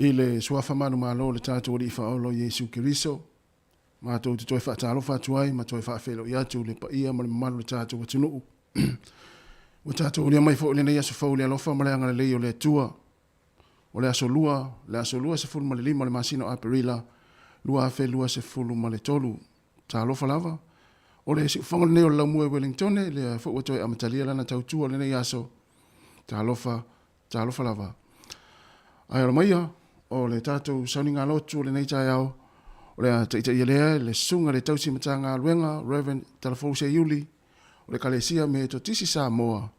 I le Suafa manumalo o le tatou Alii Faaola o Iesu Keriso, matou te toe faatalofa atu ai ma toe faafeiloai atu le paia ma le mamalu o le tatou atunuu. Ua tatou aulia mai foi i lenei aso fou i le alofa ma le agalelei o le Atua. O le aso Lua, le aso 25 o le masina o Aperila 2023. Talofa lava, o le siufofoga lenei o le Laumua i Wellingtone, lea foi ua toe amatalia lana tautua i lenei aso. Talofa, talofa lava. Ae ola maia, o le tatou sauniga lotu o lenei taeao, o le a taitaia lea e le Susuga i le Tausi Matagaluega, Rev. Talafou Seiuli, o le Ekalesia Metotisi Samoa,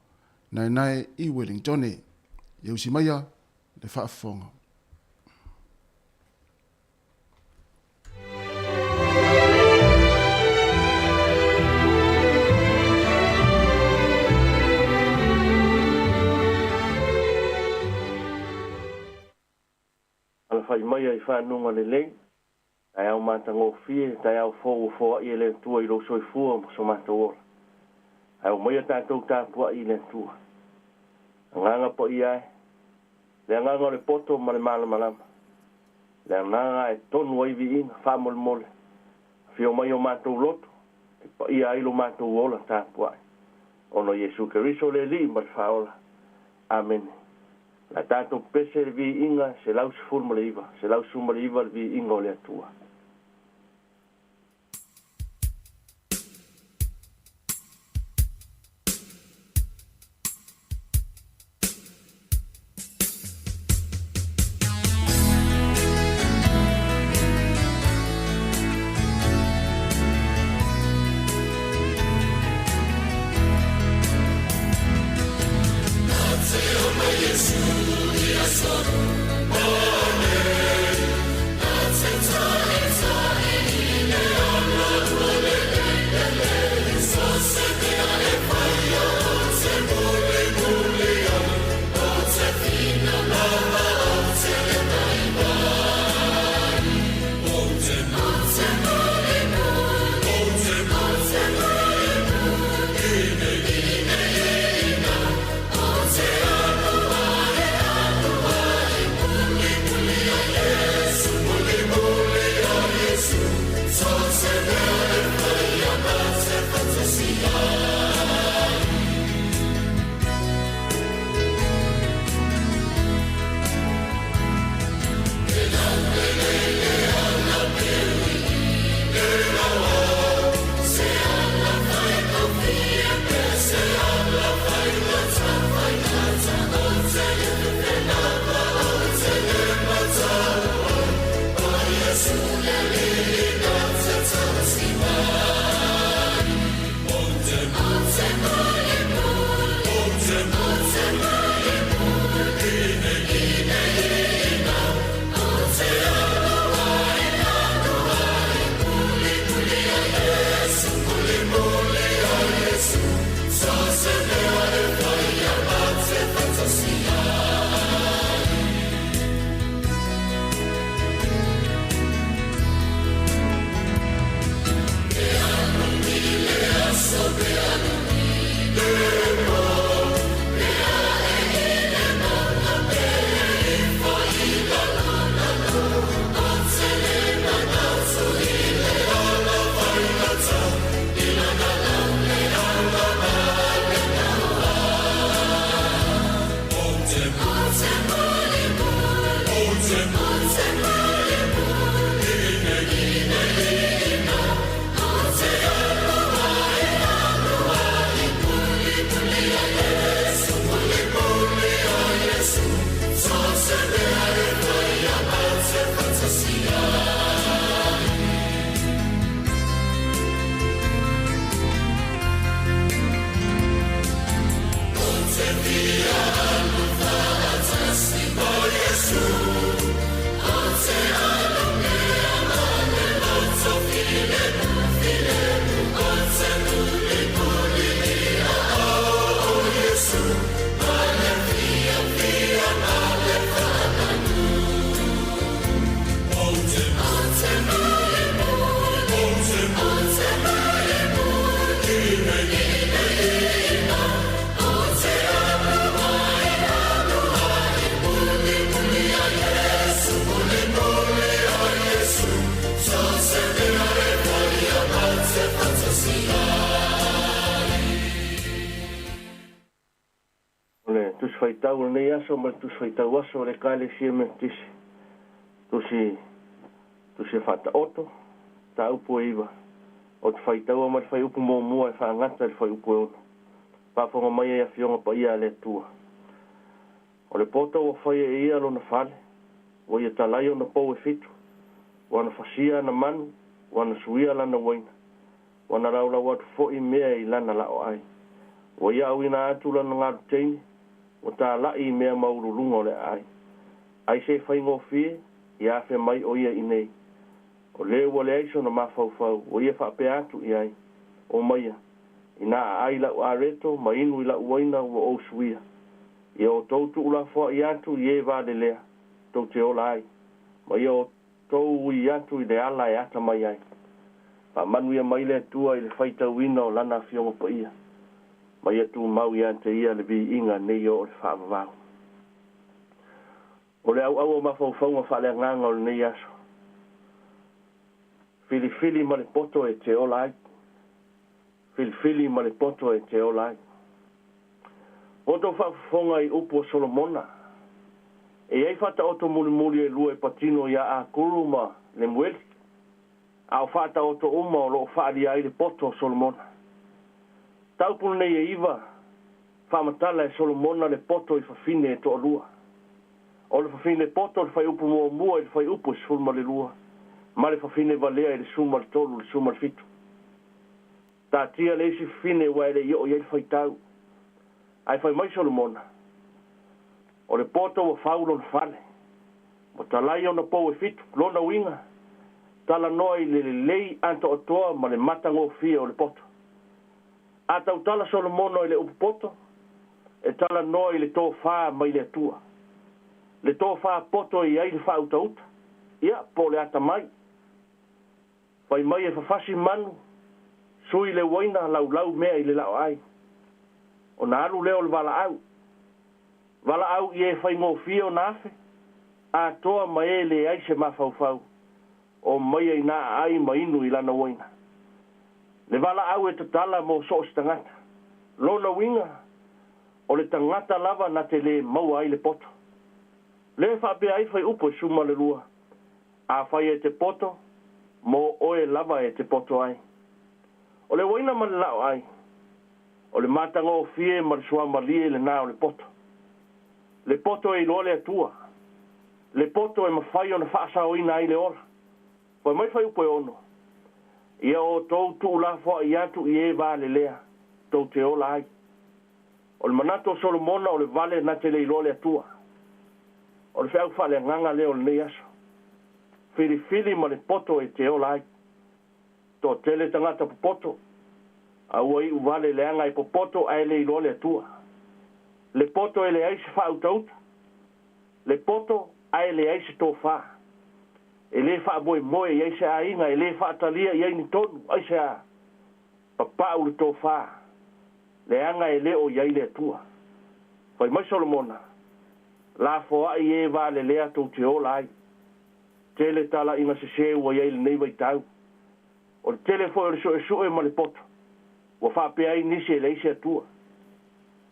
Naenae i Wellingtone. Ia usi maia le faafofoga. Alafai maia i fanuga lelei, taeao matagofie, taeao fou ua foai e le Atua i lou soifua ma so matou ola. Ae omaia tatou tapuai i le Atua. Agaga paia e, le agaga o le poto ma le malamalama, le agaga e tonu ai viiga, faamolemole, afio mai o matou loto, e paia ai lo matou ola tapuai. Ona o Iesu Keriso le Alii ma le Faaola. Amene. O le a tatou pese i le viiga 119, 119 le viiga o le Atua. O le Tusi Faitau o lenei aso ma le Tusi Faitau Aso o le Ekalesia Metotisi, Tusi, Tusi e Faataoto, Mataupu e iva, ou te faitaua mai le Fuaiupu muamua e faagata i le Fuaiupu e ono. Faafofoga mai ai Afioga Paia a le Atua. O le poto ua faia e ia lona fale, ua ia talai ona pou e fitu, ua na fasia ana manu, ua na suia lana uaina, ua na laulau atu foi mea i lana laoai. Ua ia auina atu lana galu teine, ua talaʻi i mea maualuluga o le aai. Ai se faigofie, ia afe mai o ia i nei. O le ua leai sona mafaufau, ua ia faapea atu i ai, O maia, inā aai lau areto ma inu i lau uaina ua ou suia. Ia outou tuulafoaʻi atu i e valelea, tou te ola ai, ma ia outou ui atu i le ala e atamai ai. Faamanuia mai le Atua i le faitauina o Lana Afioga Paia, ma ia tumau ia te Ia le viiga nei oo le faavavau. O le auau o mafaufauga faaleagaga o lenei aso, filifili ma le poto e te ola ai. Filifili ma le poto e te ola ai. Ua outou faafofoga i upu o Solomona, e i ai faataoto mulimuli e lua e patino iā Akuru ma Lemueli, a o faataoto uma o lo o faaalia ai le poto o Solomona. Taupu lenei e iva, faamatala e Solomona le poto i fafine e toalua. O le fafine poto le fuaiupu muamua i le fuaiupu e 12, ma le fafine valea i le 13 i le 17. Taatia le isi fafine aua e le i oo i ai le faitau. Ae fai mai Solomona, O le poto ua fau lona fale, ua talai ona pou e fitu, lona uiga, talanoa i le lelei atoatoa ma le matagofie o le poto. A tautala Solomona i le upu poto, e talanoa i le tofa mai le Atua. Le tofa poto e i ai le faautauta, ia, po o le atamai. Fai mai e fafasi manu, sui le uaina, laulau mea i le laoai. Ona alu lea o le valaau. Valaau i e faigofie ona afe, atoa ma e leai se mafaufau, o maia inā aai ma inu i lana uaina. Le valaau e tatala mo so o se tagata. Lona uiga, o le tagata lava na te lē maua ai le poto. Lē faapea ai fuaiupu e 12, Afai e te poto, mo oe lava e te poto ai. O le uaina ma le laoai, o le matagofie ma le suamalie lenā o le poto. Le poto e iloa le Atua. Le poto e mafai ona faasaoina ai le ola. Fai mai fuaiupu e ono, Ia outou tuulafoaʻi atu i e valelea, tou te ola ai. O le manatu o Solomona o le vale na te le iloa le Atua. O le feau faaleagaga lea o lenei aso. Filifili ma le poto e te ola ai. Toatele tagata popoto, a ua iu vale leaga e popoto ae le iloa le Atua. Le poto e leai se faautauta, le poto ae leai se tofa. E lē faamoemoe i ai se aiga, e lē faatalia i ai ni tonu, aisea? Papau le tofa, leaga e le o i ai le Atua. Fai mai Solomona, Lafoaʻi e valelea tou te ola ai. Tele talaiga sesē ua i ai lenei vaitau. O le tele foi o le suesue ma le poto, ua faapea ai nisi e leai se Atua.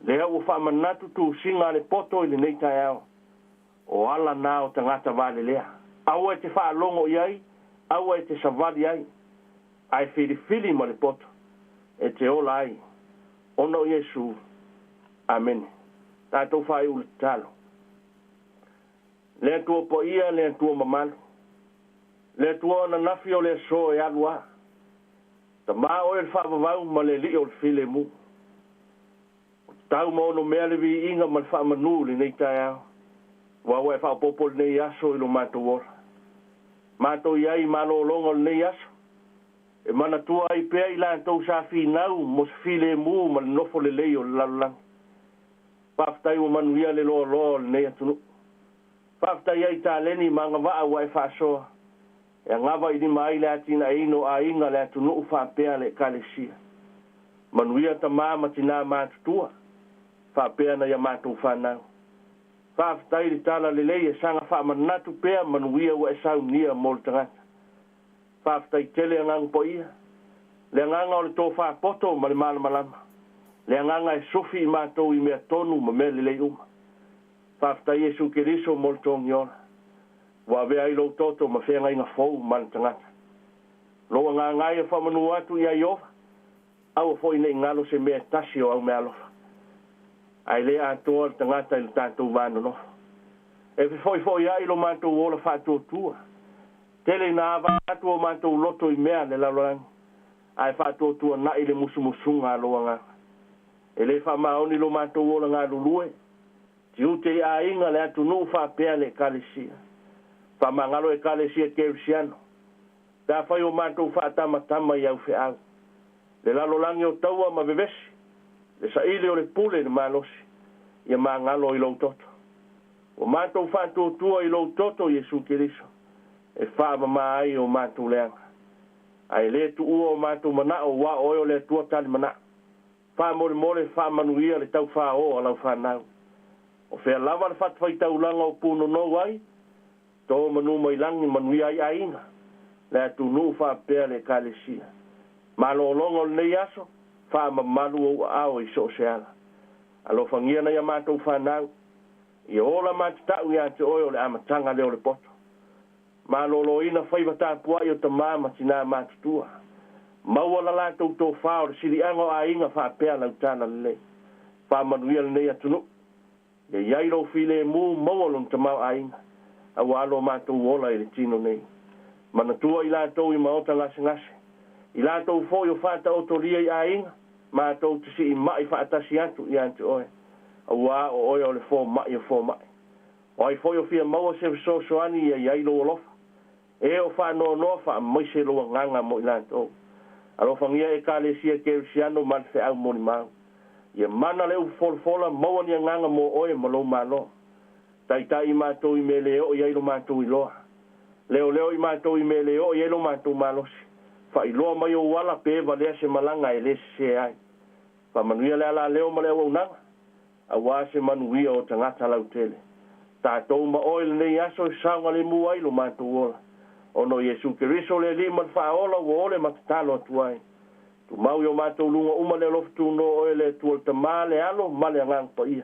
Lea ua faamanatu tusiga a le poto i lenei taeao, o ala na o tagata valelea. Aua e te faalogo i ai, aua e te savali ai, ae filifili ma le poto e te ola ai, ona o Iesu. Amene. Tatou faaiu le tatalo. Le Atua paia, le Atua mamalu, le Atua ananafi o le aso e alu a. Tamā oe o le faavavau ma le Alii o le filemu. Ua tatau ma ono mea le viiga ma le faamanū i lenei taeao, aua ua e faaopoopo lenei aso i lo matou ola. Matou i ai i malologa o lenei aso, e manatua ai pea i latou sa finau mo se filemu ma le nofo lelei o le lalolagi. Faafetai ua manuia le loaloa o lenei atunuu. Faafetai ai i taleni ma agavaa ua e faasoa, e agava i lima ai le atinaeina o aiga, le atunuu faapea le Ekalesia. Manuia tamā ma tinā matutua, faapea nai a matou fanau. Faafetai i le tala lelei e saga faamanatu pea manuia ua e saunia mo le tagata. Faafetai tele Agaga Paia, le agaga o le tofa poto ma le malamalama, le agaga e sufi i matou i mea tonu ma mea lelei uma. Faafetai Iesu Keriso mo le togiola, ua avea ai lou toto ma feagaiga fou ma le tagata. Lou agaga ia faamanu atu ia Ieova, aua foi ne i galo se mea e tasi o au meaalofa. Ae le atoa le tagata i lo tatou va nonofo. E fefoifoiai lo matou ola faatuatua. Tele ina ava atu o matou loto i mea a le lalolagi, ae faatuatuana'i le musumusuga a lou agaga. E le faamaoni lo matou ola galulue, tiute i aiga, le atunuu faapea le Ekalesia. Faamagalo Ekalesia Kerisiano, pe afai o matou faatamatama i au feau. Le lalolagi o taua ma vevesi, le saili o le pule i le malosi, ia magalo i lou toto. Ua matou faatuatua i lou toto Iesu Keriso, e faamama ai o matou leaga. Ae le tuua o matou manao aua o oe o le Atua tali manao. Faamolemole faamanuia le taufāō a lau fanau. O fea lava le fatafaitaulaga o punonou ai, to manu mai lagi manuia ai aiga, le atunuu faapea le Ekalesia. Malologa o lenei aso, faamamalu ou aao i so o se ala. Alofagia nai a matou fanau, ia ola matatau ia te oe o le amataga lea o le poto. Maloloina faiva tapuai o tamā ma tinā matutua. Maua la latou tofa o le siliaga o aiga faapea lau talalelei. Faamanuia lenei atunuu. Ia i ai lou filemu, maua lona tamaoaiga, aua lo matou ola i le tino nei. Manatua i latou i maota gasegase, i latou foi o faataotolia i aiga, matou te siima'i faatasi atu ia te oe, aua o oe o le foma'i o foma'i. O ai foi o fia maua se fesoasoani ia i ai lou alofa, e o faanoanoa faamaise lou agaga mo i latou. Alofagia Ekalesia Kerisiano ma le feau molimau. Ia mana le upu folafola, maua ni agaga mo oe ma lou Malo. Taitai i matou i mea le oo i ai lo matou iloa. Leoleo i matou i mea le oo i ai lo matou malosi. Faailoa mai ou ala pe valea se malaga e le sese ai. Faamanuia le alaleo ma le auaunaga, aua se manuia o tagata lautele. Tatou ma oe lenei aso e saogalemu ai lo matou ola. Ona o Iesu Keriso le Alii ma le Faaola ua ole ma tatalo atu ai. Tumau i o matou luga uma le alofa tunoa oe le Atua le Tama, le Alo ma le Agaga Paia.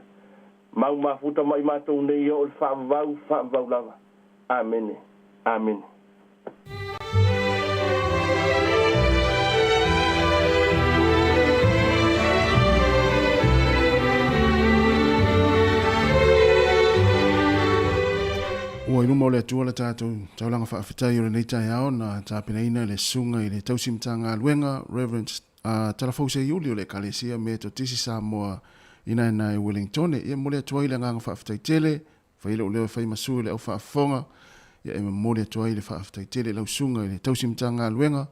Mau mafuta mai matou nei ia o le faavavau, faavavau lava. Amene. Amene. Ua i luma o le Atua le tatou taulaga faafetai o lenei taeao na tapenaina e le Susuga i le Tausi Matagaluega Reverend uh, Talafou Seiuli o le Ekalesia Metotisi Samoa i Naenae Wellingtone. Ia momoli atu ai le agaga faafetai tele, fai lou leo e fai ma sui o le au faafofoga, ia e momoli atu ai le faafetai tele i lau susuga i le Tausi Matagaluega,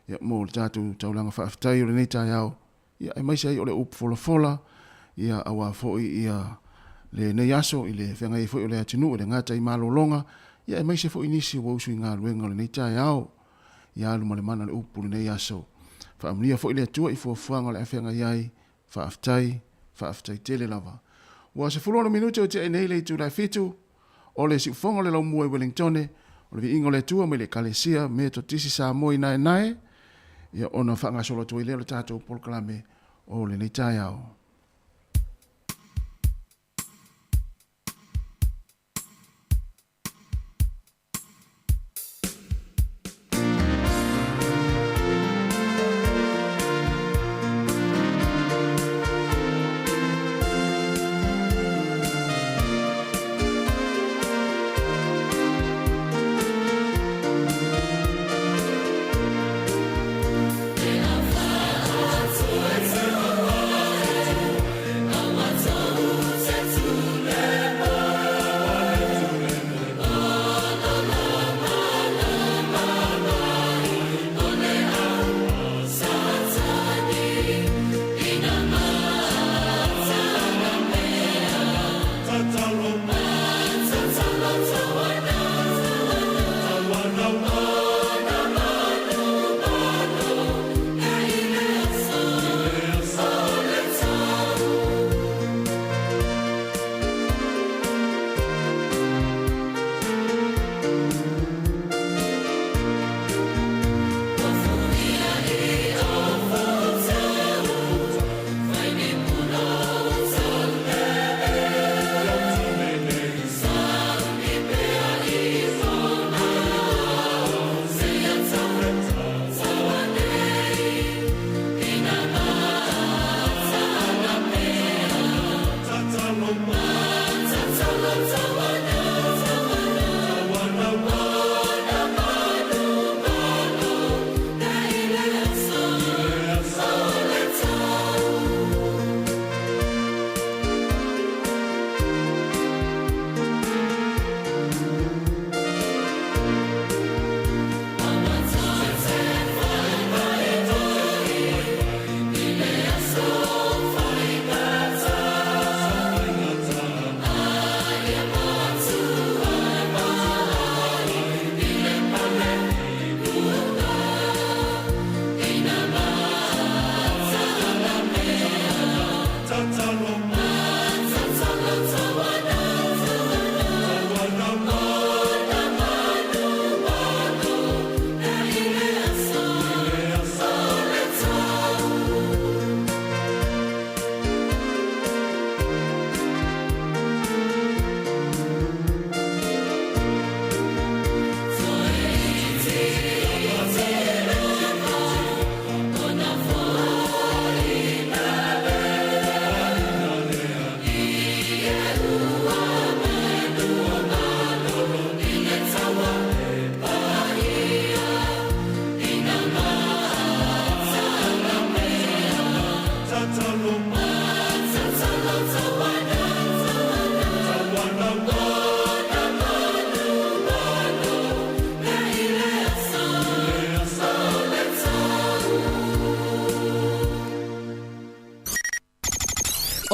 ia mo le tatou taulaga faafetai o lenei taeao, ia aemaise ai o le upu folafola, ia aua foi ia lenei aso i le feagai ai foi o le atunuu i le gata i malologa, ia aemaise foi nisi ua usu i galuega o lenei taeao. Ia alu ma le mana o le upu lenei aso. Faamanuia foi le Atua i fuafuaga o le a feagai ai. Faafetai, faafetai tele lava. Ua 16 minute o tiai nei le itula e fitu, o le siufoga o le laumua i Wellingtone, o le viiga o le Atua mai le Ekalesia Metotisi Samoa i Naenae, ia ona faagasolo atu ai lea o le tatou polokalame o lenei taeao.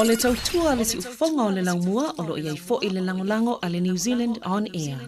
O le tautua a le siufofoga o le laumua o lo o i ai foi le lagolago a le New Zealand On Air.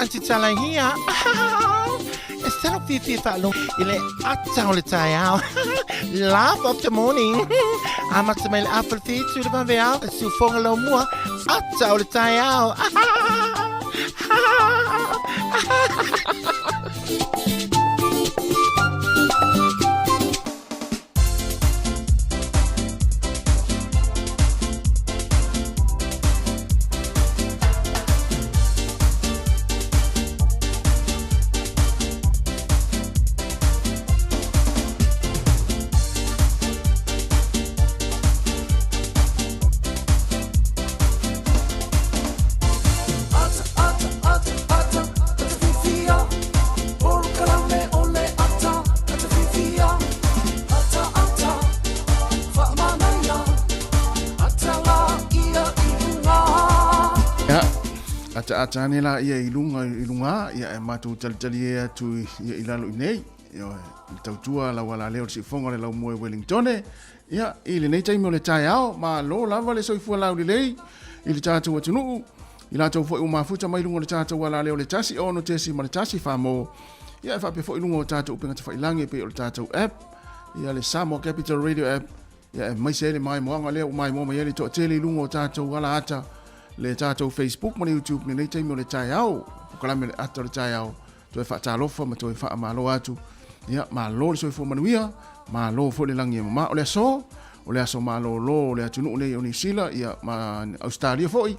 Aunty Tala here. E se lou fiafia e faalogo i le ata o le taeao. Laugh of the morning. Amata mai le afa le fitu le vaveao. Le siufoga laumua. Ata o le taeao. Ia, ataata ane la ia i luga i luga, ia e matou talitali e atu ia i lalo i nei. Ioe, le tautua lau alaleo le siufoga o le laumua i Wellingtone. Ia, i lenei taimi o le taeao, malo lava le soifua laulelei i le tatou atunuu, i latou foi ua mafuta mai luga o le tatou alaleo le 1 6.1 famo. Ia, e faapea foi luga o tatou upega tafailagi e pei o le tatou app, ia le Samoa Capital Radio app, ia aemaise ai le maimoaga lea ua maimoa mai ai le toatele i luga o tatou alaata, le tatou Facebook ma le YouTube lenei taimi o le taeao, polokalame o le ata o le taeao. Toe faatalofa ma toe faamalo atu. Ia, malo le soifua manuia, malo foi le lagi e mama. O le aso, o le aso malolo o le atunuu nei o Niu Sila, ia, ma Ausetalia foi,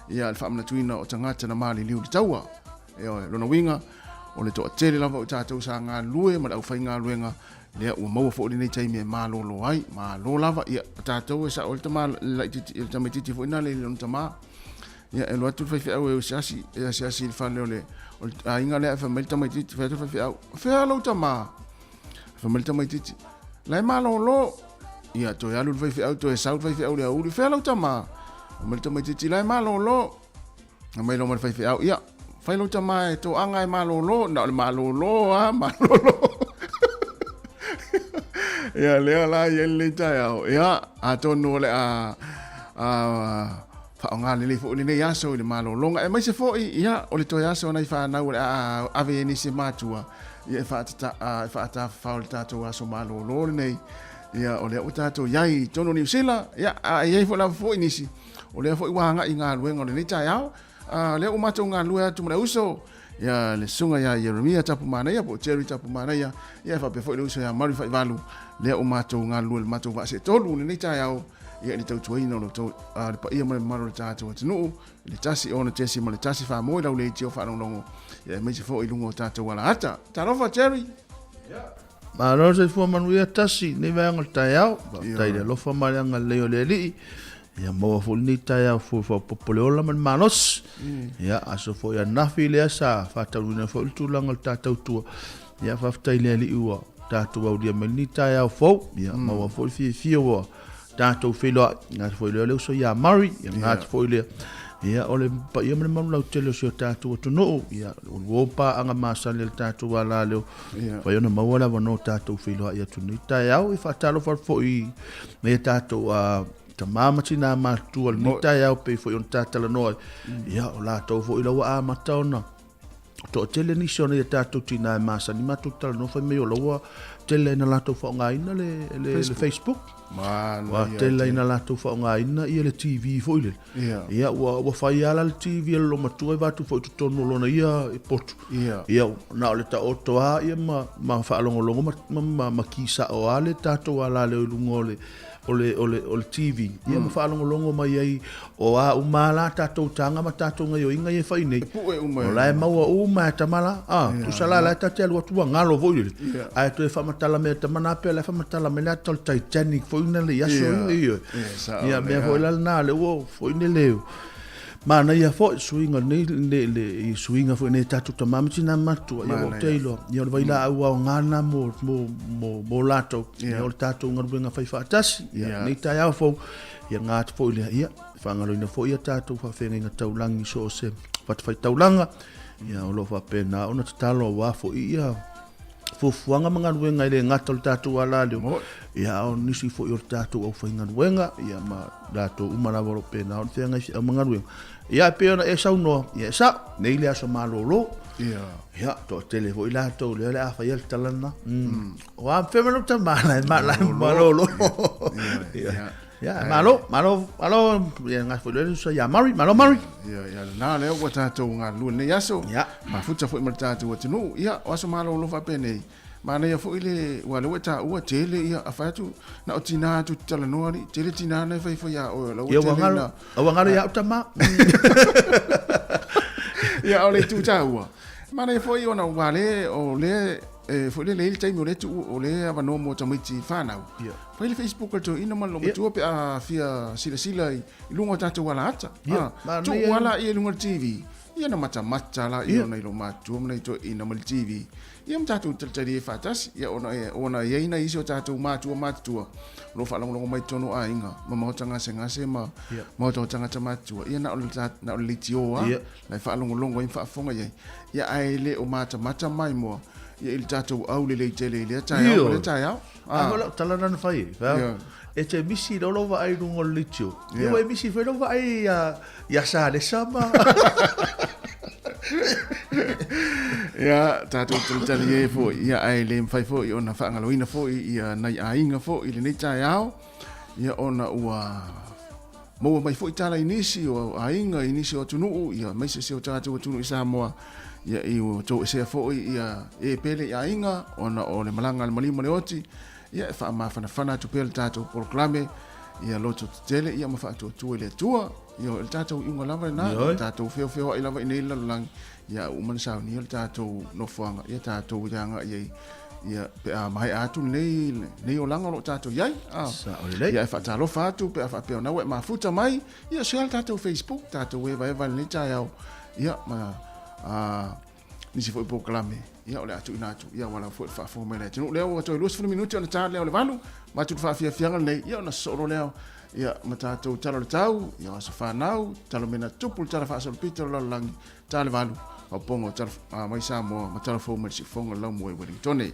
ia, le faamanatuina o tagata na maliliu i le taua. Ioe, lona uiga, o le toatele lava o tatou sa galulue ma le aufaigaluega, lea ua maua foi lenei taimi e malolo ai. Malo lava, ia, o tatou e sao ai le tama laitiiti, le tamaitiiti foi lena le i lona tama. Ia, e alu atu le faifeau e asiasi, e asiasi i le fale o le, o le aiga lea, fai mai le tamaitiiti, fai atu le faifeau, fea lou tama? Fai mai le tamaitiiti, la e malolo. Ia, toe alu le faifeau, toe sau le faifeau i le aoauli, fea lou tama? Fai mai le tamaitiiti, la e malolo. Fai mai loa ma le faifeau, ia, fai lou tama e toaga e malolo, na o le malolo lava, malolo. Ia, lea la i ai lenei taeao. Ia, atonu o le a, a Faaaoga lelei foi lenei aso i le malologa, aemaise foi ia, o le toe aso o nai fanau o le a ave ai nisi e matua ia, e faatafafao i le tatou aso malolo lenei. Ia, o lea ua tatou i ai i totonu o Niu Sila, ia, a i ai foi lava foi nisi o lea foi ua agai i galuega o lenei taeao. A, lea ua matou galulue atu ma le uso, ia, le susuga ia Ieremia Tapumanaia po o Jerry Tapumanaia, ia, e faapea foi le uso ia Mary Faivalu, lea ua matou galulue i le matou vaa seetolu i lenei taeao. Ia i le tautuaina o lo outou, le paia ma le mamalu o le tatou atunuu, i le 1 6.1 faamoe lau leitio faalogologo, ia aemaise foi i luga o tatou alaata. Talofa Jerry! Malo le soifua manuia Tasi i lenei vaega o le taeao. Faafetai i le alofa ma le agalelei o le Alii. Ia maua foi lenei taeao fou e faaopoopo le ola ma le malosi. Ia aso foi ananafi lea sa faataunuuina foi le tulaga o le ta tautua. Ia faafetai i le Alii ua tatou aulia mai lenei taeao fou. Ia maua foi le fiafia ua tatou feiloai. Gata foi lea o le uso ia Murray, ia gata foi lea. Ia, o le paia ma le malu lautele o si o tatou atunuu, ia, o luo paaga masani a le tatou alaleo, fai ona maua le avanoa tatou feiloai atu nei taeao, e faatalofa atu foi i nai a tatou tama ma tina matutua i lenei taeao pei foi ona ta talanoa ai. Ia, o latou foi la ua amata ona toatele nisi o nai a tatou tina e masani matou talanoa fai mai o la ua tele ina latou faaaogaina le, le, le Facebook. Ua tele ina latou faaaogaina ia le TV foi lele. Yeah. Ia ua, ua fai ala le TV a le loomatua e vatu foi i totonu o lona ia e potu. Yeah. Ia na o le taoto a ia ma, ma faalogologo ma, ma, ma, ma kisao a le tatou alaleo i luga o le o le, o le, o le TV, ia ma faalogologo mai ai, o a uma la tatou taga ma tatou gaioiga ia e fai nei. E pue uma O la e maua uma e tama la. Ah, tusa la, la e ta te alu atu ua galo foi lele. Ae toe faamatala mai e tama na pea la e faamatala mai le ata o le Titanic foi na le i aso ia, ia. Ia, mea foi la lena, le ua foi lele. Manaia foi suiga nei le, le, i suiga foi nei tatou tama ma tina matua ia ua te iloa ia o le vailaau aoga lena mo, mo, mo, mo latou ia o le tatou galuega fai faatasi ia nei taeao fou ia ngā atu foi lea ia faagaloina foi ia tatou faafeagaiga taulagi so o se fatafaitaulaga ia o lo o faapena ona tatalo aua foi ia. Fuafuaga ma galuega e le gata o le tatou alaleo, ia a o nisi foi o le tatou aufaigaluega, ia ma latou uma lava o lo o pena ona feagai feau ma galuega. Ia e pei ona e saunoa, ia e sao, nei le aso malolo. Ia. Ia, toatele foi latou lea o le a faia le tala lena. O a fea mai lou tama la e malolo. Ia. Ia, malo, malo, malo, ia ngai foi le sa ia Murray, malo Murray. Ia, ia lena lea ua tatou galulue lenei aso. Ia. Mafuta foi ma le tatou atunuu. Ia, o aso malolo faapenei. Manaia foi le, ua lea ua e taua tele ia, a fai atu, na o tina atu te talanoa alii, tele tina na e faifai ia oe, o la ua Ia, ua tele galo, ina. ua galo ia au tama. Ia, o le itu taua. Manaia foi ona ua le, o lea, e foi lele i le taimi o lea tuu, o lea avanoa mo tamaiti fanau. Ia. Fai le Facebook a le toeaina ma le Ia. matua pe a fia silasila i luga o tatou alaata. Ia, Ah, manaia tuu ia. ala ia i luga o le TV. Ia na matamata la ia Ia. ona i lo matua ma nai toeaina ma le TV. Ia ma tatou talitali ai faatasi. Ia ona e, ona e i ai nai isi o tatou matua matutua o lo o faalogologo mai i totonu o aiga ma maota gasegase ma Ia. maota o tagata matutua. Ia na o le na o le leitio lava Ia. la e faalogologo ai ma faafofoga i ai. Ia ae le o matamata maimoa ia i le tatou aulelei tele i lea taeao ma lea Ioe. taeao. A Ah. foi lau tala lena na fai ai, fai Ia. e te misi loa lou vaai i luga o le leitio, ia Ia. ua e misi foi lou vaai ia, ia Salesa ma... Ia, tatou talitali e foi, ia ae le mafai foi ona faagaloina foi ia nai aiga foi i lenei taeao, ia ona ua maua mai foi tala i nisi o aiga, i nisi o atunuu, ia aemaise si o tatou atunuu i Samoa, ia i ua toesea foi ia e pele i aiga ona o le malaga a le maliu ma le oti, ia e faamafanafana atu pea le tatou polokalame, ia loto tetele ia ma faatuatua i le Atua. Ia o le tatou iuga lava lena, Ioe. o tatou feofeoai lava i nei lalolagi, ia uma ona saunia le tatou nofoaga, ia tatou ia agai ai, ia pe a maea atu lenei, lenei olaga o lo o tatou i ai. Ah. Sao lelei. Ia e faatalofa atu pe a faapea ona ua e mafuta mai, ia share le tatou Facebook, tatou evaeva i lenei taeao, ia ma a, nisi foi polokalame, ia o le a tuuina atu, ia aua lava foi le faafofoga mai a le atunuu. Lea ua toe 20 minute ona ta lea o le 8, avatu le faafiafiaga lenei, ia ona sosoo loa lea, ia ma tatou tala o le tau, ia o aso fanau, tala mena tupu, le tala faasolopito o le lalolagi, ta le 8, faaupoga o tala mai Samoa ma tala fou mai le siufofoga o le laumua i Wellingtone.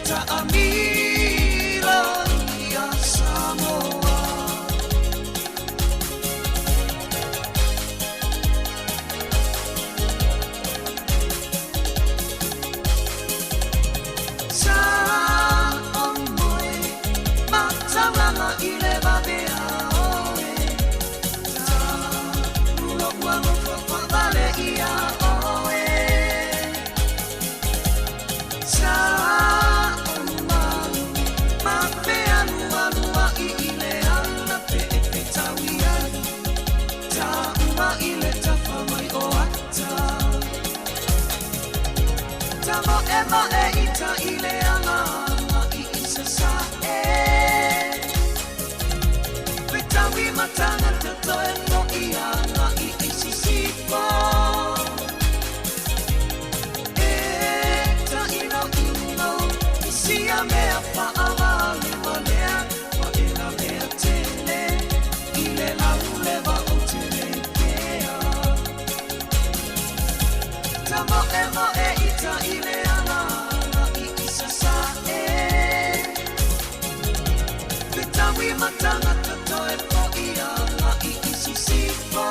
Taamilo ia Samoa. Sa o moe mataulanga i le vavea oe. Ta ulo ua lofo faavale ia oe. Sa o malu ma fealualuai i le ala pe e fetaui ai. Ta uma i le tafa mai o ata. Ta moemoe i ta i le ala i i sasae. Fetaui ma tangata toe mo i ala i i sisifo. E ta ino ino i sia mea faavale walea wa e la mea tele i le laulewa o te le pea. Ta moemoe i ta i le ala i i sasae. Fetaui ma tangata toe po i ala i i sisifo.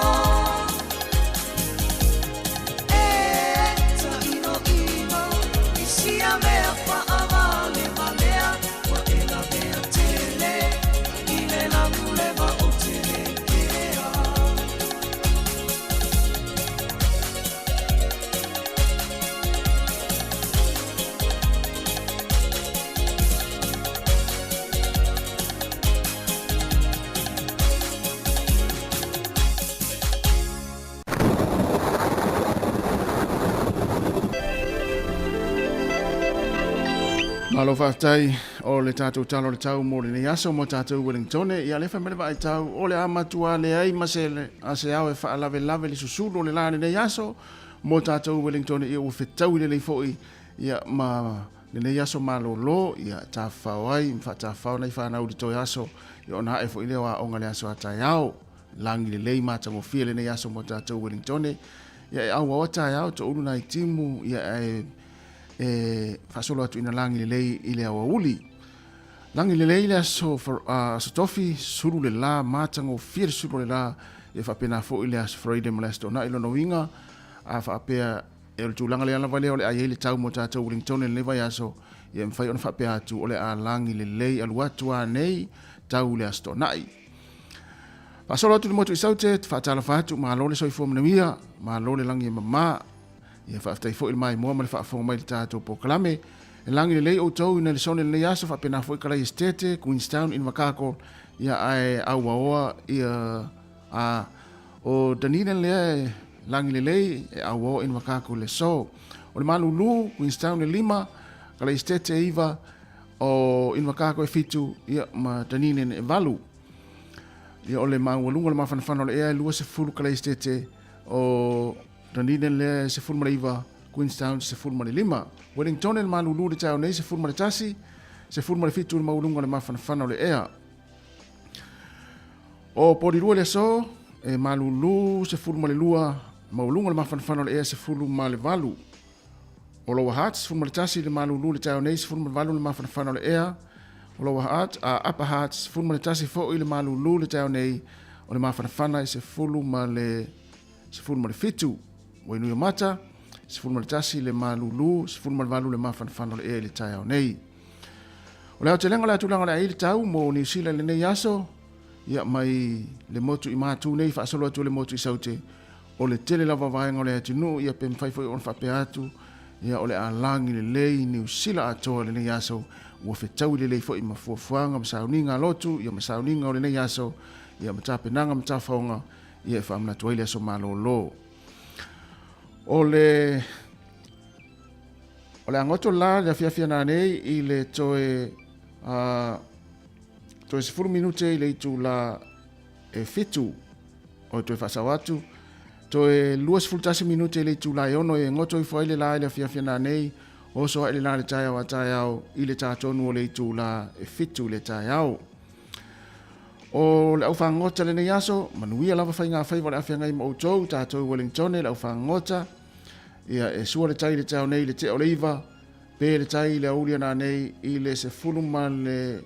E ta ino ino i sia mea faavale walea wa e la mea tele i le laulewa o te le pea. Malo faafetai o le tatou tala o le tau mo lenei aso mo tatou Wellingtone. Ia le fai mai le vaai tau o le a matua leai ma se a se ao e faalavelave le susulu o le la lenei aso mo tatou Wellingtone. Ia ua fetaui lelei foi ia ma lenei aso malōlō ia tafafao ai ma faatafafao nai fanau i le toe aso ia ona ae foi lea o aoga le aso a taeao. Lagi lelei matagofie lenei aso mo tatou Wellingtone. Ia e auaoa taeao toulu nai timu ia e e faasolo atu ina lagi lelei i le aoauli. Lagi lelei le aso, aso tofi, sulu le la, matagofie le sulu o le la, ia faapena foi le aso Friday ma le aso Toonai lona uiga, a faapea e o le tulaga lea lava lea o le a i ai le tau mo tatou Wellington i lenei vaiaso, ia e mafai ona faapea atu o le a lagi lelei alu atu a nei tau le aso Toonai. Faasolo atu le motu i Saute, faatalofa atu, malo le soifua manuia, malo le lagi e mama. Ia faafetai foi le maimoa ma le faafofoga mai i le tatou polokalame. E lagi lelei outou i Nelesone i lenei aso, faapena foi Kalai Esitete, Queenstown, Invercargill, ia ae auaoa ia a o Dunedin lea e lagi lelei e auaoa Invercargill le aso. O le malulu, Queenstown e 5, Kalai Esitete e 9, o Invercargill e 7, ia ma Dunedin e 8. Ia o le maualuga o le mafanafana o le ea e 20 Kalai Esitete, o Dunedin lea e 19, Queenstown 15. Wellington e le malulu le taeao nei 11, 17 le maualuga o le mafanafana o le ea. O Porirua le aso e malulu 12, maualuga o le mafanafana o le ea 18. O Lower Hutt 11 le malulu le taeao nei 18 le mafanafana o le ea. O Lower Hutt, a Upper Hutt 11 foi le malulu le taeao nei o le mafanafana e 17. Wainuiomata, 11 le malulu, 18 le mafanafana o le ea i le taeao nei. O le aotelega o le atulaga o le ai le tau mo Niu Sila i lenei aso, ia mai le motu i Matu nei faasolo atu le motu i Saute, o le tele lava vaega o le atunuu, ia pe mafai foi ona faapea atu, ia o le a lagi lelei Niu Sila atoa i lenei aso, ua fetaui lelei foi ma fuafuaga ma sauniga a lotu, ia ma sauniga o lenei aso, ia ma tapenaga ma tafaoga, ia e faamanatu ai le aso malōlō. O le o le agoto la le afiafi ana nei i le toe toe 10 minute i le itula e 7 o toe faasao atu toe 21 minute i le itula e 6 e goto ifo ai le la i le afiafi ana nei oso ai le la le taeao a taeao i le tatonu o le itula e 7 le taeao. O le aufagota lenei aso, manuia lava faiga faiva o le afeagai ma outou, tatou Wellingtone, le aufagota, ia e sua le tai le taeao nei i le tea o le 9, Pe le tai i le aoauli ananei i le 16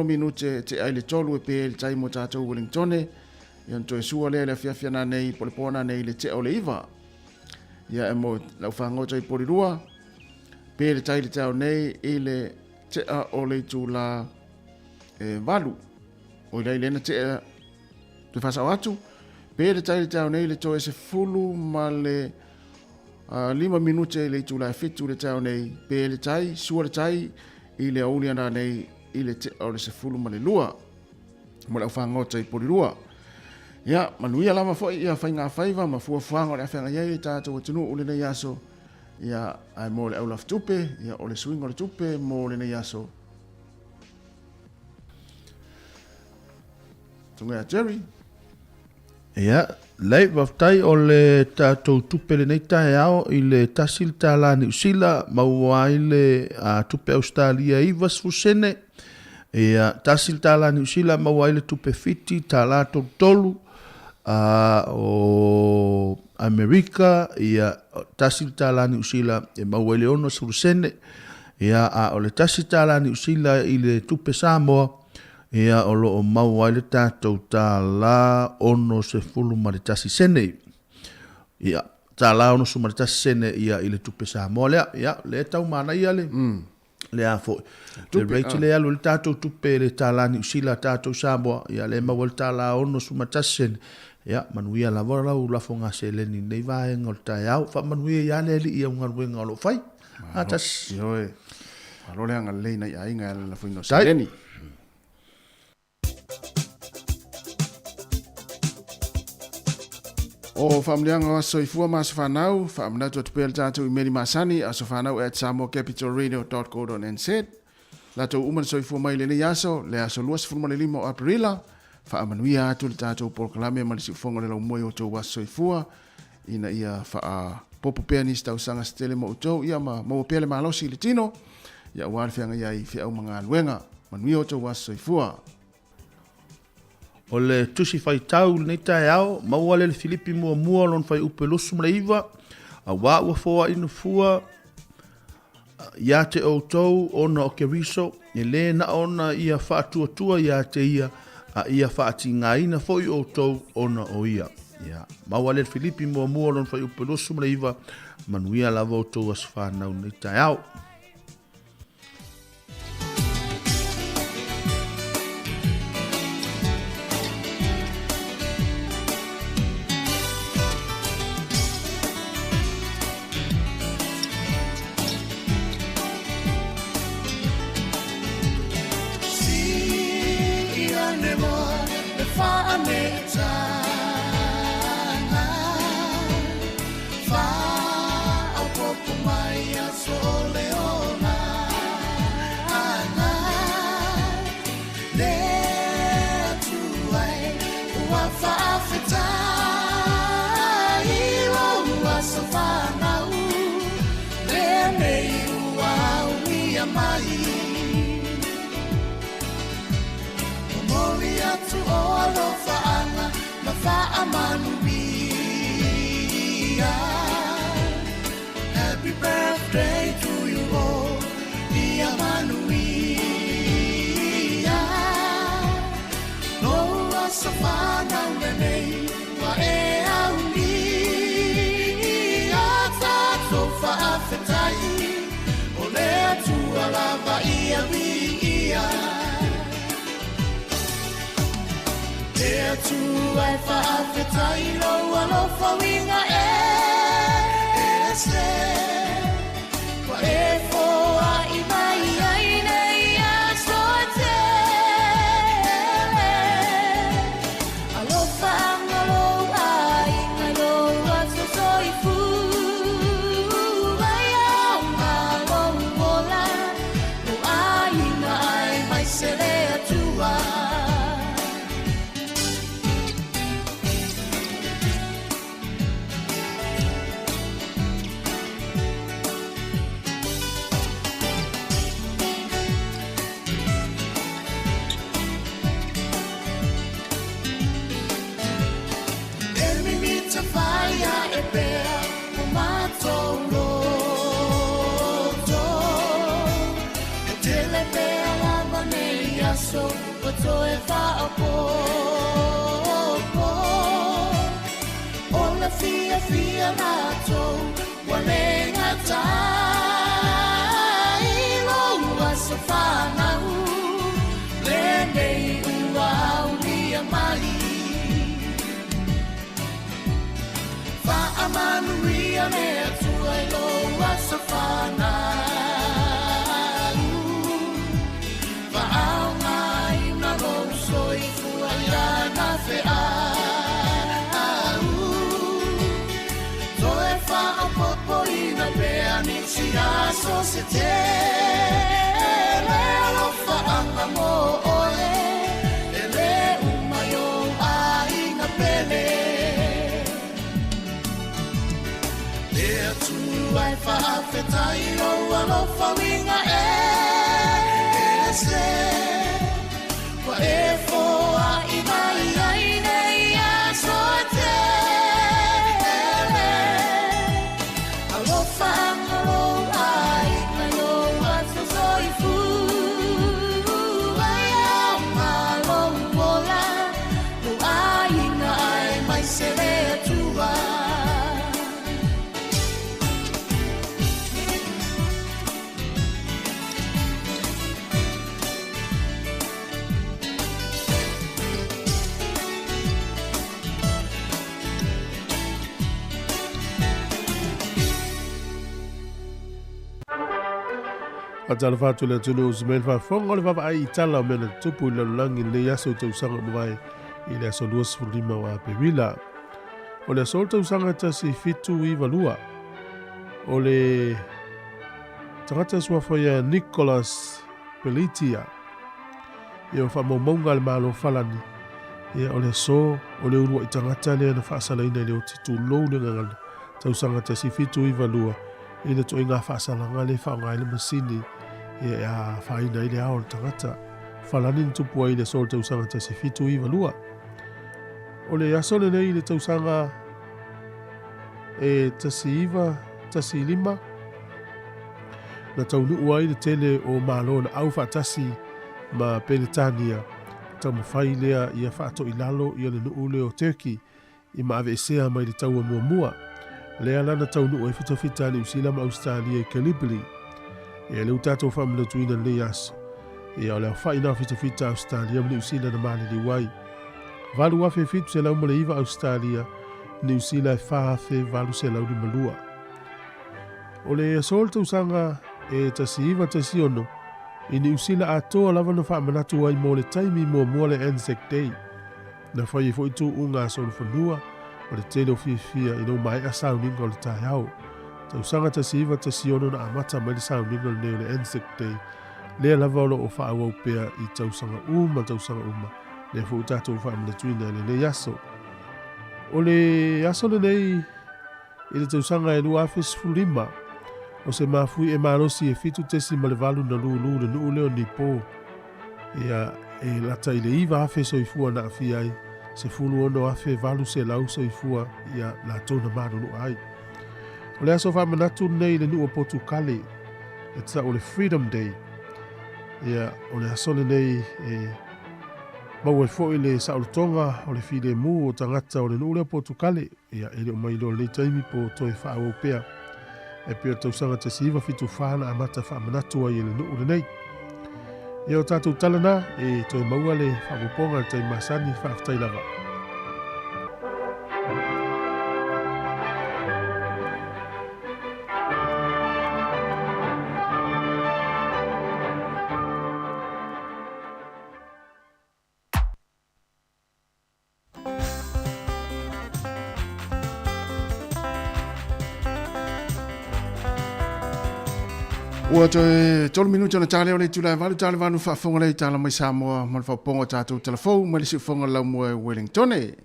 minute e tea i le 3 e pe le tai mo tatou Wellingtone. Ia ona toe sua lea i le afiafi ananei po o le po ananei i le tea o le 9. Ia e mo lau fagota i Polirua, pe le tai i le taeao nei i le tea o le itula e 8. O i lai lena tea toe faasao atu, pe le tai i le taeao nei i le toe 15 minute i le itula e 7 le taeao nei, pe le tai, sua le tai i le aoauli ananei i le tea o le 12 mo le aufagota i Polirua. Ia, manuia lava foi ia faiga faiva ma fuafuaga o le a feagai ai le tatou atunuu lenei aso. Ia, ae mo le aulafutupe, ia, o le suiga o le tupe mo lenei aso. Tonga ia Jerry. Ia, lei, faafetai o le tatou tupe lenei taeao i le tasi le tālā Niu Sila, maua ai le tupe Ausetalia e 90 sene. Ia, tasi le tālā Niu Sila, maua ai le tupe Fiti, tālā 33, o Amerika, ia, tasi le tālā Niu Sila, e maua ai le 60 sene. Ia, a o le tasi tālā Niu Sila i le tupe Samoa, Ia, o lo o maua ai le tatou tālā 61 sene. Ia, tālā 61 sene ia i le tupe Samoa lea. Ia, lea e tau manaia le, mm. le a foi. Le rate le alu i le tatou tupe le tālā Niu Sila tatou Samoa. Ia, le maua le tālā 61 sene. Ia, manuia lava lau lafoga seleni i lenei vaega o le taeao. Faamanuia ia le Alii i au galuega o lo o fai. Atasi. Ioe. Malo le agalelei nai aiga e ala lafoina o seleni. O faamanuiaga o aso soifua ma aso fanau, faamanatu atu pea le tatou imeli masani, asofanau@samoacapitalradio.co.nz. Latou uma na soifua mai i lenei aso, le aso 25 o Aperila, faamanuia atu le tatou polokalame ma le siufoga o le laumua i outou aso soifua, ina ia faaopoopo pea nisi tausaga se tele mo outou, ia ma maua pea le malosi i le tino, ia aua le feagai ai i feau ma galuega. Manuia outou aso soifua. O le Tusi Faitau i lenei taeao, maua lea i le Filipi muamua lona fuaiupu e 29, Auā ua foai nofua ia te outou ona o Keriso, e lē na ona ia faatuatua ia te ia, a ia faatigaina foi outou ona o ia. Ia, maua lea i le Filipi muamua lona fuaiupu e 29, manuia lava outou aso fanau i lenei taeao. aso ua toe faaopoopo. O le fiafia latou ua le gata i lou aso fanau lenei ua aulia mai. Faamanuia le Atua i lou aso fanau. Faaaogaina lou soifua i lana feau. Toe faaopoopoina pea nisi aso se tele alofaaga mo oe e lē uma i ou aiga pele. Le Atua e faafetai lou alofa uiga ese ua e foaʻi mai ai nei aso e tele. Alofaga lou aiga i lou aso soifua e aoga lou ola lou aiga aemaise le Atua. Faatalofa atu i le atunuu uso mai le faafofoga o le vaavaai i tala o mea na tutupu i le lalolagi i lenei aso i tausaga ua mavae i le aso 25 o Aperila. O le aso o le tausaga 1792, o le tagata suafa ia Nicolas Pelletier, ia o faamaumauga a le Malo Falani, ia o le aso o le uluai tagata lea na faasalaina i le oti tulou le gagana tausaga 1792 i le ituaiga faasalaga lea e faaaoga ai le masini e afaina ai le ao o le tagata. Falani na tupu ai i le aso o le tausaga 1792. O le aso lenei i le tausaga e 1915 na taunuu ai le tele o Malo na au faatasi ma Peretania taumafai lea ia faatoilalo ia le nuu lea o Turkey i maaveesea mai le taua muamua. Lea la na taunuu ai fitafita a Niu Sila ma Ausetalia i Gallipoli. Ia lea ua tatou faamanatuina lenei aso. Ia o le aofai na o fitafita a Ausetalia ma Niu Sila na maliliu ai. 8,709 Ausetalia, Niu Sila e 4,852. O le aso o le tausaga e 1916, i Niu Sila atoa lava na faamanatu ai mo le taimi muamua le Anzac Day. Na fai ai foi tuuga a solofanua ma le tele o fiafia ina ua maea sauniga o le taeao. Tausaga 1916 na amata mai le sauniga lenei o le Anzac Day, lea lava o lo o faaauau pea i tausaga uma tausaga uma, lea foi ua tatou faamanatuina i lenei aso. O le aso lenei i le tausaga e 2015, o se mafui e malosi e 7.8 na lūlū le nuu lea o Nipo. Ia, e lata i le 9,000 soifua na aafia ai, 16,800 soifua ia latou na malulu'a ai. O le aso faamanatu lenei i le nuu o Potukale, e tau o le Freedom Day. Ia, o le aso lenei e maua ai foi le saolotoga o le filemu o tagata o le nuu lea o Potukale. Ia, e le o mailoa i lenei taimi po o toe faaauau pea e pei o le tausaga 1974 na amata faamanatu ai e le nuu lenei. Ia o tatou tala na, e toe maua le faaopoopoga i le taimi masani, faafetai lava. Ua toe tolu minuti ona tale o le itula e valu tale vanu faafofoga lea i tala mai Samoa ma le faaopoopoga o tatou talafou mai le siufofoga o le laumua e Wellingtone.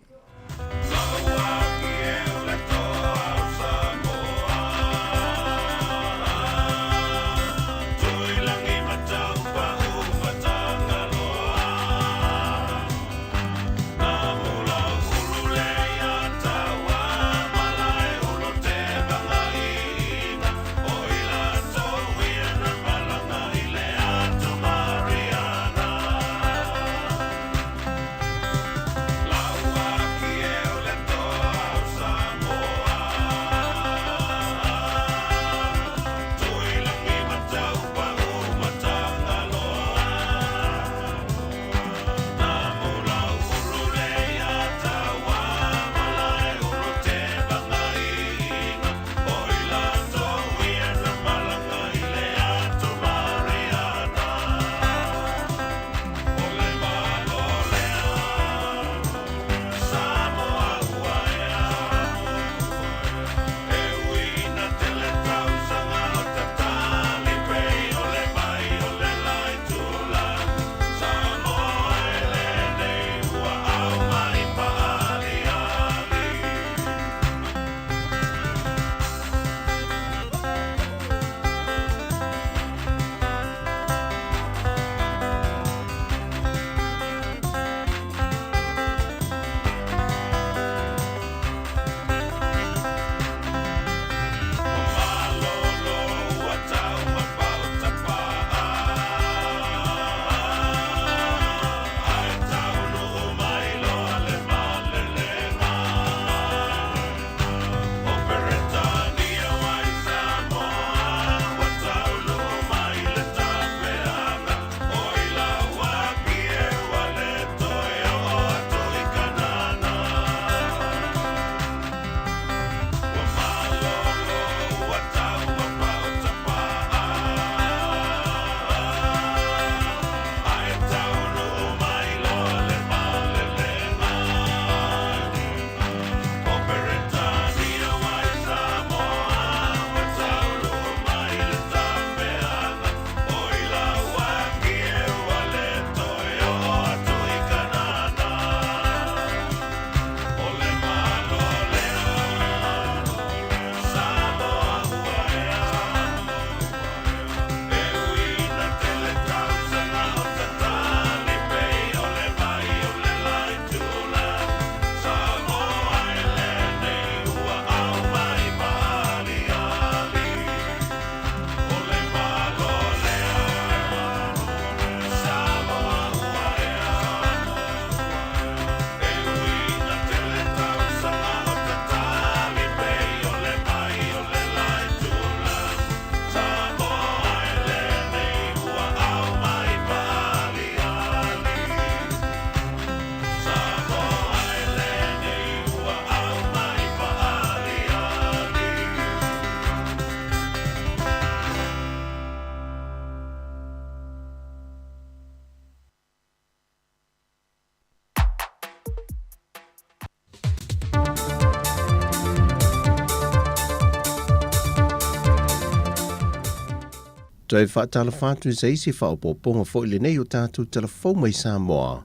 Toe faatalofa atu i se isi faaopoopoga foi lenei o tatou tala fou mai Samoa,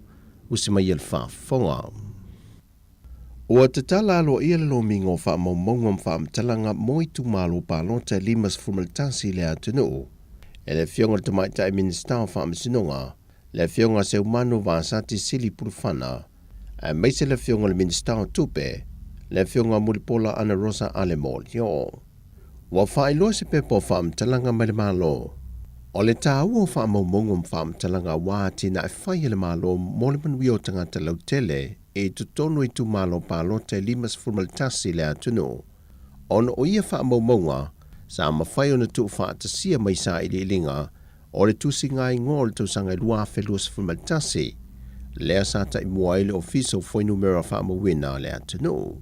usi mai e le faafofoga. Ua tatala aloaia le lomiga o faamaumauga ma faamatalaga mo itumalo palota e 51 i le atunuu e le Afioga i le Tamaitai Minisita o Faamasinoga, le Afioga Seumanu Vasati Sili Pulufana, aemaise le Afioga i le Minisita o Tupe, le Afioga Mulipola Anarosa Ale Molioo. Ua faailoa se pepa o faamatalaga mai le Malo. O le taua o faamaumauga ma faamatalaga aua atinae fai a le Malo mo le manuia o tagata lautele i totonu o itumalo palota e 51 i le atunuu, ona o ia faamaumauga sa mafai ona tuufaatasia mai sailiiliga o le tusiga-igoa o le tausaga e 2021, lea sa taimua ai le Ofisa o Fuainumera Faamauina a le atunuu.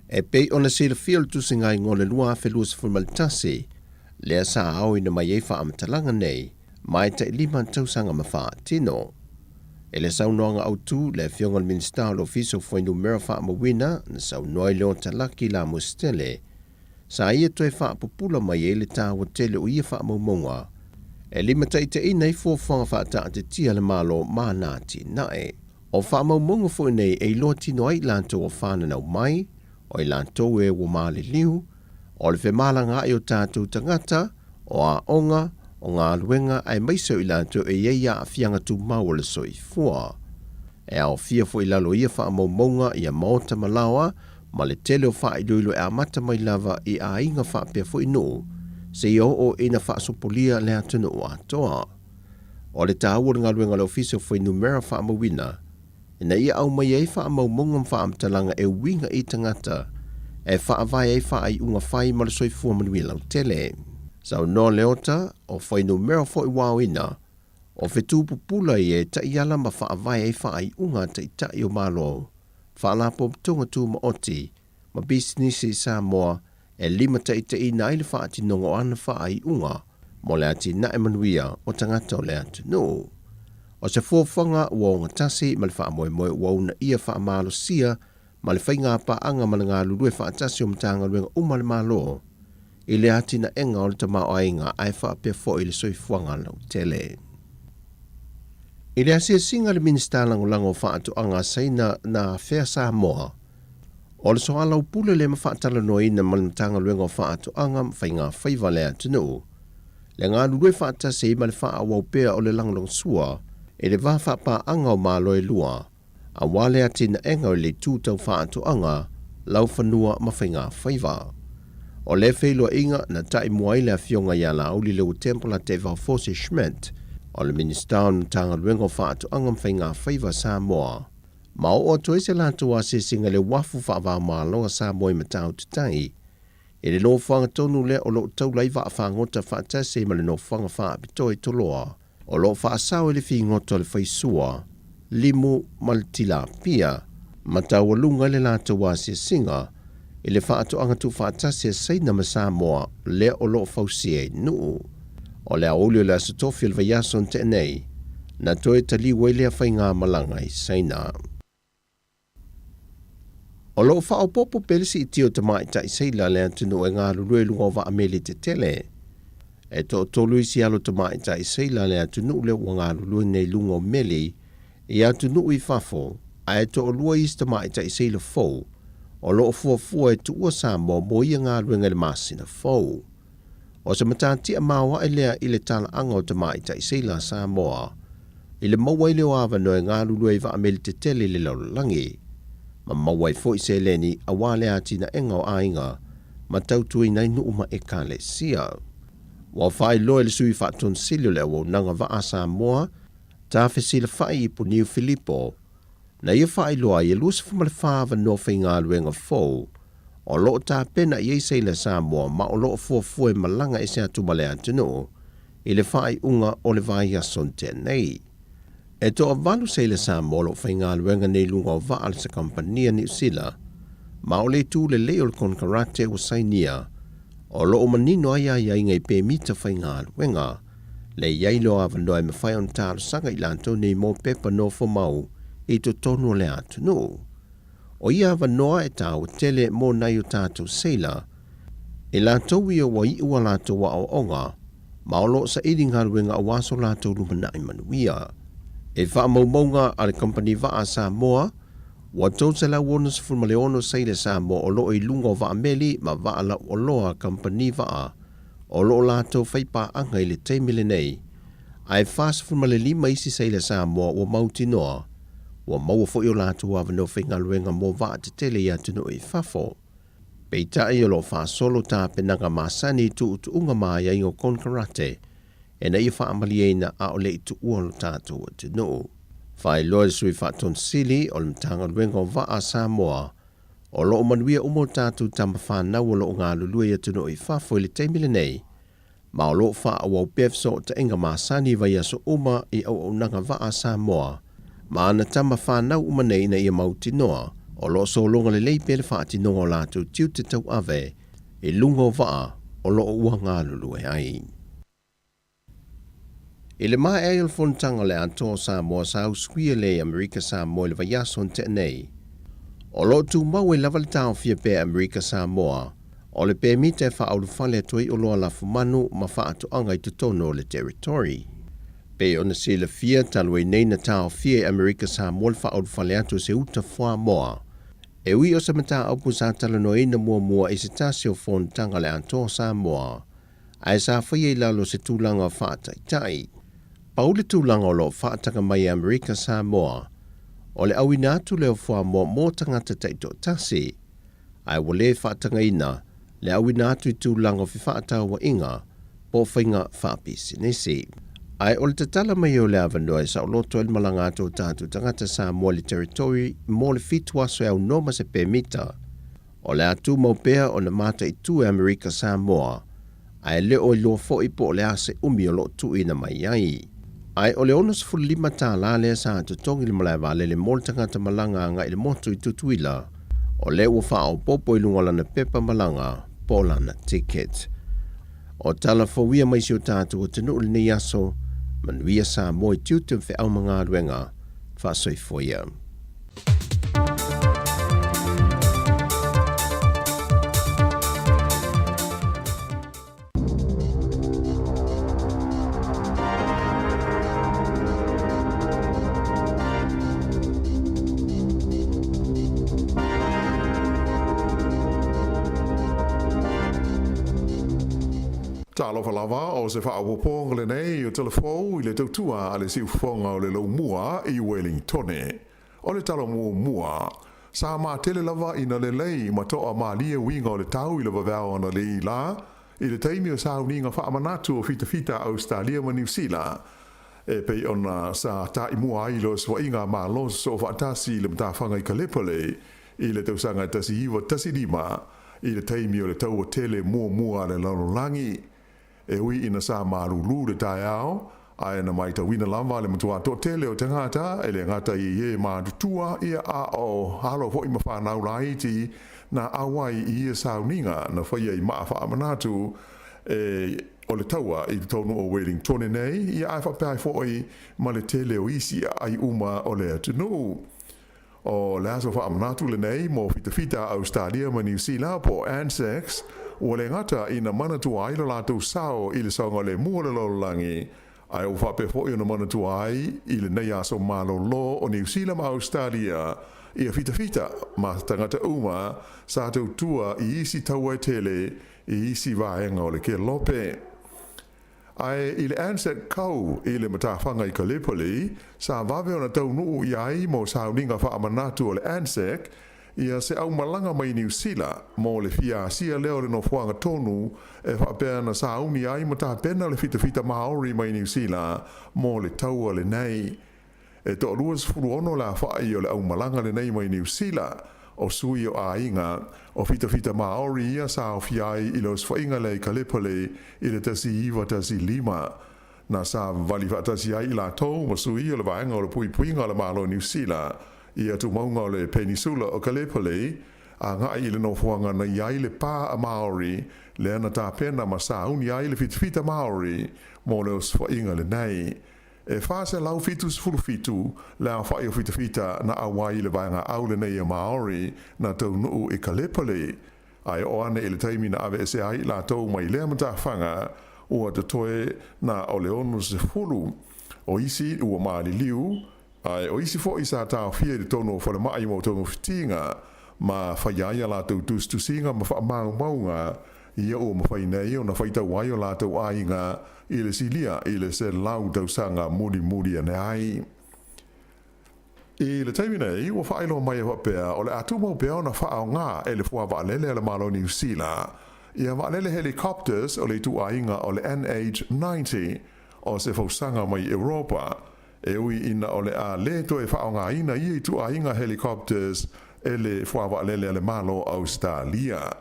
E pei ona silafia o le tusiga-igoa o le 2021, lea sa aoina mai ai faamatalaga nei ma e tai lima tausaga ma faatino. I le saunoaga autu, le Afioga i le Minisita o le Ofisa o Fuainumera Faamauina na saunoa i Leota Laki Lamositele, sa ia toe faapupula mai ai le taua tele o ia faamaumauga e limataitaiina ai fuafuaga faataatitia a le Malo ma ana atinae. O faamaumauga foi nei e iloa tino ai i latou o fananau mai, o i latou e ua maliliu, o le femalagaai o tatou tagata, o aoga, o galuega aemaise o i latou e i ai aafiaga tumau o le soifua. E aofia foi i lalo o ia faamaumauga ia maota ma laoa ma le tele o faailoilo e amata mai lava i aiga faapea foi nuu seia oo ina faasopolia le atunuu atoa. O le taua o le galuega a le Ofisa o Fuainumera Faamauina ina ia aumai ai faamaumauga ma faamatalaga e uiga i tagata e faavae ai faaiuga fai ma le soifua manuia lautele. Saunoa Leota, o fuainumera foi ua aoina, o fetu pupula ia e taiala ma faavae ai faaiuga a Taitai o Malo, Faalapotopotoga Tumaoti ma Pisinisi i Samoa e limataitaiina ai le faatinoga o ana faaiuga mo le atinae manuia o tagata o le atunuu. O se fuafuaga ua ogatasi ma le faamoemoe ua uunaia faamalosia ma le faigapaaga ma le galulue faatasi o Matagaluega uma a le Malo i le atinaega o le tamaoaiga ae faapea foi le soifuaga lautele. I le asiasiga a le Minisita Lagolago o Faatoaga a Saina na afea Samoa, O le soalaupule lea ma faatalanoaina ma le Matagaluega o Faatoaga ma Faiga Faiva a le atunuu, le galulue faatasi ai ma le faaauau pea o le lagolagosua i le va faapaaga o Malo e lua, aua le atinaega o le itu tau faatoaga, laufanua ma faiga faiva. O lea feiloaiga na taimua ai le Afioga ia Laauli Leuatempola Tevaofose Schmidt, o le Minisita o le Matagaluega o Faatoaga ma Faiga Faiva a Samoa, Ma oo atu ai se latou asiasiga i le uafu faava-o-Malo a Samoa i Matautu Tai, i le nofoaga tonu lea o lo o taula ai vaafagota faatasi ai ma le nofoaga faapitoa i Toloa, o lo o faasao i le figota o le faisua, limu ma le tilapia, ma taualuga ai le latou asiasiga i le faatoaga tuufaatasi a Saina ma Samoa lea o lo o fausia i Nuu. O le aoauli o le Aso Tofi o le vaiaso na tea nei, na toe taliu ai lea faigamalaga i Saina. O lo o faaopoopo pea le siitia o tamaitai seila a le atunuu e galulue i luga o vaa meli tetele. E toatolu isi alo tamaitai seila a le atunuu lea ua galulue nei i luga o meli i atunuu i fafo, ae toalua isi tamaitai seila fou o lo o fuafua e tuua Samoa mo ia galuega i le masina fou. O se matatia maoae lea i le talaaga o tamaitai seila a Samoa i le maua ai lea o avanoa e galulue ai vaameli tetele i le lalolagi, ma maua ai foi seleni aua le atinaega o aiga ma tautuaina ai nuu ma ekalesia. Ua faailoa e le Sui Faatonisili o le Auaunaga Vaa a Samoa, Tafesilafai i Puniu Filipo, na ia faailoa ai e 24 avanoa faigaluega fou o lo o tapena i ai seila Samoa ma o lo o fuafua e malaga ese atu ma le atunuu i le faaiuga o le vaiaso na tea nei. E toavalu seila Samoa o lo o faigaluega nei i luga o vaa a le Kamupani a Niu Sila ma o le itu lelei o le konekarate ua sainia o lo o manino ai aiaiga i pemita faigaluega le i ai lea o avanoa e mafai ona talosaga i latou nei mo pepa nofomau i totonu o le atunuu. O ia avanoa e taua tele mo nai o tatou seila, i latou ia ua iu a latou aoaoga, ma o lo o saili galuega aua so latou lumanai manuia. E faamaumauga a le Kamupani Vaa a Samoa, ua 366 sailor Samoa o lo o i luga o vaa meli ma vaa lauoloa a kamupani vaa o lo o latou faipaaga i le taimi lenei, ae 45 isi sailor Samoa ua mautinoa ua maua foi o latou avanoa faigaluega mo vaa tetele i atunuu i fafo. Peitai o lo o faasolo tapenaga masani i tuutuuga ma aiaiga o konekarate ina ia faamalieina a o le i tuua lo tatou atunuu. Faailoa e le Sui Faatonu Sili o le Matagaluega o Vaa a Samoa, o lo o manuia uma o tatou tama fanau o lo o galulue i atunuu i fafo i le taimi lenei, ma o lo o faaauau pea fesootaiga masani i vaiaso uma i auaunaga vaa a Samoa ma ana tama fanau uma nei ina ia mautinoa o lo o sologa lelei pea le faatinoga o latou tiute tauave i luga o vaa o lo o ua galulue ai. I le maea ai o le fonotaga o le Atoa o Samoa sa usuia lea i Amerika Samoa i le vaiaso na tea nei. O lo o tumau ai lava le taofia pea e Amerika Samoa o le pemita e faaulufale atu ai oloa lafumanu ma faatoaga i totonu o le territory. Pei ona silafia, talu ai nei na taofia e Amerika Samoa le faaulufale atu o se uta fuamoa. E ui o se mataupu sa talanoaina muamua i se tasi o fonotaga a le Atoa o Samoa, ae sa faia i lalo o se tulaga faataitai. Pau le tulaga o lo o faataga mai e Amerika Samoa, o le auina atu lea o fuamoa mo tagata taitoatasi, ae ua le faatagaina le auina atu i tulaga o fefaatauaiga po o faiga faapisinisi. Ae o le tatala mai o le avanoa e saoloto ai le malaga atu o tatou tagata Samoa i le Territory mo le fitu aso e aunoa ma se pemita, O le a tumau pea ona mataitu e Amerika Samoa, ae le o iloa foi po o le a se umi o lo o tuuina mai ai. Ae o le 65 tālā lea sa totogi i le malae vaalele mo le tagata malaga agai i le motu i Tutuila, o lea ua faaopoopo i luga o lana pepa malaga po o lana ticket. O tala fou ia mai si o tatou atunuu i lenei aso, manuia Samoa i tiute ma feau ma galuega, faasoifua ia. Talofa lava o se faaopoopoga lenei o tala fou i le tautua a le siufofoga o le Laumua i Welingtone. O le tala muamua, sa matele lava ina lelei ma toa malie uiga o le tau i le vaveao analeī la, i le taimi o sauniga faamanatu o fitafita a Ausetalia ma Niu Sila, e pei ona sa taimua ai le osofaiga a Malo Sosoofaatasi i le matafaga i Kalepale i le tausaga e 1915 i le taimi o le taua tele muamua a le lalolagi. E ui ina sa malūlū le taeao, ae na maitauina lava le matua toatele o tagata e le gata i e matutua ia a o alo foi ma fanau laiti na auai i ia sauniga na faia i maa faamanatu e o le taua i totonu o Wellingtone nei ia ae faapea ai foi ma le tele o isi aai uma o le atunuu. O le aso faamanatu lenei mo fitafita a Ausetalia ma Niu Sila po o ANZACs, ua le gata ina manatua ai lo latou sao i le saogalemu o le lalolagi, ae ua faapea foi ona manatua ai i lenei aso malolo o Niu Sila ma Ausetalia ia fitafita ma tagata uma sa tautua i isi taua e tele i isi vaega o le kelope. Ae i le Anzac Cove i le matafaga i Gallipoli, sa vave ona taunuu i ai mo sauniga faamanatu o le Anzac ia se aumalaga mai Niu Sila mo le fia asia lea o le nofoaga tonu e faapea na sauni ai ma tapena le fitafita Maori mai Niu Sila mo le taua lenei. E toalua 16 le afa'i o le aumalaga lenei mai Niu Sila, o sui o aiga, o fitafita Māori ia sa aofia ai i le osofaiga lea i Kalepale i le 1915. Na savali faatasi ai i latou ma sui o le vaega o le puipuiga o le Malo o Niu Sila i atumauga o le Penisula o Kalepale, aga'i i le nofoaga na i ai le pa a Māori lea na tapena ma sauni ai le fitafita Māori mo le osofaiga lenei. E 477 le aofa'i o fitafita na auai i le vaega au lenei a Māori na taunuu i Kalepale, ae oo ane i le taimi na aveesea ai i latou mai lea matafaga, Ua totoe na o le 60 o isi ua maliliu, ae o isi foi sa taofia i totonu o falemai mo togafitiga ma faia ai a latou tusitusiga ma faamaumauga ia ua mafai nei ona faitau ai o latou aiga i le silia i le 100 tausaga mulimuli ane ai. I le taimi nei, ua faailoa mai e faapea o le a tumau pea ona faaaoga e le fuavaalele a le Malo o Niu Sila ia vaalele helicopters o le ituaiga o le NH90 o se fausaga mai Europa, e ui ina o le a lē toe faaaogaina ia ituaiga helicopters e le fuavaalele a le Malo o Ausetalia.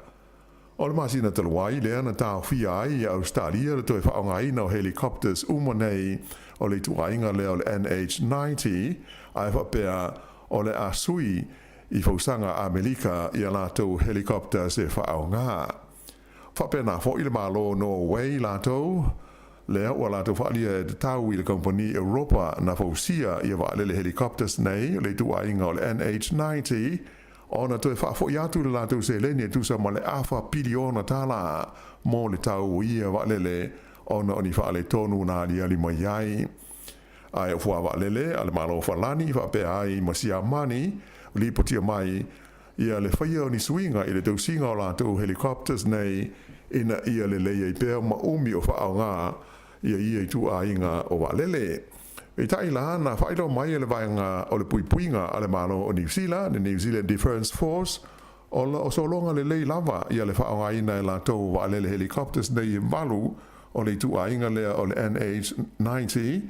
O le masina talu ai lea na taofia ai e Ausetalia le toe faaaogaina o helicopters uma nei o le ituaiga lea o le NH90, ae faapea o le a sui i fausaga Amelika i a latou helicopters e faaaoga. Faapena foi le Malo o Norway latou, lea ua latou faaalia e tatau i le kamupani Europa na fausia ia vaalele helicopters nei o le ituaiga o le NH90 ona toe faafoi atu le latou seleni e tusa ma le afa piliona tālā mo le tau o ia vaalele ona o ni faaletonu na aliali mai ai. Ae o fuavaalele a le Malo o Falani faapea ai ma Siamani, lipotia mai ia le faia o ni suiga i le tausiga o latou helicopters nei ina ia lelei ai pea ma umi o faaaoga ia ia ituaiga o vaalele. Peitai la, na faailoa mai e le Vaega o le Puipuiga a le Malo o Niu Sila, le New Zealand Defence Force, o lo o sologa lelei lava ia le faaaogaina e latou o vaalele helicopters nei e valu o le ituaiga lea o le NH90,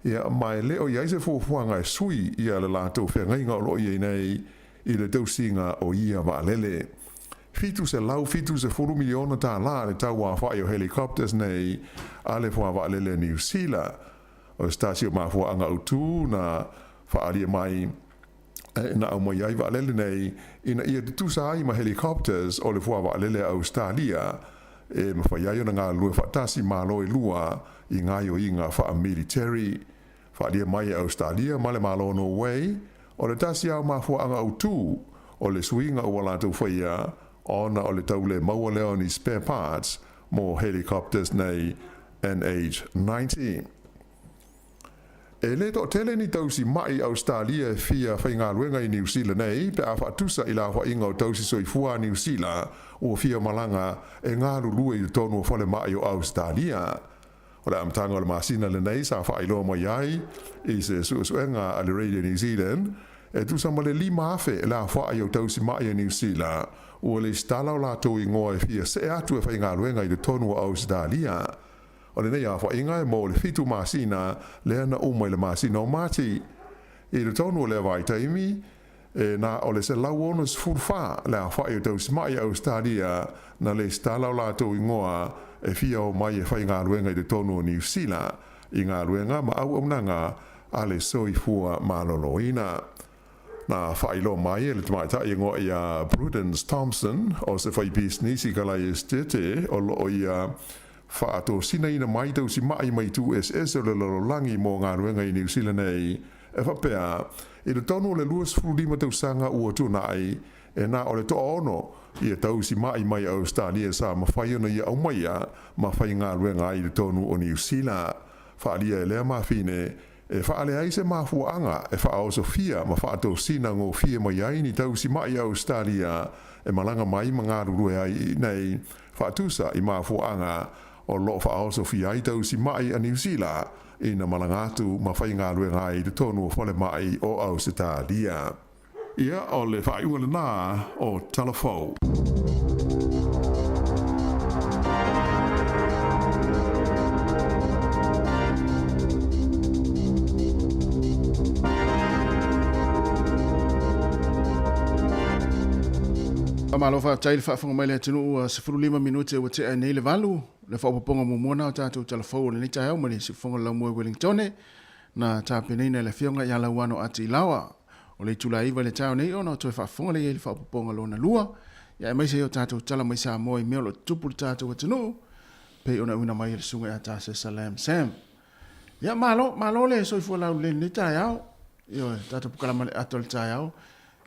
ia, ma e le o i ai se fuafuaga e sui ia le latou feagaiga o lo o i ai nei i le tausiga o ia vaalele. $770 miliona tālā le tau aofai o helicopters nei a le fuavaalele a Niu Sila. O se tasi o mafuaaga autū na faaalia mai na aumai ai vaalele nei ina ia tutusa ai ma helicopters o le fuavaalele a Ausetalia e mafai ai ona galulue faatasi malo e lua i gaoioiga faamiliteri. Faaalia mai e Ausetalia ma le Malo o Norway, o le tasi lava o mafuaaga autū o le suiga ua latou faia ona o le tau le maua lea o ni spare parts mo helicopters nei NH90. E le toatele ni tausi ma'i Ausetalia e fia faigaluega i Niu Sila nei pe a faatusa i le aofaiga o tausi soifua a Niu Sila ua fia malaga e galulue i totonu o falemai o Ausetalia. O le amataga o le masina lenei sa faailoa mai ai i se suesuega a le Radio New Zealand e tusa ma le 5,000 le aofai o tausi ma'i a Niu Sila ua lesitala o latou igoa e fia see atu e faigaluega i totonu o Ausetalia. O lenei aofaiga e mo le 7 masina lea na uma i le masina o Mati. I totonu o lea vaitaimi, e na o le 164 le aofai o tausima'i a Ausetalia na lesitala o latou igoa e fia omai e faigaluega i totonu o Niu Sila i galuega ma auaunaga a le soifua maloloina. Na faailoa mai e le tamaitai e igoa ia Prudence Thompson o se faipisinisi kalai esetete o lo o ia faatosinaina mai tausima'i mai itu eseese o le lalolagi mo galuega i Niu Sila nei e faapea, i totonu o le 25 tausaga ua tuanai, e na o le toaono ia tausima'i mai Ausetalia sa mafai ona ia aumaia ma faigaluega ai i totonu o Niu Sila. Faaalia e lea mafine, e faaleai se mafuaaga e faaosofia ma faatosina gofie mai ai ni tausima'i a Ausetalia e malaga mai ma galulue ai i inei, faatusa i mafuaaga o lo o faaosofia ai tausima'i a Niu Sila ina malaga atu ma faigaluega ai i totonu o falemai o Ausetalia. Ia, o le faaiuga lenā o Tala Fou. Faamalo faafetai i le faafofoga mai le atunuu ua 15 minute ua tea ai nei le valu. Le faaopoopoga muamua na o tatou tala fou o lenei taeao mai le siufofoga o le laumua i Wellingtone na tapenaina e le Afioga ia Lauano Ati Ilaoa. O le itula e 9 i le taeao nei ona toe faafofoga lea i le faaopoopoga lona lua, ia aemaise ai o tatou tala mai Samoa i mea o lo o tutupu i le tatou atunuu, pei ona auina mai e le Susuga ia Tasesa Lam Sam. Ia malo, malo le soifua laulelei i lenei taeao. Ioe, tatou pukalama le ato i le taeao.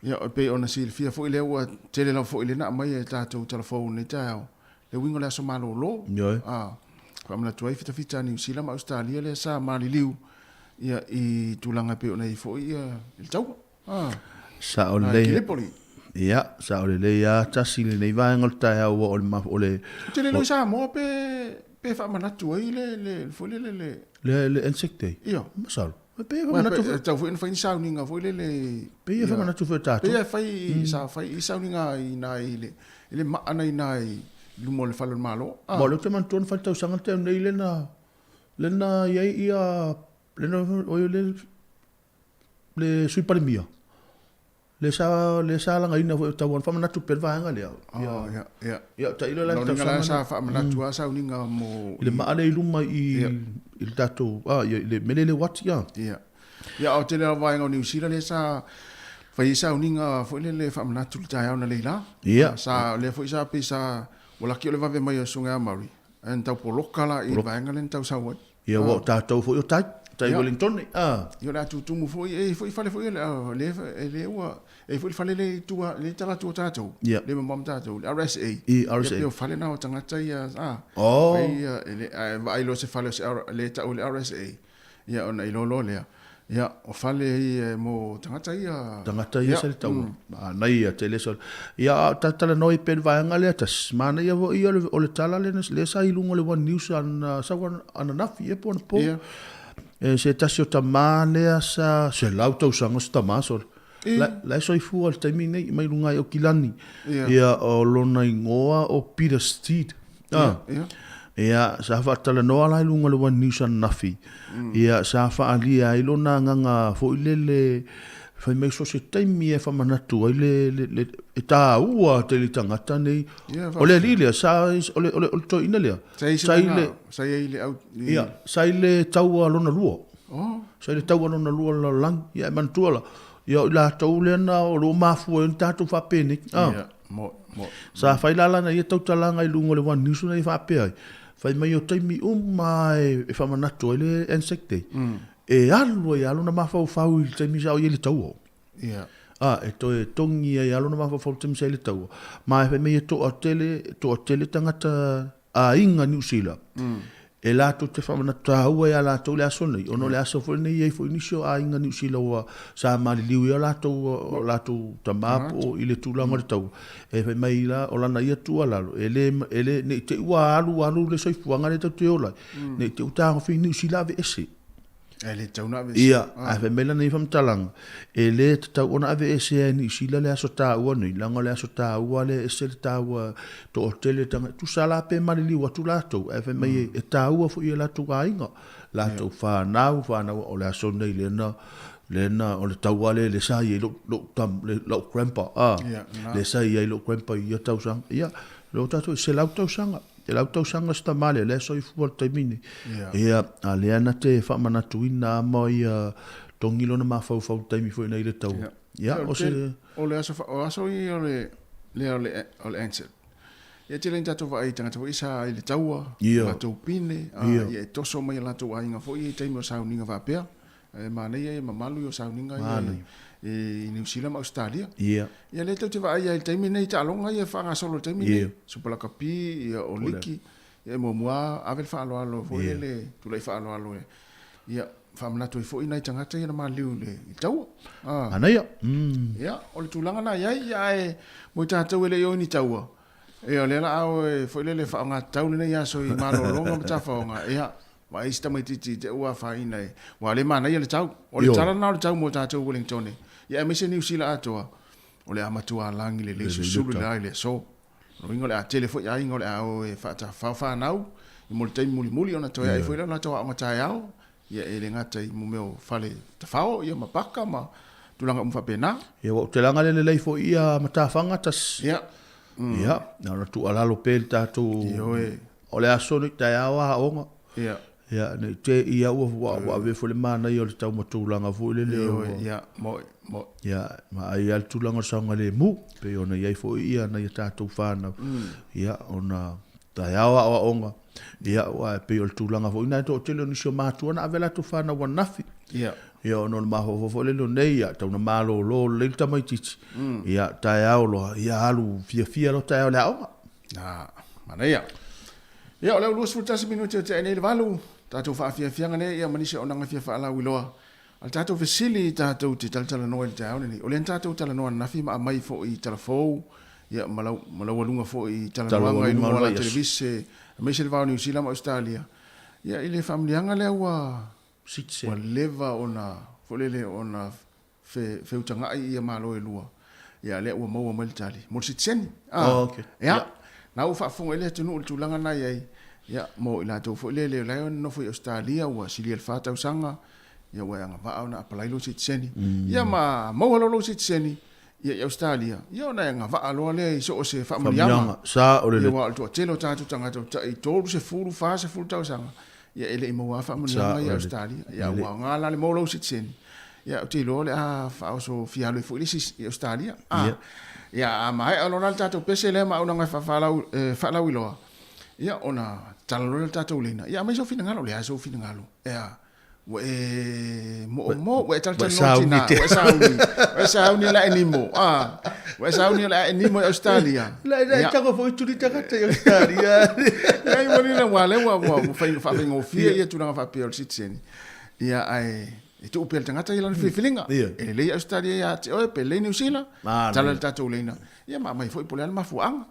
Ia, e pei ona silafia foi lea ua tele lava foi lena aumai e tatou tala fou i lenei taeao. Le uiga o le aso malolo. Ioe. Ah. Faamanatu ai fitafita a Niu Sila ma Ausetalia lea sa maliliu ia i tulaga e pei ona i ai foi ia i le taua. Ah. Sao lelei. Gallipoli. Ia, sao lelei a tasi lenei vaega o le taeao ua o le o le Ou te le iloa i Samoa pe pe faamanatu ai le le foi lele le le le Anzac Day. Ia. Masalo. E pei e faamanatu foi. E tatau foi ona fai ni sauniga foi lele. Pei e faamanatu foi e tatou. Pei e fai sa fai i sauniga i ina i le i le maa na ina i luma o le fale o le Malo. Ma o lea ou te manatua na fai le tausaga na tea nei lea na lea na i ai ia lea na oi le le Sui Palemia lea sa lea sa lagaina foi tau ona faamanatu pea le vaega lea. Oh, ia, ia. Ia, tailo la le tausaga. sa faamanatu lava sauniga mo i le maa lea i luma i i le tatou ah i le mele le uati ah. Ia. Ia, o tele lava vaega o Niu Sila lea sa fai ai sauniga foi lele faamanatu i le taeao analeila. Ia. Sa lea foi sa pei sa ua laki o le vave mai o le Susuga ia Mauri, ae na tau poloka la i le vaega lea na tau sau ai. Ia, ua o tatou foi o tai, tai Wellington, a. Ia, o le a tutumu foi, e i ai foi fale foi o lea, lea ua, e i ai foi le fale lea i tua, lea i talaatu o tatou, lea e mamao ma tatou, le RSA. I, RSA. Ia, pei o fale na o tagata ia, a. Oh. Fai ia, ae vaai loa se fale o se, lea e tau o le RSA, ia, ona iloa loa lea, ia, o fale ia mo tagata ia. Tagata ia sa le taua. Manaia tele sa. Ia, a o talatalanoa ai pea i le vaega lea tasi, manaia foi ia o le tala lea lea sa i luga o le One News ana sau ananafi ea po o anapo. Ia. E se tasi o tama lea sa 100 tausaga se tama sole. La, la e soifua i le taimi nei mai luga ai o Kilani. Ia. Ia, o lona igoa o Peter Steed. Ia, ia. Ia, sa faatalanoa la i luga o le One News ananafi. Ia, sa faaalia ai lona agaga foi lele, fai mai so se taimi e faamanatu ai le, le, le, e taua tele i tagata nei. Ia, O le alii lea, sa, o le, o le, o le toeaina lea, Sa i ai se sa i le, sa i ai le au, i, ia, sa i le taua lona lua. Oh. Sa i le taua lona lua o le lalolagi. Ia, e manatua la, ia, o i latou lea na o lo o mafua ai ona tatou faapenei. Ah. Ia, mo, mo. Sa fai la lana ia tautalaga i luga o le One News na ia faapea ai, fai mai o taimi uma lava e faamanatu ai le Anzac Day, e alu ai lava lona mafaufau i le taimi sa o i ai le taua. Ia. A, e toe togi ai lava lona mafaufau i le taimi sa i ai le taua. Ma e fai mai e toatele, toatele tagata aiga Niu Sila, e latou te faamanatu taua ia latou le aso nei, ona o le aso foi lenei e i ai foi nisi o aiga Niu Sila ua sa maliliu i o latou, o latou tama po o i le tulaga o le taua. E fai mai la, o lana ia tuualalo, e le, e le, ne i te i ua alu alu le soifuaga lea tatou te ola ai, ne i te i ua tagofi Niu Sila aveese. E le tatau ona aveese. Ia, ae fai mai lana ia faamatalaga, e le tatau ona aveesea e Niu Sila le aso taua nei, leaga o le aso taua lea e ese le taua toatele tagata, tusa la pe maliliu atu latou, ae fai mai e taua foi i o latou aiga, latou fanau, fanau, o le aso nei lea na, lea na, o le taua lea lea sa i ai lou, lou tam, lou grandpa, a, lea sa i ai lou grandpa i ia tausaga, ia, lea ua tatou i 100 tausaga. Te lau tausaga se tama lea, lea soifua le taimi nei. Ia, a lea na te faamanatuina ama ia togi lona mafaufau taimi foi nei le taua. Ia, o se... O le aso, o aso ia o le, lea o le, o le Anzac. Ia tele ni tatou vaai i tagata foi sa i le taua, Ia. latou pine, a, Ia. ia e toso mai a latou aiga foi i taimi o sauniga faapea. E manaia ia mamalu ia o sauniga ia i Niu Sila ma Ausetalia. Ia. Ia lea tou te vaai ai i le taimi nei, taaloga ia e faagasolo i le taimi nei, Super Lakapi, ia o Liki, ia e muamua ave le faaaloalo foi lele, tulai faaaloalo e, ia faamanatu ai foi nai tagata ia na maliliu i le taua. Manaia. Ia, o le tulaga na i ai, ia ae mo i tatou e le i o i ni taua, ia o lea la a o e foi lele faaaoga tatau lenei aso i malologa ma tafaoga, ia Vaai si tamaitiiti te ua afaina e, ua le manaia le tau. O le tala lena o le tau mo tatou Wellingtone, ia aemaise Niu Sila atoa, o le a matua lagi lelei susulu le la i le aso. O lona uiga o le a tele foi aiga o le a o e faatafafao fanau i mo le taimi mulimuli ona toe ae foi lea o latou aoga taeao, ia e le gata i mo mea o fale tafao ia ma paka ma tulaga uma faapena. Ia ua ou te laga le lelei foi ia matafaga tasi. Ia. Ia, na ona tuualalo pea i le tatou. Ioe. O le aso nei taeao aoga. Ia. Ia, nei te i au ua, ua ave foi le manaia o le taumatulaga foi lele. Ioe, ia, moe, moe. Ia, ma ai lava le tulaga o le saogalemu, pei ona i ai foi ia nai a tatou fanau. Ia, ona taeao aoaoga, ia, aua e pei o le tulaga foi lena e toatele o nisi o matua na ave a latou fanau ananafi. Ia. Ia, ona o le mafaufau foi lele o nei, ia, tau na malolo lelei le tamaitiiti. Ia, taeao loa, ia alu fiafia loa taeao i le aoga. Na, manaia. Ia, o lea ua 21 minute o tea nei le 8, tatou faafiafiaga nei, ia ma nisi o auaunaga fia faalauiloa. A o le tatou fesili tatou te talatalanoa i le taeao lenei, o lea na tatou talanoa ananafi ma aumai foi i tala fou, ia ma lau, ma laualuga foi i talanoaga i luga o ala televise, aemaise le va o Niu Sila ma Ausetalia, ia i le faamanuiaga lea ua, ua leva ona, foi lele, ona fe, feutagai ia Malo e lua, ia lea ua maua mai le tali mo le sitiseni. Ah, oh, okay. Ia, yeah. Na ua faafofoga i le atunuu i le tulaga na i ai, ia, mo i latou foi lele o la e nonofo i Ausetalia ua silia i le 4 tausaga, ia ua e agavaa ona apalai lou sitiseni. Ia ma maua loa lou sitiseni, ia i Ausetalia, ia ona e agavaa loa lea i so o se faamanuiaga. Sa o le Ia aua o le toatele o tatou tagata ua tai 30, 40 tausaga, ia e le i maua lava faamanuiaga ia i Ausetalia. Ia ua aoga la le maua lou sitiseni, ia ou te iloa o le a faaoso fia alu ai foi le isi i Ausetalia. A, ia a maea loa la le tatou pese lea ma auaunaga e faalauiloa, ia ona tatala loa lea o le tatou laina. Ia aumai sou finagalo, o le a sou finagalo? Ea, ua e moomoo, ua e talatalanoa i tina, ua e sauni, ua e sauni o le a e nimo, a, ua e sauni o le a e nimo i Ausetalia. La ina e tago foi tuli tagata i Australia. Leai, ua lila, ua lea ua, ua, ua faafaigofie ia tulaga faapea o le sitiseni. Ia, ae e tuu pea i le tagata ia lana filifiliga. E lelei Australia ia te oe, pe lelei Niu Sila, tala i le tatou laina. Ia ma aumai foi po o le a le mafuaaga.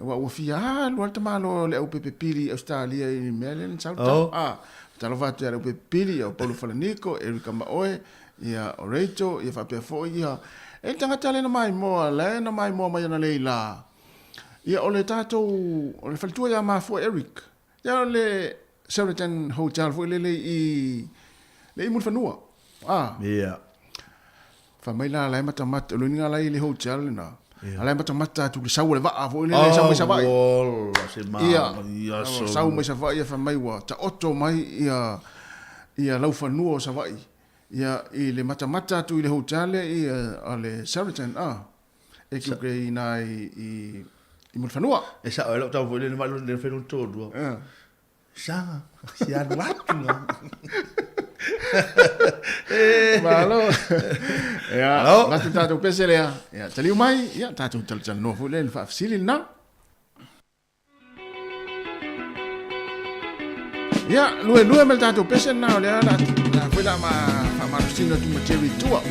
Aua ua fia alu lava le tamaloa o le aupepe pili i Australia i le mea lea na sau tau. A, talofa atu ia le aupepe pili, ia o Paulo Falaniko, Erica Maoe, ia o Rachel, ia faapea foi ia e le tagata lea na maimoa, la e na maimoa mai analeila. Ia o le tatou, o le faletua ia Mafua Eric. Ia o le Sheraton Hotel foi lele i le i Mulifanua. Ah. Ia. Fai mai la, la e matamata, o le uiga la i le hotel lena. Yeah. A la e matamata atu le sau o le vaa foi lele, oh, sau mai Savaii. Ola, se ma, ia, ia, so... sau mai Savaii, ia fai mai ua taoto mai ia, ia laufanua o Savaii. Ia, i le matamata atu i le hotel ia, a le Sheraton, ah. E ke i nā i, i Mulifanua. E sao e lau tau foi le mai le whenua tōrua. Yeah. Sa, si alu atu la. Malo. Ia, latu tātou pese lea. Ia, taliu mai, ia, tātou talatalanoa foi lea i le faafesili lena. Ia, lue lue ma le tatou pese lena o lea la, la foi la ma faamalosina atu ma Jerry Tua.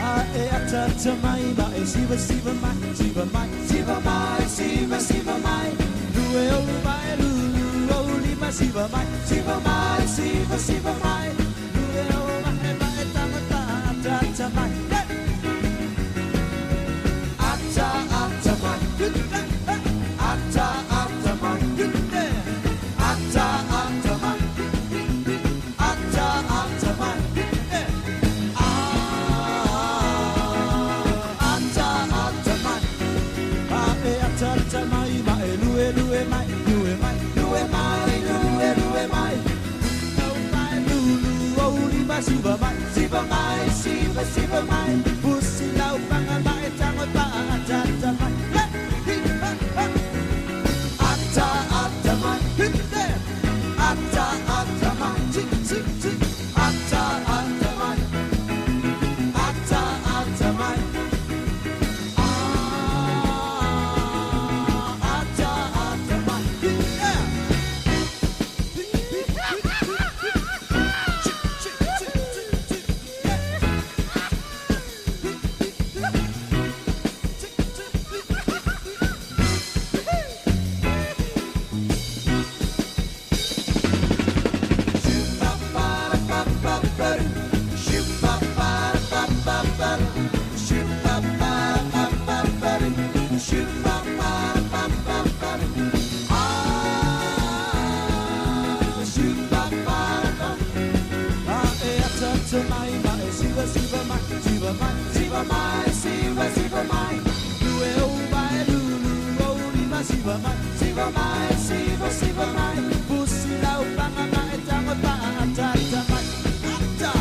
A e ata mai ma e siva siva mai siva mai siva mai siva siva mai lue o mai lulu o lima siva mai siva mai siva siva mai lue o mai ma e tangata ata ata mai ata ata mai ata ata mai ata ata mai ata ata mai ata ata mai a e ata ata mai ma e lue lue mai lue mai lue mai lue lue mai mai lulu o lima siva mai siva mai siva siva mai pusi lau panga mai tango pa ata ata mai hi ha ha ata ata mai ata ata mai ti ti ti ata ata mai ata ata mai ata ata mai Siva mai, siva, siva mai, pusi lau panga mai, tango pa, ata, ata mai, ata,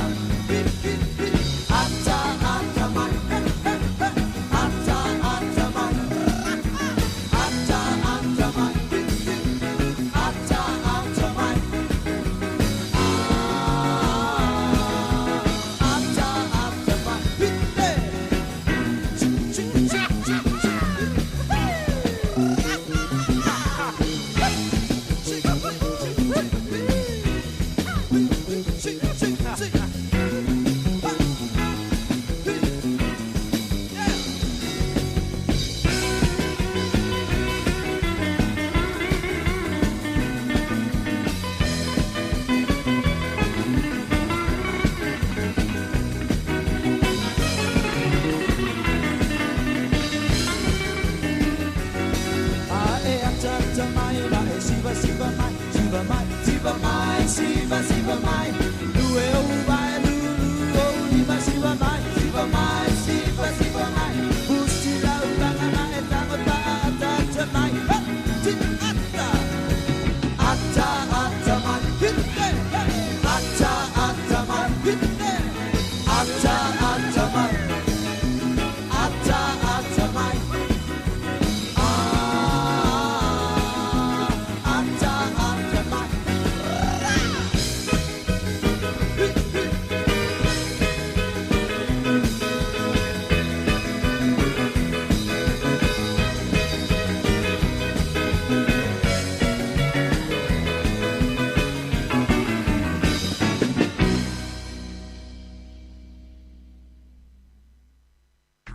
hi, hi, hi, ata, ata mai, he, he, he, ata, ata mai, ata, ata mai, hi, hi, ata, ata mai, ata, ata mai, hi, he.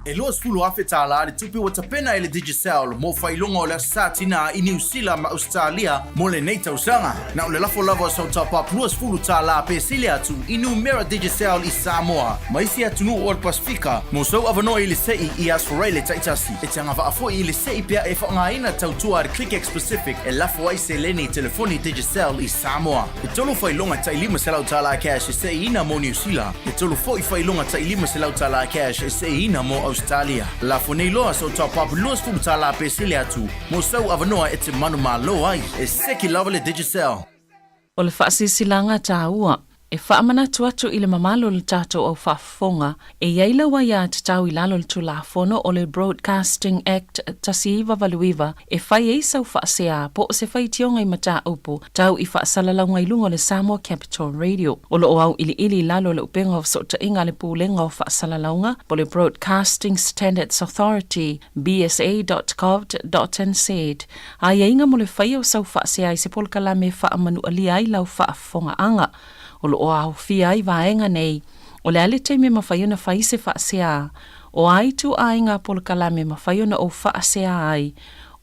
E $20,000 le tupe ua tapena e le Digicel mo faailoga o le Aso Sa Tinā i Niu Sila ma Ausetalia mo lenei tausaga. Na o le lafo lava o sau top-up $20 pe sili atu i numera Digicel i Samoa ma isi atunuu o le Pasefika mo sou avanoa i le se'i i Asoraile taitasi. E te agavaa foi i le se'i pea e faaaogaina tautua a le ClickX Pacific e lafo ai seleni i telefoni Digicel i Samoa. E tolu faailoga tai $500 cash e se'iina mo Niu Sila, e tolu foi faailoga tai $500 cash e se'iina mo Ausetalia. Lafo nei loa sou top-up $20 pe sili atu mo sou avanoa e te manumalo ai. E seki lava le Digicel. O le faasilasilaga taua e faamanatu atu i le mamalu o le tatou au faafofoga, e i ai lau aiatatau i lalo o le Tulafono o le Broadcasting Act 1989 e fai ai sau faasea po o se faitioga i mataupu tau i faasalalauga i luga o le Samoa Capital Radio. O lo o auiliili i lalo o le upega o fesootaiga a le Pulega o Faasalalauga po o le Broadcasting Standards Authority, bsa.govt.nz, aiaiga mo le faia o sau faasea i se polokalame e faamanualia ai lau faafofogaaga. O lo o aofia ai vaega nei, o le a le taimi e mafai ona fai se faasea, o a ituaiga polokalame e mafai ona ou faasea ai,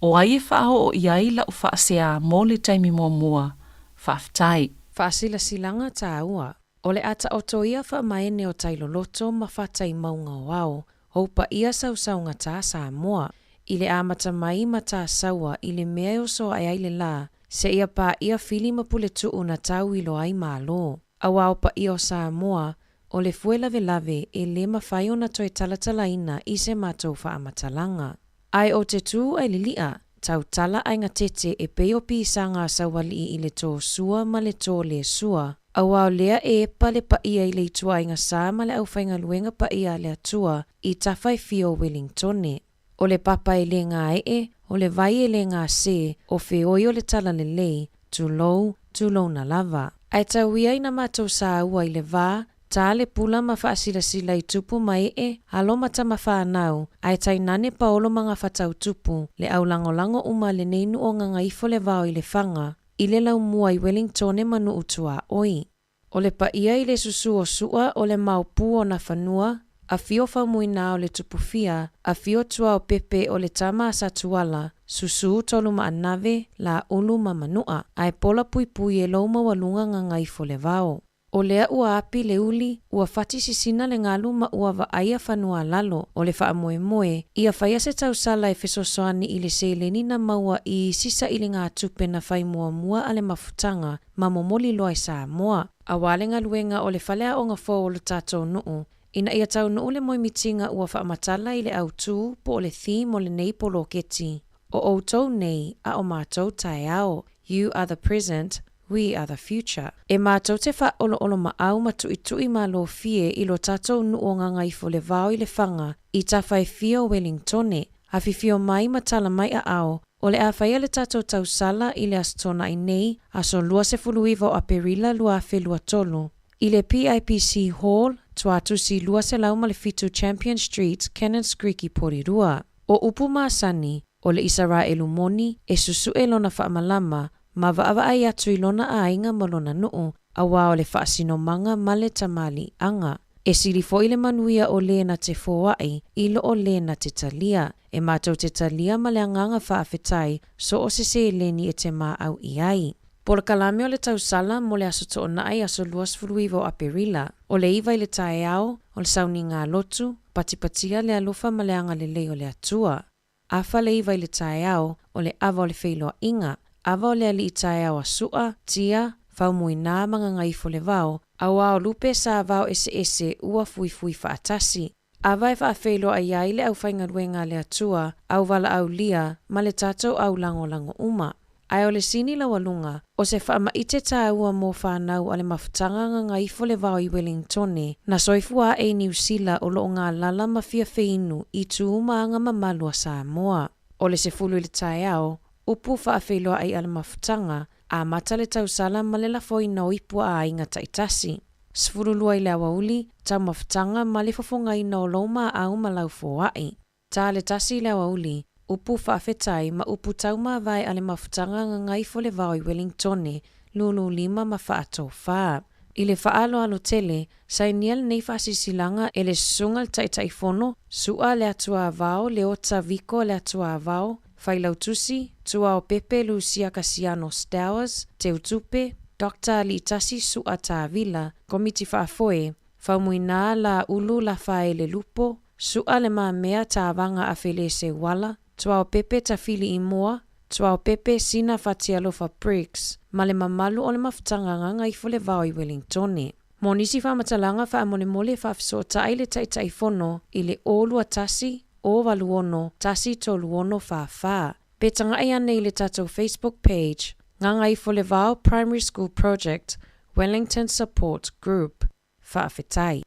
o ai e faaoo i ai lau faasea mo le taimi muamua. Faafetai. Faasilasilaga taua. O le a taoto ia faamaene o Tailoloto ma Fatai Mauga o Ao, ou paia sausaugata Samoa. I le amata mai ma Tasaua i le mea e oso ae ai le lā, seia paia Fili ma Puletuu na tauilo ai Malo. Aua o paia o Samoa, o le fue lavelave e le mafai ona toe talatalaina i se matou faamatalaga. Ae o te tū ai lili'a, tautala ai gatete e pei o pisaga a Saualii i le tō sua ma le tō lē sua, auā o lea e epa le paia i le ituaiga sa ma le aufaigaluega paia a le Atua i tafa e fia o Welingtone. O le papa e lē gae'e, o le vai e lē gasē, o feoi o le talalelei, tulou, tulouna lava. Ae tau ia ina matou saua i le va, tā le pula ma faasilasila i tupu ma e'e, alo ma tama whānau, ae tainane paolo ma ngā whatau tupu, le au lagolago uma a lenei nu'u o Gagaifo le Vao i Lefaga, i le laumua i Wellingtone ma Nu'u Tuaoi. O le paia i le susu o Su'a o le maopu o Nafanua, afio Faumuina o le Tupufia, afio Tuaopepe o le tama a Satuala, susu Tolumaanave, Laulu ma Manu'a, ae pola puipui e lou maualuga Gagaifolevao. O lea ua api le uli, ua fati sisina le galu ma ua vaaia fanua lalo, o le faamoemoe, ia faia se tausala e fesoasoani i le seleni na maua i isi sailigatupe na fai muamua a le mafutaga ma momoli loa i Samoa, aua le galuega o le faleaoga fou o lo tatou nuu, ina ia taunuu le moemitiga ua faamatala i le autū po o le theme o lenei poloketi, O outou nei, a o matou taeao, You are the present, we are the future. E matou te faaoloolomaau ma tuitui malofie i lo tatou nuu o Gagaifolevao i Lefaga, i tafa e fia o Welingtone, afifio mai ma tala mai aao, o le a faia le tatou tausala i le Aso Toonai nei, aso 29 o Aperila 2023, i le PIPC Hall, Tuatusi 207 Champion Street, Cannons Creek i Porirua. O upu masani, o le Isaraelu moni, e susuʻe lona faamalama, ma vaavaai atu i lona aiga ma lona nuu, auā o le faasinomaga ma le tamaliiaga. E sili foi le manuia o lē na te foaʻi i lo o lē na te talia. E matou te talia ma le agaga faafetai so o se seleni e te maau i ai. Polokalame o le tausala mo le Aso Toonai aso 29 o Aperila. O le 9 i le taeao, o le sauniga lotu, patipatia le alofa ma le agalelei o le Atua. Afa le 9 i le taeao, o le ava o le feiloaiga, ava o le alii taeao a Su'a, Tia, Faumuina ma Gagaifolevao, auā o lupe sa vao eseese ua fuifui faatasi. Ava e faafeiloai ai le aufaigaluega a le Atua, auvalaaulia, ma le tatou au lagolago uma. Ae o le sini laualuga, o se faamaite taua mo fanau a le mafutaga Gagaifolevao i Welingtone, na soifua ae i Niu Sila o loo galala ma fia feinu i tu ma aga mamalu a Samoa. O le 10 i le taeao, upu faafeiloai a le mafutaga, amata le tausala ma le lafoina o ipu a aiga taitasi. 12 i le aoauli, taumafataga ma le fofogaina o lou maau ma lau foai. Tā le 1 i le aoauli, upu faafetai ma upu taumavae a le mafutaga Gagaifolevao i Welingtone, lulu lima ma faatofā. I le faaaloalo tele, sainia lenei faasilasilaga e le Susuga i le Taitaifono, Su'a Leatuavao Leota Viko Leatuavao, Failautusi, Tuaopepe Lucia Kasiano Stowers, Teutupe, Doctor Aliitasi Su'a Tavila, Komiti Faafoe, Faumuina Laulu Lafaele Lupo, Su'a Le Mamea Tavaga Afeleseuala, Tuaopepe Tafili Imoa, Tuaopepe Sina Fatialofa Briggs, ma le mamalu o le Mafutaga Gagaifolevao i Welingtone. Mo nisi faamatalaga faamolemole faafesootai le Taitaifono i le 0 21 086 136 44. Pe tagai ane i le tatou Facebook page, Gagaifolevao Primary School Project, Wellington Support Group. Faafetai.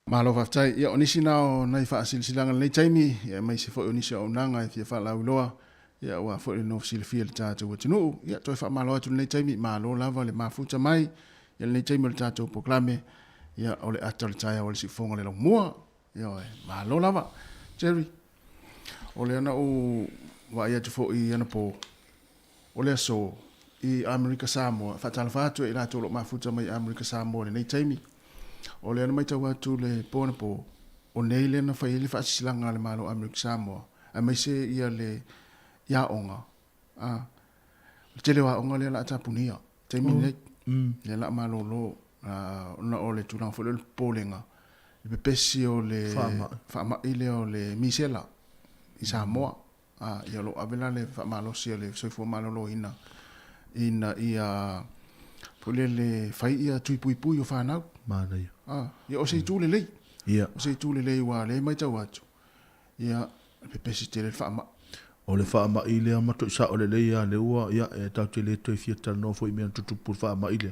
Malo faafetai. Ia, o nisi na o nai faasilasilaga i lenei taimi, ia, aemaise foi o nisi o auaunaga e fia faalauiloa, ia, aua foi le nofo silafia i le tatou atunuu. Ia, toe faamalo atu i lenei taimi, malo lava le mafuta mai i lenei taimi o le tatou polokalame, ia, o le ata o le taeao a le siufofoga o le laumua. Ioe, malo lava. Jerry, o lea na ou vaai atu foi anapo, o le aso i Amerika Samoa, e faatalofa atu e i latou o lo o mafuta mai i Amerika Samoa i lenei taimi. O lea na matau atu le po anapo, o nei lea na fai ai le faasisilaga a le Malo o Amerika Samoa, aemaise ia le i aoga, a, o le tele o aoga lea o le a tapunia, taimi lenei, lea o le a malolo, ona o le tulaga foi lea o le popolega, le pepesi o le faamai lea o le misela i Samoa. A, ia o lo o ave la le faamalosi a le Soifua Maloloina ina ia foi lele fai ia tui puipui o fanau. Manaia. A, ia o se itu lelei. Ia. O se itu lelei aua o lea e matau atu, ia e pepesi tele le faamai. O le faamai lea matuai sao lelei lava lea ua, ia, e tatou te le toe fia talanoa foi i mea na tutupu i le faamai lea.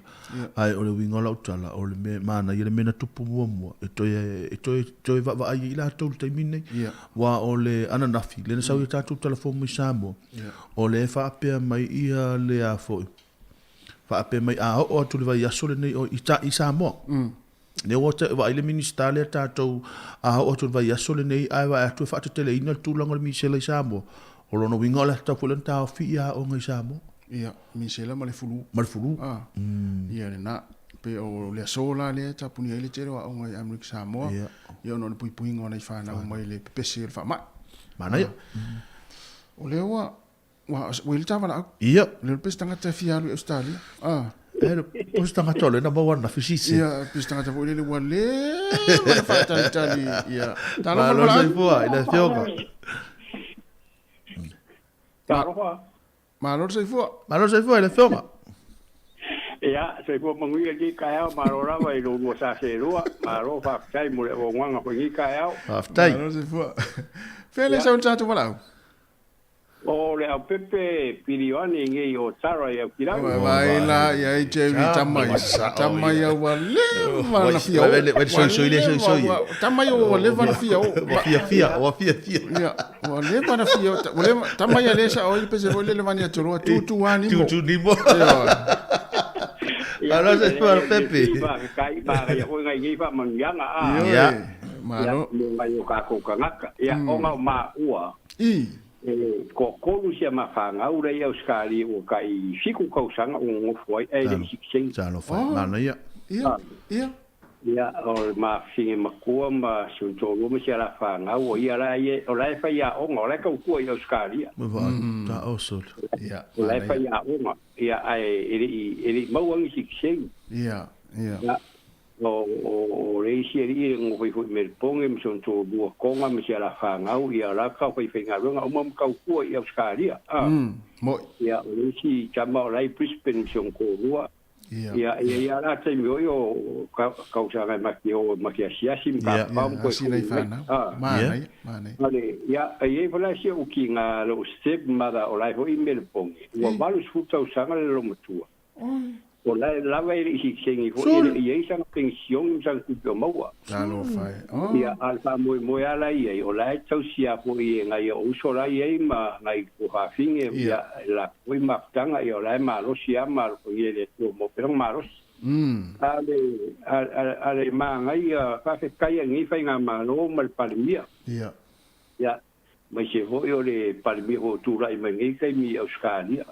Ae o le uiga o lau tala, o le mea, manaia le mea na tupu muamua, e toe, e toe, toe vaavaai ai latou i le taimi lenei. Aua o le ananafi, lea na sau i a tatou tala fou mai Samoa, o lea e faapea mai ia le a foi, faapea mai a oo atu i le vaiaso lenei o, i, i Samoa, lea ua vaai le Minisita lea tatou, a oo atu i le vaiaso lenei ae vaai atu e faateteleina le tulaga o le misela i Samoa, o lona uiga o le a tatau foi la ona taofi ia aoga i Samoa. Ia, misela ma le fulu. Ma le fulu. Ah, ia lena. Pe o le aso la lea e tapunia ai le tele o aoga i Amerika Samoa, ia, ia ona o le puipuiga o nai fanau mai le pepesi o le faamai. Manaia. O lea ua, ua, ua i le tavalaau. Ia. O lea pe se tagata e fia alu i Australia. Ah. E, po se tagata o lea na maua ana fisise. Ia, pe se tagata foi lele ua leva ona faatalitali. Ia. Talofa Malo le soifua i le afioga. Talofa. Malo le soifua. Malo le soifua i le afioga. Ia, soifua manuia lenei taeao, malo lava i lo lua sa seelua, malo faafetai mo le auaunaga foi i lenei taeao. Faafetai. Malo le soifua. Fea le sau i le tatou valaau? O le Aupepe Pilioane nei o Tara i Aukilani. Vaai la i ai Jerry tama ia. Tama ia ua leva na fia o. Vai soisoi le soisoi. Tama ia ua leva na fia o. Ua fiafia, ua fiafia. Ia, ua leva na fia o. Ua leva, tama ia le sa o i pese foi le levani atu loa tu tu a nimo. Tu tu nimo. Malo se fua Pepe. Faafetai, manaia foi ngai nei faamanuiaga a. Ia. Malo. Ia, ngai o kākou tagata. Ia, ona o maua. I. E toatolu si a ma fanau la i Ausetalia ua tai 7 tausaga o nonofo ai ae le i sitiseni. Talofa e, manaia. Ia, ia. Ia, o le mafine matua ma si ona toalua ma si a la fanau, o ia la ia, o la e faiaoga, o la e tautua i Ausetalia. Ua vaai, taoso. Ia, O la e faiaoga, ia, ae e le i, e le i maua ni sitiseni. Ia, ia. Ia, O, o, o le isi alii e nofo ifo i Melbourne ma si ona toalua Tonga ma si a la fanau, ia o la ka faifaigaluega uma ma tautua i Ausetalia. A. Moi. Ia, o le isi tama o la i Brisbane ma si ona toalua. Ia. Ia, ia, ia la taimi oi o kausaga e maki o maki asiasi ma Ia. kapapau ma koe Asi nai fou mai. fanau. A. Manaia, manaia. Ale, ia, e i ai foi la si ou kiga lou step mother o la e foi i Melbourne. Ua 80 tausaga le loomatua. O la e lava e le i sitiseni foi, e le i ai sana penisione ma sana tupe o maua. Talofa e. Oh. Ia, a o le faamoemoe lava la i ai, o la e tausia foi e nai ou uso la i ai ma nai tuafafine, ia, e latou foi mafutaga, ia o la e malosi lava ma alofagia e le Atua mo pea lona malosi. A o le, a, a, a le manaia, faafetai i lenei faigamalo ma le Palemia. Ia. Ia, aemaise foi o le Palemia foi o tulai mai nei taimi i Ausetalia.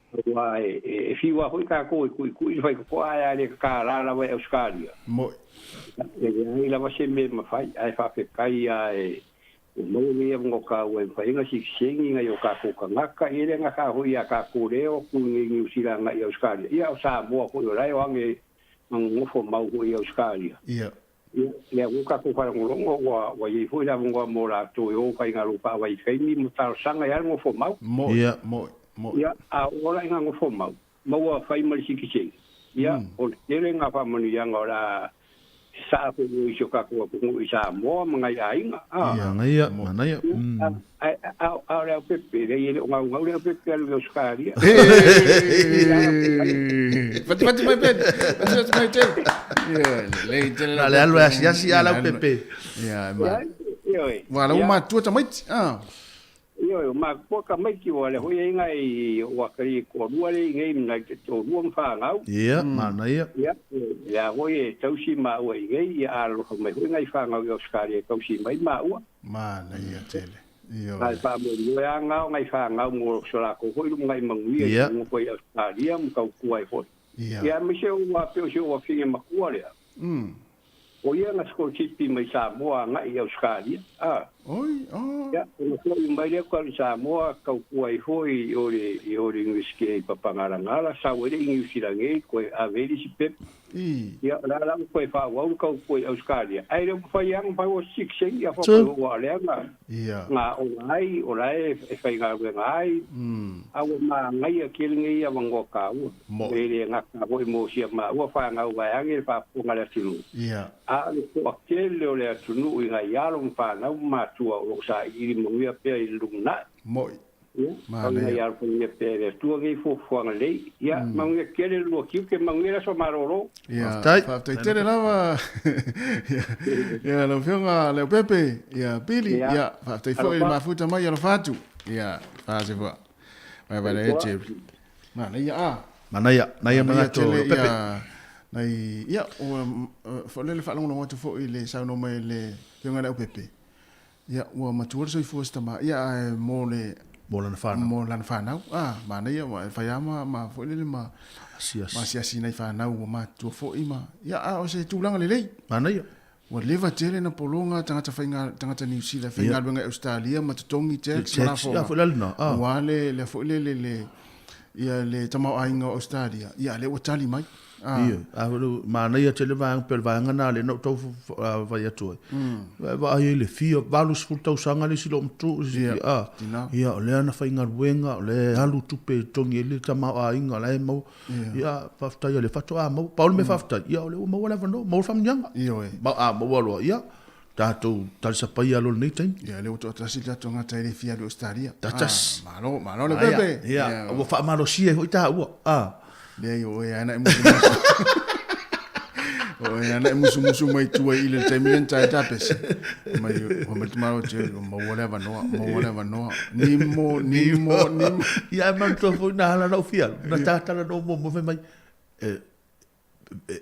Aua e fiu lava foi tatou e tuitui le faitotoa ae a le tatala lava e Ausetalia. Mo'i. E leai lava se mea e mafai, ae faafetai lava e ua maua lenei avanoa taua e mafai ai ona siliseni nai o tatou tagata, ia e le gata foi ia tatou lea e o atu nei i Niu Sila agai i Ausetalia, ia a o Samoa foi o la e o age ma nonofo mau foi i Ausetalia. Ia. Ia, lea ua tatou faalogologo ua ua i ai foi le avanoa mo latou e o faigaluega faavaitaimi ma talosaga ai le nofo mau. Mo'i, mo'i, mo'i. Ia, a oo la i ngā nofo mau, ma ua fai ma le sitiseni, ia, o le tele ngā faamanuiaga o le a sasaa foi mo isi o tatou atunuu i Samoa ma nai aiga, a. Ia, manaia, manaia. Ia, a, a, a o le aupepe, leai e le o gaugau le aupepe alu i Ausetalia. Fati fati mai pele. Fati fati mai tele. Ia, lelei tele. Na le alu e asiasi a le aupepe. Ia, ma. Ioe. Ua la ua matua tamaiti. Ah. Ioe, ua matua tamaiti ua le hoi ai ngai ua kari toalua le i nei nai te toalua ma fanau. Ia, manaia. Ia, lea foi e tausi maua i nei, ia alofa mai foi nai fanau i Ausetalia e tausi mai maua. Manaia tele. Ioe. Ae faamoemoe lava na o nai fanau mo so latou foi lumanai manuia i luga foi i Ausetalia ma tautua ai foi. Ia aemaise ua pei o si ou afine matua lea. O ia na sikolasipi mai Samoa agai i Ausetalia. A. Oi, oh. Ia, ona foi mai lea tau i Samoa tautua ai foi i o le i o le Iunivesite i Papangalangala, sau ai lea i Niu Sila nei, toe ave ai le isi pepa. I. Ia, o le a la ua toe faaauau le tautua i Ausetalia, ae le o mafai lava ona fai ua sitiseni, ia faapea ua o lea na, na aoga ai, o la e faigaluega ai, a ua manaia tele nei avanoa taua. E le gata foi mo sia maua fanau vaeane le faafofoga a le atunuu, a o le toatele o le atunuu i nai alo ma fanau ma matua o lo o sailiili manuia pea i le lumanai. Ia, Manaia. Ia alofagia pea e le Atua nei fuafuaga lelei. Ia, manuia tele le lua tiute, manuia le aso malolo. Ia, Faafetai. faafetai tele lava. Ia, lau Afioga Leaupepe, ia Pili, Ia, ia, faafetai foi i le alofa. mafuta mai, alofa atu. Ia, faasefua. Vai vai le Jerry. Manaia a. Manaia, naia Manaia manatu o tele Leaupepe. ia nai ia ua foi le faalogologo atu foi i le saunoa mai a le Afioga Leaupepe. Ia, ua matua le soifua o si tama, ia, ae mo le... Mo lana fanau. Mo lana fanau. Ah, manaia, ua e fai lava ma, ma foi lele ma... Asiasi. Ma asiasi nai fanau ua matutua foi ma... Ia, a o se tulaga lelei. Manaia. Ua leva tele na pologa tagata faiga, tagata Niu Sila faigaluega i Ausetalia ma totogi tax ma Tax, lafoga. ia, foi la lena, ah. Aua le, le foi lele le, ia le tamaoaiga o Ausetalia, ia, lea ua tali mai. Ah. Ioe, a foi le manaia tele vaega pei o le vaega lena lea na ou tau fai atu ai. E vaai ai le fia 80 tausaga le isi loomatua, a, ia o lea na faigaluega, o lea e alu tupe e totogi ai le tamaoaiga o la e maua. Ia, faafetai o lea faatoa maua. Pau le mea faafetai, ia o lea ua maua le avanoa, maua le faamanuiaga. Ioe. A maua loa, ia tatou talisapaia loa i lenei taimi. Ia, lea ua toatasi le tatou tagata e le fia alu i Ausetalia. Toatasi. Ah, malo, malo le pepe. Ia, ua faamalosia ai foi taua. Ah. Leai, o oe lava na e musumusu. O oe lava na e musumusu mai tua i le taimi lea na tae tapese. Mai, ua mai le tamaloa Jerry, ua maua le avanoa, maua le avanoa. Nimo, nimo, nimo. Ia, e manatua foi na ala na ou fia alu, na tatala na ou muamua fai mai, e,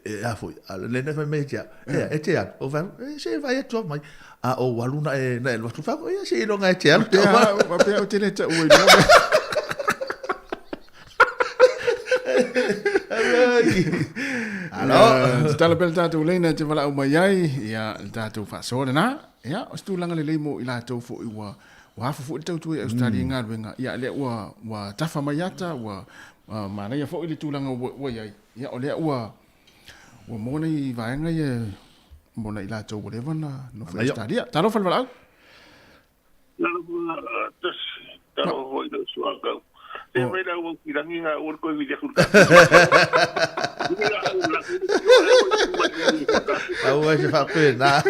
e a foi, a le na fai mai e te au, e, e te alu, o fai, e, se vai atu mai, a o alu na e, na e alu atu, fai, ia se iloga e te alu. Pea, pea o te le tau e loa. Alo. Tatalo pea le tatou leina e te valaau mai ai, ia, le tatou faasoa lena. Ia, o se tulaga lelei mo i latou foi ua ua afu foi le tautua i Ausetalia i galuega, ia, lea ua ua tafa mai ata, ua manaia foi le tulaga ua ua i ai. Ia, o lea ua ua maua nai vaega ia mo nai latou ua leva ona nofo i Ausetalia. Talofa le valaau. Talofa tasi, talofa foi lau suakau. Se mai lau au kirangi ngā ua koe vili aku Au ai se faapena.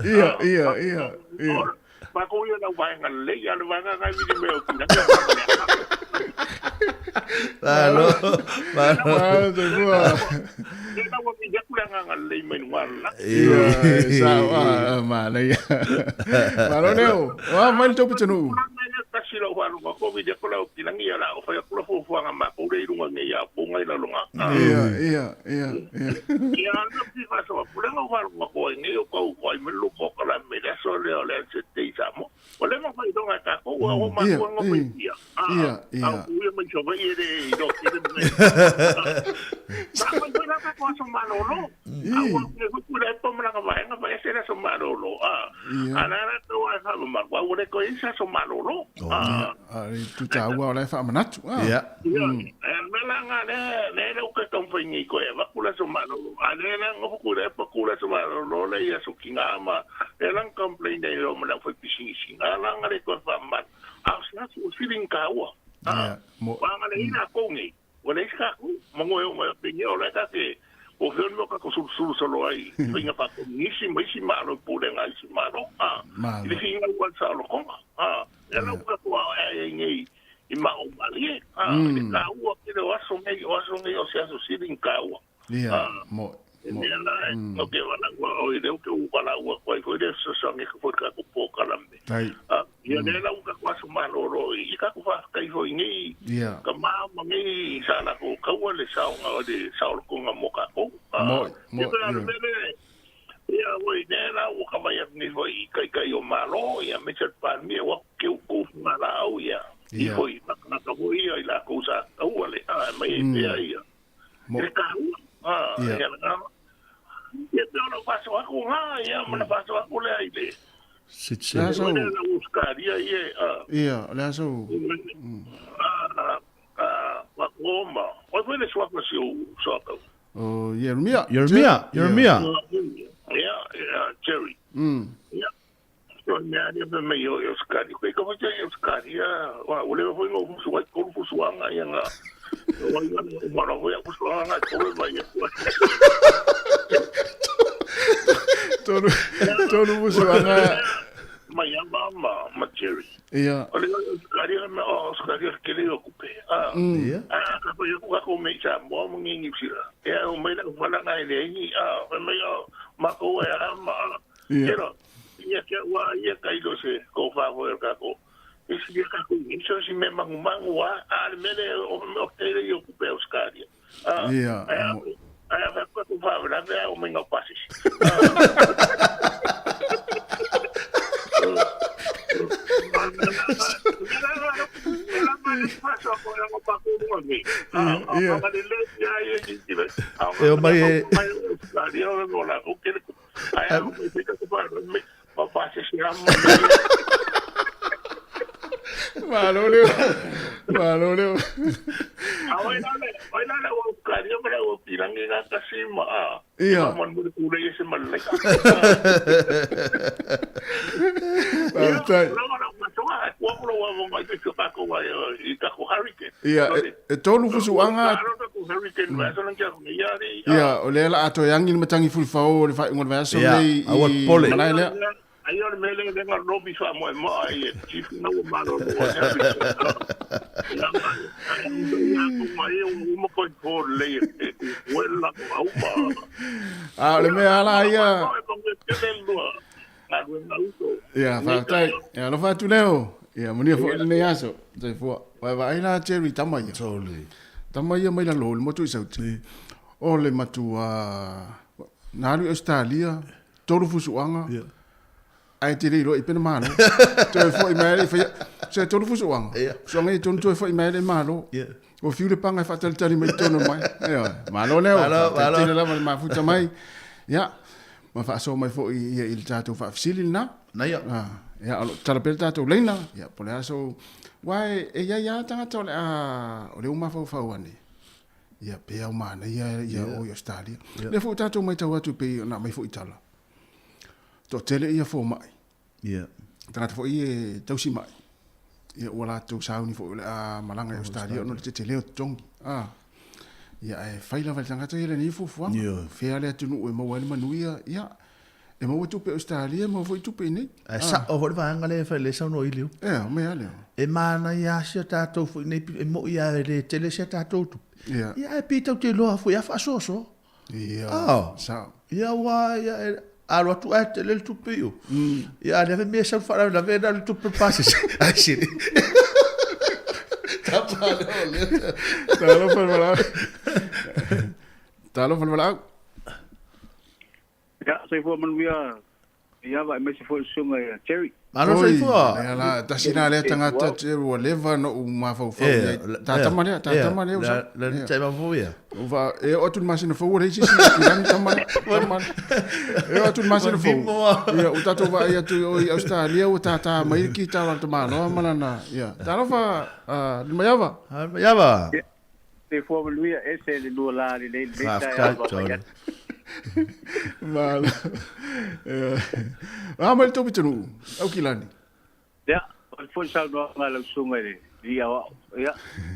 Ia, ia, ia, ia. Mākou ia lau vaega lelei, a o le vaega ngai vili mea o kirangi. Malo, malo. Malo soifua. Lea la ua vili atu le agaga lelei mai luga o le lagi. Ia, sao, ah, manaia. Malo leo. Oa mai le tou pitonuu. Tasi lau faalogo atu o vili atu lau kilangi, ia o le a ou fai atu la fuafuaga a matou lea i luga nei a o pou ngai laloga. Ia, ia, ia, ia. Ia, a lea ou te faasoa atu, leaga ua faalogo atu ai nei o tau ai mai le loko o Kalame i le aso lea o le Anzac Day i Samoa. Ua leva ona fai galuega a tatou, a o matua nga mai ia. A o kuia mai Savaii e le iloa tele le mea. Sa mai foi la tatou aso malolo. A ua le foi Tuilaepa ma lana vaega fai ese le aso malolo. A la latou a e faamamalu, a ua le toe i ai se aso malolo. A le itu taua o la e faamanatu. Ia. Ia, a le mea la lena lea, lea le ou toe taumafai nei toe avatu le aso malolo. A lea la nofo Tuilaepa tu le aso malolo lea i aso tina ma lea la na complain ai loa ma le aufaipisinisi. Na la na le toe faamamalu. A o se aso ua sili ona taua. Ia, mo. Aua na leai latou nei, ua leai se tatou. Manu e oo mai pei o la e ta te po o fea le mea o tatou sulusulu solo ai i faiga faakomunisi ma isi Malo i pulega a isi Malo, a, i le finau a le saolotoga, a, lea la ua tatou aoae ai nei i maa o malie, a, i le taua tele o aso nei, o aso nei o se aso sili ona taua. Ia, mo, E mea la, o ke valaau a oe, lea ou te ou valaau atu ai foi le fesoasoani atu foi i le tatou polokalame. Tai. Ia lea la ua tatou aso malolo i tatou faafetai foi i nei tama ma nei sa latou taua le saoga o le saolotoga mo tatou. Mo, mo, Ia, pei o le mea lea, ia foi lea la ua ka vaai atu nei foi i Taitai o Malo, ia aemaise le Palemia, ua ke utu fugalaau ia, i foi tagata foi ia i latou sa taua le, mai ai pea ia. Mo. Le taua. Ia. Ia, lena. Ia, pe o lau faasoa atu lena, ia, ma le faasoa atu lea i le... Citizen. Le aso. Le la Australia, ia, Ia, o le aso. Ma ma. Oi foi le suafa si ou soatau. O Ieremia. Ieremia, Ieremia. Ia, ia, Jerry. Ia. O le mea lea fai mai o i Ausetalia. Koe ka whai i Ausetalia, wa, ua leva foi na ou fusu ai, tolu fusuaga ia na, o ai na umala foi au fusuaga na e tolu e mai atu ai. Tolu, tolu fusuaga. Mai ama ma, ma Jerry. Ia. O le Ausetalia, mea o Ausetalia le tele o tupe. Ah, Ia. ah, ka fai atu kākou mea i Samoa ma Niu Sila. Ia, o mai lau fala na e leai ni, ah, fai mai o, makou e a ma, Ia. Tero, ia ke ua ia kai lo se ko fa fo e ka ko. I si ka ko ni so si me mangu mangu a a le mele o me o te le yo ku pe Australia. A Ia, a mo. a a ka ko fa la ve o me ngau pasis. Ia. E o mai e- Malo leo. Malo leo. Ia. Faafetai. Ia, e tolu fusuaga. Ia, o lea la a toe agi le matagi fulifao o le faaiuga o le vaiaso Ia, lenei aua i le popole. malae lea. A o le mea la ia. Ia, faafetai. Ia, alofa atu leo. Ia, manuia foi lenei aso. Soifua. Vaai la Jerry tama ia. Totally. Tama ia mai lalo o le motu i Sauti. O le matua na alu i Australia, tolu fusuaga. Ia. Ae te le iloa i pena malo. Toe foi mai le faia. Se tolu fusuaga. Ia. Fusuaga e tonu toe foi mai le malo. Ia. O fiu le panga e faatalitali mai tonu mai. Ia, malo leo. Malo, malo. Tele lava le mafuta mai. Ia, ma faasoa mai foi ia i le tatou faafesili lena. Na ia. Ah, ia, o lo o tatala pea le tatou laina. Ia, po o le a sou... Aua e i ai lava tagata o le a... o lea ua mafaufau ane. Ia, pe au manaia ia o i Australia. Lea foi ua tatou matau atu pei ona aumai foi tala. Toatele ia fomai. Ia. Tagata foi e tausi mai. Ia ua latou sauni foi o le a malaga i Australia ona o le tetele o totogi. Ah. Ia ae fai lava e le tagata ia lenei fuafuaga. Ia. Fea le atunuu e maua ai le manuia, ia e maua tupe i Australia, e maua foi tupe i inei. Ae sao foi le vaega lea e fai lea e saunoa i Liu. Ea, o mea lea. E manaia lava si a tatou foi nei, e moi lava e le tele si a tatou tupe. Ia. Ia ae pei tatou te iloa foi a faasoasoa. Ia, Ah. sao. Ia ua ia e alo atu ae tele le tupe i o. Ia a lea foi mea e sau le faalavelave na o le tupe pasese. Ai sili. Tapa lea o lea. Talofa le valaau. Talofa le valaau. Ia, soifua manuia i ava aemaise foi le susuga ia Jerry. Malo soifua. Lea la, tasi la lea tagata te ua leva na ou mafaufau i ai. Ta tama lea, ta tama lea usa. La ni tai mafau ia. Ua e o atu le masina fou ua leai se isi i lani tama lea. Tama lea. E o atu le masina fou. Ia, ua tatou vaai atu i o i Australia ua tātā mai le kitara a le tamaloa ma lana, ia. Talofa, Limaiava. Limaiava. Soifua manuia, ese le lua la lelei lenei taeao Faafetai, Tony. Malo. A mai le tou pitonuu, Aukilani. Ia, o le foi saunoaga a lau susuga i le Alii Aoao. Ia,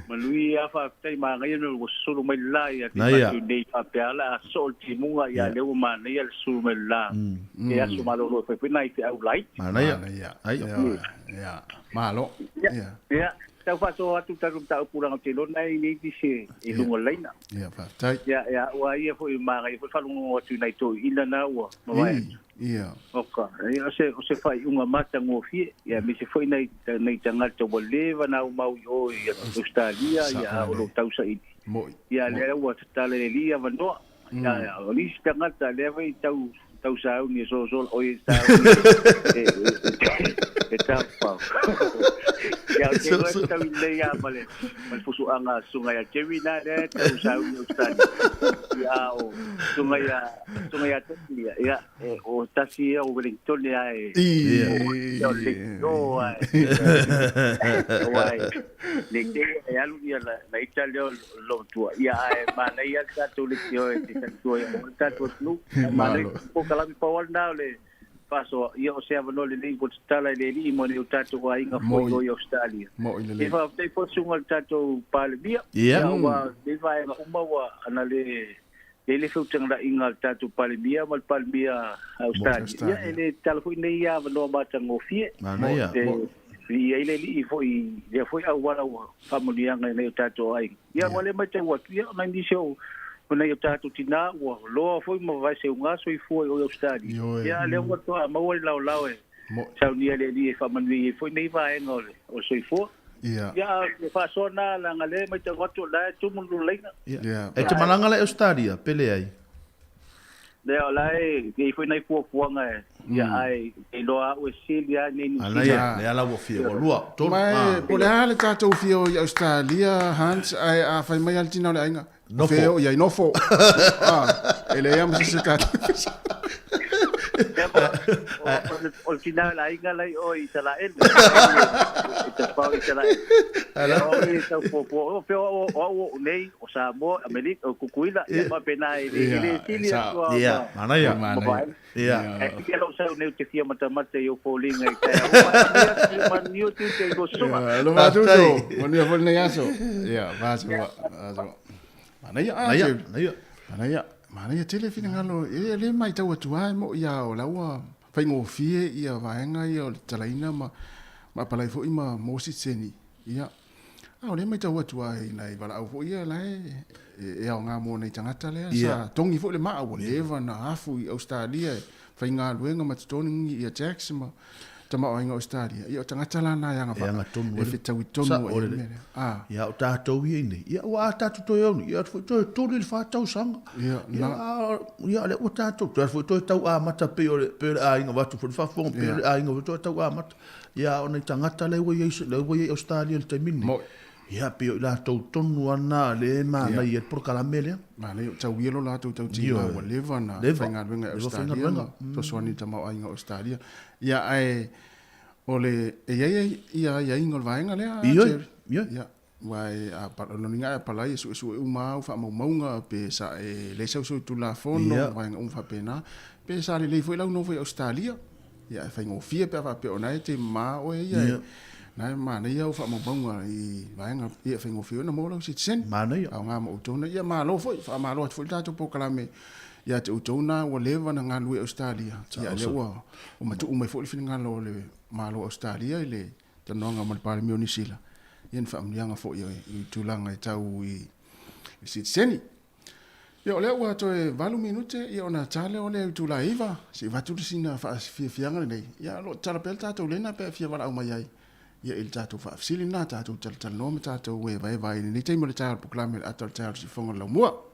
manuia lava, faafetai, manaia le mea ua sulu mai le la ia te matou nei faapea lava o le a soo le timuga, ia lea ua manaia le sulu mai le la i aso malolo e fai foi nai feau laiti. Manaia. Manaia. Ia, malo. Ia, ia, tau faasoa atu le tatou mataupu leaga ou te iloa na e i nei nisi i luga o le laina. Ia, faafetai. Ia, ia, ua ia foi manaia foi le faalogologo atu i nai toeaiina na ua mavae atu. Ia. Oka, ia, o se, o se faaiuga matagofie, ia, aemaise foi nai, nai tagata ua leva na aumau i o i Ausetalia, ia, a o lo o tausaili. Mo'i. Ia, lea ua tatala e le alii avanoa. Ia, o nisi tagata lea foi tau tau sauni e sosola, oi e sauni e, e, e tafau. Ia, o te iloa e tau i lelei lava ma le, ma le fusuaga a Susuga ia Jerry na lea e tau sauni i Australia. Ia, a o Susuga ia, Susuga ia Tony, ia, ia, e, o tasi ia o Wellington a e, o, o le o a e, aua e, le te e alu ia la, la ita lea o lo matua. Ia, ae manaia le tatou leitioa e te tautua ia mo le tatou atunuu. Ae manaia polokalame pau lava lena o le faasoa. Ia, o se avanoa lelei mo le tatala i le Alii mo nai o tatou aiga foi o i Ausetalia. Ia, faafetai foi susuga i le tatou Palemia. Ia, aua nei vaega uma ua ana le le le feutaganaʻiga a le tatou Palemia ma le Palemia a Ausetalia. Ia, e le tatala foi nei avanoa matagofie. Manaia. E i ai le alii foi i lea foi auala ua faamanuiaga i nai o tatou aiga. Ia, ua le matau atu, ia, o nai nisi o o nai o tatou tinā ua loa foi ma vaeseuga soifua i o i Ausetalia. Ia, a lea ua toa maua le laolao e saunia e le Alii e faamanuia ai foi nei vaega o le o le soifua. Ia. Ia, a o le faasoa lena leaga lea e matau atu o la e tumu le laina. Ia. E te malaga la i Ausetalia, pe leai? Lea o la e i ai foi nai fuafuaga e, ia, ae e iloa au e sili lava nei Niu Sila. Ana ia, lea la ua fia, ua lua, tolu, Ma e, po o le a le tatou fia o i Ausetalia, Hans, ae a fai mai lava le tina o le aiga, Nofo. Fea o i ai, nofo. Ah, e leai lava ma se isi o tatou. O le tina o le aiga la i o i Isaraelu. I tapao i Isaraelu. O au e tau fuafua, o pea o au o nei, o Samoa, Amerika, o Kukuila, ia faapena e le sili atu lava. Ia, manaia. Ia. Ae pei lou sau nei ou te fia matamata i ou foliga i taeao uma. Manuia atu, manuia tiute i lua susuga. Ia, alofa atu uso. Manuia foi lenei aso. Ia, vaso, vaso. Manaia, ah, Manaia, manaia. Manaia, manaia tele finagalo. E le matau atu lava e moi lava o la ua faigofie ia vaega ia o le tatalaina ma ma apalai foi ma mo sitiseni. Ia, a o lea e matau atu lava i nai valaau foi ia la e e aoga mo nai tagata lea sa togi foi le maa ua leva na afu i Ausetalia e faigaluega ma totogi ia tax ma tamaoaiga o Ausetalia. Ia o tagata la na e agavaa e fetaui tonu ai i le mea lea. A. Ia, o tatou ia i nei, ia ua a tatou toe onu, ia foi toe tolu i le fa tausaga. Ia, na. Ia, lea ua tatou, toe foi toe tau amata pei o le, pei o le aiga vaeatu foi le faafofoga, pei o le aiga foi toe tau amata. Ia, o nai tagata lea ua i ai, lea ua i ai Ausetalia i le taimi lenei. Moi. Ia, pei o i latou tonu lava na lea e manaia ai le polokalame lea. Manaia, o tau ia lo latou tautīma ua leva na faigaluega i Ausetalia ma fesoasoani i le tamaoaiga o Ausetalia. Ia, ae o le, e i ai ia aiaiga o le vaega lea, Jerry? Ioe. Ia, aua e, a, o lona uiga a apalai e suesue uma au faamaumauga pe sa e leai sau solitulafono, vaega uma faapena, pe sa lelei foi lau nofo i Ausetalia. Ia, e faigofie pe a faapea o lena e te mama oe ia, e, na e manaia au faamaumauga i vaega, ia e faigofie ona maua lau sitiseni. Manaia. Aoga ma outou na. Ia malo foi, faamalo atu foi le tatou polokalame ia te outou na ua leva ona galulue i Ausetalia. Ia lea ua matuu mai foi le finagalo o le Malo o Ausetalia i le talanoaga ma le Palemia o Niu Sila, ia ni faamanuiaga foi i tulaga e tau i sitiseni. Ia, o lea ua toe 8 minute, ia ona ta lea o lea i itula e 9, se i avatu le sina faafiafiaga lenei. Ia, o lo o tatala pea le tatou lena pe a fia valaau mai ai, ia, i le tatou faafesili lena, tatou talatalanoa ma tatou evaeva ai i lenei taimi o le taeao o le polokalame o le Ata o le Taeao o le Siufofoga o le Laumua.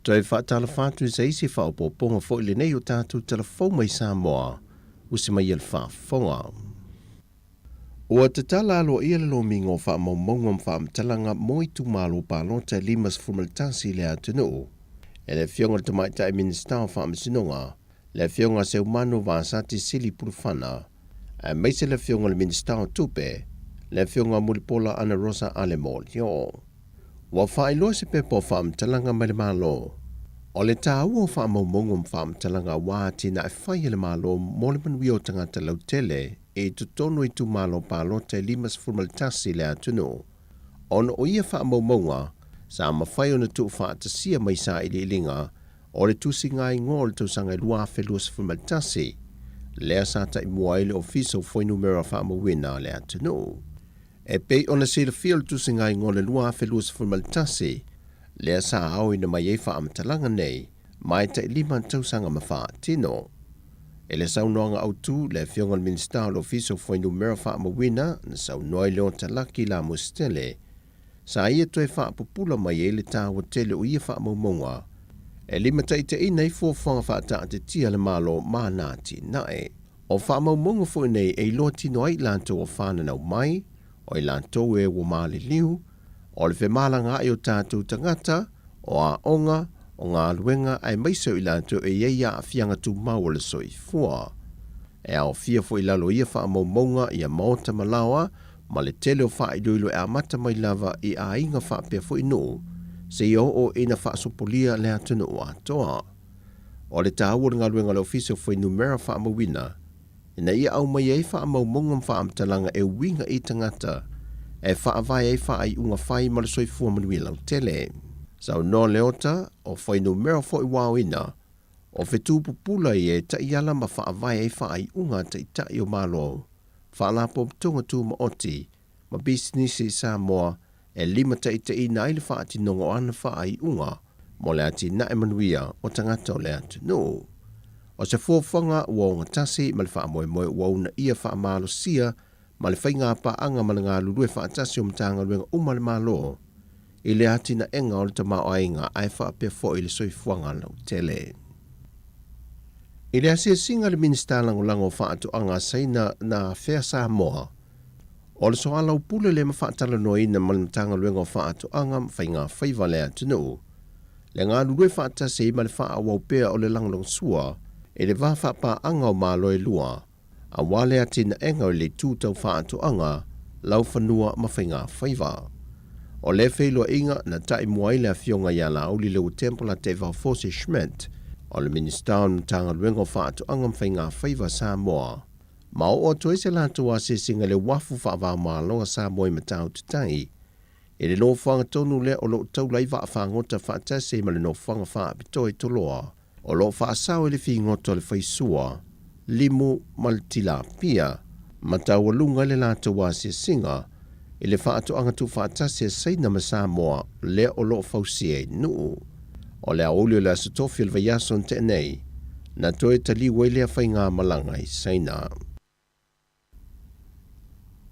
Toe faatalofa atu i se isi faaopoopoga foi lenei o tatou tala fou mai Samoa, usi mai e le faafofoga. Ua tatala aloaia le lomiga o faamaumauga ma faamatalaga mo itumalo palota e 51 i le atunuu e le Afioga i le Tamaitai Minisita o Faamasinoga, le Afioga Seumanu Vasati Sili Pulufana, aemaise le Afioga i le Minisita o Tupe, le Afioga Mulipola Anarosa Alemo Lio. Ua faailoa se pepa o faamatalaga mai le Malo. O le taua o faamaumauga ma faamatalaga aua atinae fai a le Malo mo le manuia o tagata lautele i totonu o itumalo palota e 51 i le atunuu, ona o ia faamaumauga sa mafai ona tuufaatasia mai sailiiliga o le tusiga-igoa o le tausaga e 2021, lea sa taimua ai le Ofisa o Fuainumera Faamauina a le atunuu. E pei ona silafia o le tusiga-igoa o le 2021, lea sa aoina mai ai faamatalaga nei ma e tai lima tausaga ma faatino. I le saunoaga autu, le Afioga i le Minisita o le Ofisa o Fuainumera Faamauina na saunoa i le Otalaki Lamositele, Sa ia toe faapupula mai ai le taua tele o ia faamaumauga e limataitaiina ai fuafuaga faataatitia a le Malo ma ana atinae. O faamaumauga foi nei e iloa tino ai i latou o fananau mai, o i latou e ua maliliu, o le femalagaai o tatou tagata, o aoga, o galuega aemaise o i latou e i ai aafiaga tumau o le soifua. E aofia foi i lalo o ia faamaumauga ia maota ma laoa ma le tele o faailoilo e amata mai lava i aiga faapea foi nuu seia oo ina faasopolia le atunuu atoa. O le taua o le galuega a le Ofisa o Fuainumera Faamauina ina ia aumai ai faamaumauga ma faamatalaga e uiga i tagata e faavae ai faaiuga fai ma le soifua manuia lautele. Saunoa Leota, o fuainumera foi ua aoina, o fetu pupula ia e taiala ma faavae ai faaiuga a Taitai o Malo, Faalapotopotoga Tumaoti ma Pisinisi i Samoa e limataitaiina ai le faatinoga o ana faaiuga mo le atinae manuia o tagata o le atunuu. O se fuafuaga ua ogatasi ma le faamoemoe ua uunaia faamalosia ma le faigapaaga ma le galulue faatasi o Matagaluega uma a le Malo i le atinaega o le tamaoaiga ae faapea foi le soifuaga lautele. I le asiasiga a le Minisita Lagolago o Faatoaga a Saina na afea Samoa, O le soalaupule lea ma faatalanoaina ma le Matagaluega o Faatoaga ma Faiga Faiva a le atunuu, le galulue faatasi ai ma le faaauau pea o le lagolagosua i le va faapaaga o Malo e lua, aua le atinaega o le itu tau faatoaga, laufanua ma faiga faiva. O lea feiloaiga na ta'i mua ai le Afioga ia Laauli Leuatempola Tevaofosi Schmidt, o le Minisita o le Matagaluega o Faatoaga ma Faiga Faiva a Samoa, Ma oo atu ai se latou asiasiga i le uafu faava-o-Malo a Samoa i Matautu Tai, i le nofoaga tonu lea o lo o taula ai vaafagota faatasi ai ma le nofoaga faapitoa i Toloa, o lo o faasao i le figota o le faisua, limu ma le tilapia, ma taualuga ai le latou asiasiga i le faatoaga tuufaatasi a Saina ma Samoa lea o lo o fausia i Nuu. O le aoauli o le Aso Tofi o le vaiaso na tea nei, na toe taliu ai lea faigamalaga i Saina.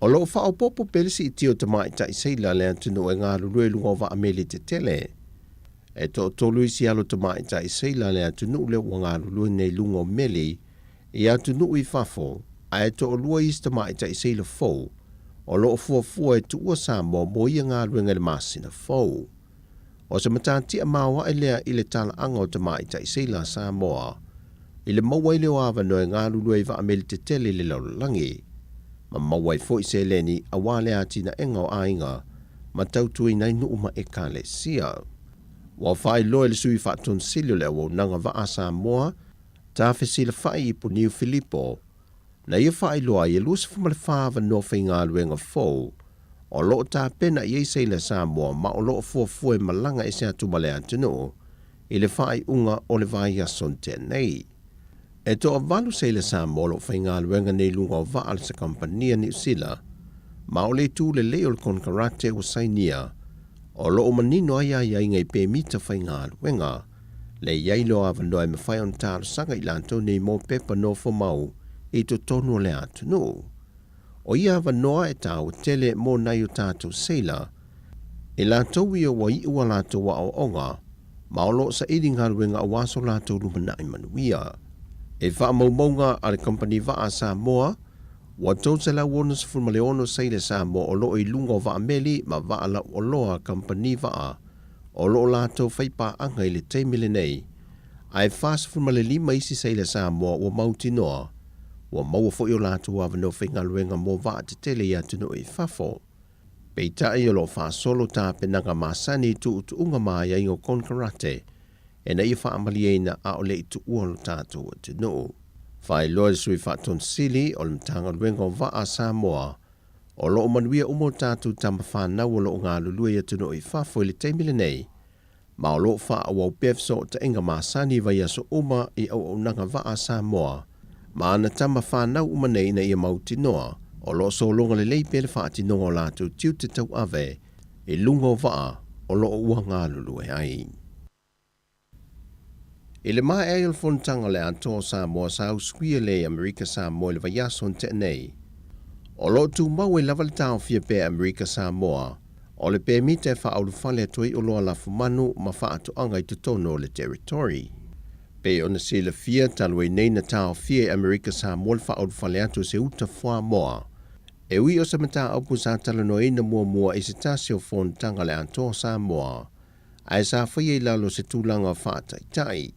O lo o faaopoopo pea le siitia o tamaitai seila a le atunuu e galulue i luga o vaa meli tetele. E toatolu isi alo tamaitai seila a le atunuu lea ua galulue nei i luga o meli i atunuu i fafo, ae toalua isi tamaitai seila fou o lo o fuafua e tuua Samoa mo ia galuega i le masina fou. O se matatia maoae lea i le talaaga o tamaitai seila a Samoa i le maua ai lea o avanoa e galulue ai vaameli tetele i le lalolagi, ma maua ai foi seleni aua le atinaega o aiga ma tautuaina ai nuu ma ekalesia. Ua faailoa e le Sui Faatonisili o le Auaunaga Vaa a Samoa, Tafesilafai Ipuniu Filipo, na ia faailoa ai e 24 avanoa faigaluega fou o lo o tapena i ai seila Samoa ma o lo o fuafua e malaga ese atu ma le atunuu i le faaiuga o le vaiaso na tea nei. E toavalu seila Samoa o lo o faigaluega nei i luga o vaa a le Kamupani a Niu Sila ma o le itu lelei o le konekarate ua sainia o lo o manino ai aiaiga i pemita faigaluega le i ai lea o avanoa e mafai ona talosaga i latou nei mo pepa nofomau i totonu o le atunuu. O ia avanoa e taua tele mo nai o tatou seila, i latou ia ua iu a latou aoaoga ma o lo o saili galuega aua so latou lumanai manuia. I faamaumauga a le Kamupani Vaa a Samoa, ua 366 seila Samoa o lo o i luga o vaa meli ma vaa lauoloa a kamupani vaa o lo o latou faipaaga i le taimi lenei, ae 45 isi sailor Samoa ua mautinoa, ua maua foi o latou avanoa faigaluega mo vaa tetele i atunuu i fafo. Peitai o lo o faasolo tapenaga masani i tuutuuga ma aiaiga o konekarate ina ia faamalieina a o le i tuua lo tatou atunuu. Faailoa e le Sui Faatonu Sili o le Matagaluega o Vaa a Samoa, o lo o manuia uma o tatou tama fanau o lo o galulue i atunuu i fafo i le taimi lenei, ma o lo o faaauau pea fesootaiga masani i vaiaso uma i auaunaga vaa a Samoa ma ana tama fanau uma nei ina ia mautinoa o lo o sologa lelei pea le faatinoga o latou tiute tauave i luga o vaa o lo o ua galulue ai. I le maea ai o le fonotaga o le Atoa o Samoa sa usuia lea i Amerika Samoa i le vaiaso na tea nei, o lo o tumau ai lava le taofia pea e Amerika Samoa o le pemita e faaulufale atu ai oloa lafumanu ma faatoaga i totonu o le territory. Pei ona silafia, talu ai nei na taofia e Amerika Samoa le faaulufale atu o se uta fuamoa e ui o se mataupu sa talanoaina muamua i se tasi o fonotaga a le Atoa o Samoa. ae sa faia i lalo o se tulaga faataitai.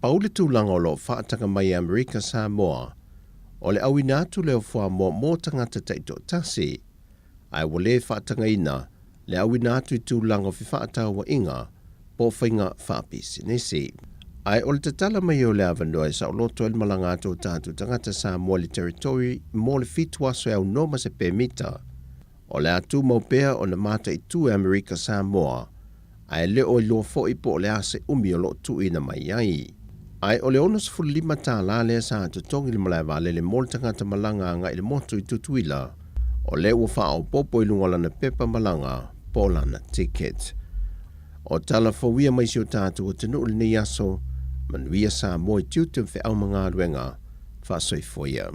Pau le tulaga o lo o faataga mai e Amerika Samoa, o le auina atu lea o fuamoa mo tagata taitoatasi, ae ua le faatagaina le auina atu i tulaga o fefaatauaiga po o faiga faapisinisi. Ae o le tatala mai o le avanoa e saoloto ai le malaga atu o tatou tagata Samoa i le Territory mo le fitu aso e aunoa ma se pemita, o le a tumau pea ona mataitu e Amerika Samoa, ae le o iloa foi po o le a se umi o lo o tuuina mai ai. Ae o le $65 lea sa totogi i le malae vaalele mo le tagata malaga agai i le motu i Tutuila, o lea ua faaopoopo i luga o lana pepa malaga po o lana ticket. O tala fou ia mai si o tatou atunuu i lenei aso, manuia Samoa i tiute ma feau ma galuega, faasoifua ia.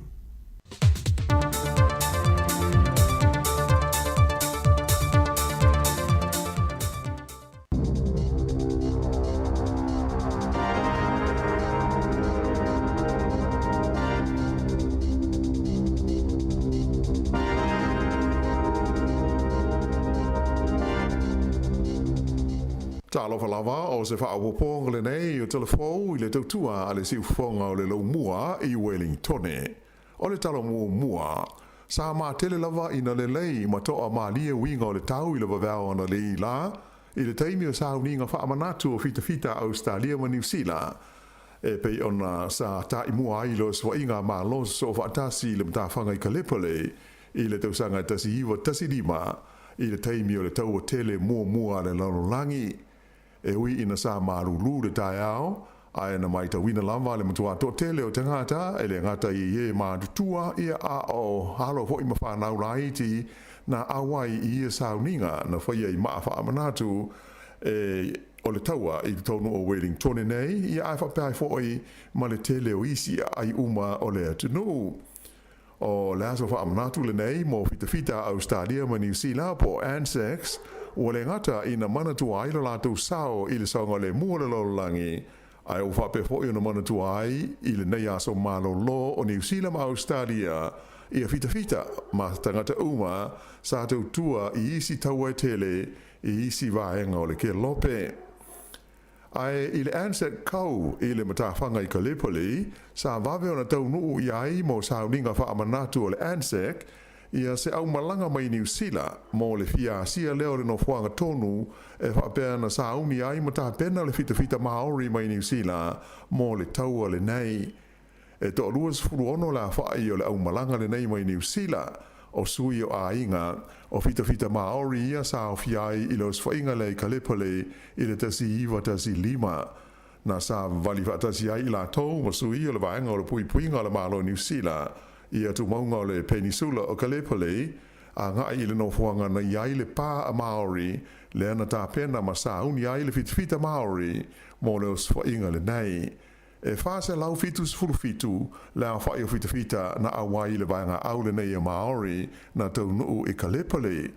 Talofa lava, o se faaopoopoga lenei o tala fou i le tautua a le siufofoga o le Laumua i Welingtone. O le tala muamua, sa matele lava ina lelei ma toa malie uiga o le tau i le vaveao analeī la, i le taimi o sauniga faamanatu o fitafita a Ausetalia ma Niu Sila, e pei ona sa taimua ai le osofaiga a Malo sosoo faatasi i le matafaga i Gallipoli i le tausaga e 1915 i le taimi o le taua tele muamua a le lalolagi. E ui ina sa malūlū le taeao, ae na matauina lava le matua toatele o tagata e le gata i e matutua ia a o alo foi ma fanau laiti na auai i ia sauniga na faia i maa faamanatu e o le taua i totonu o Wellingtone nei ia ae faapea ai foi ma le tele o isi aai uma o le atunuu. O le aso faamanatu lenei mo fitafita a Ausetalia ma Niu Sila po o ANZACs, ua le gata ina manatua ai lo latou sao i le saogalemu o le lalolagi, ae ua faapea foi ona manatua ai i lenei aso malolo o Niu Sila ma Ausetalia ia fitafita ma tagata uma sa tautua i isi taua e tele i isi vaega o le kelope. Ae i le Anzac Cove i le matafaga i Gallipoli, sa vave ona taunuu i ai mo sauniga faamanatu o le Anzac ia se aumalaga mai Niu Sila mo le fia asia lea o le nofoaga tonu e faapea na sauni ai ma tapena le fitafita Maori mai Niu Sila mo le taua lenei. E toalua 16 le afa'i o le aumalaga lenei mai Niu Sila, o sui o aiga, o fitafita Maori ia sa aofia ai i le osofaiga lea i Gallipoli i le 1915. Na savavali faatasi ai i latou ma sui o le vaega o le puipuiga o le Malo o Niu Sila i atumauga o le Penisula o Gallipoli, agai i le nofoaga na i ai le pa a Maori lea na tapena ma sauni ai le fitafita Maori mo le osofaiga lenei. E 477 le aofai o fitafita na auai i le vaega au lenei o Maori na taunuu i Gallipoli,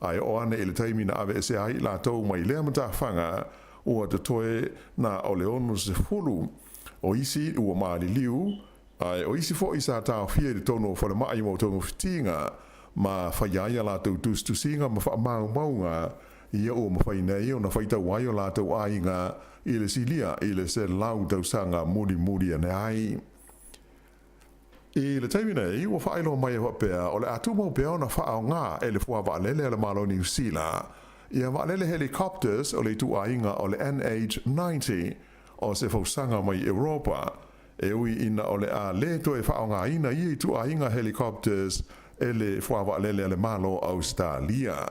ae oo ane i le taimi na aveesea ai i latou mai lea matafaga, ua totoe na o le 60 o isi ua maliliu, ae o isi foi sa taofia i totonu o falemai mo togafitiga ma faia ai a latou tusitusiga ma faamaumauga ia ua mafai nei ona faitau ai o latou aiga i le silia i le 100 tausaga mulimuli ane ai. I le taimi nei, ua faailoa mai e faapea o le a tumau pea ona faaaoga e le fua vaalele a le Malo o Niu Sila ia vaalele helicopters o le ituaiga o le NH90 o se fausaga mai Europa, e ui ina o le a le toe faaaogaina ia ituaiga helicopters e le fua vaalele a le Malo o Ausetalia.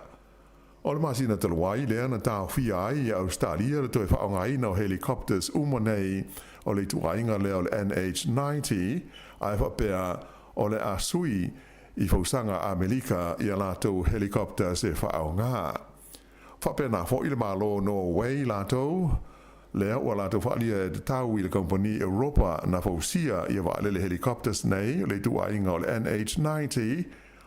O le masina talu ai lea na taofia ai e Ausetalia le toe faaaogaina o helicopters uma nei o le ituaiga lea o le NH90, ae faapea o le a sui i fausaga Amelika i a latou helicopters e faaaoga. Faapena foi le Malo o Norway latou lea ua latou faaalia e tatau i le kamupani Europa na fausia ia vaalele helicopters nei o le ituaiga o le NH90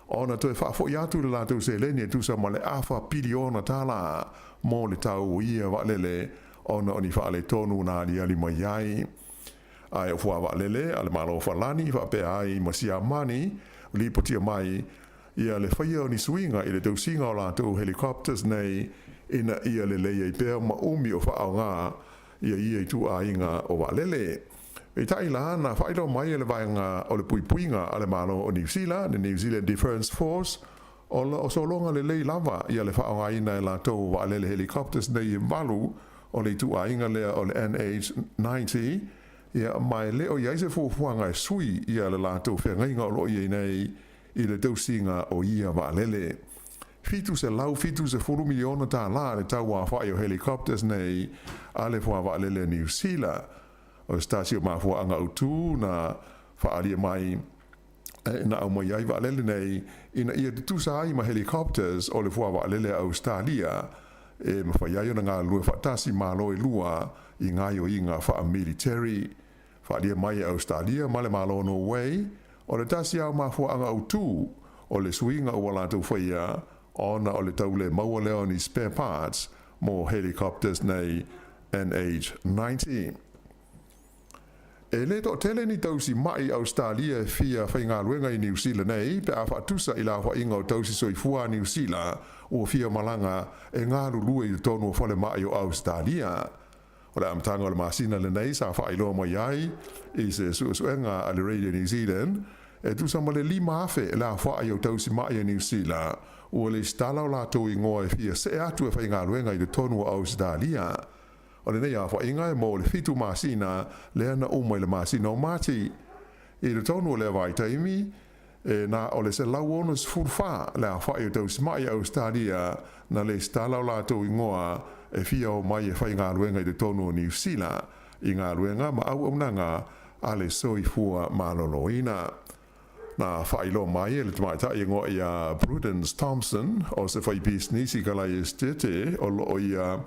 ona toe faafoi atu le latou seleni e tusa ma le afa piliona tālā mo le tau o ia vaalele ona o ni faaletonu na aliali mai ai. Ae o fuā vaalele a le Malo o Falani faapea ai ma Siamani, lipotia mai ia le faia o ni suiga i le tausiga o latou helicopters nei ina ia lelei ai pea ma umi o faaaoga ia ia ituaiga o vaalele. Peitai la, na faailoa mai e le Vaega o le Puipuiga a le Malo o Niu Sila, le New Zealand Defence Force, o lo o sologa lelei lava ia le faaaogaina e latou o vaalele helicopters nei e valu o le ituaiga lea o le NH90, ia, ma e le o i ai se fuafuaga e sui ia le latou feagaiga o lo o i ai nei i le tausiga o ia vaalele. $770 miliona tālā le tau aofai o helicopters nei a le Fuavaalele a Niu Sila. O se tasi o mafuaaga autu na faaalia mai na aumai ai vaalele nei ina ia tutusa ai ma helicopters o le Fuavaalele a Ausetalia e mafai ai ona galulue faatasi malo e lua i gaoioiga faa-military. Faaalia mai e Ausetalia ma le Malo o Norway, o le tasi lava o mafuaaga autu o le suiga ua latou faia ona o le tau le maua lea o ni spare parts mo helicopters nei NH90. E le toatele ni tausi ma'i Ausetalia e fia faigaluega i Niu Sila nei pe a faatusa i le aofaiga o tausi soifua a Niu Sila ua fia malaga e galulue i totonu o falemai o Ausetalia. O le amataga o le masina lenei sa faailoa mai ai i se suesuega a le Radio New Zealand e tusa ma le 5,000 le aofai o tausi ma'i a Niu Sila ua lesitala o latou igoa e fia see atu e faigaluega i totonu o Ausetalia. O lenei aofaiga e mo le fitu masina lea na uma i le masina o Mati. I totonu o lea vaitaimi, e na o le 164 le aofai o tausima'i a Ausetalia na lesitala o latou igoa e fia o mai e faigaluega i totonu o Niu Sila i galuega ma auaunaga a le soifua maloloina. Na faailoa mai e le tamaitai igoa ia Prudence Thompson o se faipisinisi kalai esetete o lo o ia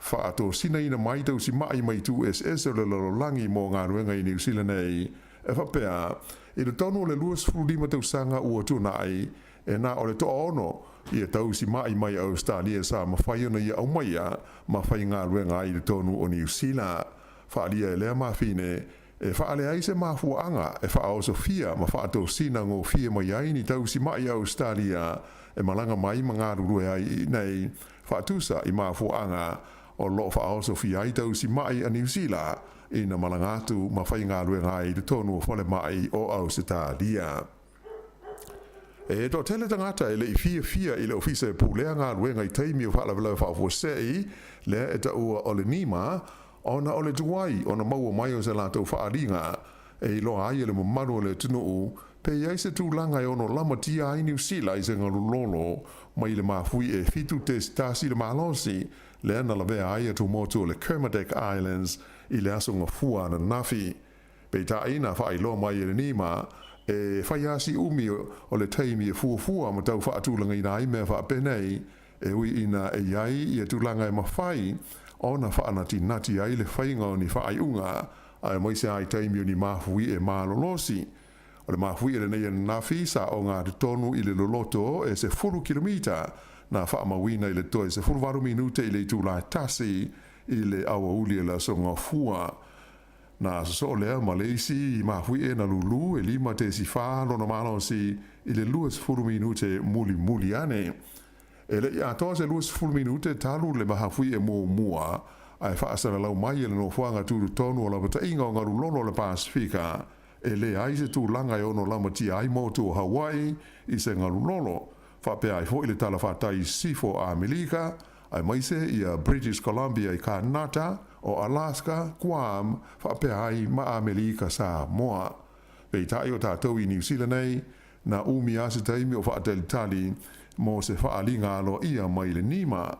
faatosinaina mai tausima'i mai itu eseese o le lalolagi mo galuega i Niu Sila nei e faapea, i totonu o le 25 tausaga ua tuanai, e na o le toaono ia tausima'i mai Ausetalia sa mafai ona ia aumaia ma faigaluega ai i totonu o Niu Sila. Faaalia e lea mafine, e faaleai se mafuaaga e faaosofia ma faatosina gofie mai ai ni tausima'i Ausetalia e malaga mai ma galulue ai i inei, faatusa i mafuaaga o lo o faaosofia ai tausima'i a Niu Sila ina malaga atu ma faigaluega ai i totonu o falemai o Ausetalia. E toatele tagata e le i fiafia i le ofisa e pulea galuega i taimi o faalavelave faafuasei lea e taua o le NEMA ona o le tuai ona maua mai o se latou faaaliga e iloa ai e le mamalu o le atunuu pe i ai se tulaga e ono lamatia ai Niu Sila i se galulolo mai le mafui e 7.1 le malosi lea na lavea ai atumotu o le Kermadec Islands i le aso Gafua ananafi. Peitai, na faailoa mai e le NEMA, e fai lava si umi o le taimi e fuafua ma tau faatulagaina ai mea faapenei, e ui ina e i ai ia tulaga e mafai ona faanatinati ai le faiga o ni faaiuga, aemaise lava i taimi o ni mafuie malolosi. O le mafuie lenei ananafi sa ogatotonu i le loloto e 10 kilomita na faamauina i le toe 18 minute i le itula e tasi i le aoauli o le Aso Gafua. Na sosoo lea ma le isi mafuie na lūlū e 5.4 lona malosi i le 20 minute mulimuli ane. E le i atoa se 20 minute talu le mahafuie muamua ae faasalalau mai e le nofoaga tutotonu o lapataiga o galulolo o le Pasefika e leai se tulaga e ono lamatia ai motu o Hawaii i se galulolo, faapea ai foi le talafatai i sisifo o Amerika, aemaise ia British Columbia i Kanata, o Alaska, Guam, faapea ai ma Amerika Samoa. Peitai o tatou i Niu Sila nei, na umi lava se taimi o faatalitali mo se faaaliga aloaia mai le NEMA.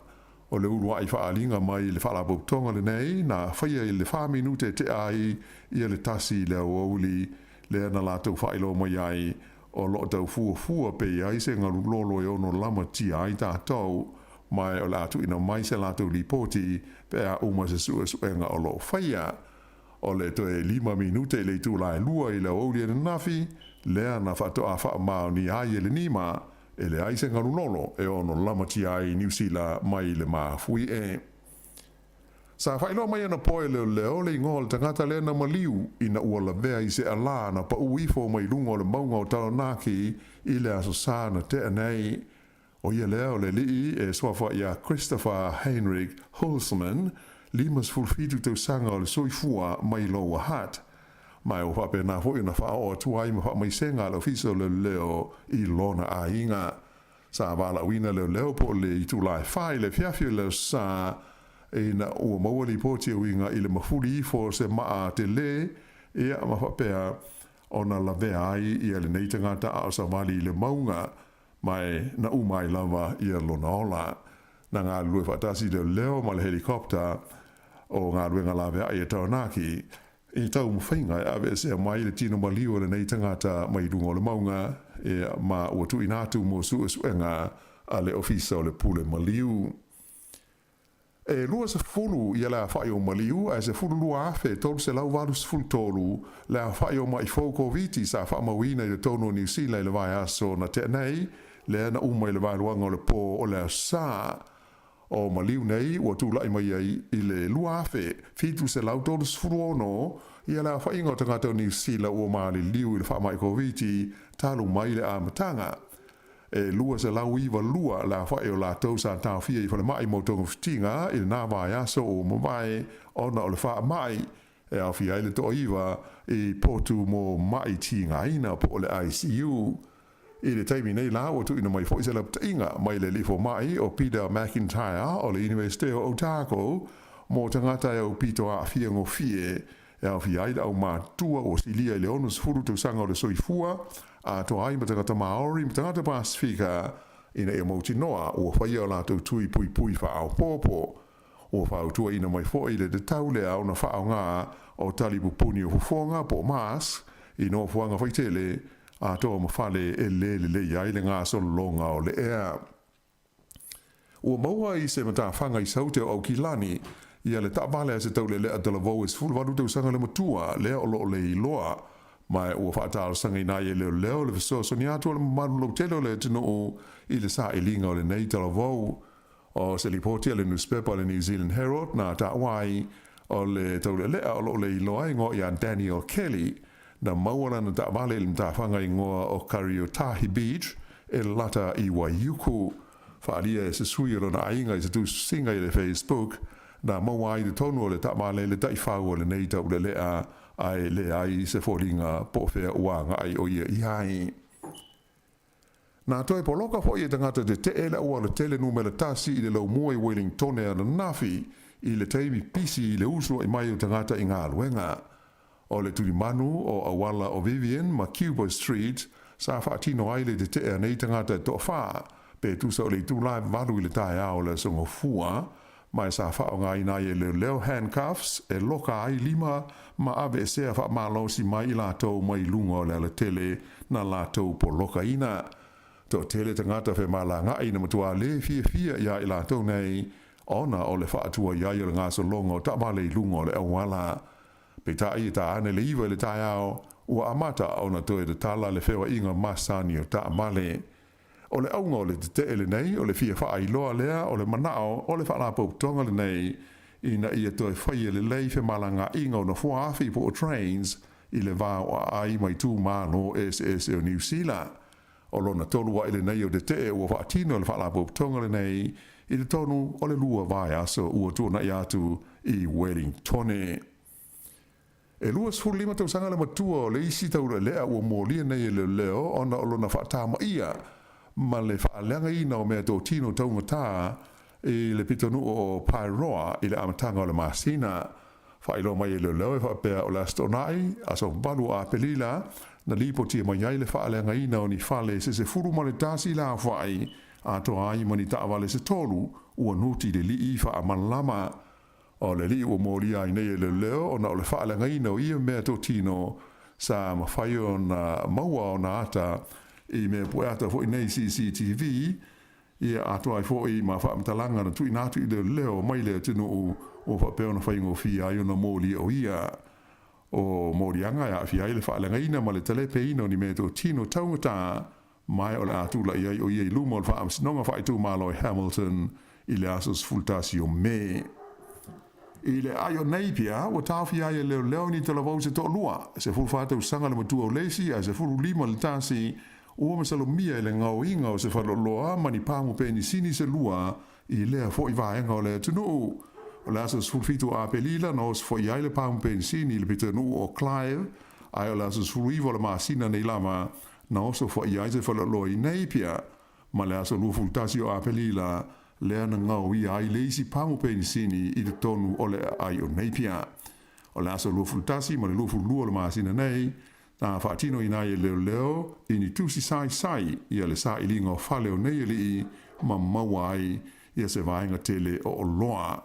O le uluai faaaliga mai le Faalapotopotoga lenei na faia i le fa minute e tea ai ia le tasi i le aoauli lea na latou faailoa mai ai o lo o tau fuafua pe i ai se galulolo e ono lamatia ai tatou ma o le a tuuina mai se latou lipoti pe a uma se suesuega o lo o faia. O le toe lima minute i le itula e lua i le aoauli ananafi lea na faatoa faamaonia ai e le NEMA E leai se galulolo e ono lamatia ai Niu Sila mai le mafuie. Sa faailoa mai anapo e leoleo le igoa o le tagata lea na maliu ina ua lavea i se alā na paʻu ifo mai luga o le mauga o Taranaki i le Aso Sa na tea nei. ʻO ia lea o le aliʻi e suafa iā Christopher Heinrich Hulsman, 57 tausaga o le soifua mai Lower Hutt. Ma ua faapena foi ona faaoo atu ai ma faamaisega a le Ofisa o Leoleo i lona aiga. Sa valaauina leoleo po o le itulā e fa i le afiafi o le Aso Sa ina ua maua lipoti e uiga i le mafuli ifo o se maa tele, ia ma faapea ona lavea ai ia lenei tagata a o savali i le mauga, ma e na uma ai lava ia lona ola. Na galulue faatasi leoleo ma le helicopter o galuega laveai e Taranaki i taumafaiga e aveesea mai le tino maliu o lenei tagata mai luga o le mauga, ia, ma ua tuuina atu mo suesuega a le Ofisa o le Pule Maliu. E 20 ia le aofai o maliu ae 12,383 le aofai o ma'i fou Koviti sa faamauina i totonu o Niu Sila i le vaiaso na tea nei, lea na uma i le vaeluaga o le pō o le Aso Sa. O maliu nei ua tulai mai ai i le 2,736 ia le aofaiga o tagata o Niu Sila ua maliliu i le faamai Koviti talu mai le amataga. E 292 le aofai o latou sa taofia i falemai mo togafitiga i lena vaiaso ua mavae ona o le faamai e aofia ai le toaiva i potu mo ma'i tigaina po o le ICU. I le taimi nei la ua tuuina mai foi se lapataiga mai le alii fomai o Peter McIntyre o le Iunivesite o Otago mo tagata e aupito aafia gofie e aofia ai le aumatutua ua silia i le 60 tausaga o le soifua, atoa ai ma tagata Māori ma tagata Pasifika ina ia mautinoa ua faia o latou tui puipui faaopoopo. Ua fautuaina mai foi le tatau lea ona faaaoga o tali pupuni o fofoga po o mask i nofoaga faitele atoa ma fale e le lelei ai le gasolologa o le ea. Ua maua i se matafaga i Saute o Aukilani ia le taavale a se taulelea talavou e 18 tausaga le matua lea o lo o le iloa ma ua faatalosagaina ai e leoleo le fesoasoani atu a le mamalu lautele o le atunuu i le sailiga o lenei talavou. O se lipoti a le nusipepa a le New Zealand Herald na taua ai o le taulelea o lo o le iloa e igoa ia Daniel Kelly na maua lana taavale i le matafaga igoa o Kariotahi Beach e lata i Waiuku. Faaalia e se sui o lona aiga i se tusitusiga i le Facebook, na maua ai i totonu o le taavale le taifau o lenei taulelea ae leai se foliga po o fea ua agai o ia i ai. Na toe poloka foi e tagata tetee le auala tele numera tasi i le laumua i Wellingtone ananafi i le taimi pisi i le usu ai mai o tagata i galuega. O le tulimanu o auala o Vivian ma Cuba Street sa faatino ai le tetee a nei tagata e toafa, pe tusa o le itula e valu i le taeao o le Aso Gafua, ma e sa faaaogaina ai e leoleo handcuffs e loka ai lima ma aveesea faamalosi mai i latou mai luga o le alatele na latou polokaina. Toatele tagata femalagaai na matua le fiafia iā i latou nei ona o le faatuai ai o le gasologa o taavale i luga o le auala. Peitai e ta ane le 9 i le taeao, ua amata ona toe tatala le feoaiga masani o taavale. O le auga o le tetee lenei, o le fia faailoa lea o le manao o le Faalapotopotoga lenei ina ia toe faia lelei femalagaaiga o nofoa afi po o trains i le va o aai ma itumalo eseese o Niu Sila. O lona tolu aʻe lenei o tetee ua faatino e le Faalapotopotoga lenei i totonu o le lua vaiaso ua tuanai atu i Wellingtone. E 25 tausaga le matua o le isi taulelea ua molia nei e leoleo ona o lona faatamaia ma le faaleagaina o meatotino taugata i le pitonuu o Paeroa i le amataga o le masina. Faailoa mai e leoleo e faapea o le Aso Toonai, aso 8 o Apelila, na lipotia mai ai le faaleagaina o ni fale se 11 le aofai atoa ai ma ni taavale se tolu ua nuti le lii faamalama. O le alii ua molia ai nei e leoleo ona o le faaleagaina o ia meatotino sa mafai ona maua ona ata i mea pueata foi nei CCTV, ia atoa ai foi ma faamatalaga na tuuina atu i leoleo mai le atunuu ua faapea ona faigofie ai ona molia o ia. O moliaga e aafia ai le faaleagaina ma le talepeina o ni meatotino taugata ma o le a tulai ai o ia i luma o le Faamasinoga Faaitumalo i Hamilton i le aso 11 o Me. I le aai o Napier, ua taofia ai e leoleo ni talavou se toalua, 14 tausaga le matua o le isi ae 15 le tasi, Ua masalomia i le gaoiga o se faleoloa ma ni pamu penisini se lua i lea fo'i vaega o le atunuu. O le aso 17 o Apelila na oso fo'i ai le pamu penisini i le pitonuu o Clive, ae o le aso 19 o le masina nei lava na oso fo'i ai se faleoloa i Napier, ma le aso 21 o Apelila lea na gaoia ai le isi pamu penisini i totonu o le aai o Napier. O le aso 21 ma le 22 o le masina nei, na faatinoina ai e leoleo i ni tusi saisai ia le sailiga o fale o nei alii ma maua ai ia se vaega tele o oloa.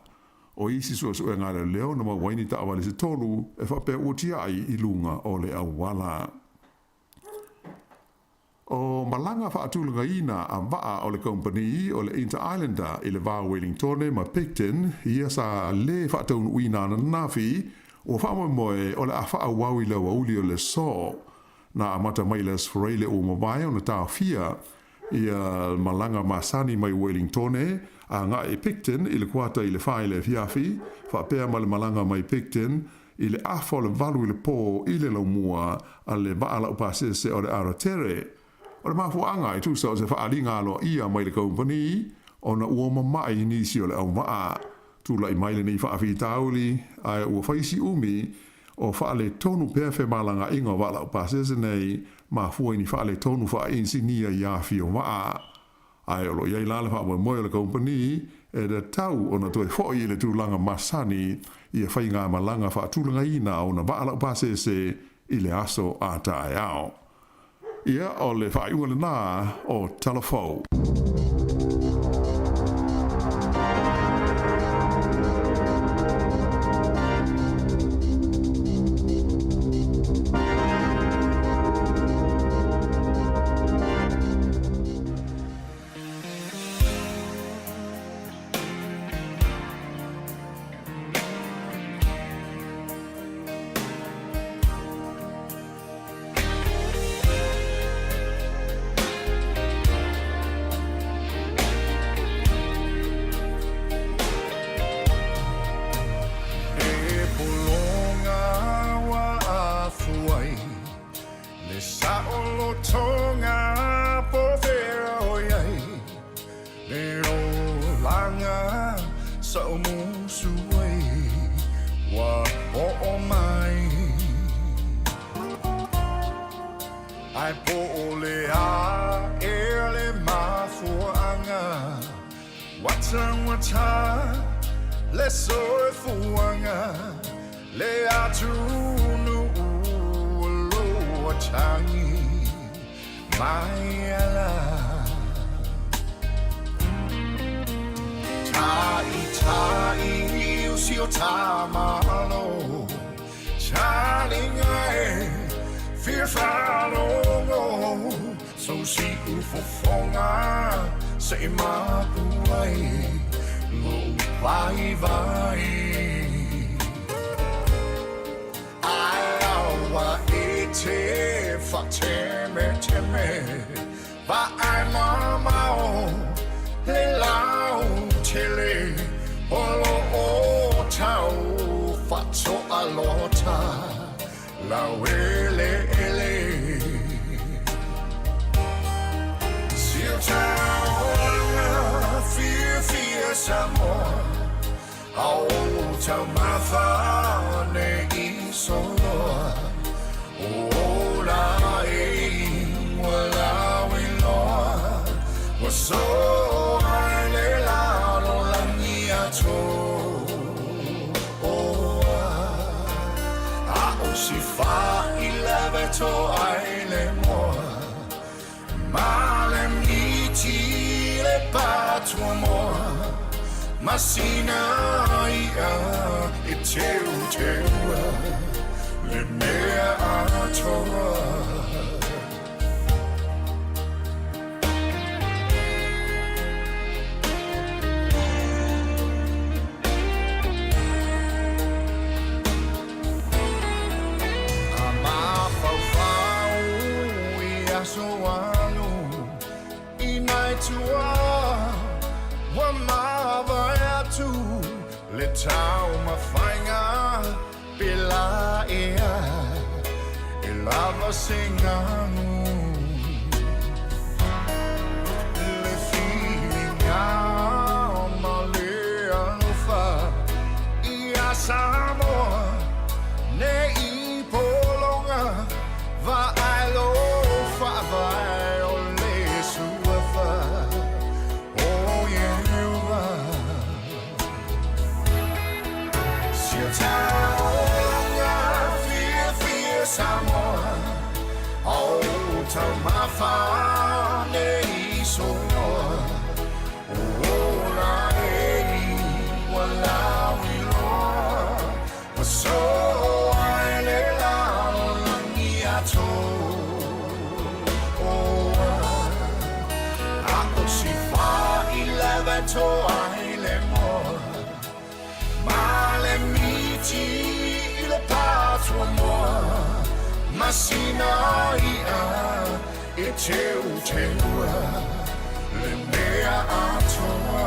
O isi suesuega a leoleo na maua ai ni taavale se tolu e faapea ua tiai i luga o le auala. O malaga faatulagaina a vaa o le kamupani o le Inter-Islander i le va o Wellingtone ma Picton, ia sa lē faataunuuina ananafi, ua faamoemoe o le a faaauau i le aoauli o le aso. Na amata mai i le Aso Faraile ua mavae ona taofia ia malaga masani mai Wellingtone agai i Picton i le kuata i le fa i le afiafi, faapea ma le malaga mai Picton i le afa o le valu i le pō i le laumua a le vaa laupasese o le Aratere. O le mafuaaga e tusa o se faaaliga aloaia mai le kamupani ona ua mama'i nisi o le auvaa. Tulai mai lenei faafitauli ae ua fai si umi o faaletonu pea femalagaaiga o vaa laupasese nei mafua i ni faaletonu faainisinia i afi o vaa. Ae o lo o i ai la le faamoemoe o le kamupani e tatau ona toe fo'i i le tulaga masani ia faigamalaga faatulagaina ona vaa laupasese i le aso a taeao. Ia, o le faaiuga lena o Tala Fou. E pologa ua afu ai Le saolotoga po fea o i ai Le olaga sa o musu ai Ua oo mai Ae po o le a ea le mafuaaga Ua taugata le soifuaga Le atunuu o lo o tagi mai ala Ta'ita'i o si o ta malo Talinga e fia faalogo So si'u fofoga se i mapu ai Lo'u vaivai Ae aua e te faatemeteme Vaai mamao le lautele O lo o tau faatoalota laueleele Si o taoga fiafia Samoa A o taumafa ne i soloa O ola e ua lauiloa Ua soa i le lalolagi atoa A o si fā i lawe toa i le moa Ma le miti le patuamoa Ma sina i'a e teuteua Le mea atoa. A mafaufau i aso alu i nai tua ua mavae atu le taumafaiga pe la ea e lava se gagu. toa i le moa Ma le miti i le patua moa Masina i'a e teuteua Le mea atoa.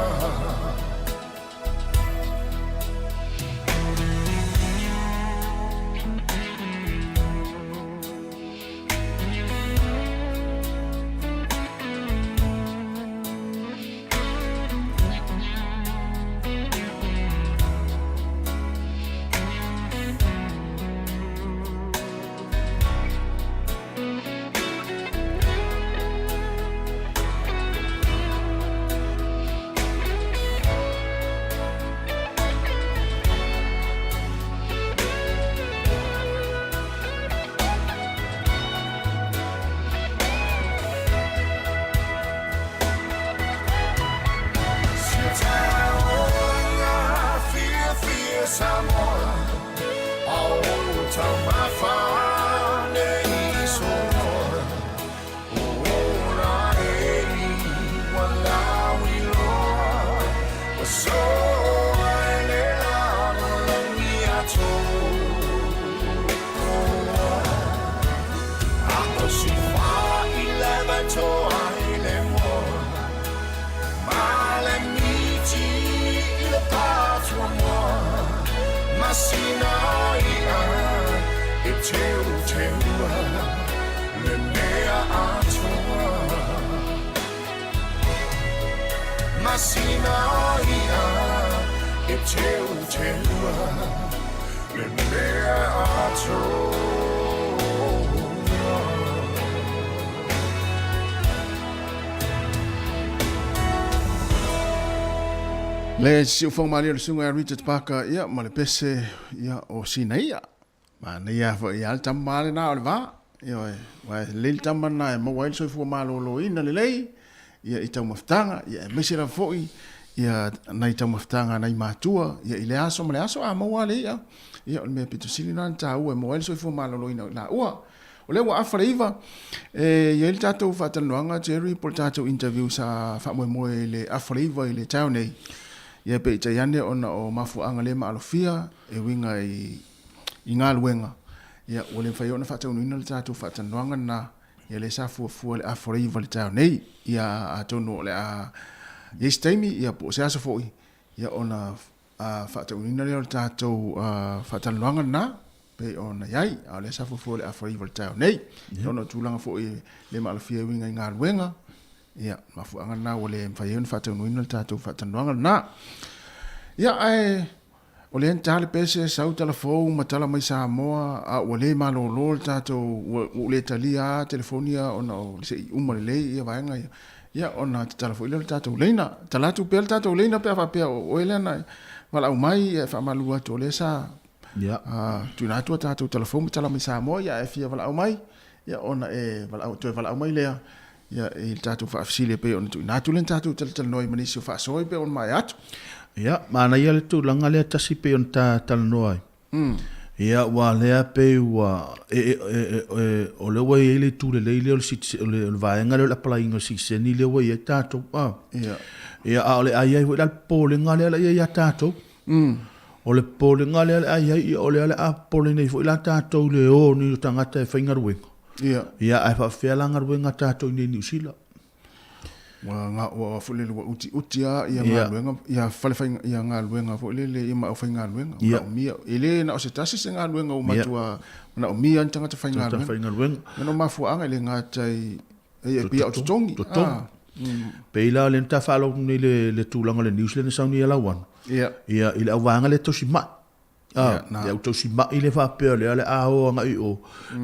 Le siufoga malie o le susuga ia Richard Parker ia ma le pese ia o Sinaia. Manaia foi ia le tama lena o le va. Ioe, aua e lelei le tama lena e maua ai le soifua maloloina lelei ia i taumafataga, ia aemaise lava foi ia nai taumafataga a nai matua ia i le aso ma le aso a maua lava le i'a, ia o le mea pito sili lena ona taua e maua ai le soifua maloloina o i laua. O lea ua afa le 9, e i ai le tatou faatalanoaga Jerry po o le tatou interview sa faamoemoe i le afa le 9 i le taeao nei, ia peitai ane ona o mafuaaga le maalofia e uiga i i galuega, ia, ua le mafai ai ona faataunuina le tatou faatalanoaga lena, ia lea sa fuafua le afa o le 9 i le taeao nei. Ia, atonu o le a i ai se taimi, ia, po o se aso foi, ia, ona faataunuina lea o le tatou faatalanoaga lena, pei ona i ai, a o lea sa fuafua le afa o le 9 i le taeao nei. Ia, ona o tulaga foi e le maalofia e uiga i galuega, ia, mafuaaga lena ua le mafai ai ona faataunuina le tatou faatalanoaga lena. Ia, ae O lea na ta le pese, sau tala fou ma tala mai Samoa, a ua le malolo le tatou, ua ou le talia lava telefoni ia ona o se i uma lelei ia vaega ia. Ia ona tatala foi lea o le tatou leina. Tala atu pea le tatou leina pe a faapea o oe lea na valaau mai, ia e faamalulu atu o lea sa tuuina atu a tatou tala fou ma tala mai Samoa, ia a e fia valaau mai, ia ona e valaau, toe valaau mai lea ia i le tatou faafesili e pei ona tuuina atu lea na tatou talatalanoa ai ma nisi o faasoa e pei ona maea atu. Ia, manaia le tulaga lea tasi pei ona ta talanoa ai. Ia, aua lea pei ua, e, e, e, e, o lea ua i ai le itu lelei lea o le citizen, o le, o le vaega lea o le apalaiina o le sitiseni lea ua i ai tatou. A. Ia. Ia, a o le a i ai foi la le popolega lea la i ai ia tatou. O le popolega lea la i ai, ia, o lea o le a popole nei foi la tatou i le o ni o tagata e faigaluega. Ia. Ia, ae faapefea la galuega a tatou i inei i Niu Sila? Ua nga ua foi lele ua utiuti lava ia galuega ia fale fai ia galuega foi lele ia ma aufaigaluega manaomia. E le na o se tasi se galuega ua matua manaomia ni tagata faigaluega. Tagata faigaluega. Ona o mafuaaga e le gata i e pei o totogi. Totogi. Pei la o lea na ta faalogo nei le le tulaga o le news lea na sau nei ia Lauano. Ia. Ia i le auvaega lea tausi mai. A, le au tausi mai le faapea o lea o le a o agai i o,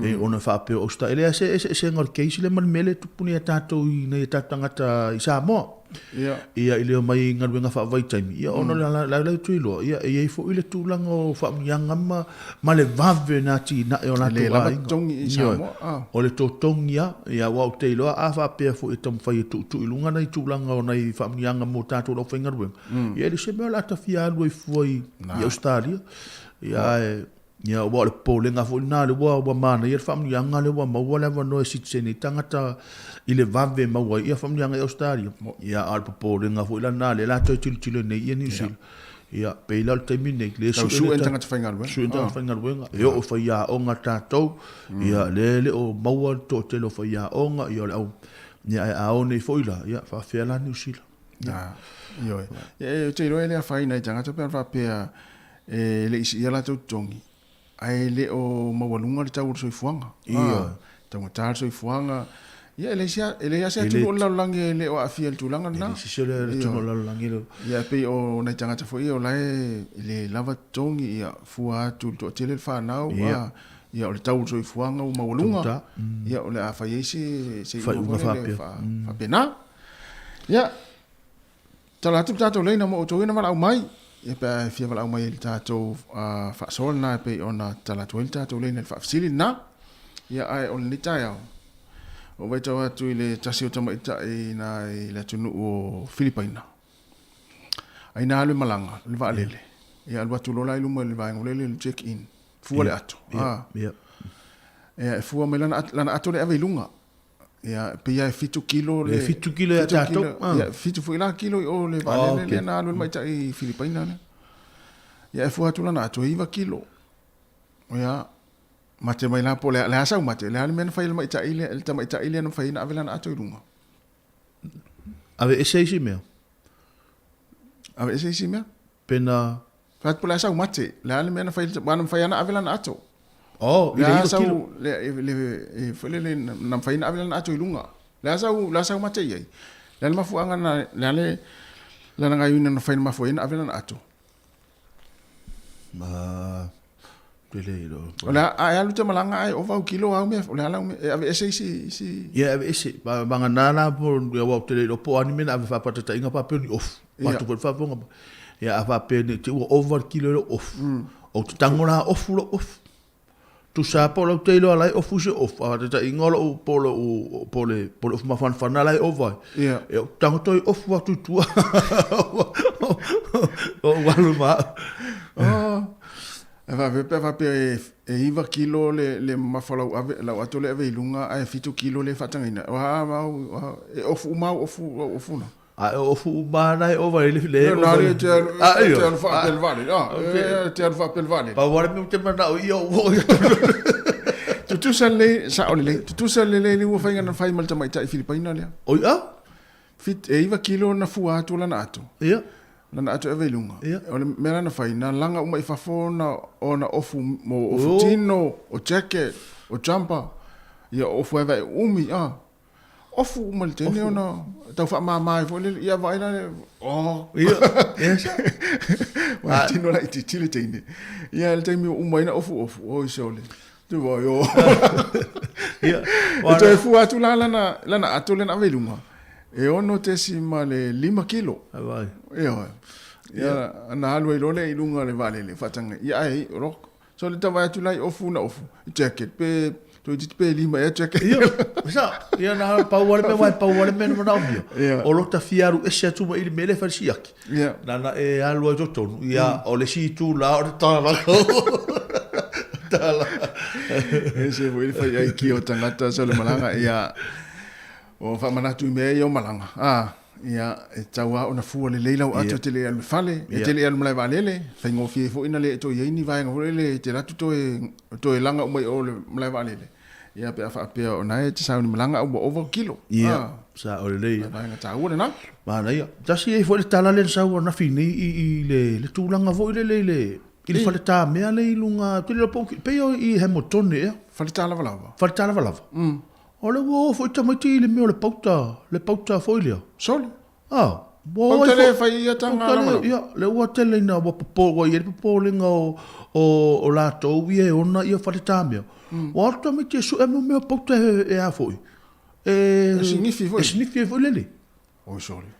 e, ona faapea o Australia. E leai se eseesega o le case lea ma le mea lea e tupu nei ia tatou i nai o tatou tagata i Samoa. Ia, i le omai i galuega faavaitaimi, ia ona o le la la e iloa, ia e i ai foi le tulaga o faamanuiaga ma, ma le vave ona atinae o latou aiga. E le lava totogi i Samoa. O le totogi lava, ia aua ou te iloa a faapea foi e taumafai e tuutuu i luga nai tulaga o nai faamanuiaga mo tatou le aufaigaluega, Ia e le se mea o le a ta fia alu ai fua i Ausetalia. Ia ae. Ia, aua o le popolega foi lena, lea ua, ua manaia le faamanuiaga lea ua maua le avanoa e sitiseni ai tagata i le vave e maua ai ia faamanuiaga i Ausetalia. Ia, a o le popolega foi la lena, lea o le a toe tilotilo nei ia Niu Sila. Ia, pei la o le taimi lenei, lea e Tau sue ni tagata faigaluega. Sue ni tagata faigaluega. E oo i faiaoga tatou, ia, lea e le o maua le toatele o faiaoga, ia o le au, ia ae a o nei foi la, ia, faapefea la Niu Sila. Ia, ioe. Ia, ou te iloa e le afaina i tagata pe ana faapea e le i siia latou totogi, ae le o maualuga le tau o le soifuaga. Ioe. Taugata le soifuaga. Ia, e leai se, e leai lava se atunuu o le lalolagi e le o aafia i le tulaga lena. E leai se isi o le atunuu o le lalolagi e le o. Ia, e pei o nai tagata foi ia o la e le lava totogi, ia, fua atu i le toatele le fanau, Ia. ia, o le tau o le soifuaga ua maualuga. Taugata. Ia, o le a fai ai se, se iuga foi lele faapena. Ia, Tala atu le tatou laina mo outou ia na valaau mai, ia pe a e fia valaau mai i le tatou faasoa lena e pei ona tatala atu ai le tatou laina i le faafesili lena. Ia ae o lenei taeao, ua ou vaitau atu i le tasi o tamaitai na i le atunuu o Filipaina. Ai na alu e malaga i le vaalele, ia alu atu loa la i luma i le vaega foi lele i le check in, fua le ato. Ia, e fua mai lana ato lea e ave i luga. Ia, pei lava e 7 kilo le... E 7 kilo ia tatou. Ia, 7 foi la kilo i o le vaalele lea na alu ai le tamaitai Filipaina lea. Ia, e fua atu lana ato e 9 kilo. Ia, mate mai la po o le a sau mate, le a le mea na fai e le tamaitai lea, le tamaitai lea na mafai ai ona ave lana ato i luga. Ave ese isi mea. Ave ese isi mea. Pe na... Fai atu po o le a sau mate, le a le mea na fai, aua na mafai lava ona ave lana ato. Oh, i le 9 kilo. Le, le, le, foi lele, na mafai ona ave lana ato i luga. Le a sau, le a sau mate i ai. Le a le mafuaaga na, le a le, lana gaoioiga na fai na mafua ai ona ave lana ato. Ma, tele i lo. O le a, a e alu te malaga ae ova au kilo au mea, o le a lau mea, e ave ese isi, isi. Ia, e ave ese. Vagana la po, ia aua ou te le iloa po o a ni mea na ave faapatataiga faapea ni ofu. Patu foi le faafofoga mai. Ia a faapea nei te i ua ova le kilo i lou ofu. Ou te tago la ofu lou ofu. Tusa lava po o lau te iloa la e ofu se ofu, a faataitaiga o lou po o lou po o le po o le ofu mafanafana la e ova ai. Ia. Ia ou te tago toe ofu atu i tua. Ou alu ma au. Oh. E faapea pe a faapea e 9 kilo le le mamafa o lau ave lau ato lea e ave i luga ae 7 kilo le faatagaina. O a e ofu uma au ofu au ofu na. A e ofu uma ana e ova i le le ova. Na te alu te alu faapea le vaalele. Ah, te alu faapea le vaalele. Pau lava le mea ou te manao ia ou oo Tutusa lelei, sao lelei. Tutusa lelei le ua faiga na fai ma le tamaitai Filipaina lea. Oi a? Fit, e 9 kilo na fua atu lana ato. Ia. Lana ato e ave i luga. Ia. O le mea la na fai, na laga uma i fafo ona, ona ofu, mo ofu tino, o jacket, o jumper. Ia, o ofu e ave umi, ah. Ofu uma i le teine ona tau faamama ai foi lele, ia vaai la le, oh. Ia, ia sa. Ua tino laitiiti le teine. Ia le taimi ua uma ai na ofu ofu, oi sole. Tu vai o. Ia. E toe fua atu la lana, lana ato lea na ave i luga. E 6.5 kilo. Vai. Ioe. Ia, na alu ai loa lea i luga o le vaalele, faataga. Ia ai, rock. So le tau vaai atu la i ofu na ofu, jacket pe toeitiiti pe lima ea jacket. Ia, sa, ia na pau lava le mea, aua e pau lava le mea na manaomia. Ia. O lo ta fia alu ese atu mai i le mea lea e fai le siaki. Ia. Nana e alu ai totonu, ia, o le isi itu la o le tala. Tala. E ese foi le fai ai ki o tagata sa le malaga, ia, o faamanatu i mea ia o malaga. Ah. Ia, e tatau lava ona fua lelei lau ato e te le i alu i le fale, e te le i alu i le malae vaalele, faigofie foi ona le e toe i ai ni vaega foi lele e te alu atu toe, toe laga uma i o i le malae vaalele. Ia, pe a faapea o na e te sauni malaga a ua ova kilo. Ia, sao lelei. O le vaega taua lena. Manaia. Tasi ai foi le tala lea na sau anafi nei i, i le, le tulaga foi lele i le, i le fale tamea lea i luga, ou te le iloa po o, pei o i Hamilton ea. Fale tālavalava. Fale tālavalava. O lea ua o foi tamaiti i le mea o le pauta, le pauta foi lea. Sole. A, ua o ai foi. Pauta lea e fai ia taga lavalava. Ia, lea ua tele ina ua popo, ua i ai le popolega o, o, o latou ia e ona ia fale tamea. Ua alu tamaiti e sue mo mea o pauta e, e a foi. E, e sinifi foi. E sinifi ai foi lele. Oi sole.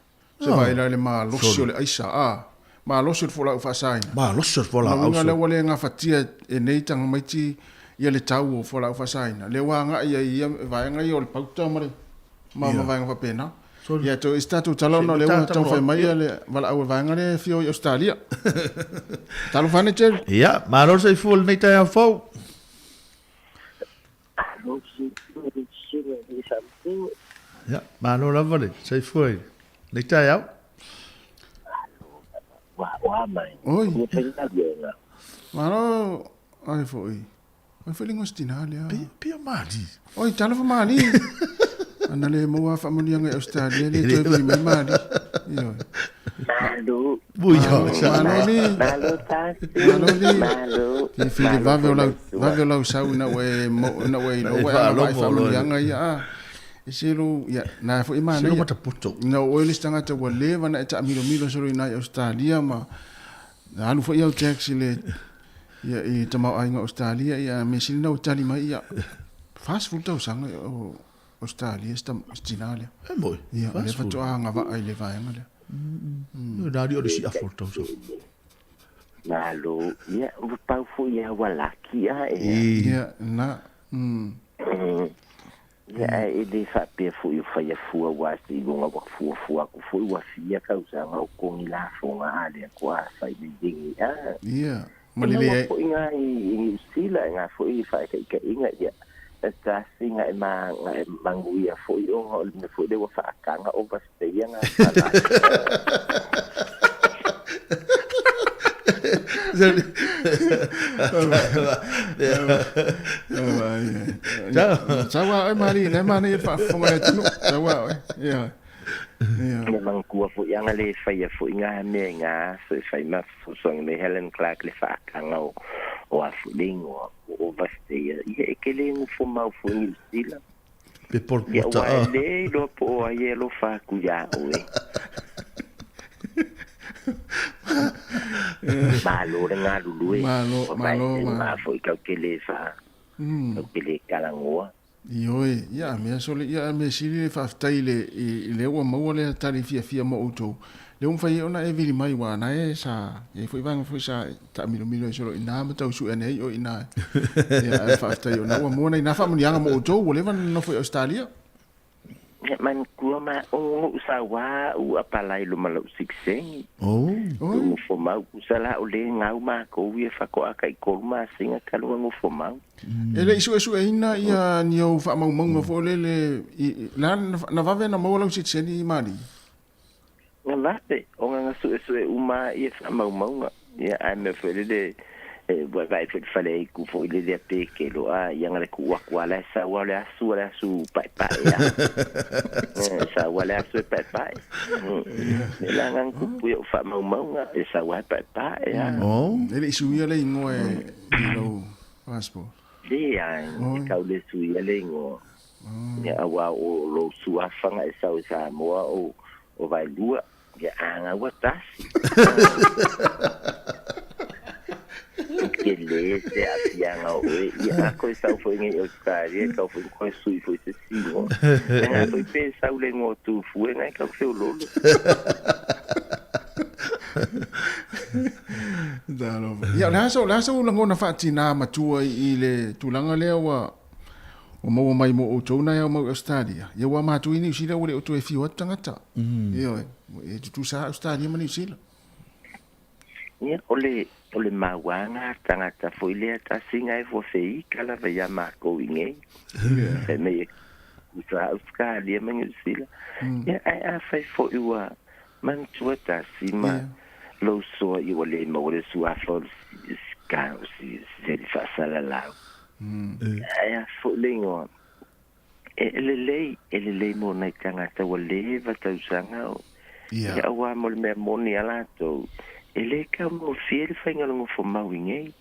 Se vaai la i le malosi o le aisa, a, malosi o le fualaau faasaina. Malosi o le fualaau. Lona uiga lea ua le gafatia e nei tamaiti ia le tau o fualaau faasaina. Lea ua agai ai ia vaega ia o le pauta ma le ma vaega faapena. Ia, to is tatou tala ona o lea ua taumafai mai le valaau a le vaega lea e afio i Ausetalia. Talofa ane Jerry. Ia, malo le soifua i lenei taeao fou. Ia, malo lava le soifua i lenei taeao. Oi. Malo, ai foi. Oi foi le igoa o si tina lea. Pia Mali. Oi, talofa Mali. Ana le maua faamanuiaga i Australia le toe vili mai Mali. Ioe. Malo. Malo li. Malo tasi. Malo li. Malo. Fiafia i le vave o lau, vave o lau sau ina ua e, ina ua e iloa ua e agavaa i faamanuiaga ia a. E se lou, ia, na foi e manaia. Se lou matapoto. Ina o oe le isi tagata ua leva ona e taamilomilo solo i ina i Australia ma na alu foi au tax i le ia i tamaoaiga o Australia ia mea sili na ua tali mai ia 40 tausaga o Australia si tina lea. E moi. Ia, o lea faatoa agavaa i le vaega lea. Na ali o le siafo le tausaga. Malo, ia, ua pau foi ia ua laki a ea. Ia, na. Ia, ae e le faapea foi o faia fua aua se iloga ua fuafua aku foi ua fia tausaga o togi lafoga a lea toa fai mai legi a. Ia, ma le leai. E maua foi nga i Niu Sila e nga foi faataitaiga ia e tasi nga e ma nga e manuia foi ona o le mea foi lea ua faataga overstay nga palai. Sau a oe Mali, nei manaia le faafofoga a le atunuu. Sau a oe. Ia. Ia. Ia manatua foi ana le faia foi nga mea i nga aso e fai ma fesoasoani mai Helen Clark le faataga o o a foi le igoa o overstay ia e ke le nofo mau foi i Niu Sila. Pe Pol Ia Pot ua e le iloa po o ai e alofa atu iā oe. Malo le galulue. Malo, Ua malo, vae malo. ma foi kau te le fa, kau te le talanoa. Ioe, ia a mea sole, ia a mea sili le faafetai i le, i lea ua maua lea tali fiafia mo outou. Lea ua mafai ai ona e vili mai aua na e sa i ai foi vaega foi sa taamilomilo ai solo i ina ma tau sue ane ai oe i ina. Ia ae faafetai ona ua maua nai na faamanuiaga mo outou ua leva ona nonofo i Ausetalia. Ia manatua ma o lou saua u apalai luma lou sikisengi. Oh. Lou nofo mau kusa la o le gau makou ia faatoa kai tolu masina talu ona nofo mau. E le i suesueina ia ni ou faamaumauga foi lele i la na vave ona maua lau sitiseni i Mali? Na vave, ona na suesue uma ia faamaumauga. Ia, ae mea foi lele, e vaevae foi le fale aitu foi lele a Pekelo, a ia na le tuu atu lava la e sau lava o le asu o le asu paepae lava. E sau lava le asu e paepae. Mea la na tupu i au faamaumauga, e sau lava e paepae lava. E le i suia le igoa i lou passport? Leai, e tau le suia le igoa. Ia, aua o lou suafa na e sau i Samoa o Vaelua, ia a ua tasi. Tele se aafiaga o oe. Ia a koe sau foi nei i Australia, e tau foi ona koe sui foi se isi igoa. E nga foi pe sau le igoa o Tufue, nga e tau feoloolo. Talofa. Ia, o le a sau, o le a sau lagona faatina matua i le tulaga lea ua ua maua mai mo outou nai ao mau i Australia. Ia ua matou i Niu Sila ua le o toe fiu atu tagata. Ioe, e tutusa Australia ma Niu Sila. Ia, o le, o le mauaga a tagata foi lea tasi nga e fua feika lava ia makou i nei. Fai mai e tutusa Australia ma Niu Sila. Ia, ae afai foi ua manatua tasi ma lou soa i ua le maua le suafa o le seli faasalalau. Ae a foi le igoa, e lelei, e lelei mo nai tagata ua leva tausaga o ia aua mo le mea moni a latou, e le taugofie le faiga o le nofo mau i nei.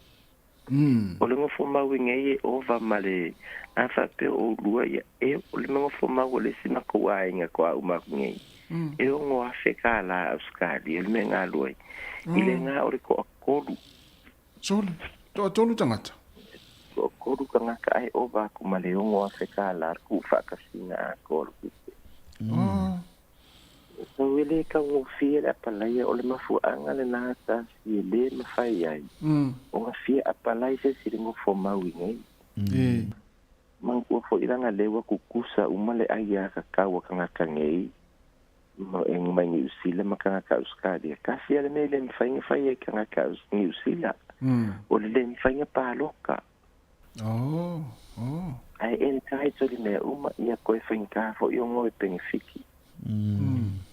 O le nofo mau i nei e ova ma le, a faapea o oulua ia, e o le nofo mau o le isi matou aiga toa uma atu nei, e $6,000 kālā Ausetalia le mea e galue ai, i le ga o le toatolu. Sole, toatolu tagata. Toatolu tagata ae ova atu ma le $6,000 kālā le tuufaatasiga atoa o le tupe. So e le taugofie le apalaia, o le mafuaaga lenā tasi e le mafai ai ona fia apalai se isi i le nofo mau i nei. Manatua foi leaga lea ua tutusa uma le ai a tatau a tagata nei. E mai Niu Sila ma tagata Ausetalia. Tasi lava le mea e le mafai ona fai e tagata Niu Sila, o le le mafai ona paloka. Oh, oh. Ae entitled i mea uma, ia toe faigata foi ona o e penefiti.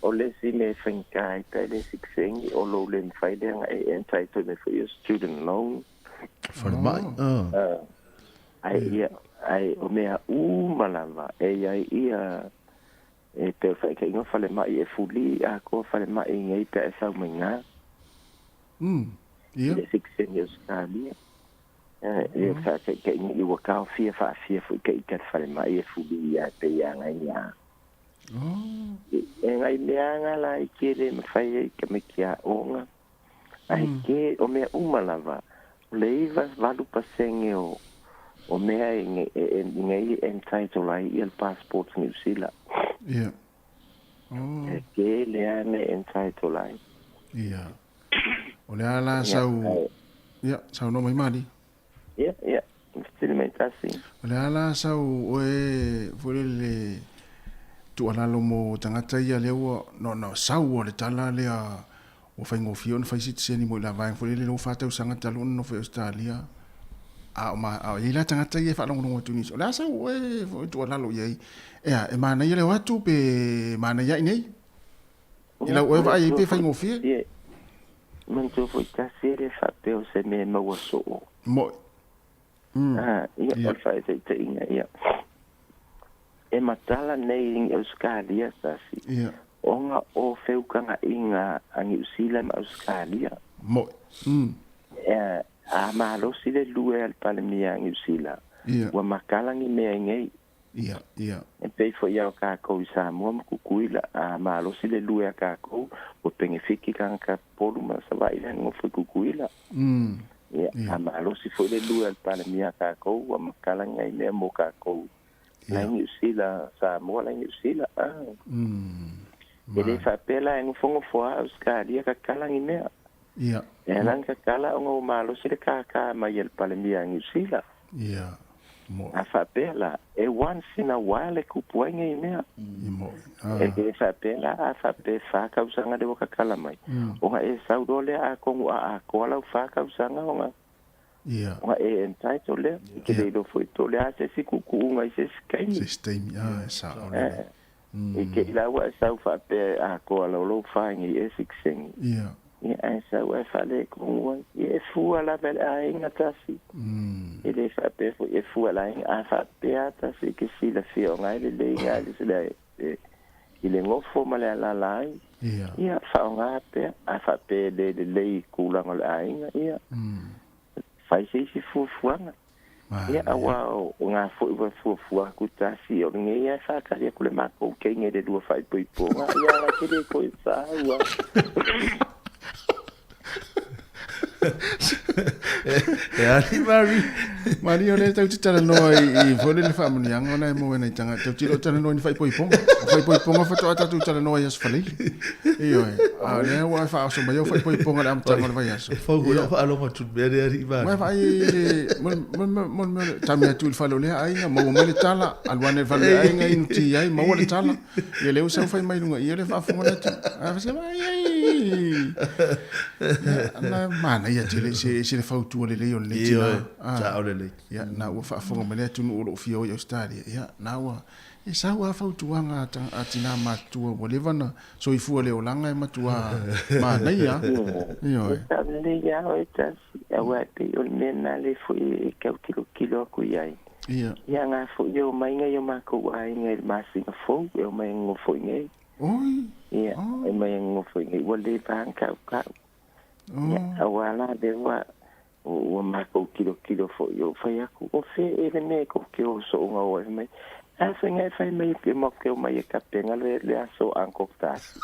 O le isi mea e faigata ai pe a le sikiseini, o lou le mafai lea ona e entitled mai foi o student loan. Falemai. Oh. Ae ia, ae o mea uma lava e i ai ia E pei o le faitaʻiga o falemai e fuli atoa falemai nei pe a e sau mai iga. Ia. I le sitiseni o Ausetalia. E o le faataitaiga i ua taofia faafia foi ta ita le falemai e fuli ia e pei a nai ni a. E nai mea nga la i tele mafai ai tamaiti aoga. Ae ke o mea uma lava, o le 98% o o mea e e nei e entitle ai ia le passport Niu Sila. Ia. Oh. E tele lava mea e entitle ai. Ia. O le a la sau Ia, saunoa mai Mali. Ia, ia. Fesili mai tasi. O le a la sau oe foi lele tuualalo mo tagata ia lea ua no no sau ua le tala lea ua faigofie ona fai sitiseni mo i la vaega foi lele lea ua fa tausaga talu ona nofo i Ausetalia a o ma a o i ai la tagata ia e faalogologo atu nisi. O le a sau oe foi tuualalo i ai? Ea, e manaia le o atu pe manaia i nei? I lau oe vaai ai pe faigofie? Ia, manatua foi tasi e le faapea o se mea e maua soo. Mo'i. Mm. Ah, ia, o le faataitaiga, ia. E matala nei i Ausetalia tasi, Ia. ona o feukagaʻiga a Niu Sila ma Ausetalia. Mo'i. Mm. Ea, a malosi le lue a le Palemia a Niu Sila, Ia. ua matala ni mea i nei. Ia, ia. E pei foi ia o kākou i Samoa ma Kukuila, a malosi le lue a kākou, ua penefiti tagata Upolu ma Savaii la nofo i Kukuila. Ia, a malosi foi le lue a le Palemia a kākou, ua matala nai mea mo kākou. La i Niu Sila, Samoa la i Niu Sila, a. E le faapea la e nofonofo lava Ausetalia tatala ni mea. Ia. E ala ona tatala ona ua malosi le kākā mai a le Palemia a Niu Sila. Ia. Moʻi. A faapea la, e once in a while e kupu ai nei mea. Ia moʻi. Ah. E le faapea la, a faapea e fa tausaga lea ua tatala mai. Ona e sau loa lea atonu a atoa lau fa tausaga ona Ia. ona e entitle lea. E te le iloa foi po o le a se isi tuutuuga i se isi taimi. Se isi taimi, ah, e sao lelei. I te i la ua e sau faapea e atoa lau lou fa nei e sitiseni. Ia. Ia ae sau ae faaletonu ai. Ia e fua lava e le aiga tasi. E le faapea foi e fua e le aiga, a faapea lava tasi e te silafia ona e lelei na le i le nofo ma le alaala ai. Ia. Ia faaaoga pea, a faapea e le lelei i tulaga o le aiga, ia fai se isi fuafuaga. Ia, aua o ngā foi ua fuafua atu tasi, o lenei lava e whātari aku le mākou keinga i le lua whaipoiponga, ia ala ke le koe whāua. E ali Mari. Mari o le tau te talanoa i foi le faamanuiaga ona e maua e nai tagata. Tau tilo talanoa i ni faaipoipoga. O faaipoipoga faatoa tatou talanoa i Aso Faraile. Ioe. A o lea ua e faaoso mai au faaipoipoga i le amataga o le vaiaso. E fou foi lau faalogo atu i le mea lea alii Mari. Mai vaai i le mo le mo le mea tami atu i le fale o lea aiga, maua mai le tala, alu ane i le fale o lea aiga inu ti ai, maua le tala. Ia lea ua sau fai mai luga i le faafofoga le atu. A fai mai ai. Na manaia tele se se le fautua lelei o lenei tina. Ioe, sao lelei. Ia, na ua faafofoga mai le atunuu o lo o fia o i Ausetalia. Ia, na ua E sau a fautuaga a tina matutua ua leva na soifua le olaga e matua manaia a. Ioe. E sao lelei ia oe tasi, aua e pei o le mea lena lea foi e tau tilotilo atu i ai. Ia. Ia nga foi e omai nai o makou aiga i le masina fou e omai e nonofo i nei. Oi. Ia, e omai e nonofo i nei, ua leva lava ona tautau. Ia, aua la lea ua Ua matou tilotilo foi, ou fai atu, O fea ea le mea e tou te o sooga o ai? Fai mai, A faiga e fai mai e matou te omai e tapena le le aso o Uncle Tasi.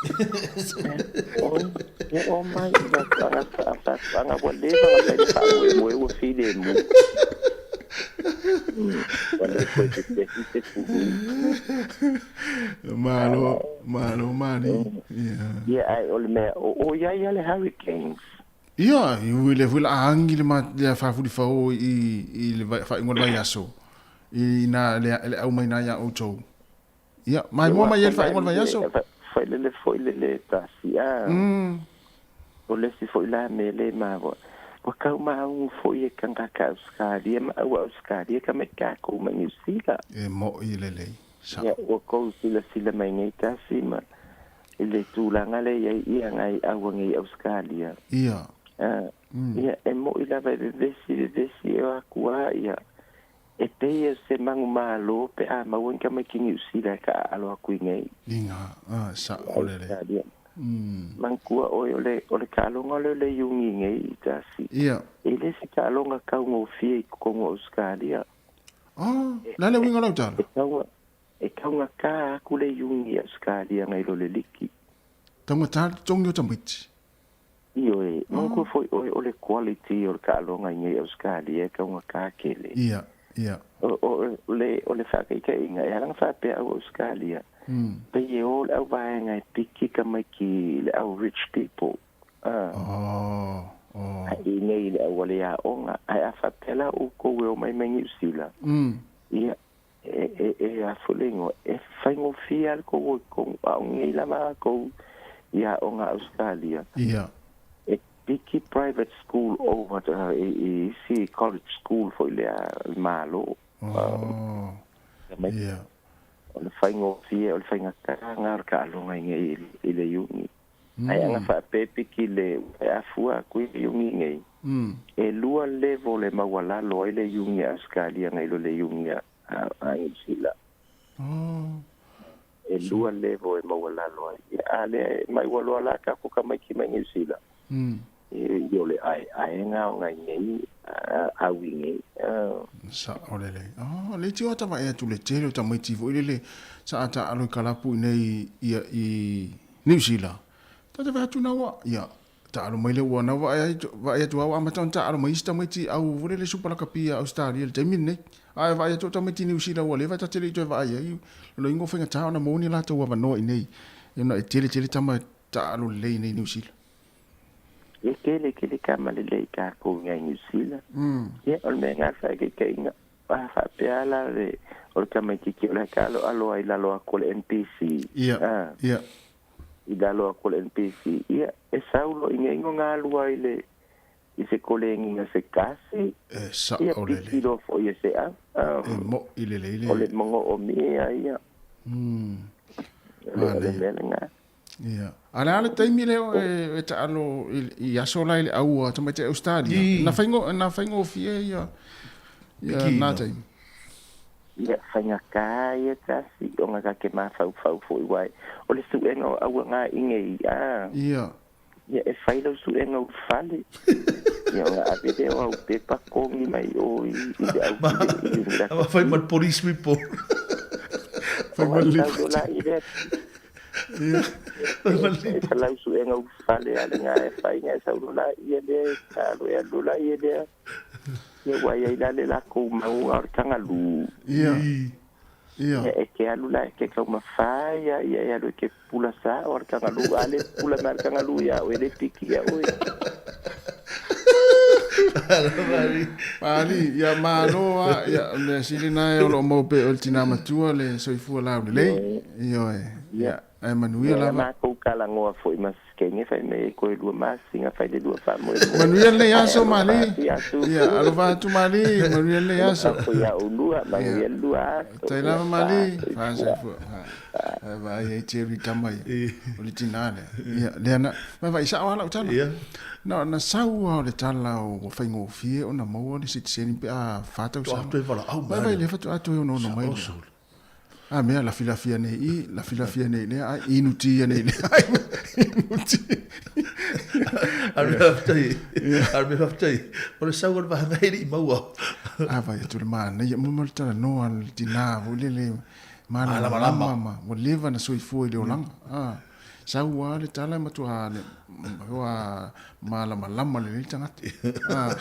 Oi, e omai i faatoaga faatoaga ua leva ona fai le faamoemoe ua filemu. Ua le toe pepesi se pulu. Malo, malo mali. Ia. Ia, ae o le mea, o i ai lava le Hurricanes. Ia, i ui lea foi la a agi le ma le faafulifao i i le faaiuga o le vaiaso i na le le au mai na ia outou. Ia, maimoa mai ai le faaiuga o le vaiaso. failele foi lele tasi a. O le isi foi la mea le maua, ua tau maaugu foi e tagata Ausetalia ma aua Ausetalia ka mai tatou mai Niu Sila. E moʻi lelei, sao. Ia, ua tou silasila mai nei tasi ma i le tulaga lea i ai ia nai aua nei Ausetalia. Ia. A, ia, e moʻi lava e vevesi vevesi e o atu a ia, e pei o se manumalo pe a maua ni tamaiti Niu Sila e taaalo atu i nei. Iga, a, sao lelei. Ausetalia. Manatua oe o le, o le taaloga lea o le iuni nei i tasi. Ia. E le se taaloga taugofie i totonu o Ausetalia. Oh, le a le uiga o lau tala? E tau, e taugatā atu le iuni i Ausetalia nai lo le liki. Taugatā le totogi o tamaiti? Ioe, manatua foi oe o le quality o le taaloga i nei Ausetalia e taugatā tele. Ia, ia. O, o, o le, o le faataitaiga, e ala ona faapea au Ausetalia, Pei e o le auvaega e piki tamaiti i le au rich people, a. Oh, oh. Ae i nei i le au wale aoga. Ae a faapea la outou e omai mai Niu Sila, ia, e, e, e a foi le igoa, e faigofie lava le tou o i totonu, a o nei lava latou i aoga Ausetalia. Ia. E piki private school over i, i isi college school foi lea a le Malo. Oh, ia. O le faigofie, o le faigatā o le taaloga i nei i le Iuni. Ae ana faapea piki le e afua atu i le Iuni nei, e lua level e maualalo ai le Iuni a Ausetalia nai lo le Iuni a Niu Sila. E lua level e maualalo ai. Ia, a lea e mai ua loa la tatou tamaiti mai Niu Sila. I o le aeaega o nai nei au i nei. Sao lelei. Oh, le tio ata vae atu le tele o tamaiti foi lele sa ata alo i kalapu i nei ia i New Zealand. Tata vae atu naua, ia, ta alo mai le ua na vae ai vae atu au amata ona ta alo mai isi tamaiti au foi lele supa lakapi a Australia le taimi lenei. Ae vaai atu o tamaiti New Zealand ua leva ta tele i toe vaai ai. Lona uiga o faigata ona maua ni latou avanoa i nei. Ona e tele tele tama ta alo lelei i nei New Zealand. E tele tele tama lelei tatou i nai Niu Sila. Ia, o le mea lena faataitaiga, a faapea la le, o le tamaitiiti o le a aloalo ai i lalo atu o le NPC, Ia, a, ia. i lalo atu o le NPC, ia, e sau loa i nei ona alu ai le, i se kolegiga se tasi, E sao ia, lelei. piki loa foi e se au, a, E moʻi lelei le. o le mogoomia ia, o le, o le Manaia. mea lena. Ia. A le a le taimi lea e taalo i aso la i le aua tamaitai Australia. Na faingo na faigofie ia ia na taimi. Ia faigata ia tasi ona ta te mafaufau foi uae o le suega o aua nga i nei a. Ia. Ia e fai lau suega u fale. Ia ona ave lea o au pepa kogi mai o i i le au i le Ma fai ma le police report. Fai ma le report. Ia. E falau suega u fale a le nga e fai nga e sau loa laia lea e talo e alu laia lea. Ia ua iai la le lakou mau a o le tagalu. Ia. Ia. Ia e te alu la e te taumafai a ia e alu e te pula sao a le tagalu a le pula mai a le tagalu ia oe le piki ia oe. Pali, ia malo a, ia, o le mea sili na e o lo o mau pea o le tinā matua le soifua laulelei. Ioe, ia, ae manuia Ia lava. matou talanoa foi ma Kenge fai mai e koe lua masina fai le lua faamoemoe. Manuia lenei Ae aso alofa Mali. atu ia Ia, Tupua. alofa atu Mali, manuia lenei Alofa aso. foi ia oulua, manuia Ia, le lua aso. tai Ia lava fa Mali, fa soifua. soifua. Fa. Ae vaai ai Jerry tama ia, o le tinā lea. Ia, lea na, mai vaai sao lava lau tala. Ia. Na, na sau lava o le tala ua faigofie ona maua le sitiseni pe a 4 tausaga. Toa toe valaau Mai mai vaai lea. lea faatoa toe onoono mai Sao lea. solo. A mea lafilafi ane i i, lafilafi ane i lea ai, inu ti ane i lea ai, inu ti. A le mea faafetai, a le mea faafetai, o le sau o le vaega e le i maua. A vai atu le manaia, mo mo le talanoa a le tinā foi lele, malamalama ma ua leva ona soifua i le olaga. A, sau lava le tala e matua le, ua malamalama lelei le tagata. A,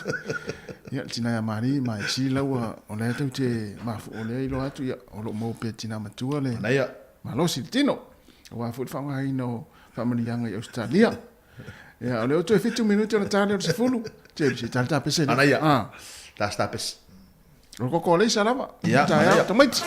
ia, le tina ia Mari ma e sili lau o lea tou te mafu, o lea e iloa atu, ia, o lo o maua pea e tina matua le Manaia. malosi le tino, aua foi le faaaogaina o faamanuiaga i Ausetalia. Ia, o lea ua toe 7 minute ona ta lea o le 10. James, e tala tapese lea. Manaia. A. Ta se tapese. O le koko o Leisa lava. Ia, Taeao, manaia. tamaiti.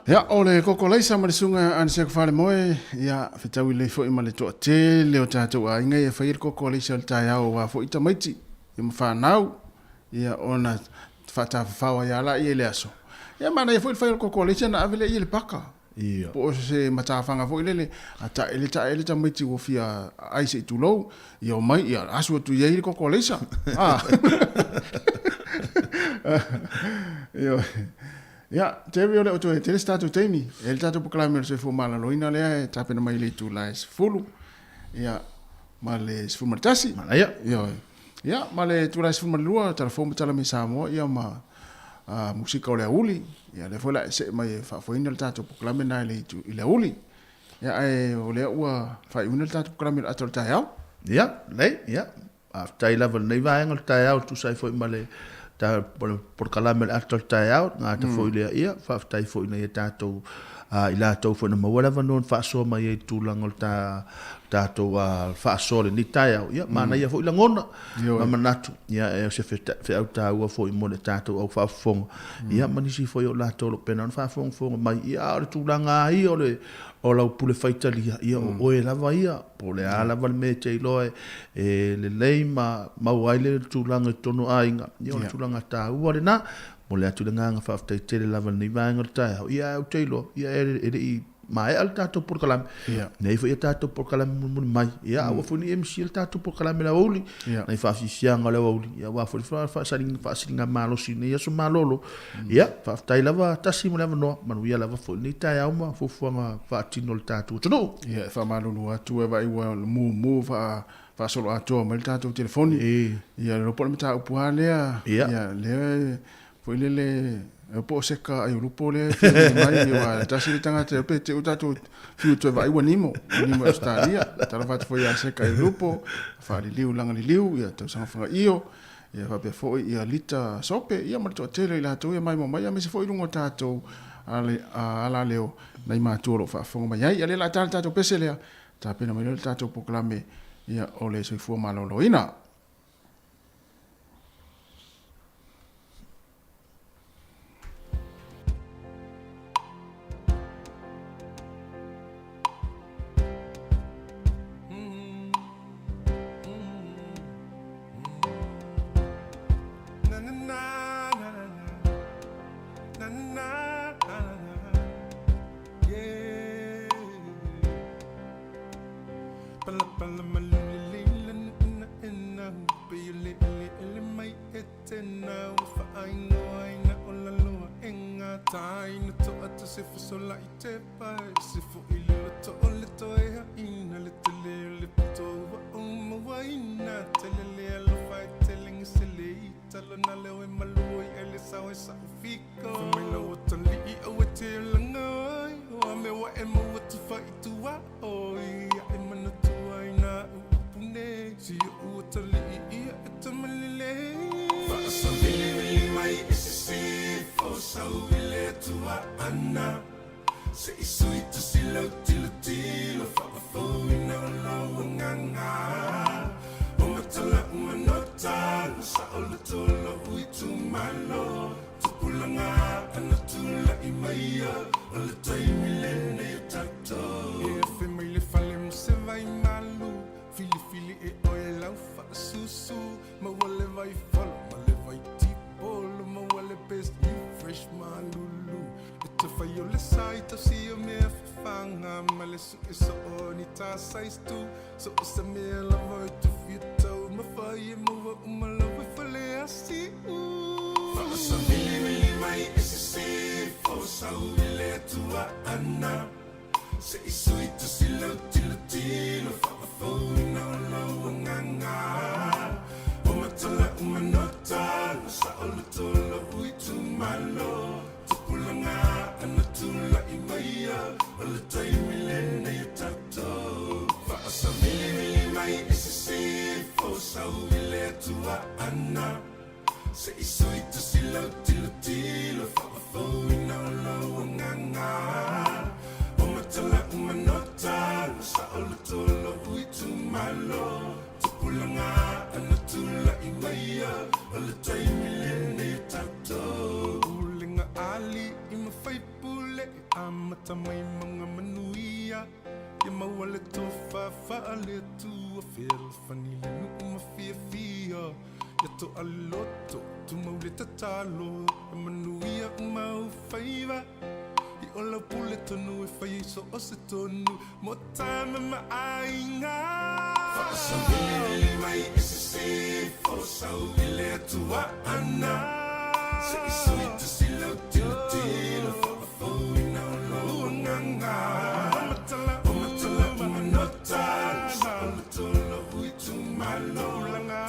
Ia, o le koko laisa ma le susuga ia Aniseko Falemoe, ia, fetaui lelei foi ma le toatele o tatou aiga ia fai ai le koko laisa o le taeao aua foi tamaiti ia ma fanau, ia ona faatafafao ai lava laia i le aso. Ia manaia foi le fai o le koko laisa ona ave lea i le paka. Ia. Po o se matafaga foi lele, a taele taele tamaiti ua fia ai se i tulou, ia omai, ia asu atu i ai le koko laisa. Ah. Ioe. Ia, Terry, o le o toe tele se tatou taimi. E le tatou polokalame o le soifua maloloina lea e tapena mai i le itula e 10, ia, ma le 11. Manaia. Ioe. Ia, ma le itula e 12, tala fou ma tala mai Samoa, ia, ma musika o le aoauli. Ia, lea foi la e see mai e faafoeina le tatou polokalame na i le itu i le aoauli. Ia, ae o lea ua faaiuina le tatou polokalame i le ata o le taeao. Ia, lelei, ia. Faafetai lava i lenei vaega o le taeao e tusa ai foi ma le polokalame o le ata o le taeao, le gata foi lea, ia, faafetai foi i nai a tatou, i latou foi na maua le avanoa na faasoa mai ai i le tulaga o le tatou faasoa i lenei taeao. Ia, manaia foi lagona ma manatu, ia, o se feau taua foi mo le tatou au faafofoga, ia, ma nisi foi o latou o lo o pena ona faafogafoga mai, ia, a o le tulaga lava ia o le O lau pule faitalia, ia o oe lava ia, po o le a lava le mea e te iloa e lelei ma maua ai le tulaga i totonu o aiga, ia o le tulaga taua lena. Momoli atu le agaga faafetai tele lava i lenei vaega o le taeao, ia ae ou te iloa, ia e le i maea le tatou polokalame, e i ai foi a tatou polokalame mulimuli mai, ia aua foi ne i e misia le tatou polokalame i le aoauli, nai faafiafiaga o le aoauli, ia aua foi le faasiligamalosi i lenei aso malolo. Ia, faafetai lava Tasi mo le avanoa, manuia lava foi lenei taeao ma fuafuaga faatino a le tatou atunuu. Ia, e faamalulu atu e vaai ua mumu faasoloatoa mai le tatou telefoni. Ia, le iloa po o le mataupu lava lea. Ia, lea foi lele, po o Seka Aiolupo lea e fia mai, aua e tasi le tagata pe te i ua tatou fiu toe vaai ua nimo, ua nimo i Ausetalia. Talofa atu foi ia Seka Aiolupo, Faaliliu Lagaliliu, ia Tausaga Fagaio. Ia faapea foi ia Lita Sope, ia ma le toatele o i latou ia maimoa mai, aemaise foi i luga o tatou alaleo nai matua o lo o faafofoga mai ai. Ia lea o le a ta le tatou pese lea, tapena mai loa le tatou polokalame ia o le soifua maloloina. manuia Ia maua le tofa faale-Atua Fealofani le nuu ma fiafia Ia to'a le loto tumau le tatalo Ia manuia uma ou faiva I o lau pule tonu e fai ai so o se tonu Mo tama ma aiga Faasavilivili mai i sisifo Sau i le Atua ana Se i sui tusi lau tilotilo Faafouina o lou agaga O matala o manota Saoloto lou itumalo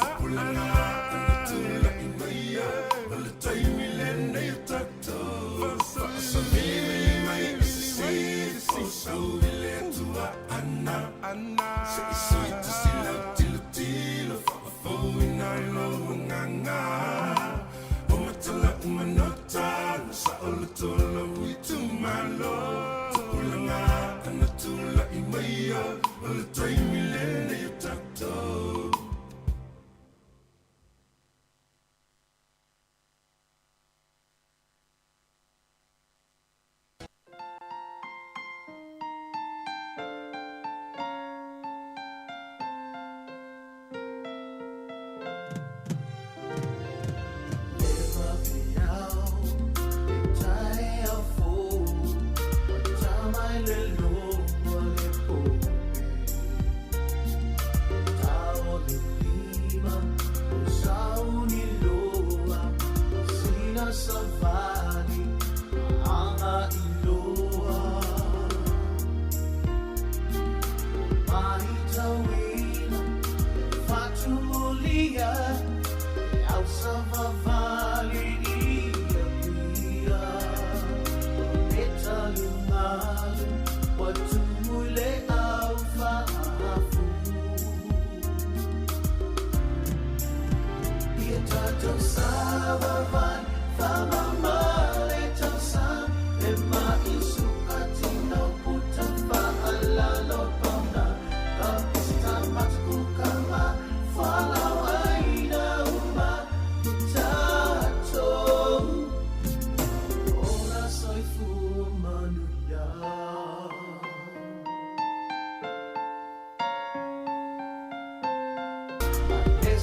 Tupulaga ana tulai maia O le taimi lenei o tatou Faasavilivili mai i sisifo Sau i le Atua ana Se i sui tusi lau tilotilo Faafouina lou agaga O matala uma nota Saoloto lou itumalo Tupulaga ana tulai maia O le taimi lenei o tatou.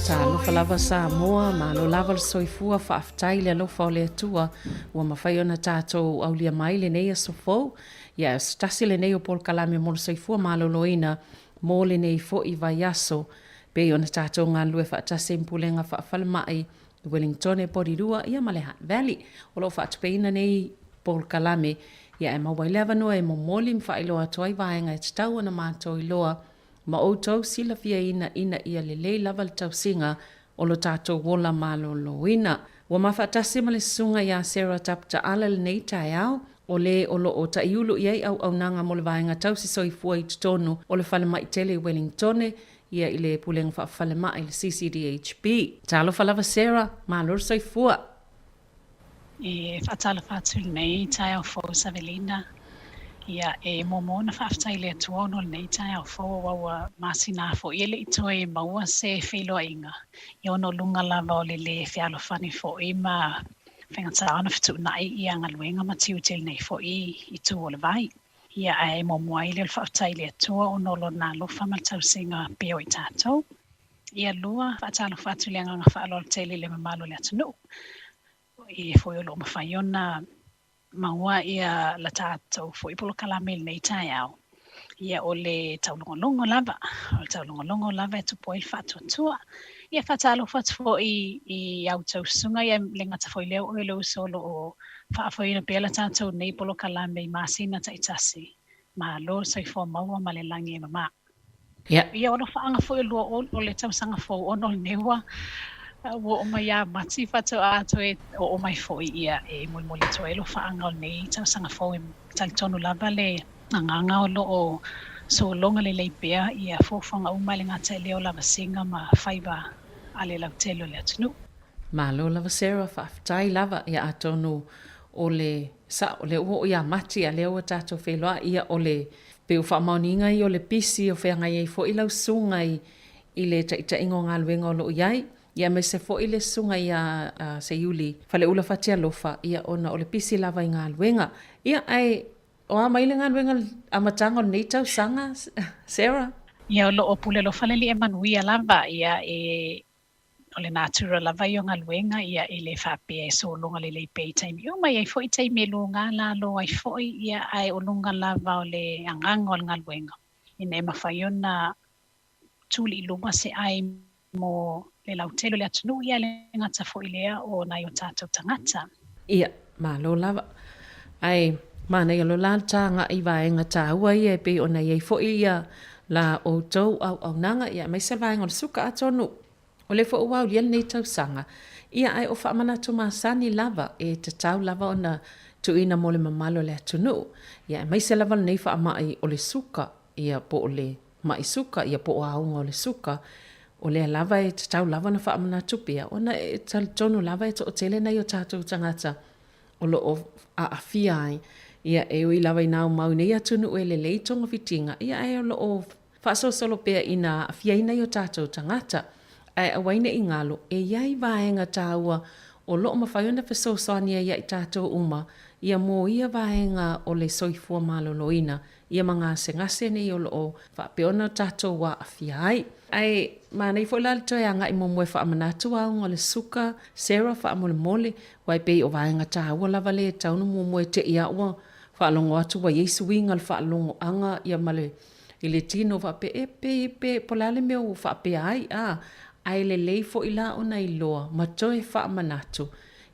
Talofa lava Samoa, malo lava le soifua, faafetai le alofa o le Atua ua mafai ona tatou aulia mai lenei aso fou. Ia, o se tasi lenei o polokalame mo le soifua maloloina mo lenei foi vaiaso, pei ona tatou galulue faatasi ai ma Pulega Faa-Falemai i Wellingtone, Porirua, ia ma le Hutt Valley. O lo o faatupeina nei polokalame, ia e maua ai le avanoa e momoli ma faailoa atu ai vaega e tatau ona matou iloa ma outou silafiaina ina ia lelei lava le tausiga o lo tatou ola maloloina. Ua mafaatasi ma le Susuga ia Sarah Taputaala lenei taeao, o le o lo o taiulu i ai auaunaga mo le Vaega Tausi Soifua i totonu o le Falemai Tele i Wellingtone, ia i le Pulega Faafalemai, le CCDHB. Talofa lava Sarah, malo le soifua. E faatalofa atu i lenei taeao fou Savelina. Ia, e muamua ona faafetai i le Atua ona o lenei taeao fou aua ua masina foi e le i toe maua se feiloaiga, ia ona o luga lava o le lē fealofani foi ma faigata ona fetuunai ia galuega ma tiute i lenei foi itu o le vai. Ia, ae muamua ai lea o le faafetai i le Atua ona o Lona alofa ma le tausiga pea o i tatou. Ia lua, faatalofa atu i le agaga faaaloalo tele i le mamalu o le atunuu, e foi o lo o mafai ona maua ia la tatou foi polokalame i lenei taeao. Ia o le taulogologo lava, o le taulogologo lava e tupu ai le faatuatua. Ia faatalofa atu foi i a outou susuga, ia le gata foi lea o oe le uso o lo o faafoeina pea la tatou nei polokalame i masina taitasi. Malo le soifua maua ma le lagi e mama. Ia. Ia, o alofaaga foi o lua o le tausaga fou ona o lenei ua ua oo mai ia Mati faatoa toe oo mai foi ia e molimoli atu ai alofaaga o lenei tausaga fou e talitonu lava le agaga o lo o sologa lelei pea ia fuafuaga uma e le gata i lea o lavasiga ma faiva a le lautele o le atunuu. Malo lava Sarah, faafetai lava. Ia atonu o le sao, o lea ua oo ia Mati a lea ua tatou feiloai, ia o le Pei o faamaoniga ia o le pisi o feagai ai foi lau susuga i i le taitaiga o galuega o lo o i ai, ia aemaise foi le susuga ia Seiuli Faleula Fatialofa, ia ona o le pisi lava i galuega. Ia ae O a mai le galuega i le amataga o lenei tausaga, Sarah? Ia, o lo o pule alofa le Alii e manuia lava, ia e o le natura lava ia o galuega, ia e le faapea e sologa lelei pea i taimi uma, e i ai foi taimi e luga lalo ai foi, ia ae o luga lava o le agaga o le galuega, ina ia mafai ona tuli i luma se ai mo le lautele o le atunuu, ia e le gata foi i lea o nai o tatou tagata. Ia, malo lava. Ae manaia loa la le tagai i vaega taua ia e pei ona i ai foi ia la outou auaunaga, ia aemaise le vaega o le suka. Atonu o lea foi ua aulia lenei tausaga, ia ae o faamanatu masani lava e tatau lava ona tuuina mo le mamalu o le atunuu, ia aemaise lava lenei faamai o le suka, ia po o le maʻi suka, ia po o auga o le suka, o lea lava e tatau lava ona faamanatu pea, ona e talitonu lava e toatele nai o tatou tagata o lo o aafia ai. Ia, e ui lava ina aumau i nei atunuu e lelei togafitiga, ia ae o lo o faasolosolo pea ina aafia ai nai o tatou tagata. Ae aua ai ne i galo, e i ai vaega taua o lo o mafai ona fesoasoani ai ia i tatou uma, ia mo ia vaega o le soifua maloloina ia ma gasegase nei o lo o faapea ona tatou aafia ai. Ae manaia foi la le toe agai muamua e faamanatu auga o le suka, Sarah, faamolemole, aua e pei o vaega taua lava lea e tatau ona muamua e te i a ua faalogo atu ua i ai suiga o le faalogoaga ia ma le i le tino faapea e pe pe po o le a le mea ua faapea ai a ae lelei foi la ona iloa ma toe faamanatu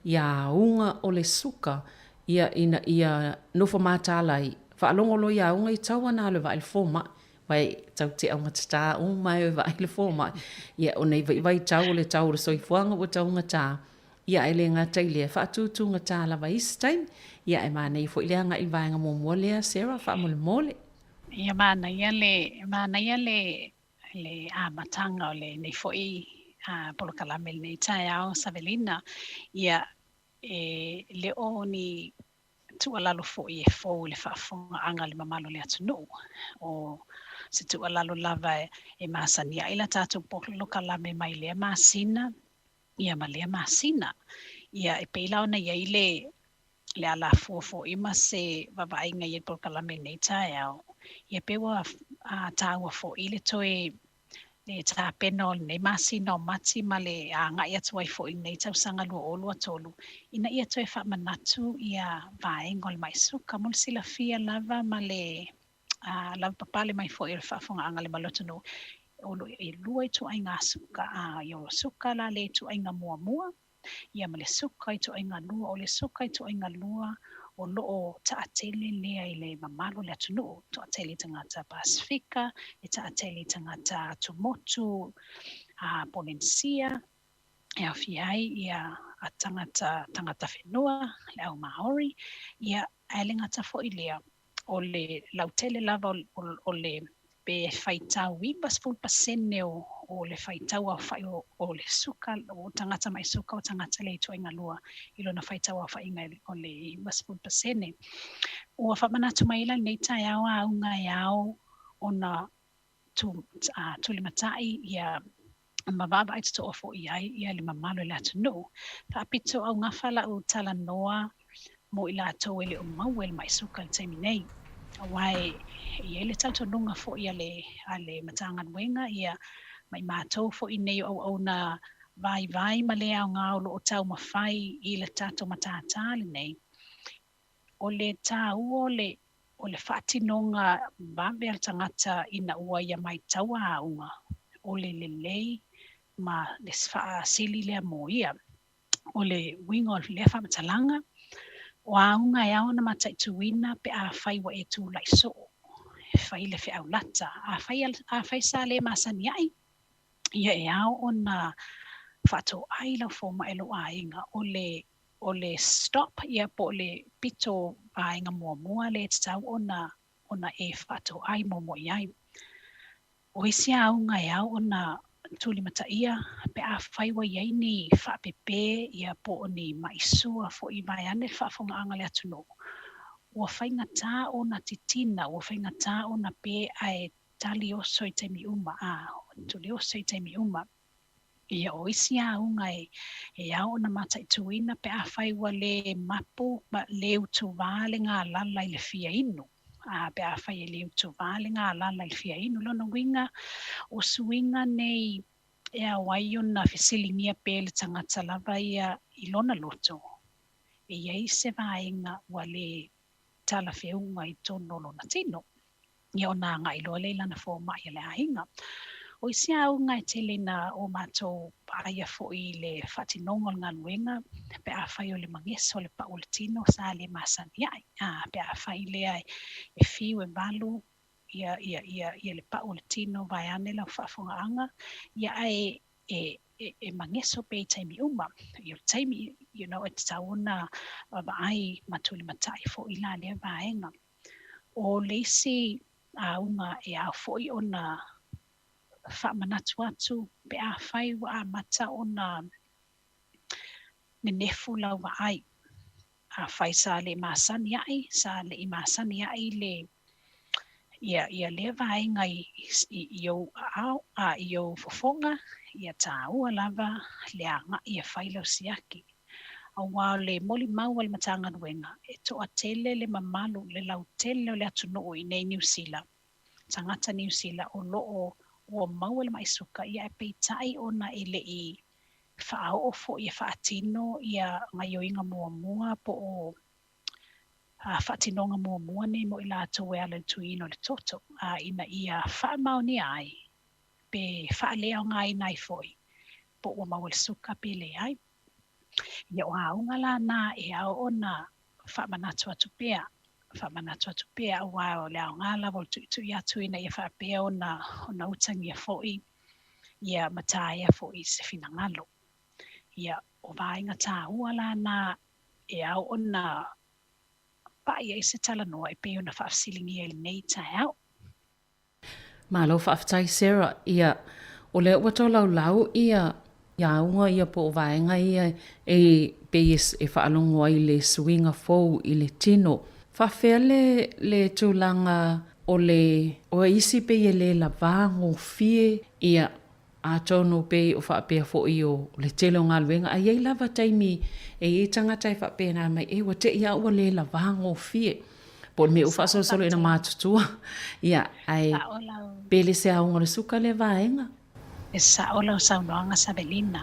ia auga o le suka ia ina ia nofo mataala ai, faalogo loa ia auga i tau ana alu e vaai le fomai, aua e tau te augatata uma e o e vaai le fomai, ia ona i vaivai tau o le tau o le soifuaga ua taugata, ia ae le gata i lea, e faatutugata lava i isi taimi, ia ae manaia foi le agai i le vaega muamua lea Sarah faamolemole. Ia manaia le, manaia le, le amataga o lenei foi polokalame i lenei taeao Savelina, ia E le o ni tuualalo foi e fou i le faafofogaaga a le mamalu o le atunuu. O se tuualalo lava e masani ai la tatou polokalame mai lea masina ia ma lea masina. Ia e pei la ona i ai le le alafua foi ma se vaavaaiga i le polokalame i lenei taeao, ia pei ua taua foi le toe le tapena o lenei masina o Mati ma le agai atu ai foi i lenei tausaga 2023 ina ia toe faamanatu ia vaega o le mai suka mo le silafia lava ma le lavapapale mai foi o le faafofogaaga a le mamalu o le atunuu. O lo o e lua ituaiga suka, o le suka la le ituaiga muamua ia ma le suka ituaiga lua. O le suka ituaiga lua o lo o taatele lea i le mamalu o le atunuu, toatele i tagata Pasefika, e taatele i tagata atumotu a Polenesia, e aofia ai ia a tagata tagata whenua, le au Māori, ia ae le gata foi lea, o le lautele lava o le pe faitau 90% o le faitau aofai o le suka, o tagata mai suka, o tagata le ituaiga lua i lona faitau aofaiga o le 90%. Ua faamanatu mai la lenei taeao auga e ao ona tu, tulimatai ia ma vaavaai totoa foi i ai ia le mamalu o le atunuu. Faapito augafa lau talanoa mo i latou e le o maua i le mai suka i le taimi nei. Aua e i ai le talitonuga foi a le, a le Matagaluega ia ma i matou foi nei o auauna vaivai ma le aoga o lo o taumafai i le tatou matata lenei. O le taua o le, o le faatinoga vave a le tagata ina ua ia maitaua auga, o le lelei ma le faasili lea mo ia. O le uiga o lea faamatalaga, o auga e ao ona mataituina pe afai ua e tulai soo e fai le feau lata. Afai, afai sa le masani ai, ia e ao ona faatoai lau fomai i lou aiga. O le o le stop ia po o le pito vaega muamua lea e tatau ona ona e faatoai muamua i ai. O isi auga e ao ona tulimataia pe afai ua i ai ni faapepe ia po o ni maʻi sua foi vaeane le faafofogaaga a le atunuu, ua faigata ona titina, ua faigata ona pe ae tali oso i taimi uma, a tuli oso i taimi uma. Ia, o isi auga e e ao ona mataituina pe afai ua lē mapu ma lē utuvā le galala i le fia inu. A pe afai e lē utuvā le galala i le fia inu, lona uiga, o suiga nei e ao ai ona fesiligia pea e le tagata lava ia i lona loto, e i ai se vaega ua lē talafeuga i totonu o lona tino. Ia ona agai loa lea i lana fomai a le aiga. O isi auga e tele ina o matou vaaia foi i le faatinoga o le galuega, pe afai o le mageso o le pau o le tino sa le masani ai. A, pe afai lea e fiu e valu ia, ia, ia, ia le pau o le tino vaeane lau faafofogaaga, ia ae e, e, e mageso pea i taimi uma. Ia o le taimi, you know, e tatau ona vaai ma tulimatai foi la lea vaega. O le isi auga e ao foi ona faamanatu atu pe afai ua amata ona nenefu lau vaai, afai sa le masani ai, sa le i masani ai le ia ia lea vaega i i ou aao a i ou fofoga, ia taua lava le agai e fai lau siaki. Aua o le molimau a le Matagaluega, e toatele le mamalu, le lautele o le atunuu i inei i Niu Sila, tagata Niu Sila o lo o ua maua le ma'i suka, ia ae peitai ona e le i faaoo foi e faatino ia gaioiga muamua po o faatinoga muamua nei mo i latou e ala i le tuiina o le toto, a ina ia faamaonia ai pe faaleaogaina ai foi po ua maua le suka pe leai. Ia o auga la na e ao ona faamanatu atu pea, faamanatu atu pea aua o le aoga lava o le tuitui atu ina ia faapea ona ona utagia foi ia ma taea foi se finagalo. Ia o vaega taua la na e ao ona pai ai se talanoa e pei ona faafesiligia i lenei taeao. Malo faafetai Sarah, ia o lea ua tolaulau ia auga ia po o vaega ia e pei e faalogo ai i le suiga fou i le tino. Faafefea le le tulaga o le o isi pei e le lavā gofie ia Atonu pei o faapea foi o le tele o galuega, ae i ai lava taimi e i ai tagata e faapena mai, e ua te i a ua le lavā gofie. Po o le mea ua faasolosolo ina matutua. Ia, ae pe le se auga o le suka lea vaega. E sao lau saunoaga Savelina.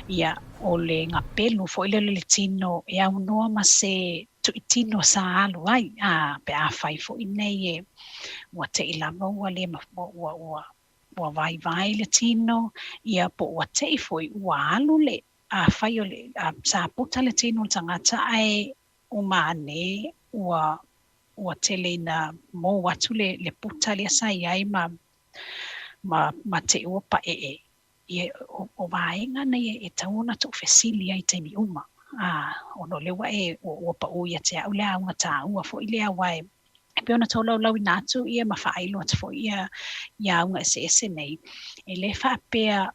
Ia, o le gapelu foi lea o le tino e aunoa ma se tuitino sa alu ai, a, pe afai foi nei e ua te i lava ua le ua, ua, ua vaivai le tino, ia po ua te'i foi ua alu le, afai o le, sa puta le tino o le tagata ae uma ane ua, ua tele ina mou atu le, le puta lea sa i ai ma, ma, ma te'i ua pae'e. Ia, o, o vaega nei e tatau ona tuufesili ai i taimi uma, a, ona o lea ua e, ua, ua pau ia te a'u le auga taua foi lea aua e, E pei ona tolaulauina atu ia ma faailo atu foi ia ia auga eseese nei, e le faapea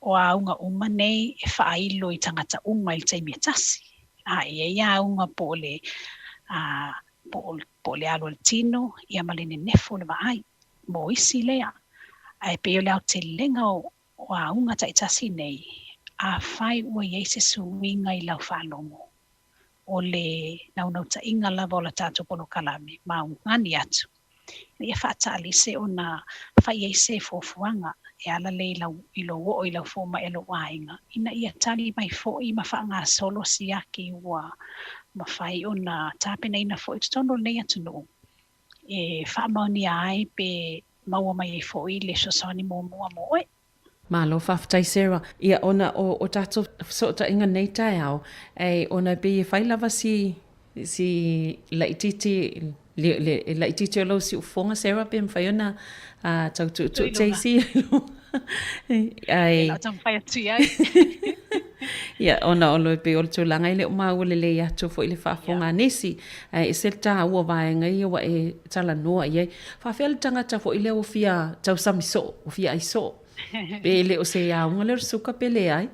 o auga uma nei e faailo i tagata uma i le taimi e tasi. A e i ai auga po o le a po o po o le alu a le tino ia ma le nenefu o le vaai mo isi lea. Ae pei o le aotelega o o auga taitasi nei, afai ua i ai se suiga i lau faalogo, o le naunautaiga lava o la tatou polokalame ma augani atu ina ia faataalise ona fai ai se fuafuaga e ala lea i lau i lou oo i lau fomai a lou aiga ina ia tali mai foi ma faagasolo siaki ua mafai ona tapenaina foi i totonu o lenei atunuu e faamaonia ai pe maua mai ai foi le fesoasoani muamua mo oe. Malo faafetai Sarah. Ia ona o o tatou fesootaiga nei taeao, e ona e pei e fai lava si si laitiiti le le laitiiti o lou siufofoga Sarah pe mafai ona tau tuutuu teisi ae taumafai atu i ai. Ia ona o lo e pei o le tulaga e le o maua lelei atu foi le faafofoga a nisi, ae ese le taua o vaega ia ua e talanoa i ai. Faafefea le tagata foi lea ua fia tausami soo, ua fia ai soo, pe le o se auga lea o le suka pe leai?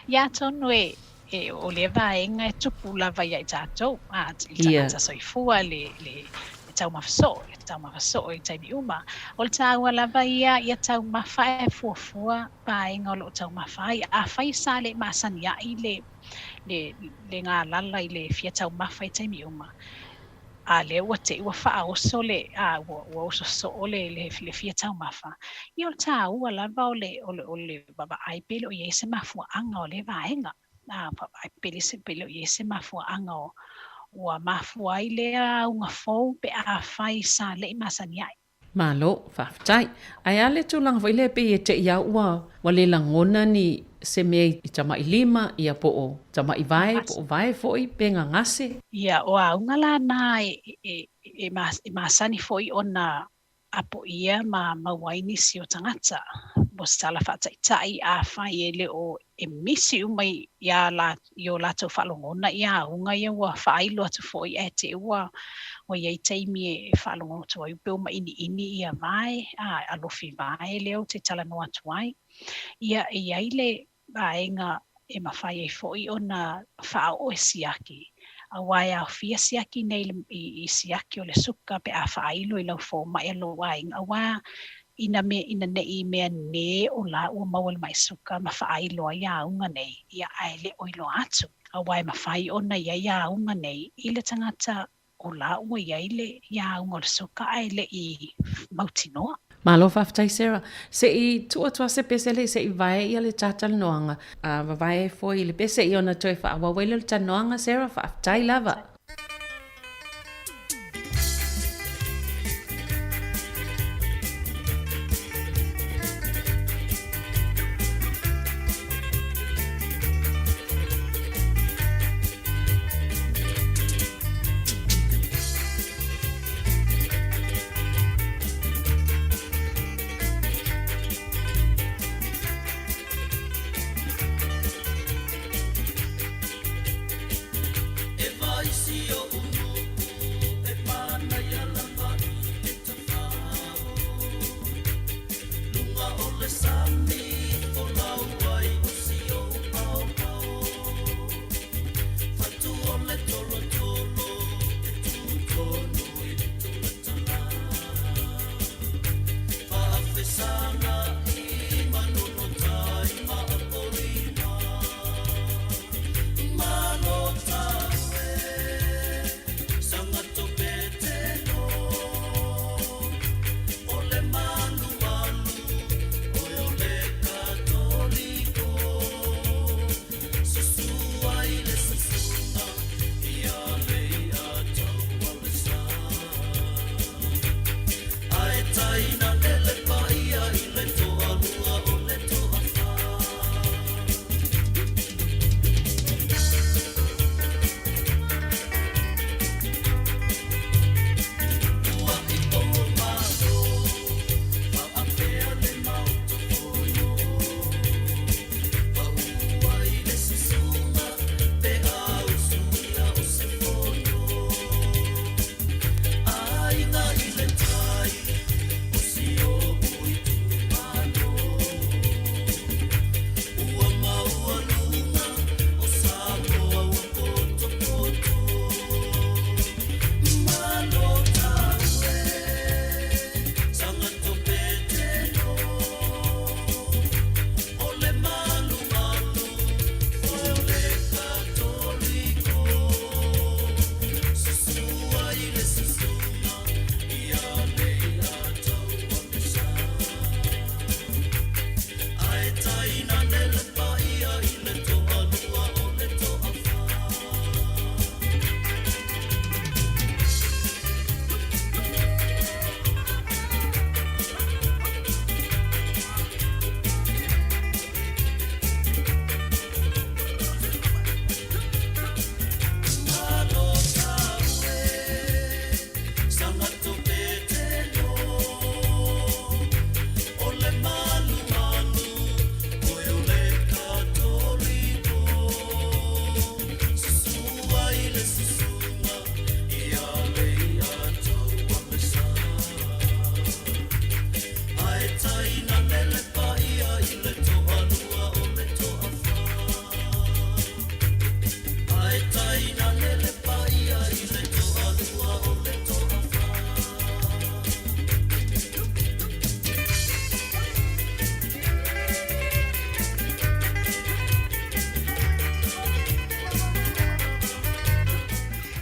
Ia atonu e, e o lea vaega e tupu lava ia i tatou, a, i tagata soifua, le, le, le taumafa soo, e taumafa soo i taimi uma. O le taua lava ia ia taumafa e fuafua vaega o lo o taumafa ai. Afai sa le masani ai le le le galala i le fia taumafa i taimi uma, a lea ua te i ua faaoso le a ua ua oso soo le le le fia taumafa, ia o le taua lava o le o le o le vaavaai pe le o i ai se mafuaaga o lea vaega. A vaavaai pe le se pe le o i ai se mafuaaga o ua mafua ai lea auga fou pe afai sa le i masani ai. Malo, faafetai. Ae a le tulaga foi lea pei e te i au ua ua le lagona ni se mea i tama'i lima, ia po o tama'i vae, po o vae foi pe gagase? Ia, o auga la na e e e e masani foi ona apoia ma maua ai nisi o tagata. Mo se tala faataitai, afai e le o e misi uma iā la, i o latou faalogona ia auga ia ua faailo atu foi ae te i ua ua i ai taimi e faalogo atu ai pe ua mainiini ia vae, a alofi vae lea ou te talanoa atu ai. Ia, e i ai le vaega e mafai ai foi ona faaoo e siaki, aua e aofia siaki nei i siaki o le suka pe a faailo i lau fomai a lou aiga, aua ina me ina ne i meaane o la ua maua i le mai suka ma faailo ai auga nei, ia ae le o iloa atu, aua e mafai ona i ai auga nei i le tagata o la ua i ai le auga o le suka ae le i mautinoa. Malo faafetai Sarah. Se i tuu atu lava se pese lea se i vae ia le ta talanoaga. A vavae ai foi i le pese ia ona toe faaauau ai lea o le talanoaga Sarah, faafetai lava.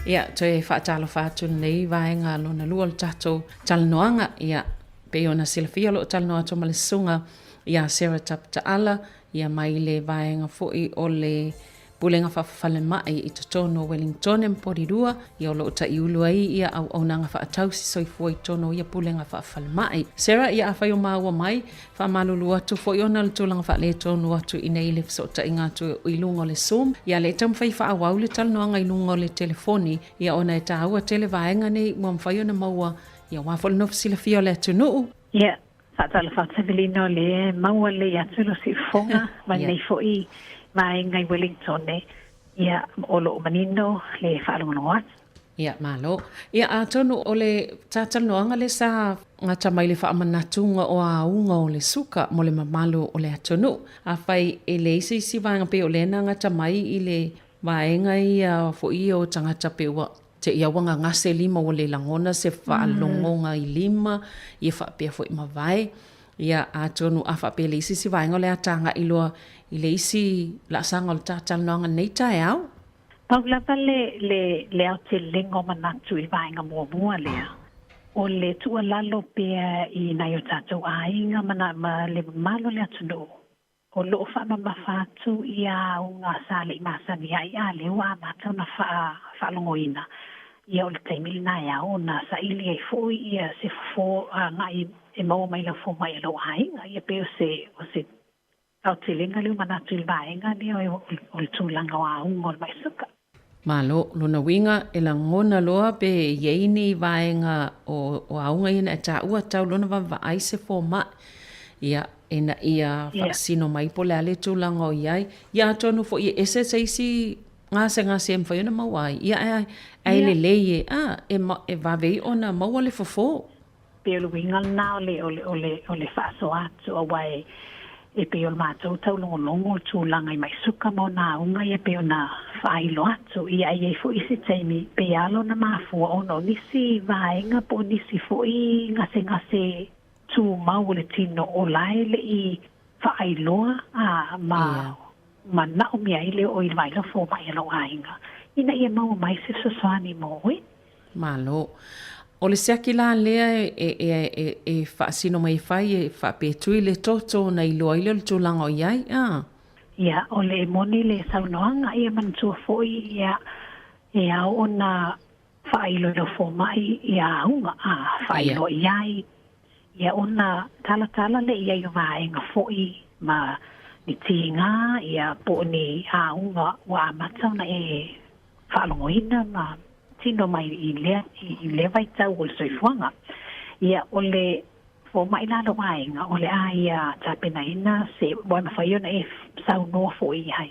Ia, toe faatalofa atu lenei vaega lona lua o le tatou talanoaga. Ia, pei ona silafia o lo o talanoa atu ma le susuga ia Sarah Taputaala, ia mai le vaega foi o le Pulega Faafalemai i totonu o Wellingtone ma Porirua, ia o lo o taiulu ai ia auaunaga faatausi soifua i totonu o ia Pulega Faafalemai. Sarah, ia afai o maua mai, faamalulu atu foi ona o le tulaga faaletonu atu i nei le fesootaiga atu i luga o le Zoom, ia lea e taumafai e faaauau le talanoaga i luga o le telefoni, ia ona e taua tele vaega nei ua mafai ona maua, ia aua foi le nofo silafia o le atunuu. Ia, Faatalofa atu Savelina o lea e maua lelei atu lou siufofoga ma lenei foi vaega i Wellington ia o lo o manino le faalogologo atu. Ia, malo. Ia, atonu o le talatalanoaga lea sa gata mai le faamanatuga o auga o le suka mo le mamalu o le atunuu. Afai e leai se isi vaega pei o lea na gata mai i le vaega ia foi ia o tagata pei ua Te i ua gagase lima ua le lagona se faalogoga i lima, ia faapea foi ma vae. Ia, atonu a faapea le isi isi vaega o le a taga'i loa i le isi laasaga o le talatalanoaga i lenei taeao. Pau lava le, le, le aotelega o manatu i le vaega muamua lea, o le tuualalo pea i nai o tatou aiga ma, na, ma le mamalu o le atunuu, O lo o faamamafa atu ia auga sa le i masani ai a lea ua amata ona faalogoina, ia o le taimi lena e ao ona saili ai foi ia se fofo agai e maua mai lau fomai a lou aiga. Ia pei o se o se aotelega lea o manatu i le vaega lea o le tulaga o auga o le mai suka. Malo, lona uiga e lagona loa pe i ai ni vaega o auga ia na e taua tau lona vaavaai se fomai, ia, ina ia faasino mai po o le a le tulaga o i ai. Ia atonu foi e ese se isi gasegase e mafai ona maua ai, ia ae, ae lelei e, a, e vave ai ona maua le fofo. Pei o le uiga lena o le, o le, o le, o le faasoa atu, aua e, e pei o le matou taulogologo o le tulaga i Maisuka ma ona auga ia pei ona faailo atu. Ia a i ai foi isi taimi, pei lava lona mafua ona o nisi vaega po o nisi foi gasegase tumau o le tino o la e le i faailoa a ma manaomia ai le oo i le vaai fomai a lou aiga ina ia maua mai se fesoasoani mo oe. Malo. O le siaki la lea e faasino mai e fai e faapetui le toto ona iloa ai lea o le tulaga o i ai, a? Ia, o le moni le saunoaga, ia manatua foi ia e ao ona faailoilo fomai ia auga, a, faailoa i ai, ia ona talatala lea i ai o vaega foi ma ni tiga, ia po o ni auga ua amata ona e faalogoina ma tino mai i lea, i lea vaitau o le soifuaga. Ia, o le fomai la lou aiga, o le a ia tapenaina se, ua e mafai ona e saunoa foi i ai,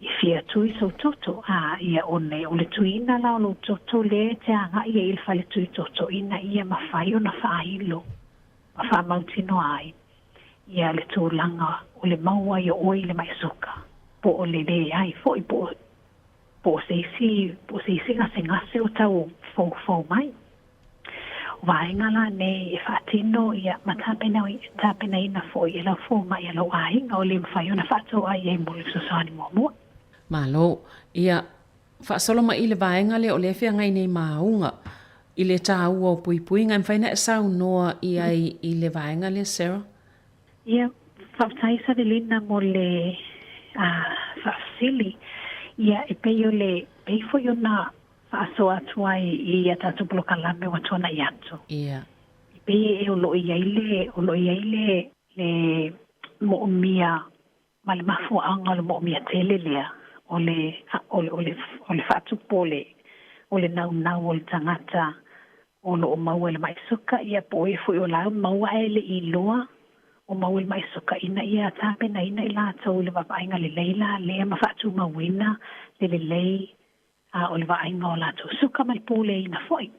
e fia tui sou toto, a, ia, o le, o le tuiina la o lou toto lea e te agai ai i le fale tui toto ina ia mafai ona faailo ma faamautinoa ai ia le tulaga o le mau ai o oe i le mai suka, po o le leai foi, po o po o se isi, po o se isi gasegase o tau foufou mai. O vaega la nei e faatino ia ma tapena, tapenaina foi e lau fomai a lou aiga o le mafai ona faatoai ai mo le fesoasoani muamua. Malo. Ia, faasolo mai i le vaega lea o lea e feagai nei ma auga i le taua o puipuiga. E mafai ona e saunoa i ai i le vaega lea, Sarah? Ia, faafetai Savelina mo le faafesili. Ia, e pei o le, pei foi ona faasoa atu ai i a tatou polokalame ua tuanai atu. Ia. E pei e o lo o i ai le, o lo o i ai le, le moomia ma le mafuaaga o le moomia tele lea, o le, o le, o le, o le faatupu o le, o le naunau o le tagata o lo o maua i le mai suka, ia po o e foi o la e maua ae le i iloa o maua i le mai suka ina ia tapenaina i latou i le vaavaaiga lelei la lea ma faatumauina le lelei a o le vaaiga o latou suka ma le puleaina foi.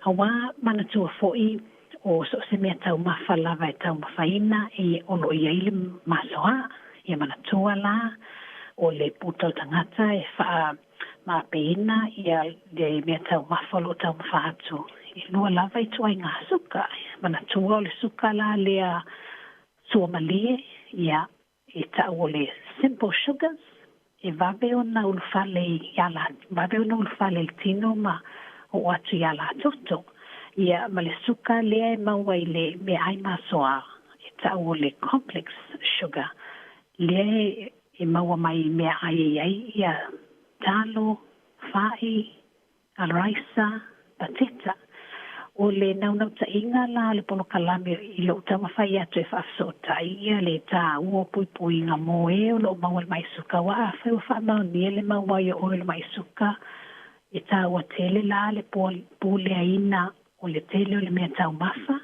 Auā manatua foi o so o se mea taumafa lava e taumafaina e o lo o i ai le masoa, ia manatua la o le puta o le tagata e faa maapeina ia le mea taumafa o lo o taumafa atu. E lua lava ituaiga suka. Manatua o le suka la lea suamalie, ia, e tau o le simple sugars, e vave ona ulufale i ala, vave ona ulufale i le tino ma oo atu i alatoto. Ia, ma le suka lea e maua i le meaai masoa e tau o le complex sugar, lea e e maua mai i meaai e i ai ia talo, fai, Araisa, Pateta. O le naunautaiga la o le polokalame i lou taumafai atu e faafesootai ia le tāua o puipuiga mō ē o lo o maua i le maʻi suka aua afai ua faamaonia le mau ai o oe o le maʻi suka e tāua tele la le puleaina o le tele o le mea taumafa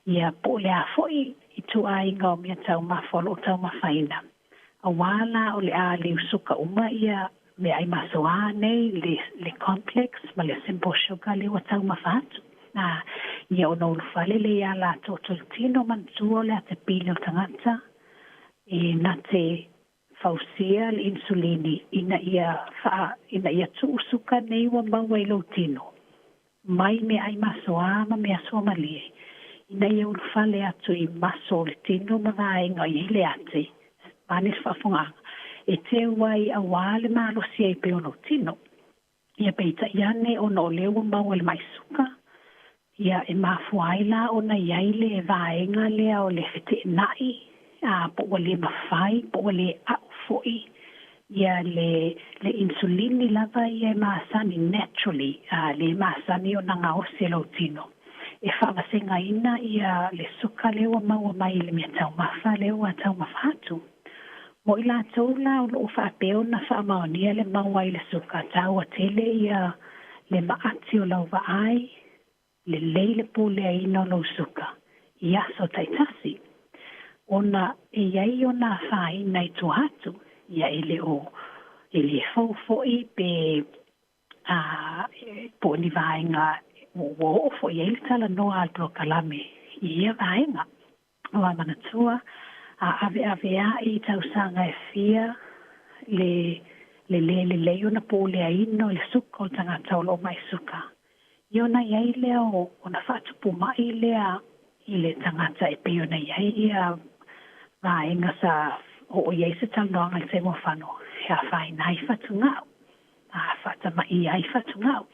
ia po o le a foi ituaiga o mea taumafa o lo o taumafaina. Auā la o le a liu suka uma ia meaai masoa nei, le, le complex ma le simple sugar lea ua taumafa atu. Ā, ia ona ulufale lea iā latou le tino manatua o le atapili o le tagata e na te fausia le insulini ina ia faa, ina ia tuu suka nei ua maua i lou tino mai meaai masoa ma mea suamalie, ina ia ulufale atu i maso o le tino ma vaega o i ai le ate, vaeane le faafofogaaga, e teu ai auā le malosi ai pea o lou tino. Ia peitai ane ona o lea ua maua i le maʻi suka, ia e mafua ai la ona i ai le vaega lea o le feteenai, a po ua le mafai, po ua le a'u foi ia le le insulini lava ia e masani, naturally, a le masani ona gaosi e lou tino e faavasegaina ia le suka lea ua maua mai i le mea taumafa lea ua taumafa atu. Mo i latou la o lo o faapea ona faamaonia le maua ai le suka, taua tele ia le maati o lau vaai, lelei le puleaina o lou suka i aso taitasi, ona e i ai ona afaina i tua atu, ia e le o e le fou foi pe a po o ni vaega ua oo foi i ai le talanoa a le polokalame i ia vaega. Ua manatua a aveaveaʻi i tausaga e fia le le lē lelei ona puleaina o le suka o le tagata o lo o maʻi suka. Ia ona i ai lea o ona faatupu maʻi lea i le tagata e pei ona i ai ia vaega sa oo i ai se talanoaga i le taimi ua e afaina ai fatugao, a faatamaia ai fatugao.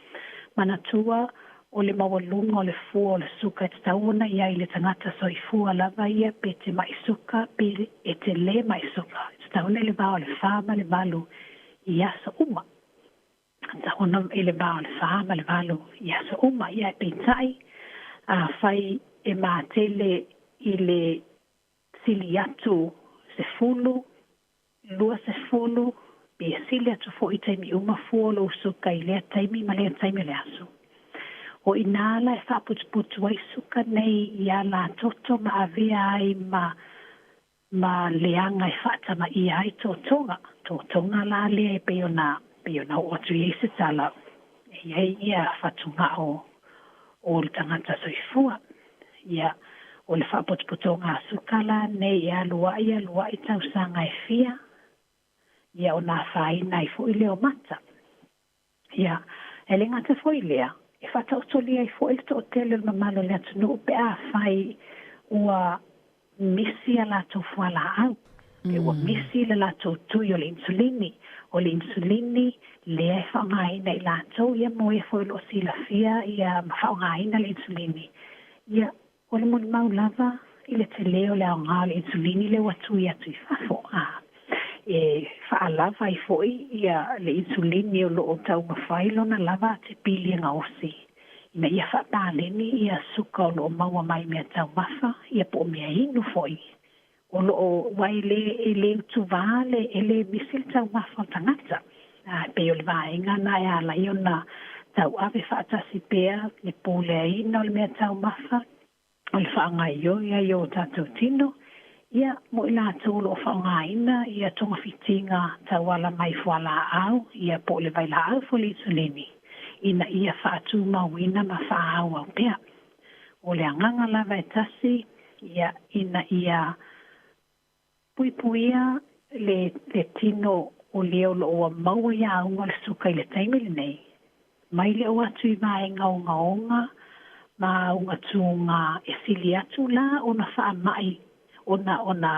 Manatua o le maualuga o le fua o le suka e tatau ona i ai i le tagata soifua lava ia pe te maʻi suka pe e te lē maʻi suka, e tatau ona i le va o le 4 ma le 8 i aso uma. Tatau ona i le va o le 4 ma le 8 i aso uma. Ia e peitai, afai e matele i le sili atu 10, 20, pe sili atu foi i taimi uma fua o lou suka i lea taimi ma lea taimi o le aso. O i nā la e faaputuputu ai suka nei i alatoto ma avea ai ma ma leaga e faatamaia ai totoga, totoga la lea e pei ona pei ona oo atu i ai se tala e i ai ia fatugao o le tagata soifua. Ia, o le faapotopotoga a suka la nei e alu ai alu ai tausaga e fia, ia ona afaina ai foi lea o mata. Ia, e le gata foi i lea, e faataotolia ai foi le toatele o le mamalu o le atunuu pe afai ua misi a latou fualaau, pe ua misi le latou tui o le insulini. O le insulini lea e faaaogaina e i latou, ia mo e foi o lo o silafia ia ma faaaogaina le insulini. Ia, O le molimau lava i le tele o le aoga o le insulini lea ua tui atu i fafo, a e faalava ai foi ia le insulini o lo o taumafai lona lava atepili e gaosi ina ia faapaleni ia suka o lo o maua mai mea taumafa ia po o mea inu foi o lo o aua e le e le utuvā le e le misi le taumafa o le tagata. A e pei o le vaega lena e ala ai ona tauave faatasi pea le puleaina o le mea taumafa, o le faagaoioi ai o tatou tino, ia, mo i latou o lo o faaaogaina ia togafitiga tauala mai fualaau, ia po o le vailaau foi le insulini, ina ia faatumauina ma faaauau pea. O le agaga lava e tasi, ia, ina ia puipuia le, le tino o le o lo o ua maua i auga o le suka i le taimi lenei, mai le o atu i vaega ogaoga ma auga tūgā e sili atu la ona faamai, ona, ona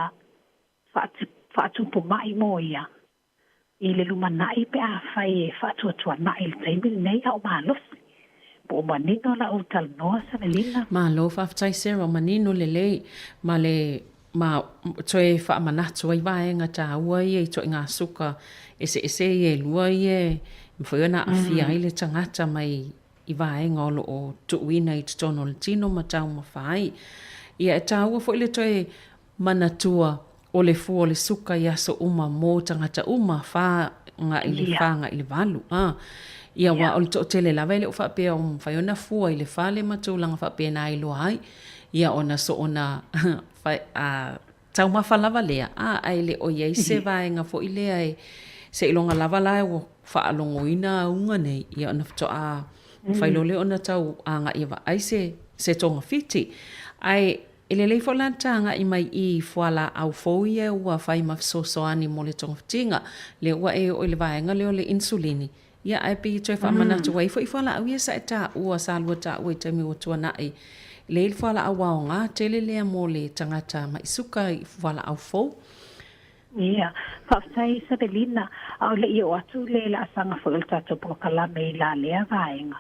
faatupu maʻi mo ia. I le lumanai pe afai e faatuatuanai i le taimi lenei a o malosi. Po o manino lau talanoa Savelina? Malo faafetai Sarah, manino lelei ma le ma toe faamanatu ai vaega taua ia i ituaiga suka eseese ia e lua ia e mafai ona aafia ai le tagata mai i vaega o lo o tuuina i totonu o le tino ma taumafa ai. Ia e taua foi le toe manatua o le fua o le suka i aso uma mō tagata uma, 4 agai i le 4 agai i le 8. A. Ia, aua o le toatele lava e le o faapea o mafai ona fua i le fale ma tulaga faapena e iloa ai. Ia, ona soona taumafa lava lea, a, ae le o i ai se vaega foi lea e seiloga lava la ua faalogoina auga nei, ia ona faatoa mafai loa lea ona tau agai e vaai se togafiti. Ae e lelei foi la le tagai mai i fualaau fou ia ua fai ma fesoasoani mo le togafitiga, lea ua e oo i le vaega lea o le insulini, ia ae pei e toe faamanatu ai foi fualaau ia sa e taua, sa lua taua i taimi ua tuanai, lea i le fualaau aoga tele lea mo le tagata mai suka i fualaau fou. Ia, faafetai Savelina, a o le i oo atu le laasaga foi o le tatou polokalame i la lea vaega,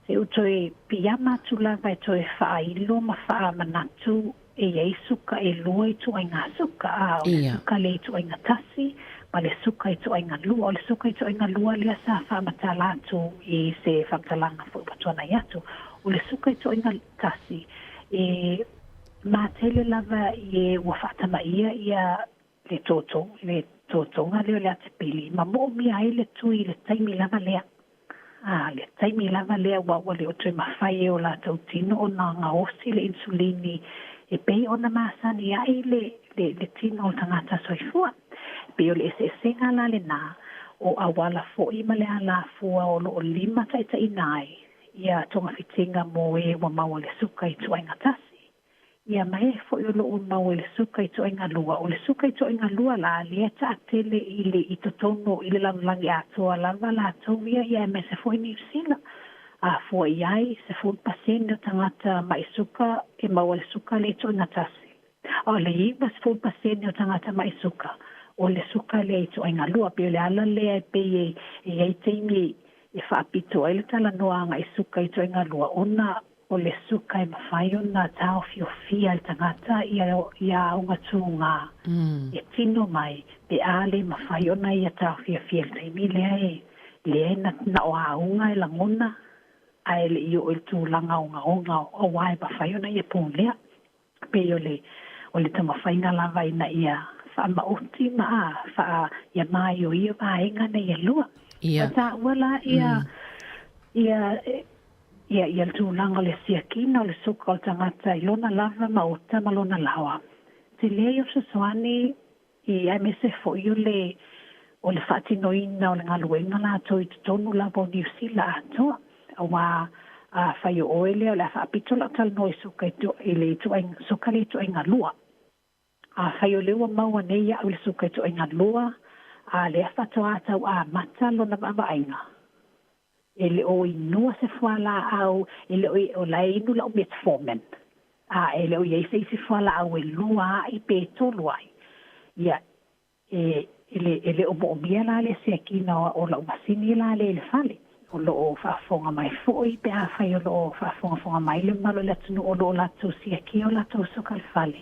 se u toe piiama atu lava e toe faailo ma faamanatu e i ai suka e lua ituaiga suka, a o le suka lea ituaiga tasi ma le suka ituaiga lua. O le suka ituaiga lua lea sa faamatala atu i se faamatalaga foi ua tuanai atu. O le suka ituaiga tasi, e matele lava i e ua faatamaia ia le toto, le totoga lea o le atipili, ma moomia ai le tui i le taimi lava lea. A, le taimi lava lea ua ua le o toe mafai e o latou tino ona gaosi le insulini e pei ona masani ai le, le, le tino o le tagata soifua. E pei o le eseesega la lenā, o auala foi ma le alafua o lo o limataitaiina ai ia togafitiga mo e ua maua le suka ituaiga tasi. Ia ma e foi o lo o maua i le suka ituaiga lua. O le suka ituaiga lua la, lea e taatele i le i totonu i le lalolagi atoa lava latou ia, ia aemaise foi Niu Sila. A fua i ai, 10% o tagata mai suka e maua le suka le ituaiga tasi. A o le 90% o tagata mai suka, o le suka lea ituaiga lua. Pei o le ala lea e pei e i ai taimi e faapito ai le talanoaga i suka ituaiga lua, ona o le suka e mafai ona taofiofia e le tagata ia ia auga tugā e tino mai pe a le mafai ona ia taofiofia i le taimi lea e lea e na o auga e lagona ae le i oo i le tulaga ogaoga auā e mafai ona ia pulea. Pei o le o le taumafaiga lava ina ia faamaoti ma faa ia maioio vaega nei e lua. Ua taua la ia ia ia ia le tulaga o le siakina o le suka o le tagata i lona lava maota ma lona laoa. Tele ia o fesoasoani i aemaise foi o le o le faatinoina o le galuega latou i totonu lava o Niu Sila atoa. Auā afai o oe lea o le a faapito lau talanoa i suka i le ituaiga suka le ituaiga lua. Afai o lea ua maua nei iaʻu le suka ituaiga lua, a lea faatoa tau amata lona vaavaaiga, e le o inua se fualaau, e le o, o la e inu lau metformin, a e le o i ai se isi fualaau e lua ai pe tolu ai. Ia, e, e le, e le o moomia la le siakina o lau masini la le i le fale. O lo o faafofoga mai foi pe afai o lo o faafogafoga mai le mamalu o le atunuu o lo o latou siakia o latou suka i le fale.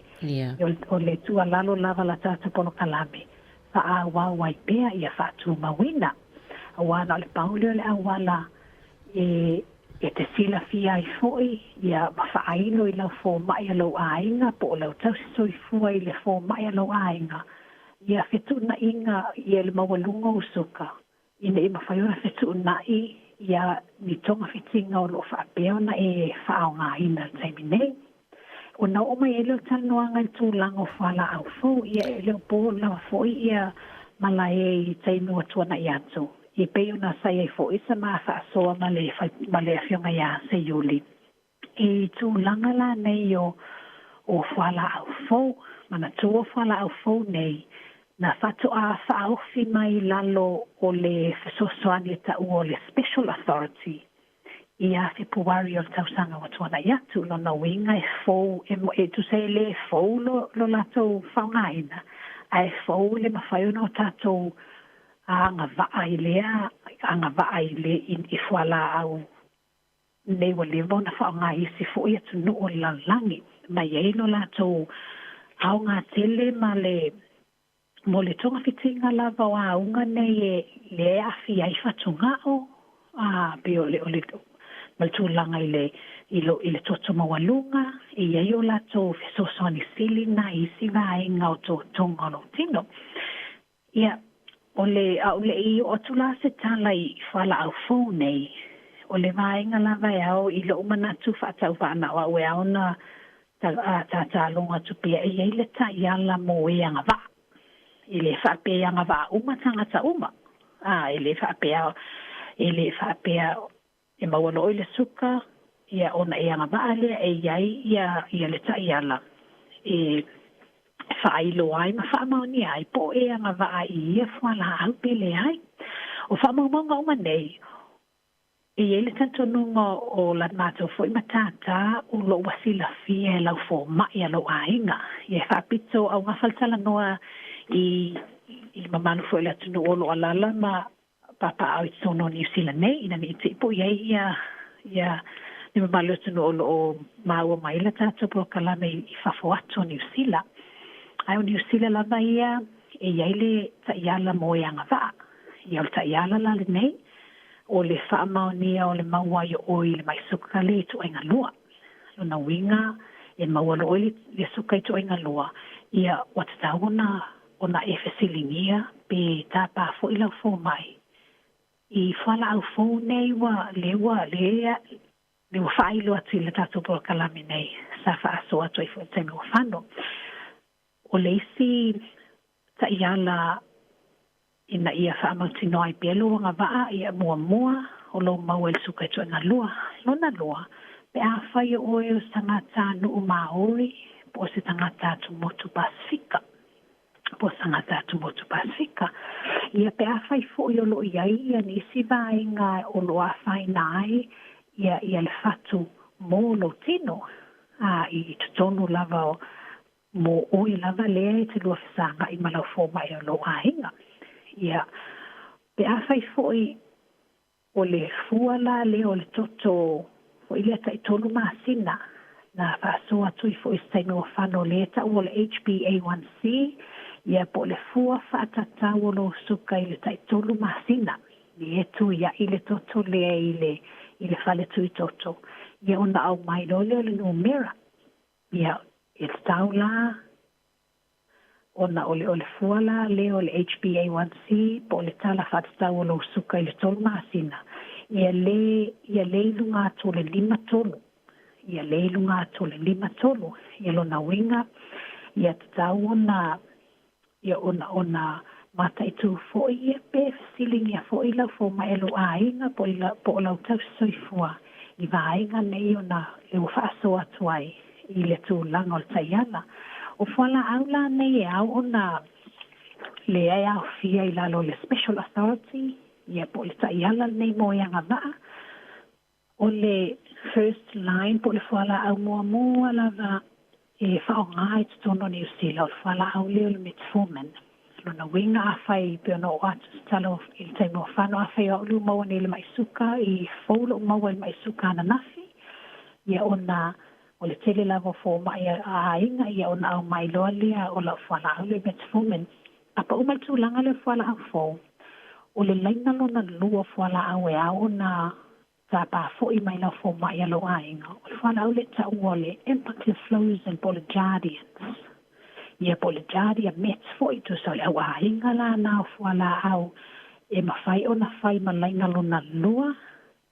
O le tuualalo lava la tatou polokalame, faaauau ai pea ia faatumauina. Auā na o le pau lea o le auala e e te silafia ai foi ia ma faailo i lau fomai a lou aiga po o lau tausi soifua i le fomai a lou aiga ia fetuunaiga ia le maualuga o suka ina ia mafai ona fetuunai ia ni togafitiga o lo o faapea ona e faaaogaina i le taimi nei. Ona oo mai ai lea o le talanoaga i le tulaga o fualaau fou, ia e le o po lava foi ia malae i taimi ua tuanai atu, e pei ona sa i ai foi sa ma faasoa ma le ma le Afioga ia Seiuli i tulaga la nei o fualaau fou. Manatua fualaau fou nei na faatoa faaofi mai i lalo o le fesoasoani e taua o le Special Authority ia Fepuari o le tausaga ua tuanai atu. Lona uiga e fou, e tusa e lē fou lo latou faaaogaina, ae fou le mafai ona o tatou Agava'a i lea agava'a i le i fualaau nei ua leva ona faaaoga e isi foi atunuu o le lalolagi, ma e i ai lo latou aoga tele ma le mo le togafitiga lava o auga nei e lea e aafia ai fatugao, a pei o le o le ma le tulaga i le i lo i le toto maualuga, e i ai o latou fesoasoani sili na i isi vaega o totoga o lou tino. Ia, o le a ou le i oo atu la se tala i fualaau fou nei, o le vaega lava e ao i lo'u manatu faatauvaa na o au e ao ona tātālogo atu pea e i ai le taiala mo e agavaa. E lē faapea e agavaa uma tagata uma, a e lē faapea e lē faapea e maua loa oe i le suka, ia ona e agavaa lea e i ai ia ia le taiala e faailoa ai ma faamaonia ai po o e agavaa i ia fualaau pe leai. O faamaumauga uma nei, e i ai le talitonuga o la matou foi matata o lo o ua silafia e lau fomai a lou aiga. Ia e faapito augafa le talanoa i i le mamalu foi o le atunuu o lo o alaala ma papaaao i totonu o Niu Sila nei, ina ne i te i po o i ai ia, ia le mamalu o le atunuu o lo o maua mai le tatou polokalame i fafo atu o Niu Sila. Ae o Niu Sila lava ia e i ai le taiala mo e agavaa. Ia o le taiala la lenei, o le faamaonia o le maua ai o oe i le mai suka le ituaiga lua. Lona uiga, e maua loa oe le suka ituaiga lua, ia ua tatau ona ona e fesiligia pe tapa foi lau fomai i fualaau fou nei ua le ua le le ua faailo atu i le tatou polokalame nei sa faasoa atu ai foi i le taimi ua fano. O le isi taiala ina ia faamautinoa ai pea lou agavaa, ia muamua o lou maua i le suka ituaiga lua. Lona lua, pe afai o oe o se tagata nuu Māori po o se tagata atumotu Pasefika, po o se tagata atumotu Pasefika, ia pe afai foi o lo o i ai ia nisi vaega o lo o afaina ai ia ia le fatu mō lou tino, a i totonu lava o Mō oe lava lea e te lua fesagai ma lau fomai o lou aiga. Ia, pe afai foi o le fua la lea o le toto foi lea taitolu masina na faasoa atu ai foi i se taimi ua fano lea e taua o le HbA1c, ia po o le fua faatatau o lou suka i le taitolu masina, lea e tuia'i le toto lea i le i le fale tui toto, ia ona aumai loa lea o le numera. Ia, e tatau la ona o le o le fua la lea o le HbA1c po o le tala faatatau o lou suka i le tolu masina, ia le ia le i luga atu o le 53, ia le i luga atu o le 53. Ia lona uiga, ia tatau ona Ia ona ona mataitu foi ia pe fesiligia foi lau fomai e lou aiga po o po o lau tausisoifua i vaega nei ona le ua faasoa atu ai i le tulaga o le taiala. O fualaau la nei e ao ona lea e aofia i lalo o le Special Authority ia po o le taiala lenei mo e agavaa O le first line po o le fualaau muamua lava e faaaoga i totonu o Niu Sila, o le fualaau lea o le metformin. Lona uiga afai pei ona oo atu se tala i le taimi ua fano, afai o au lea ua maua nei i le mai suka, i fou lou maua i le mai suka ananafi, ia ona o le tele lava o fomai a aiga, ia ona aumai loa lea o lau fualaau lea metformin. A pau mai le tulaga lea o fualaau fou, o le laina lona lua o fualaau e ao ona tapa foi mai lau fomai a lou aiga, o le fualaau lea e taua o le empagliflozin po o le Jardiance. Ia po o le Jardiamet foi, tusa o le au aiga la na o fualaau e mafai ona fai ma laina lona lua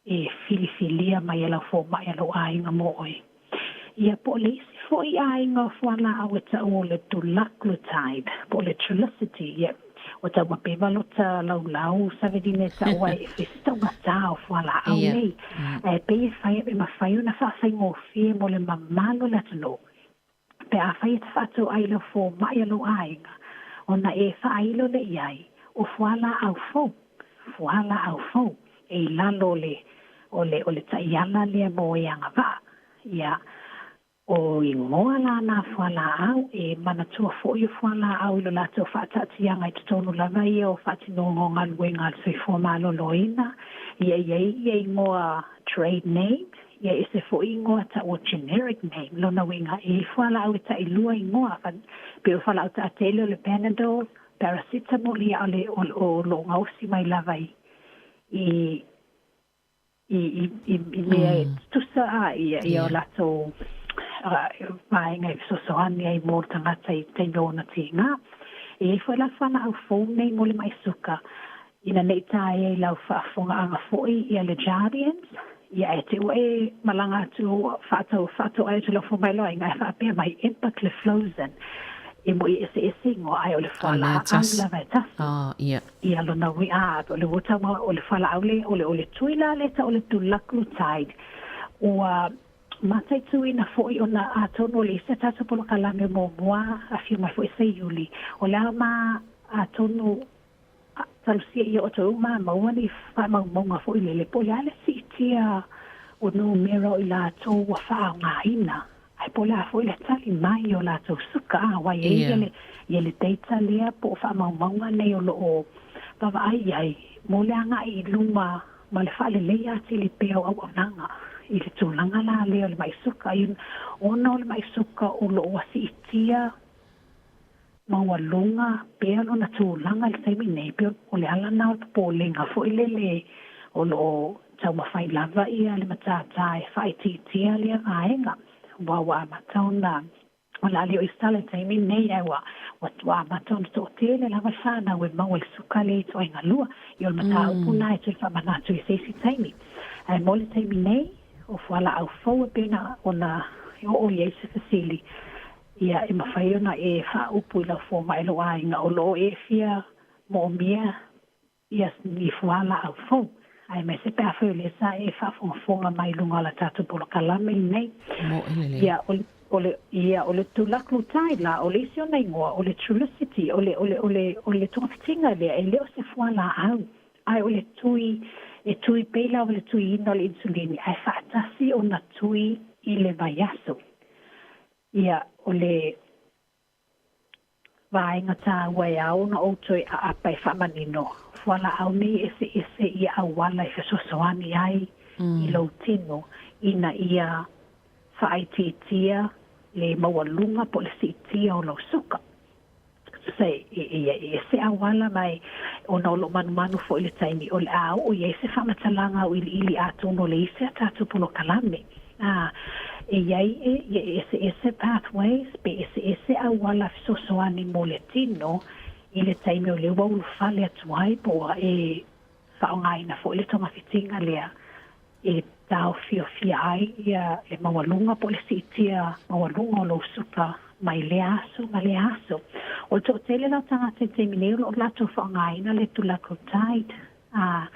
e filifilia mai e lau fomai a lou aiga mo oe. Ia po o le isi foi aiga o fualaau e taua o le dulaglutide po o le Trulicity, ia ua taumapeva lota laulau Saveline e taua ai e fesi taugatā o fualaau nei. Ae pei e fai e mafai ona faafaigofie mo le mamalu o le atunuu pe afai e te faatoai i lau fomai a lou aiga, ona e faailo lea i ai o fualaau fou, fualaau fou e i lalo o le o le o le taiala lea mo e agavaa. Ia, O igoa la nā fualaau, e manatua foi o fualaau i lo latou faataatiaga i totonu lava ia o faatinoga o galuega a le soifua maloloina. Ia i ai ia igoa trade name, ia ese foi igoa taua generic name, lona uiga e i ai fualaau e tailua igoa, pei o fualaau taatele o le Panadol, paracetamol, ia o le o lo o gaosi mai lava i i i, i, i, i mea e tutusa a ia, ia o latou vaega e fesoasoani ai mo le tagata i taimi o ona tiga. E i ai foi la fualaau fou nei mo le maʻi suka, ina ne i taea i lau faafofogaaga foi ia le Jardiance, ia ae te ua e malaga atu faatau faatoai atu lau fomai loa aiga ae faapea mai empagliflozin. E moi e eseese igoa ae o le fualaau lava e tasi. Oh, ia. Ia lona ui, a, o le ua tau o le fualaau le, o le, o le tui la lea tau o le dulaglutide. Ua mataituina foi ona atonu o le isi a tatou polokalame muamua afio mai foi Seiuli, o le a ma atonu talosia ia o toe uma maua ni faamaumauga foi lele po o le a le siitia o numera o i latou ua faaaogaina Ae po o le a foi le tali mai o latou suka, a aua e i ai le, ia le data lea po o faamaumauga nei o lo o vaavaai i ai mo le agai i luma ma le faaleleia atili pea o auaunaga i le tulaga la lea o le maʻi suka. Ona o le maʻi suka o lo o ua siitia maualuga pea lona tulaga i le taimi nei, pei o le ala lena o le popolega foi lele o lo o taumafai lava ia le matata e faaitiitia lea vaega. Aua ua amata ona, o le a le o i sala i le taimi lenei, ae ua, ua amata ona toatele lava le fanau e maua i le suka lea ituaiga lua. Ia o le mataupu lena e toe faamanatu i se isi taimi. Ae mo le taimi nei, o fualaau fou e pei ona oo i ai se fesili, Ia, e mafai ona e faaupu i lau fomai lou aiga o lo o e fia moomia ia ni fualaau fou, aemaise pe afai o lea sa e faafogafoga mai i luga o la tatou polokalame lenei. Moe lelei. Ia, o le, o le, ia, o le dulaglutide la, o le isi ona igoa, o le Trulicity, o le, o le, o le, o le togafitiga lea, e le o se fualaau, ae o le tui, e tui pei lava le tuiina o le insulini, ae faatasi ona tui i le vaiaso. Ia, o le vaega tāua e ao ona ou toe aapa e faamanino, fualaau nei e eseese ia auala e fesoasoani ai i lou tino ina ia faaitiitia le maualuga po o le siitia o lou suka. Tusa e, e, e ese auala ma e, ona o lo o manumanu foi le taimi, o le a oo i ai se faamatalaga auiliili atonu o le isi a tatou polokalame. A, e i ai e, ia e eseese pathways, pe eseese auala fesoasoani mo le tino i le taimi o lea ua ulufale atu ai po ua e faaaogaina foi le togafitiga lea e taofiofia ai ia le maualuga po o le siitia maualuga o lou suka mai lea aso ma lea aso. O le toatele la o tagata i le taimi nei o lo o latou faaaogaina le dulaglutide, a,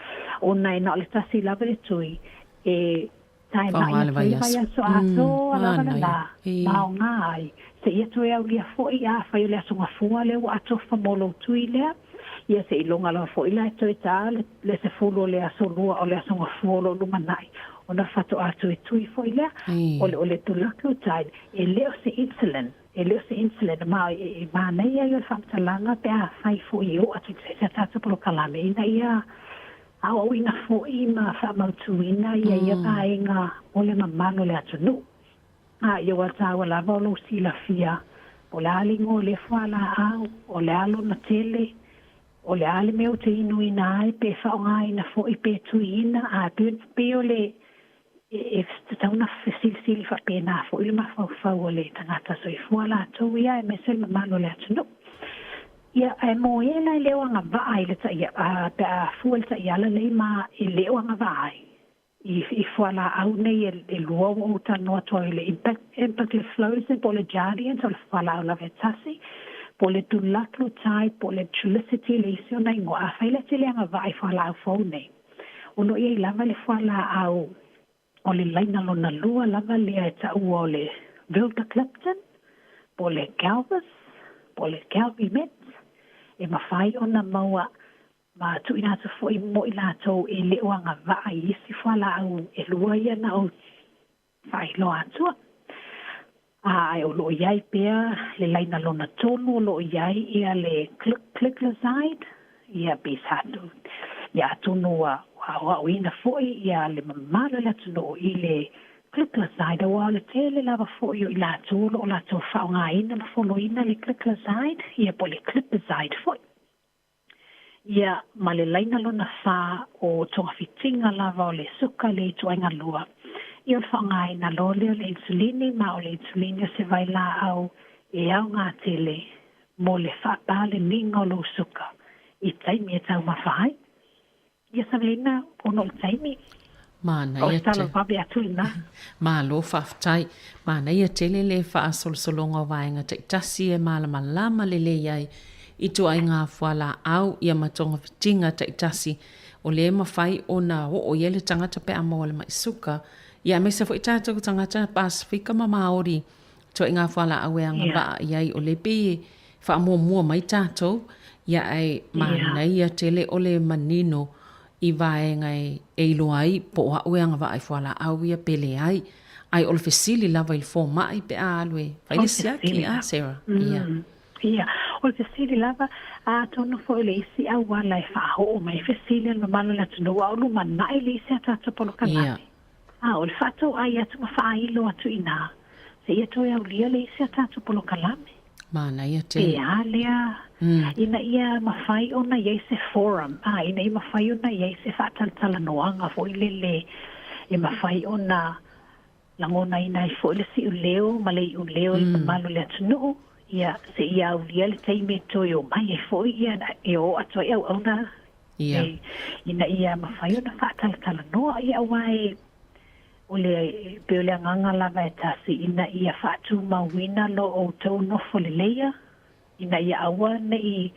ona e na o le tasi lava le tui e taenai Faaaoga le atu ai le vaiaso. vaiaso atoa lava le Manaia. lā, E. ma aoga ai. Seia toe aulia foi, afai o le aso gafua lea ua atofa mo lou tui lea, ia seiloga lava foi la e toe tā le, le 10 o le aso lua o le aso gafua o lo o lumanai, ona faatoa toe tui foi lea. O le, o le dulaglutide, e le o se insulin, e le o se insulin, ma e, e manaia ia o le faamatalaga pe afai foi e oo atu i se isi a tatou polokalame ina ia aoaoina foi ma faamautuina ia ia vaega o le mamalu o le atunuu. A ia ua taua lava o lou silafia po o le a le igoa o lea fualaau, o le a lona tele, o le a le mea ou te inuina ai, pe faaaogaina foi pe tuiina, a pei o le e tatau ona fesilisili faapena foi le mafaufau o le tagata soifua latou ia aemaise le mamalu o le atunuu. Ia, ae mo e la e le o agavaa i le taia, a, pe a fua i le taiala lea ma e le o agavaa ai i, i fualaau nei e, e lua ua ou talanoa atu ai i le empagliflozin po o le Jardiance o le fualaau lava e tasi, po o le dulaglutide po o le Trulicity le isi ona igoa. Afai la e te le agavaa i fualaau fou nei, o lo o i ai lava le fualaau o le laina lona lua lava lea e taua o le vildagliptin, po o le Galvus, po o le Galvimet, e mafai ona maua ma tuuina atu foi mo i latou e le o agavaa i isi fualaau e lua ia na ou faailoa atua. Ae o lo o i ai pea le laina lona tolu o lo o i ai ia le gliclazide, ia pe sa ia atonu ua aoaoina foi ia le mamalu o le atunuu i le gliclazide aua o le tele lava foi o i latou o lo o latou faaaogaina ma foloina le gliclazide ia po o le glipizide foi. Ia, ma le laina lona fa o togafitiga lava o le suka le ituaiga lua. Ia o le faaaogaina loa lea o le insulini, ma o le insulini o se vailaau e aoga tele mo le faapaleniga o lou suka i taimi e taumafa ai. Ia Savelina, ona o le taimi. Manaia O se tala vave atu lena. Malo faafetai. Manaia tele le faasolosologa o vaega taitasi e malamalama lelei ai i ituaiga fualaau ia ma togafitiga taitasi o lea e mafai ona oo i ai le tagata pe a maua le mai suka ia aemaise foi tatou tagata Pasefika ma Maori ituaiga fualaau e agavaa i ai o lea pei e faamuamua mai tatou, ia ae manaia tele o le manino i vaega e iloa ai po o au e agavaa i fualaau ia pe leai. Ae o le fesili lava i le fomai pe a alu e fai le siaki, a Sarah? Ia. Ia, o le fesili lava, atonu foi o le isi auala e faaoo mai ai fesili a le mamalu o le atunuu, a o lumanai le isi a tatou polokalame. A o le faatauai atu ma faailo atu i ina, seia toe aulia le isi a tatou polokalame. Manaia tele. Pe a lea, ina ia mafai ona i ai se forum, a, ina ia mafai ona i ai se faatalatalanoaga foi lele e mafai ona lagonaina ai foi le siuleo ma le iuleo i le mamalu o le atunuu, ia, seia aulia le taimi e toe omai ai foi ia, e o atu ai auauna Ia. Ina ia mafai ona faatalatalanoa, ia aua e, o le, pei o le agaga lava e tasi, ina ia faatumauina lo outou nofo leleia, ina ia aua ne i,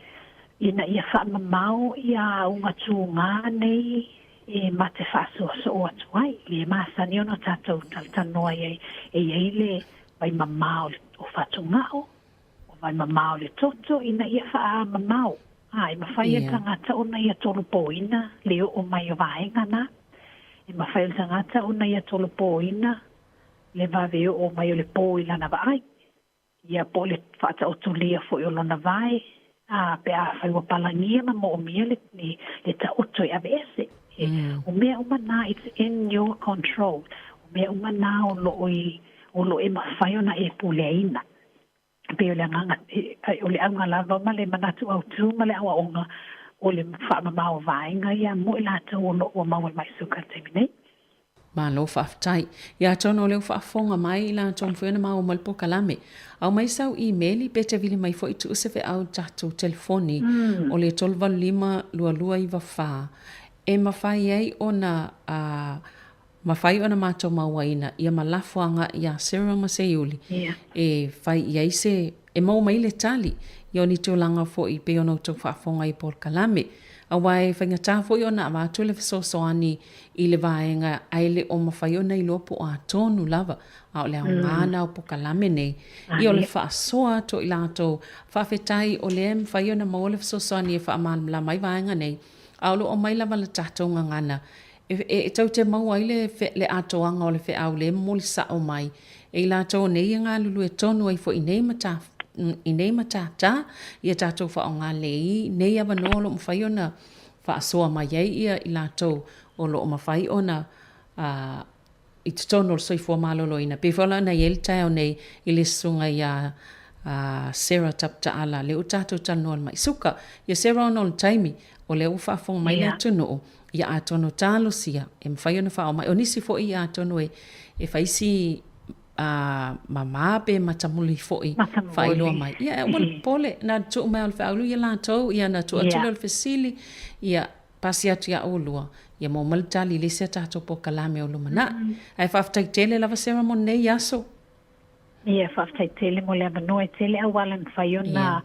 ina ia faamamao ia auga tugā nei e ma te faasoosoo atu ai. Le masani ona tatou talatalanoa i ai, e i ai le vaimamao o fatugao, O vaimamao le toto ina ia faamamao, a e mafai e le tagata ona ia tolopoina le oo mai o vaega na. E mafai e le tagata ona ia tolopoina le vave oo mai o le po i lana vaai, ia po o le faataotolia foi o lona vae, a pe afai ua palagia ma moomia le, le, le taoto e aveese. O mea uma na, it's in your control. O mea uma na o loo i, o loo e mafai ona e puleaina. E pei o le agaga, o le auga lava ma le manatu autū ma le aoaoga o le faamamao vaega ia mo i latou o lo o ua maua mai suka i le taimi nei. Malo faafetai. Ia atonu o lea ua faafofoga mai i latou mafai ona maua mai le polokalame. Aumai sau imeli pe te vili mai foi tuu se feau i le tatou telefoni o le 385 2294 e mafai ai ona Mafai ona matou mauaina ia ma lafo agai iā Sarah ma Seiuli e fai i ai se e maua mai le tali ia o ni tulaga foi pei ona outou faafofoga i polokalame. Aua e faigata foi ona avatu le fesoasoani i le vaega ae le o mafai ona iloa po o a tonu lava a o le aoga na o polokalame nei ia o le faasoa atu o i latou. Faafetai o lea e mafai ona maua le fesoasoani e faamalamalama ai vaega nei a o lo o aumai lava le tatou gagana E tou te maua ai le le atoaga o le feau lea e momoli sao mai e i latou nei e galulue tonu ai foi i nei mata i nei matata ia tatou faaaoga lelei nei avanoa o lo o mafai ona faasoa mai ai ia i latou o lo o mafai ona i totonu o le soifua maloloina. E pei foi la ona i ai le taeao nei i le susuga ia Sarah Taputaala, lea ua tatou talanoa i le mai suka. Ia Sarah ona o le taimi, o lea ua faafofoga mai le atunuu, ia atonu talosia e mafai ona faaoo mai. O nisi foi ia atonu e, e fai si mama pe matamuli foi faailoa mai. Ia e aua le popole, na tuu mai o le feaulu ia latou, ia na tuu atu lea o le fesili, ia pasi atu ia oulua, ia maua mai le tali i le isi a tatou polokalame o lumanai. Ae faafetai tele lava Sarah mo lenei aso. Ia, faafetai tele mo le avanoa. E tele auala e mafai ona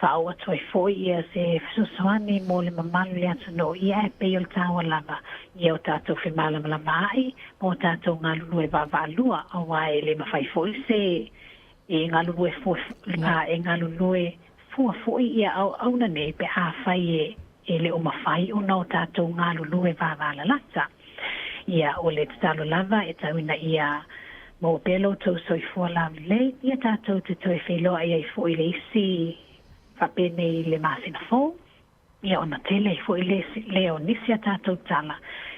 faaoo atu ai foi ia se fesoasoani mo le mamalu i le atunuu. Ia, ae pei o le taua lava ia o tatou femalamalamaai ma o tatou galulue vaavaalua, aua e le mafai foi se e galulue fua, e galulue fua foi ia auauna nei pe afai e e le o mafai ona o tatou galulue vavalalata. Ia, o le tatalo lava e tau ina ia. Maua pea lo outou soifua laulelei, ia tatou te toe feiloai ai foi i le isi faapenei i le masina fou, ia ona tele ai foi le lea o nisi a tatou tala,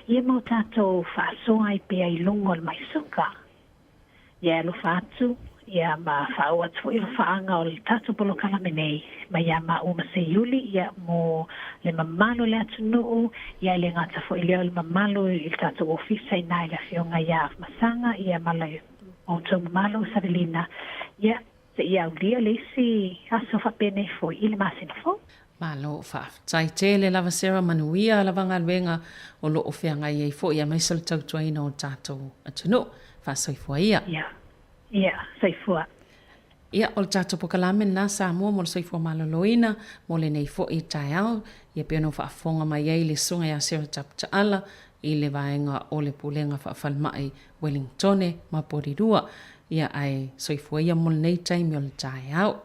ia ma o tatou faasoa ai pea i luga o le mai suka. Ia e alofa atu, ia ma faaoo atu foi alofaaga o le tatou polokalame nei mai ia maua ma Seiuli, ia mo le mamalu o le atunuu, ia e le gata foi i lea o le mamalu i le tatou ofisa inā i le Afioga ia Afamasaga, ia ma le outou mamalu Savelina, ia seia aulia le isi aso faapenei foi i le masina fou. Malo faafetai tele lava Sarah manuia lava galuega o lo o feagai ai foi aemaise o le tautuaina o tatou atunuu. Faasoifua ia. Ia. Ia, soifua. Ia, o le tatou pokalame lena Samoa mo le soifua maloloina mo lenei foi taeao. Ia pei ona faafofoga mai ai le Susuga ia Sarah Taputaala i le vaega o le Pulega Faafalemai Wellingtone ma Porirua. Ia ae soifua ia mo lenei taimi o le taeao.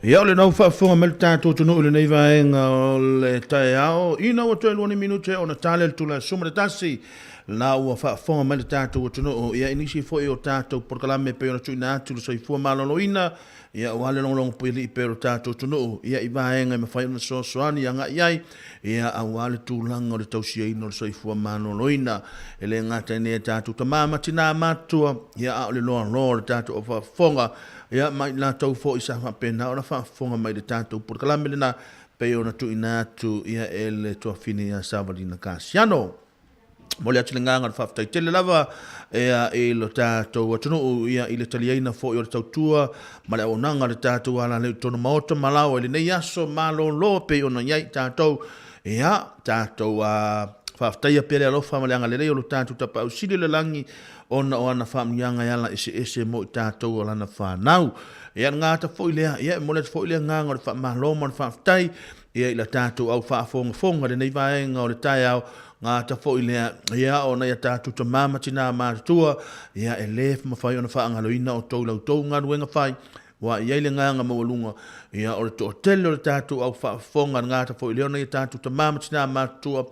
Ia, o lena ua faafofoga mai le tatou atunuu i lenei vaega o le taeao, ina ua toe lua ni minute ona tale le tula 11, la ua faafofoga mai le tatou atunuu ia i nisi foi o tatou polokalame e pei ona tuuina atu le soifua maloloina, ia aua le logologo puialii pea o le tatou atunuu ia i vaega e mafai ona fesoasoani agai i ai, ia aua le tulaga o le tausiaina o le soifua maloloina. E le gata i nei a tatou tama ma tina matutua, ia a o le loaloa o le tatou au faafofoga, ia ma i latou foi sa faapena ona faafofoga mai i le tatou polokalame lena pei ona tuuina atu ia e le tuafafine ia Savalina Kasiano. Momoli atu le agaga o le faafetai tele lava ia i lo tatou atunuu ia i le taliaina foi o le tautua ma le auaunaga a le tatou alaleu i totonu maota ma laoa i lenei aso malolo pei ona i ai tatou ia tatou a faafetaia pea le alofa ma le agalelei o lo tatou Tapaau Sili o le lagi ona o ana faamanuiaga e ala eseese mo i tatou o lana fanau. Ia le gata foi lea, ia e momoli atu foi le agaga o le faamalo ma le faafetai ia i la tatou au faafogafoga i lenei vaega o le taeao, gata foi lea, ia o nai a tatou tama ma tina matutua, ia e le mafai ona faagaloina outou i la outou galuega fai, ua i ai le agaga maualuga, ia o le toatele o le tatou au faafofoga, le gata foi lea o nai a tatou tama ma tina matutua,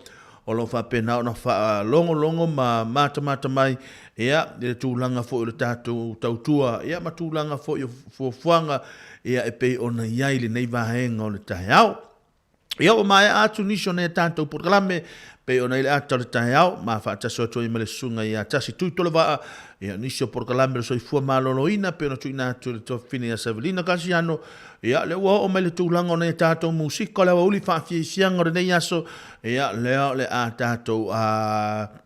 o lo o faapena ona faalogologo ma matamata mai ia i le tulaga foi o le tatou tautua ia ma tulaga foi o fuafuaga ia e pei ona i ai lenei vaega o le taeao. Ia ua maea atu nisi o nei tatou polokalame pei ona i le ata o le taeao ma faatasi atu ai ma le susuga ia Tasi Tuitolevaa ia nisi o polokalame o le soifua maloloina pei ona tuuina atu i le tuafafine ia Savelina Kasiano. Ia lea ua oo mai le tulaga o nei tatou musika o le aoauli faafiafiaga o lenei aso, ia lea o le a tatou a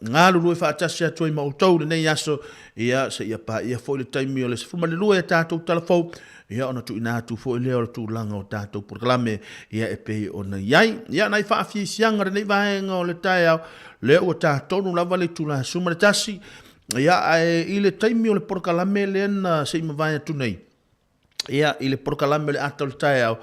galulue faatasi atu ai ma outou lenei aso, ia seia paia foi le taimi o le 12 e tatou talafou, ia ona tuuina atu foi lea o le tulaga o tatou polokalame ia e pei ona i ai. Ia nai faafiafiaga o lenei vaega o le taeao, lea ua ta tonu lava le itula 11, ia ae i le taimi o le polokalame lea na se i mavae atu nei, ia i le polokalame o le ata o le taeao,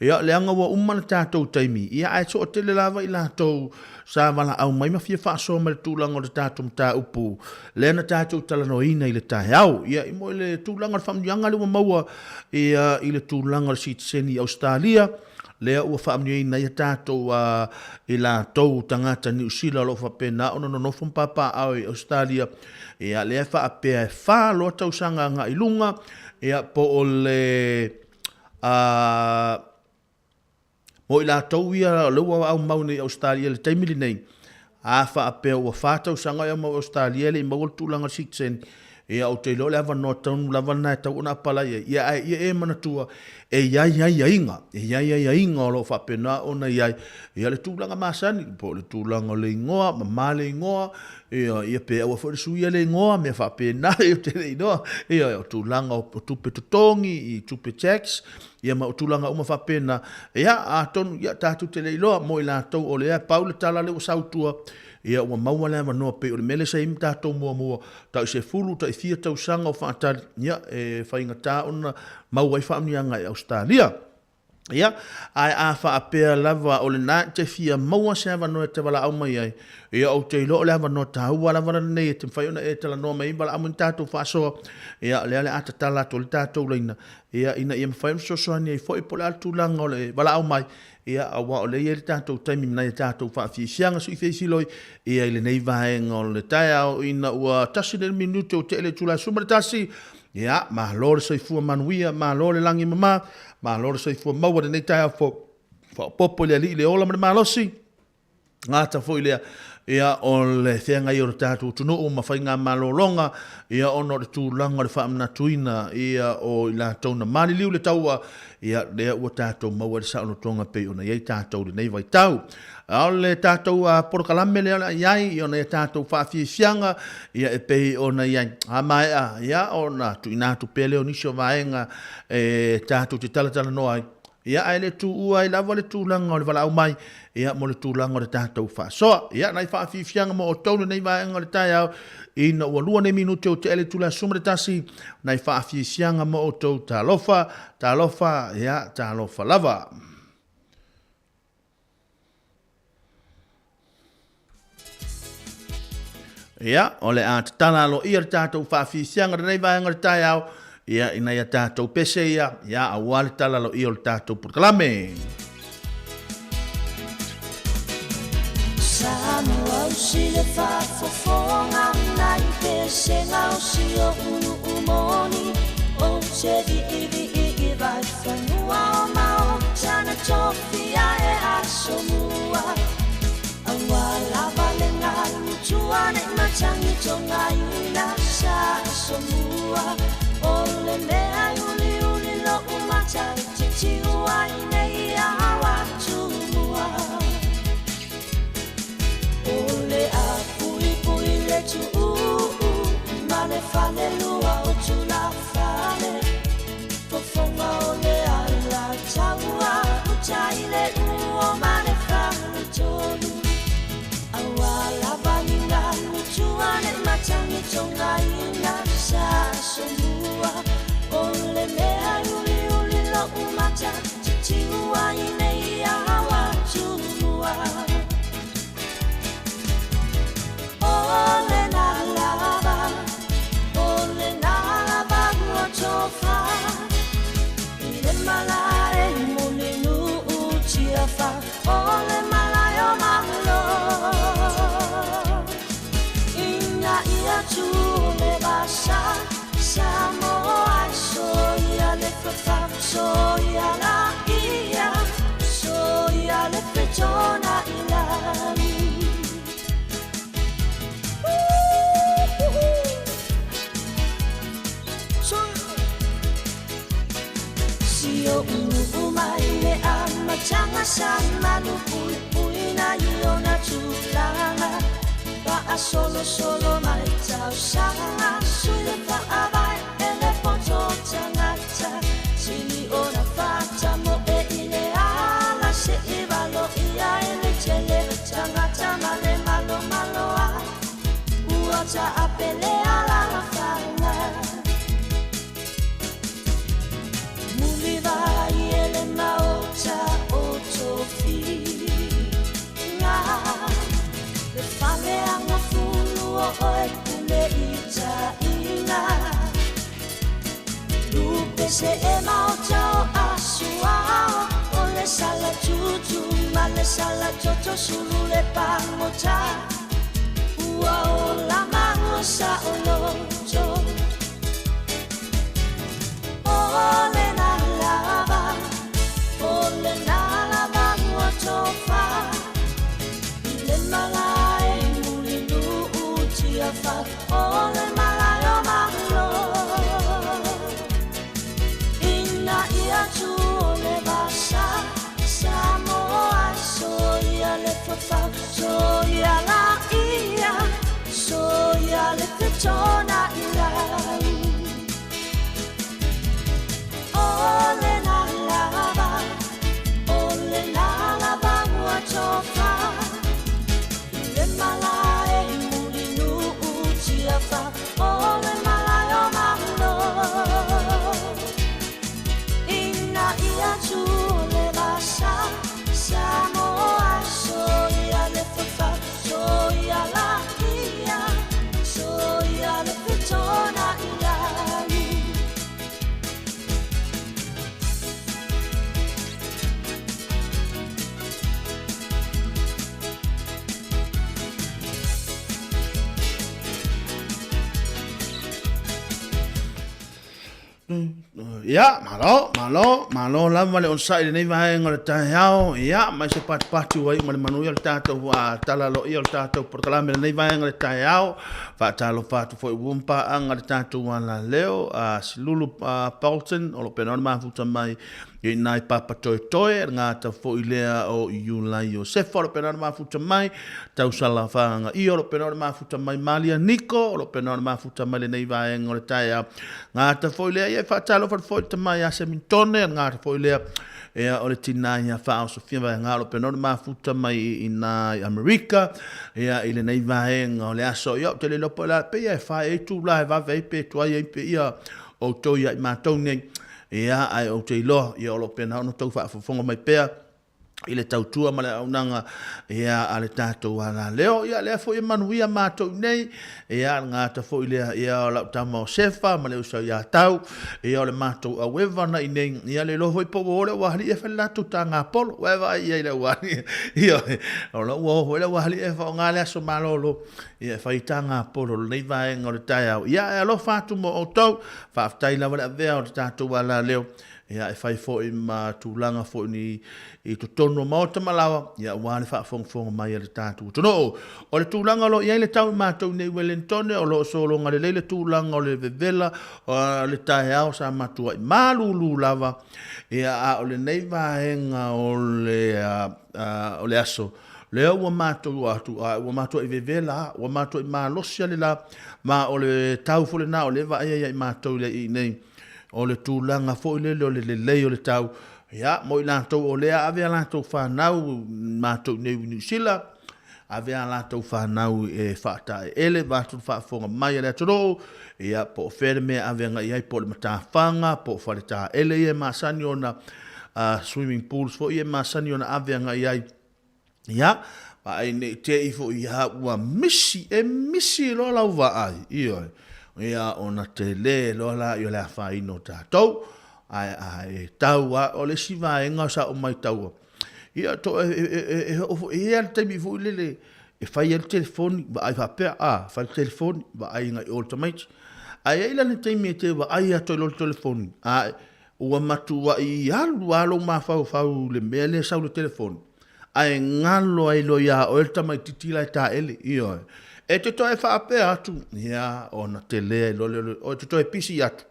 ia leaga ua uma le tatou taimi, ia ae toatele lava i latou sa valaau mai ma fia faasoa mai le tulaga o le tatou mataupu lea na tatou talanoaina i le taeao. Ia i mo le tulaga o le faamanuiaga lea ua maua ia i le tulaga o le sitiseni i Ausetalia, lea ua faamanuiaina ai a tatou i latou tagata Niu Sila o lo o faapena ona nonofo ma papaaao i Ausetalia, ia lea e faapea e fa loa tausaga agai i luga, ia po o le mo i latou ia o lea ua aumau nei i Ausetalia i le taimi lenei, a faapea ua fa tausaga o aumau i Ausetalia e le i maua le tulaga o le sitiseni, ia ou te iloa o le avanoa tonu lava lena e tatau ona apalai ai. Ia ae ia e manatua, e i ai aiaiga, e i ai aiaiga o lo o faapena ona i ai, ia le tulaga masani, po o le tulaga o le igoa, mama le igoa, ia, ia pe aua foi le suia le igoa, mea faapena, ia ou te le iloa, ia, o tulaga o tupe totogi, i tupe tax, ia ma o tulaga uma faapena, ia, atonu, ia, tatou te le iloa mo i latou o lea, pau le tala lea ua sau i tua, ia ua maua le avanoa pei o le mea lea sa i ai ma tatou muamua, tai sefulu, tai fia tausaga o faatali, ia, e faigata ona maua ai faamanuiaga i Ausetalia. Ia, ae a faapea lava o lena e te fia maua se avanoa e te valaau mai ai, ia ou te iloa o le avanoa taua lava lenei e te mafai ona e talanoa mai ai ma valaau mai ni tatou faasoa, ia o lea o le a tatala atu ai le tatou laina, ia ina ia mafai ona fesoasoani ai foi po o le a le tulaga o le valaau mai, ia aua o lea e i ai le tatou taimi ma nai a tatou faafiafiaga suifesiloi ia i lenei vaega o le taeao ina ua tasi le minute ua tea le itula e 11. Ia, malo le soifua manuia, malo le lagi e mama, malo le soifua maua i lenei taeao fou. Faaopoopo i le Alii le ola ma le malosi, gata foi lea ia o le feagai o le tatou atunuu ma faigamalologa ia ona o le tulaga o le faamanatuina ia o i latou na maliliu le taua ia lea ua tatou maua i le saolotoga pei ona i ai tatou i lenei vaitau. A o le tatou polokalame lea o le a i ai ia ona ia tatou faafiafiaga ia e pei ona i ai. A maea ia ona tuuina atu pea lea o nisi o vaega e tatou te talatalanoa ai. Ia ae le tuua ai lava le tulaga o le valaau mai ia mo le tulaga o le tatou faasoa. Ia nai faafiafiaga mo outou lenei vaega o le taeao ina ua lua nei minute ua tea le itula e 11, nai faafiafiaga mo outou. Talofa, talofa, ia talofa lava. Ia, o le a tatala aloaia le tatou faafiafiaga i lenei vaega o le taeao. ia, i nai a tatou pese ia, ia, aua le tala aloaia o le tatou polokalame. Ia, malo, malo, malo lava le onosai i lenei vaega o le taeao. Ia, mai se patupatu ua iu ma le manuia o le tatou tala aloaia o le tatou polokalame i lenei vaega o le taeao. Faatalofa atu foi ua mapaaga le tatou alaleo a Silulu Bolton o lo o pena ona mafuta mai i nai papa toetoe, le gata foi lea o Iulai Iosefa o lo o pena ona mafuta mai, Tausala Whaangaia o lo o pena ona mafuta mai, Malia Niko o lo o pena ona mafuta mai lenei vaega o le taeao. Gata foi lea, ia e faatalofa atu foi i le tama ia Semintone, le gata foi lea ia o le tina ia Faaosofia Vaega o lo o pena ona mafuta mai i ina i Amerika, ia i lenei vaega o le aso. Ia ou te le iloa po o le a, pei e fai ai tula e vave ai pe tuai ai pe ia outou ia i matou nei. Ia, ae ou te iloa, ia o lo o pena ona outou faafofoga mai pea. i le tautua ma le auaunaga ia a le tatou alaleo. Ia lea foi e manuia matou nei, ia le gata foi lea ia o lau tama o Sefa ma le uso ia Tau, ia o le matou aueva na i nei, ia le iloa foi po ua o le auahalii e fai le latou taga polo, ua e vaai i ai i le auahalii, ia o la ua o foi le auahalii e faaaoga le aso malolo, ia e fai taga polo i lenei vaega o le taeao. Ia e alofa atu mo outou, faafetai lava le avea o le tatou alaleo Ia, e fai foi ma tulaga foi ni i totonu o maota ma laoa, ia, aua le faafogafoga mai a le tatou atunuu. O le tulaga o lo o i ai le tau i matou nei i Wellingtone, o lo o sologa lelei le tulaga o le vevela o le taeao sa matuai malulu lava, ia, a o lenei vaega o le, o le aso, lea ua matou atu, a ua matuai vevela lava, ua matuai malosi lava le la, ma o le tau foi lena o lea e vaaia ia i matou i inei. O le tulaga foi lele o le lelei o le tau, ia, mo i latou o lea ave a latou fanau, matou i nei i Niu Sila, ave a latou fanau e faataeele, vaeatu le faafofoga mai a le atunuu, ia, po o fea le mea e ave agai i ai, po o le matafaga, po o faletaele ia e masani ona, swimming pools foi ia e masani ona ave agai i ai. Ia, vaai ne i te i foi ia ua misi, e misi loa lau vaai, ioe. Ia, ona tele loa la i o le afaina o tatou, ae a e tau a, o le isi vaega sa ou maitaua, ia, to, e, e, e, e, e, e i ai le taimi foi lele e fai ai le telefoni, vaai faapea, a, fai le telefoni, vaai agai i o le tamaiti. Ae i ai la le taimi e te vaai atu ai loa le telefoni, a ua matuai alu lava lou mafaufau i le mea lea e sau i le telefoni, ae galo ai loa ia oe le tamaitiiti la e taele, ioe. E te toe faapea atu, ia, ona tele ai loa lea, o, e te toe pisi atu,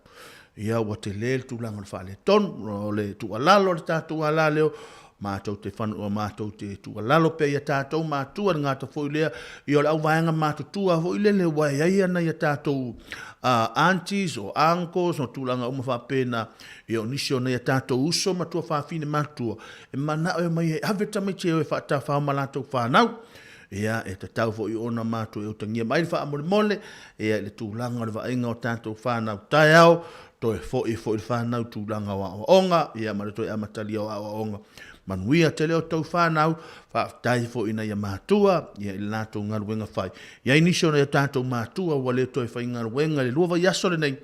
ia, ua tele le tulaga o le faaletonu, o le tuualalo a le tatou alaleo, matou te whanu, matou te tuualalo pea ia tatou matua, le gata foi lea, ia o le auvaega matutua foi lele, ua e ai ana ia tatou aunties, o uncles, o tulaga uma faapena, ia o nisi o nai a tatou uso ma tuafafine matutua, e manao e omai e ave tamaiti e o e faatafao ma latou fanau. Ia, e tatau foi ona matou e utagia mai le faamolemole, ia, i le tulaga o le vaaiga o tatou fanau taeao, toe foi foi le fanau i tulaga o aoaoga, ia, ma le toe amatalia o aoaoga. Manuia tele outou fanau, faafetai foi i nai matua, ia, i le latou galuega fai. I ai nisi o nai o tatou matua ua le toe faigaluega i le 2 vaiaso lenei,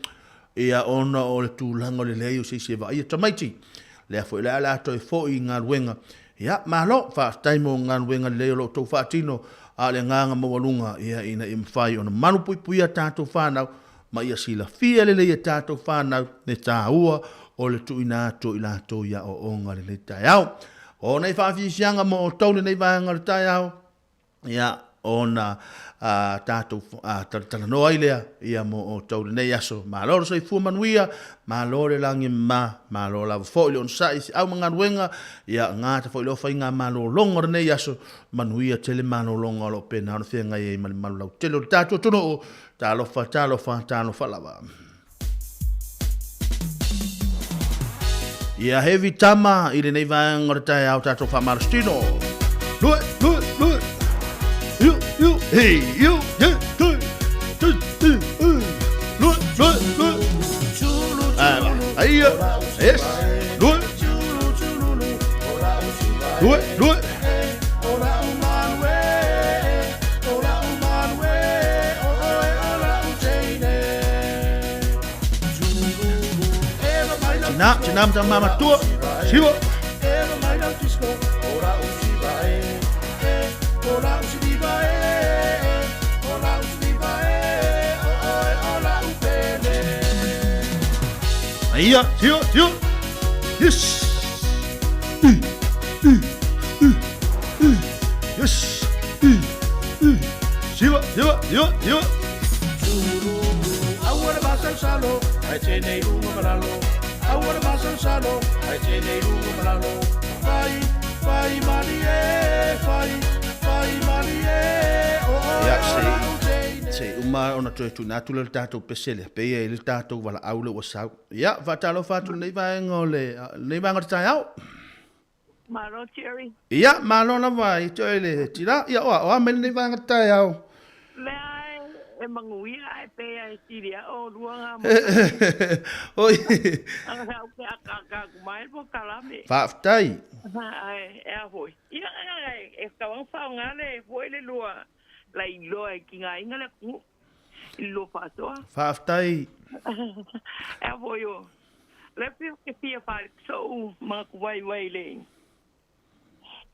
ia, ona o le tulaga o le leai o se isi e vaaia tamaiti. Lea foi la o le a toe foi i galuega. Ia, malo, faafetai mo galuega lelei o lo outou faatino, a o le agaga maualuga, ia, ina ia mafai ona malupuipuia a tatou fanau, ma ia silafia lelei e tatou fanau le taua o le tuuina atu o i latou i aoaoga lenei taeao. O nei faafiafiaga mo outou lenei vaega o le taeao, ia, ona tatou talatalanoa ai lea ia mo outou lenei aso. Malo le soifua manuia, malo le lagi mama, malo lava foi le onosai i feau ma galuega, ia gata foi lea faigamalologa o lenei aso, manuia tele malologa o lo o pena ona feagai ai ma le malu lautele o le tatou atunuu. Talofa, talofa, talofa lava. Ia heavy tama i lenei vaega o le taeao tatou faamalositino. Lue, lue, lue. Iu, iu, hei, iu, ye, tu, tu, tu, u. Lue, lue, lue. Aia, yes, lue. Lue, lue. Tina, tina ma mama tua. Siwa. Aia, siwa, siwa. Yes. Yes. Siwa, siwa, siwa, siwa. Ia, se se uma ona toe tuuina atu lea o le tatou pese lea, pei e i ai le tatou valaau lea ua sau. Ia, faatalofa atu i lenei vaega o le, lenei vaega o le taeao. Malo Jerry. Ia, malo lava i te oe le tina. Ia, oa, oa mai lenei vaega taeao. Leai, E manuia ae pea e sili a o lua ngā Oi. Anga au ke aka aka aku mai po kalame. Faafetai. Ae e a foi. Ia e tauanga faaaoga le foi le lua lailoa e tigaina le atunuu i le lua faasoa. Faafetai. E a foi o le pei ke fia faale sou manatu vaivai i le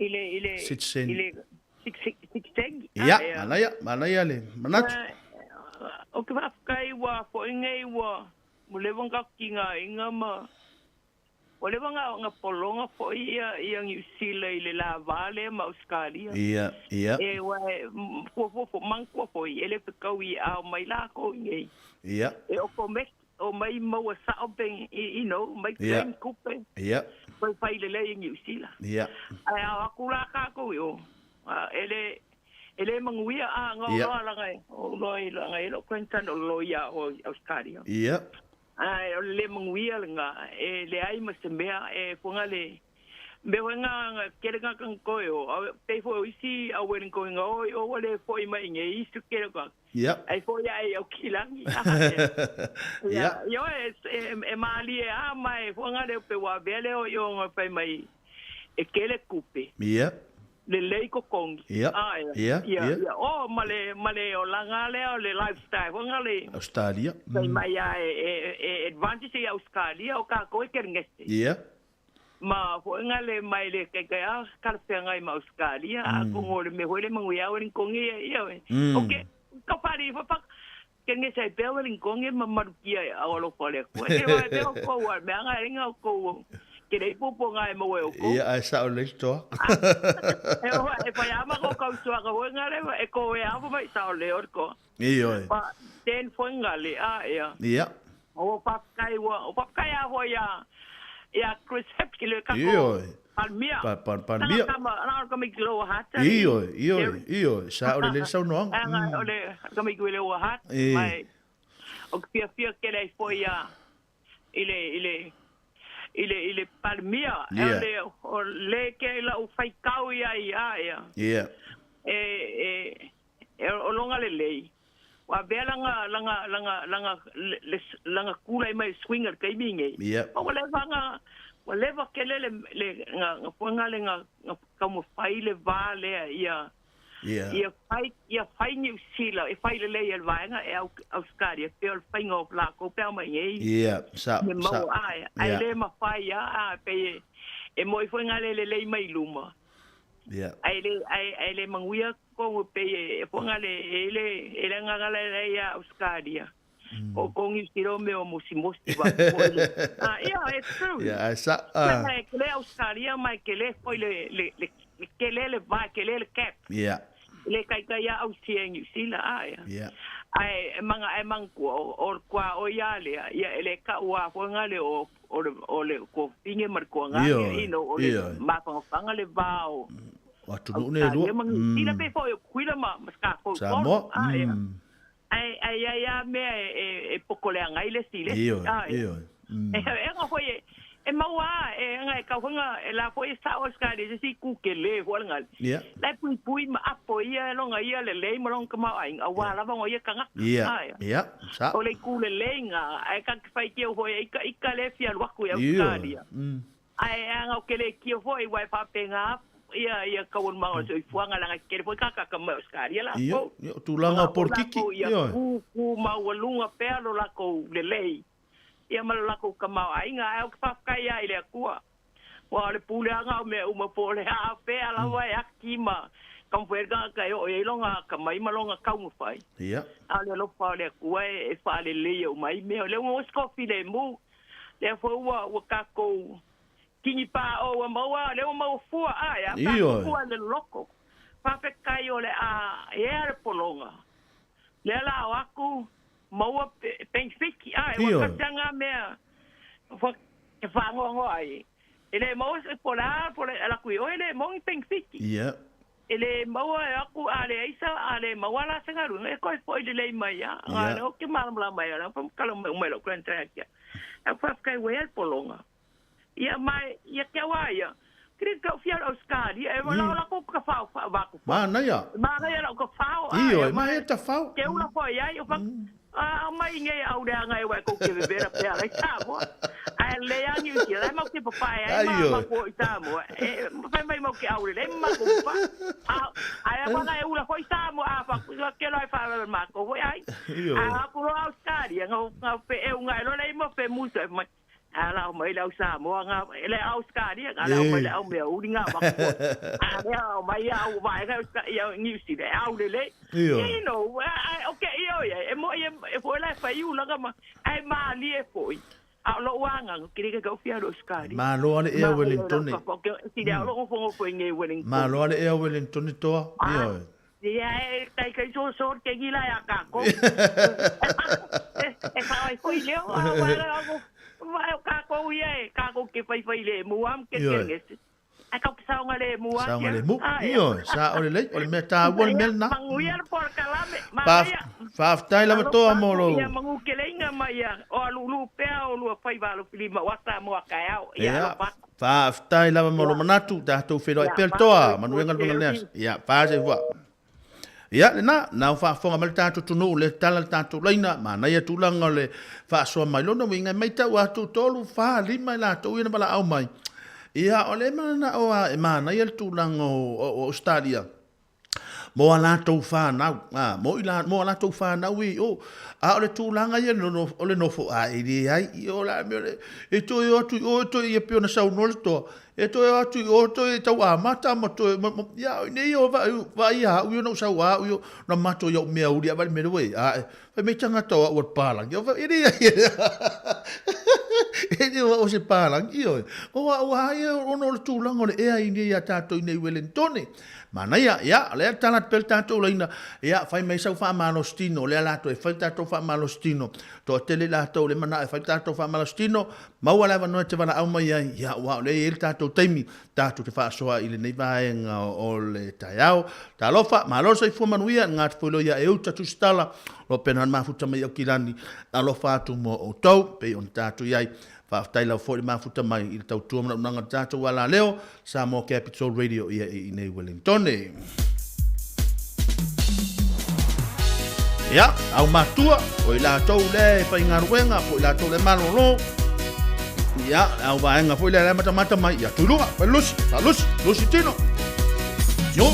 i le i le Citizen. i le citizen. Ia, manaia, manaia le manatu. O ke faafetai ua foi nei ua ua leva ona tatou tigaina ma Ua leva na pologa foi ia ia Niu Sila i le lava lea ma Ausetalia. Ia, ia. E ua e fuafua foi, manatua foi, e le fetaui e ao mai lakou i nei. Ia. E okomeki, omai maua sao pe, you know, mai Ia. claim tupe. Ia. Toe fai lelei i Niu Sila. Ia. Ae ao atu la tatou i o, e le, e le manuia a na Ia. oloa laga e, oloa i laga e lou grandson o le loia o Ausetalia. Ia. Ae o le le manuia lena, e leai ma se mea e foga le mea foi nga nga kele nga kang koe o a pei foi o isi a wen koe nga o o ua le foi mai nge isu kele ka Ia. ai foi ai au kilangi Ia. Ia e e malie a mai foga le pe wa vele o yo nga fai mai e kele kupe. Ia. Lelei kokongi. Ia. Ah, ia. Ia, Ia, ia. ia. O, ma le, ma le olaga lea o le lifestyle foi nga le. Australia. Fai mai a e, e, e advantage i Australia o kākou e kerengese. Ia. Ma foi nga le mai le ke ke a kalafeagai ma Australia a kongo le me foi le manguia o linkongi ia ia. O ke ka pari fa pa kerengese ai pea o linkongi ma marukia e au alofa le koe. Ke wa te o kou a mea nga ringa o kou. Ke lei popo nga e maua e o kou. Ia, ae sao lelei toa. E oa, e whai ama ko kau tua ka hoi ngā rewa, e ko e awa mai sao le ori ko. Ioe. Pa, ten foi ngā le, a, ia. Ia. O papakai ua, o papakai a hoi a, ia Chris Hepke le kako. Ioe. Palmia. Pa, pa, palmia. Nanga kama, nanga kama ki loa hata. Ioe, ioe, ioe. Sao lelei saunoaga. Nanga, o le, kama ki loa hata. E. Mai, o ke fia fia ke lei foi a, i le, i le, i le, i le Palmia. E Ia. o le, o le ke lau faikau ia ia, ia. Ia. E, e, e o longa lelei. Ua avea laga laga laga laga le, laga kula i mai suiga i le taimi lenei. Ia. Ma ua leva aga ua leva tele le le ga ga fuaga le ga ga taumafai le va lea ia Ia. ia fai ia fai Niu Sila e fai lelei e le vaega e au Australia pei o le faiga o lakou pe a mai nei. Ia, sa, Me sa. maua ae, ae Ia. le mafai a a pei e e moi foi nga le lelei mai luma. Ia. Ae le ae ae le manuia kogo pei e e foga le e le e le agaga lelei ia Australia. O ko Niu Sila o mea o mosimosi va foi le. Ah, ia, it's true. Ia, ae sa, ah. Ke le Australia mai ke le foi le le le ke le le va ke le le cap. Ia. Le kaikai ia ausia i Niu Sila a ia. Ia. Ae e manga e mangua o o le kua o ia lea ia e le ka ua foga le o o le o le ko finge ma le kua Ioe, ngange ino o le ioe. mafangafanga le va o O atunuu nei e lua. Australia ma Niu Sila pe foi o Kuila ma ma skakou Samoa. a ia. Ai ai ai a mea e e e pokoleaga ai le si le Ioe, a ia. ioe. E e nga foi e e maua e nga e kauhanga e la foi e sao Australia se si ku ke le foi nga. Ia. La pui pui ma apo ia longa ia le lei ma longa kamau ai a wa lava ngo ia kanga. Ia, Ah, ia. ia, sa. O le ku le lei nga ai ka fai ki o foi i ka i ka le fia luaku ia Ioe. Australia. Ai a nga o ke le ki foi wai pa penga ia ia ka un mau so ifuanga la ke foi ka ka ka mai Australia la. Ia, ia, tulaga o porokiki. Ia Ioe. ku ku maualuga pea lo lakou lelei. Ia ma lo lakou kamaoaiga ae o ke faafetai ai i le Akua. Ua o le puleaga o mea uma po o le aa pea lava e aki ma taumafai ai le tagata e oo i ai loga akamai ma loga taumafai. Ia. A o le alofa o le Akua e faaleleia uma ai mea. O lea ua maua se kofi lemu. Lea foi ua ua takou kigipā o ua maua, lea ua maua fua ae a Ioe. fua le loko. Faafetai o le a ea le pologa. Lea la o aku maua penfiki ae ua Ioe. kasiaga mea fa e fagoagoa ai. E le maua se po la po le ala kui o e le maua ni penfiki. Ia. E le maua e aku a le aisa a le maua la se galuega e koe foi lelei mai a. Ia. A le o ke malamalama ai ona pa kala mai mai lou grandson ia. E faafetai ua ea le pologa. Ia mai ia ke au a ia. Kiri ka fia o skari e wala la ko ka fao fa va ko. Manaia. Manaia la ko fao. Io, ma e ta fao. Ke ula fo ia o fa. A mai nge au le anga e wa ko ke vera pe ala ta mo. A le angi ki le mau ke papai ai ma ma ko i ta mo. E fa mai mau ke au le ma ko pa. A a ma e ula fo i ta mo a fa ke lo fa ma ko fo ai. A ko lo au skari nga nga pe e unga lo le mo pe muso mai. A lau mai lau Samoa nga le au skari nga lau mai lau mea uri nga ma ko. A le au mai au vai nga ia New Zealand au le le. You know, okay io e mo e fo la fa iu la ma ai ma li e foi. A lo wanga kiri ka fia lo skari. Ma lo ale e Wellington. Si le lo fo fo nge Wellington. Ma lo ale e Wellington toa. Io. Ia e tai kai so so ke gila ya ka ko. E fa ai foi leo a wa Vai ka ko ia e ka ko ke fai fai le mu am ke ke ai ka saunga le mu am. Saunga le mu. Io sa ole le ole me ta won mel na. Manguia por kalame. Ma fa ftai la toa mo lo. Ia mangu ke leinga mai ia o lulu pe o lua fai valo filima wa ta mo ka au. Ia fa ftai la mo lo manatu ta to fe lo pel toa manuenga lo ngas. Ia fa se voa. Ia le na na faafofoga mai le tatou atunuu le tala le tatou laina manaia tulaga o le faasoa mai lona uiga e maitau atu 3 4 5 i latou ia na valaau mai. Ia o le mananao a e manaia le tulaga o Australia mo a latou whanau, mo i la, mo a latou whanau i o, a o le tulaga ia o le nofo a e le ai, i o la mea le, e toe o atu i o, e toe ia pei ona saunoa le toa, e toe o atu i o, toe tau amata ma toe, ia o nei o vai ia au i ona usau a au i o, na mato i au mea uri a vale mea le a e, fai mai tangata o au o le pālangi, o e le ai, e le o se pālangi, o, o au a ia ono o le tulaga o le ea i nei a tātou i nei Wellingtone. Manaia, ia, lea tala atu pea le tātou laina, ia, fai mai sau faamalositino, lea latou e fai tātou faamalositino, toatele latou le manao e fai tātou faamalositino, maua le avanoa e te valaau mai ai, ia, aua o lea e i ai le tātou taimi, tātou te faasoa i lenei vaega o le taeao. Talofa, malo le soifua manuia, ngā te foilo ia e uta tusitala, o pena le mafuta mai Aukilani, alofa atu mo outou, pei ona tātou i ai. Faafetai lava foi le mafuta mai i le tautua manaonaga o le tatou alaleo, Samoa Capital Radio ia i inei Wellingtone. Ia, au matua, o i latou lea e faigaluega, po i latou lea e malolo. Ia, au vaega foi lea e matamata mai, ia tuiluga, fai lusi, fa lusi, lusi tino. Yo.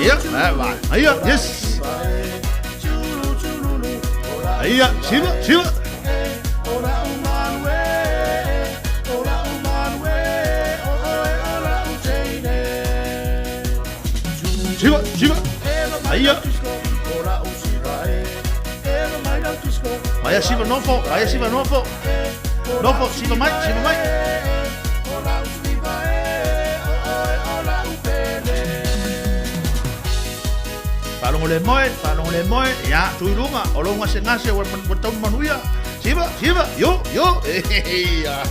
Ia, vai, aia, yes. Aia, siva, siva. Siva, siva. Aia. Aia, siva nofo, aia, siva nofo. Nofo, siva mai, siva mai. Faalogo le moe, faalogo le moe, ia, tui luga, o lou gasegase ua tau manuia. Siva, siva, yo, yo, ia.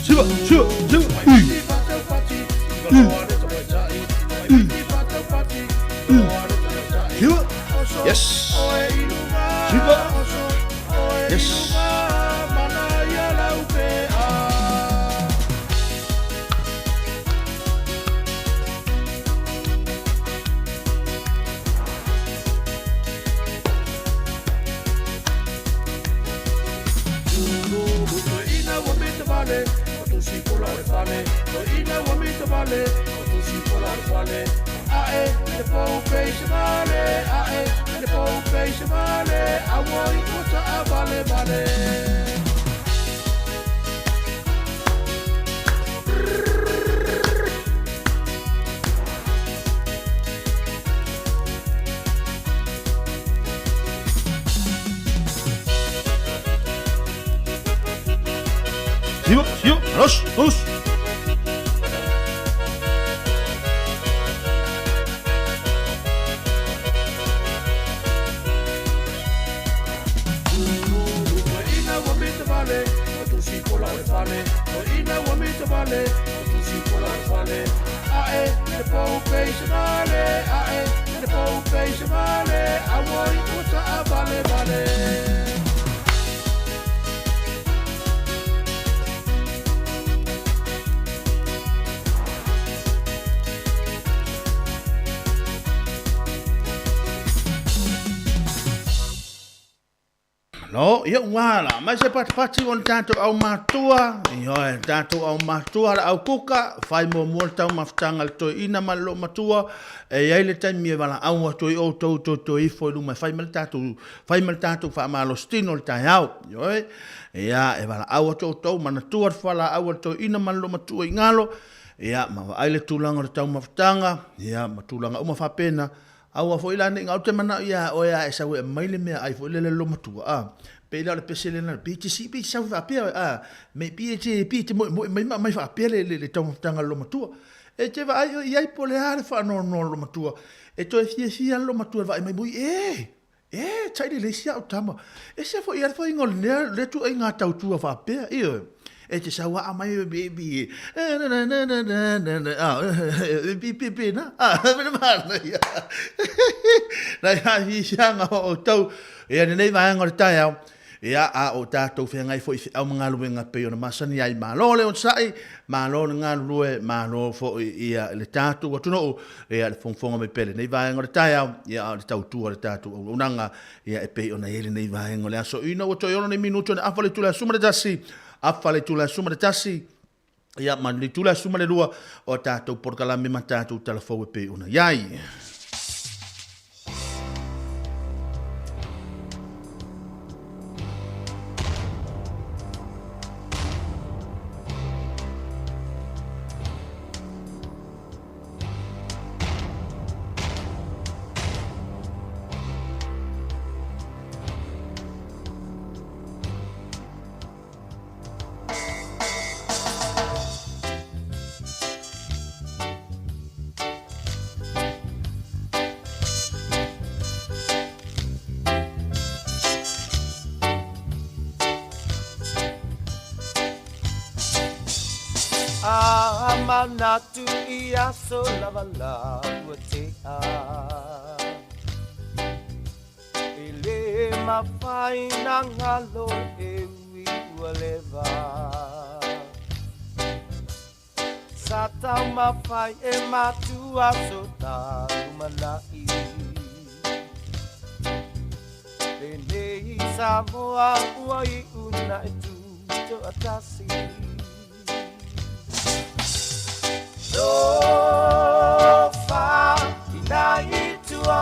Siva, siva, siva, ui. Siva, yes. Siva, yes. Siva, siva, alos, alos. tusi pola o le fale Toeaina ua mita vale Ua tusi pola o le fale Ae le pou peisa vale Ae le pou peisa vale Auoi ua taavale vale. No, ia ua la, mai se patipati o le tātou au matua, ioe, le tātou au matua, le au kuka, whai mua mua le tau mafutanga le toi ina ma le loo matua, e iai le taimi e vala au atu i outou toi toi ifo i luma e whai ma le tātou, whai ma le tātou whaamalositino le taeao, ioe, ia, e vala au atu outou, manatua le whala au a le toi ina ma le loo matua i ngalo, ia, ma vaai le tulaga o le tau mafutanga, ia, ma tulaga uma faapena, Aua foi la nei gau te manao ia oe a e sau e aumai le meaai foi lele lo matua a. Pei la o le pese lena pi te si pi sau faapea a me pi e te pi te moe moe mai ma mai faapea le le, le taumafataga lo matua. E te vaai oe iai po le a le faanoanoa lo matua. E toe fiafia lo matua le vaai mai mui e e tai le isi au tama. E se foi ia foi ngol le le tu ai ngā tautua faapea ioe. E te sau aa mai e bi na na na na na na na a bi bi bi na a me mana ia. Na ia hi sianga o tau ia nei vaenga o le taeao. Ia, a o tātou whengai foi i au mga pei ona masani ai malo le onosai, malo le galulue, malo foi ia le tātou atunuu, ia le fogafoga mai pea lenei vaega o le taeao, ia a o le tautua le tātou auaunaga, ia e pei ona i ai lenei vaega o le aso. Ina ua toe 6 nei minuti ona afa le itula e 11, afa le itula e 11, ia ma le itula e 12 o tātou polokalame ma tātou talafou e pei ona i ai. A manatu i aso lava la ua tea E le mafai na galo e ui ua leva Sa taumafai e matua so ta lumanai Lenei Samoa ua iu na e tutoatasi Tofa ina i tua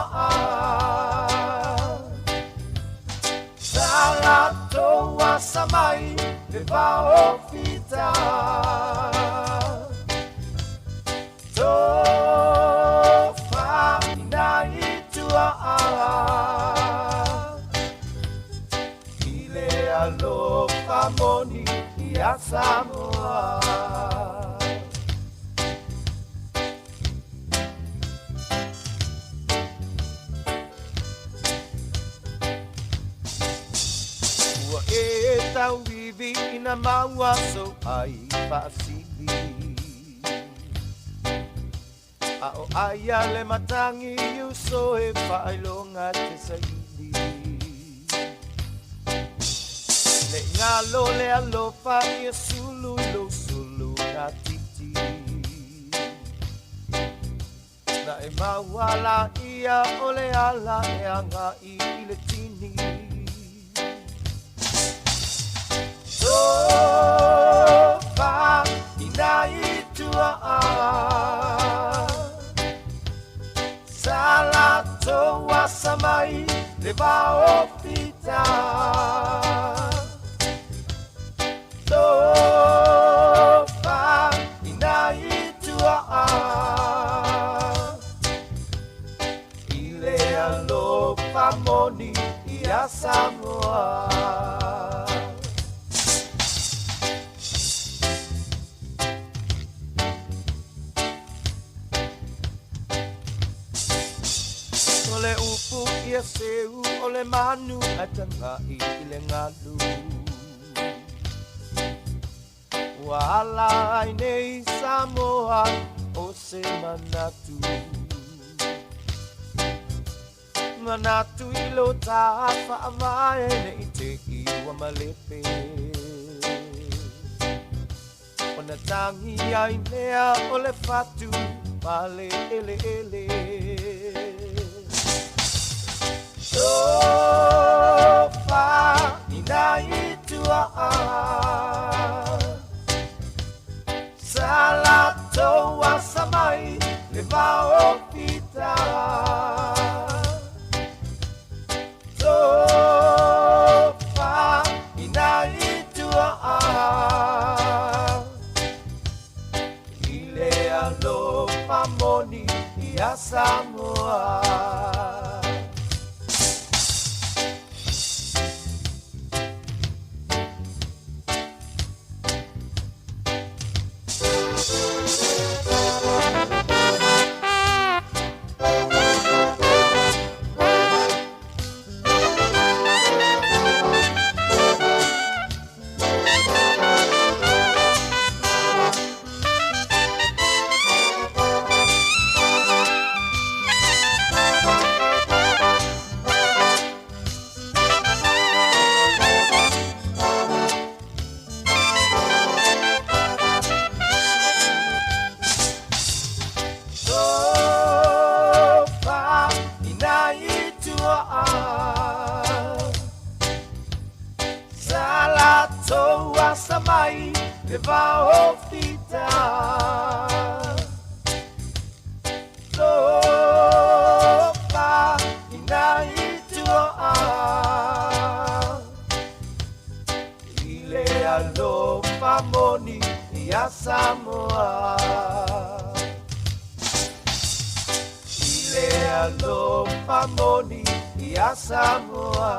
Sa latou asa mai le vao fita Tofa ina i tua I le alofa moni ia Samoa. Ua e tauivi ina maua so ai faasili A o aia le matangi uso e faailoga te saili Le galo le alofa ia sulu i lou sulu na titi Na e maua la ia o le ala e agai i le tini Tofa ina i tua Sa latou asa mai le vao fita Tofa ina i tua I le alofa moni ia Samoa. O le upu ia seu o le manu ae tagai i le galu. Ua ala ai nei Samoa o se manatu Manatu i lo tā whaavae nei te i ua malepe Ona tangi ai lea o le fatu pale ele ele Tofa ina i tua Salato asa mai le vao pita Tofa ina i tua I le alofa moni ia Samoa. Tofa ina i tua Salato asa mai le vao fita Tofa ina i tua I le alofa moni ia Samoa I le alofa moni ia Samoa.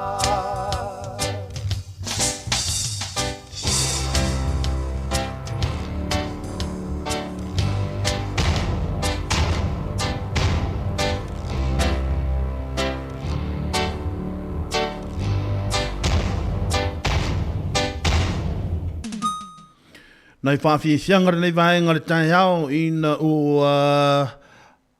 Nai whaafiafianga lenei vaega o le taeao ina ua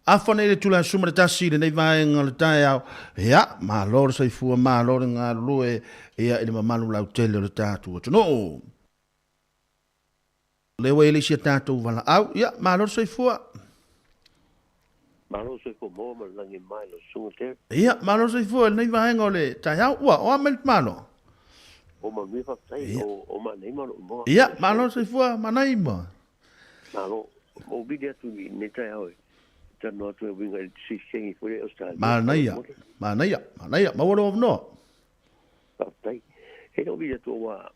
afa nei le tula suma le tasi lenei vaega o le taeao. Ia, malo le soifua, malo le galulue, ia i le mamalu lautele o le tatou atunuu. Lea ua i ai le isi a tatou valaau. Ia, malo le soifua. Malo le soifua maua ma le lagi mai lau susuga Terry. Ia, malo le soifua i lenei vaega o le taeao. Ua, o a mai le malo? O manuia faafetai, o, o Manaima lou igoa. Ia, malo le soifua Manaima. Malo, ua ou vili atu i lenei taeao e talanoa atu e uiga i le silisili foi lea i Australia. Manaia, manaia, manaia, maua lou avanoa. Faafetai. E le o vili atu aua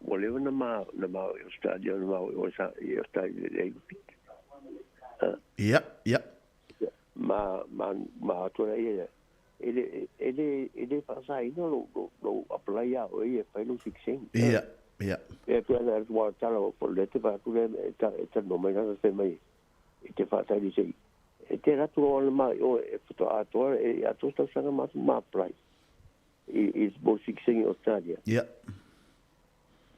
ua leva na ma na ma i Australia na ma o sa i Australia le ai pit. Ia, ia. Ma ma ma atu la ia e le e le e le faasaina lou lou lou apply ia oe e fai lou citizen. Ia, ia. E atu ana atu a tala o po le te fa atu le e ta e ta no mai na se mai e te faatali se i e te ratu o ana ma o e faatoa atoa e atoa tausaga ma atu ma apply i i mo citizen i Australia. Ia.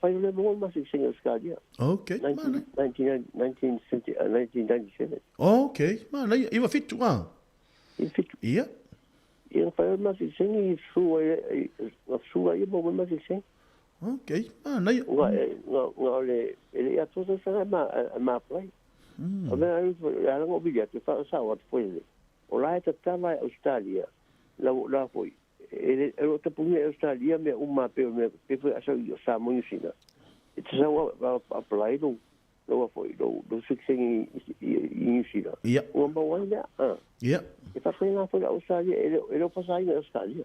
Fai o le mo ma citizen i Australia. Okay, 1997. Okay, manaia, iwa fitu a. Iwa fitu. Ia. Ia fai o ma citizen i sua i sua i mo ma citizen. Okay, manaia. Nga nga nga le e le atoa tausaga ma ma apply. O mea ai e ala ngo vili atu fa sa wa foi le. O la e tatala e Australia. La la foi. E le e lo tapungi e Australia me uma pe me pe foi asa i Samoa New Zealand. E te sa wa apply lo lo wa foi lo lo citizen i New Zealand. Ia. Ua mau ai lea. Ah. Ia. E fa foi na foi Australia e le e le fasaina Australia.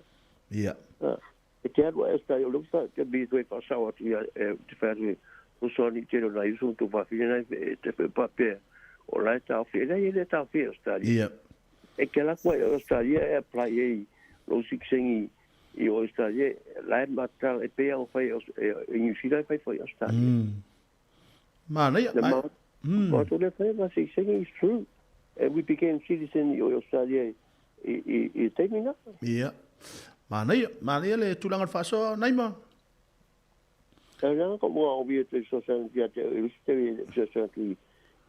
Ia. Ah. E te alu a Australia o le fa te bi toe fa sa atu ia e te fa atu o so ni te na isu tu fa fi na e te fa pa pe o la ta fi e le ta fi Australia. Ia. E ke la koe Australia e apply e lo citizen i o Australia la e mata e pe au fai e New Zealand fai fai Australia. Manaia. Ma ma to le fai ma citizen is true. And we became citizen i Australia i i i taimi na. Ia. Manaia, manaia le tulaga o le faasoa Naima. Taunaga ko mua o via te fesoasoani atu ia te au, e lusi te e fesoasoani atu i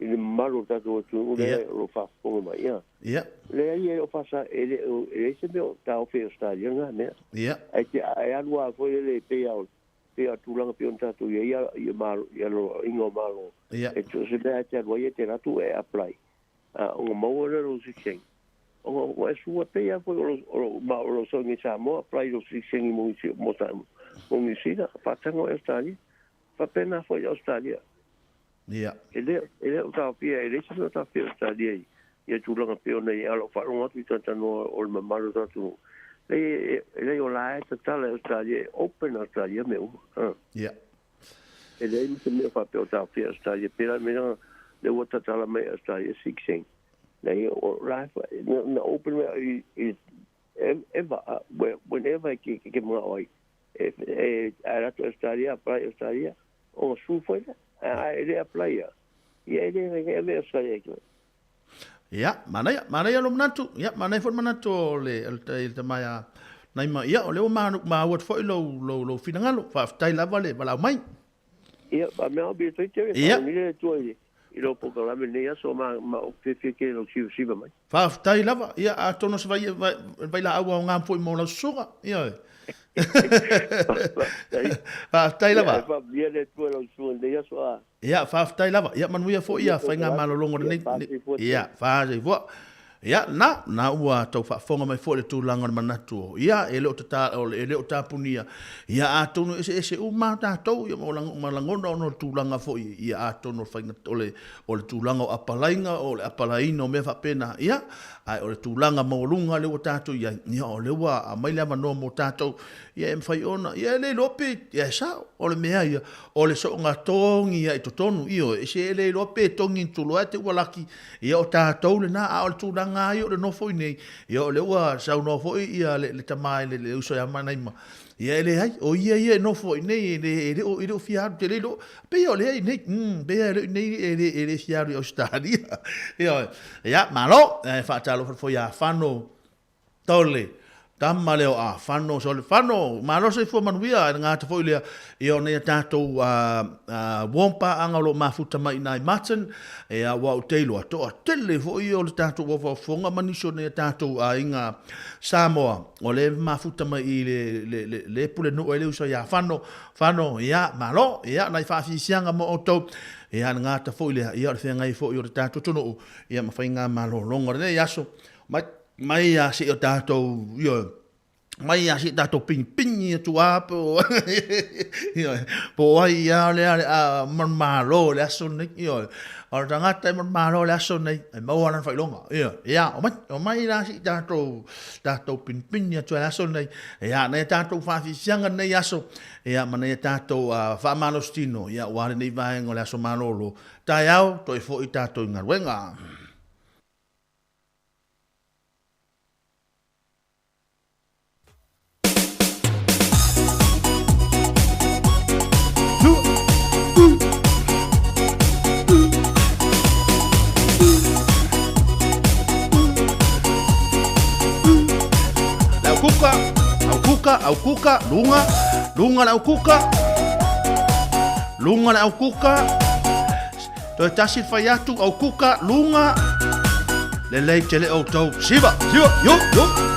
i le mamalu o le tatou atunuu lea o lo o faafofoga mai. Ia. Ia. Leai e le o faasa, e le o, e leai se mea o taofi e Ausetalia lena mea. Ia. Ae te, ae alu lava foi lele e pei lava o, pei lava o tulaga pei ona tatou i ai ia, ia malo, ia aloaiga o Malo. Ia. E so o se mea lava e te alu ai e te alu atu e apply, a, ona maua lea o lou sitiseni. Ona ua e sua pei lava foi o lo, o lo, ma o lo sogi i Samoa apply i lou sitiseni mo Niu, mo Samoa, mo Niu Sila, faataga o Ausetalia. Faapena foi i Ausetalia. Ia. E le, e le o taofia, e leai se mea o taofia Ausetalia i ia tulaga pei ona i ai, a o lau faalogo atu i talatalanoa o le mamalu o le tatou atunuu, leai, e leai o la e tatala e Ausetalia, e open Ausetalia mea uma. A. Ia. E leai ma se mea faapea o taofia Ausetalia, pēlā le mea leaga lea ua tatala mai e Ausetalia 16. Leai, o la e, na, na open mai i, i ever, whenever e ke, ke manao ai, e, e, ae alu atu Ausetalia, apply Ausetalia, Ona su foi lea, a e le apply ia, ia e le e ave Australia ki wai. Ia, manaia, manaia lo manatu, ia, manaia foi le manatu o le, o le, le tama ia Naima, ia, o lea ua maua atu foi lou, lou, lou finagalo, faafetai lava le valaau mai. Ia, a mea o toi te, Ia. whaonile le tua i, i lou polokalame lenei aso, ma, ma o fiafia tele lou sivasiva mai. Faafetai lava, ia, atonu o se vai, vai, vailaau aoga foi mo lau susuga, ioe. Faafetai lava. Ia, faamanuia le Atua i lau susuga i lenei aso, a. Ia, faafetai lava. Ia, manuia foi ia faigamalologa o lenei. Ia, faasoifua. Ia, na, na ua tau faafofoga mai foi le tulaga o le manatu o, ia, e le o tata, e le o tapunia. Ia, atonu e eseese uma tatou, ia, ma lagona ona o le tulaga foi, ia, atonu o le faiga, o le, o le tulaga o apalaiga, o le apalaiina o mea faapena, ia, ae o le tulaga maualuga lea ua tatou i ai, ia, o lea ua aumai le avanoa mo tatou, ia, e mafai ona, ia, e le iloa pe, ia, e sao, o le mea ia, o le soonga togi ia i totonu, ioe, se e le iloa pe togi ni tuloa e te ua laki, ia, o tatou lena, a o le tulaga lava ia o le nofo i inei, ia, o lea ua saunoa foi ia le, le tama i le, le uso ia Manaima, Ia e leai, o ia ia e nofo ai nei, e le, e le o, e le o fia alu tele iloa. Pei o lea i nei, pei e le o i nei e le, e le fia alu i Ausetalia. Ia, ia, malo, e faatalofa foi ia Fano Tole, tama lea o Afano, sole Fano, malo soifua manuia, e le gata foi lea, ia o nei a tatou warm paaga o lo o mafuta mai i nai Martin, ia ua ou te iloa, toatele foi o le tatou faafofoga ma nisi o nei a tatou aiga Samoa. O le mafuta mai i le, le, le, le pulenuu ai le uso ia Fano, Fano, ia, malo, ia, nai faafiafiaga mo outou, ia, le gata foi lea, ia, o le feagai foi o le tatou atunuu, ia, ma faigamalologa o lenei aso, mai, mai ia se i o tatou, ia, mai ia se i tatou pinipini atu lava po o, ia, po o ai ia lea o le a manumalo i le aso lenei, ia, O le tagata e manumalo i le aso lenei, e maua lana faailoga. Ia, ia, omai, omai la se i tatou, tatou pinipini atu ai le aso lenei. Ia, nai a tatou faafiafiaga lenei aso, ia, ma nai a tatou uh, faamalositino, ia, aua lenei vaega o le aso malolo. Taeao, toe foi tatou i galuega. Le au kuka, au kuka, au kuka, luga, luga le au kuka, luga le au kuka, toe tasi le fai atu, au kuka, luga, lelei tele outou, siva, siva, yo, yo.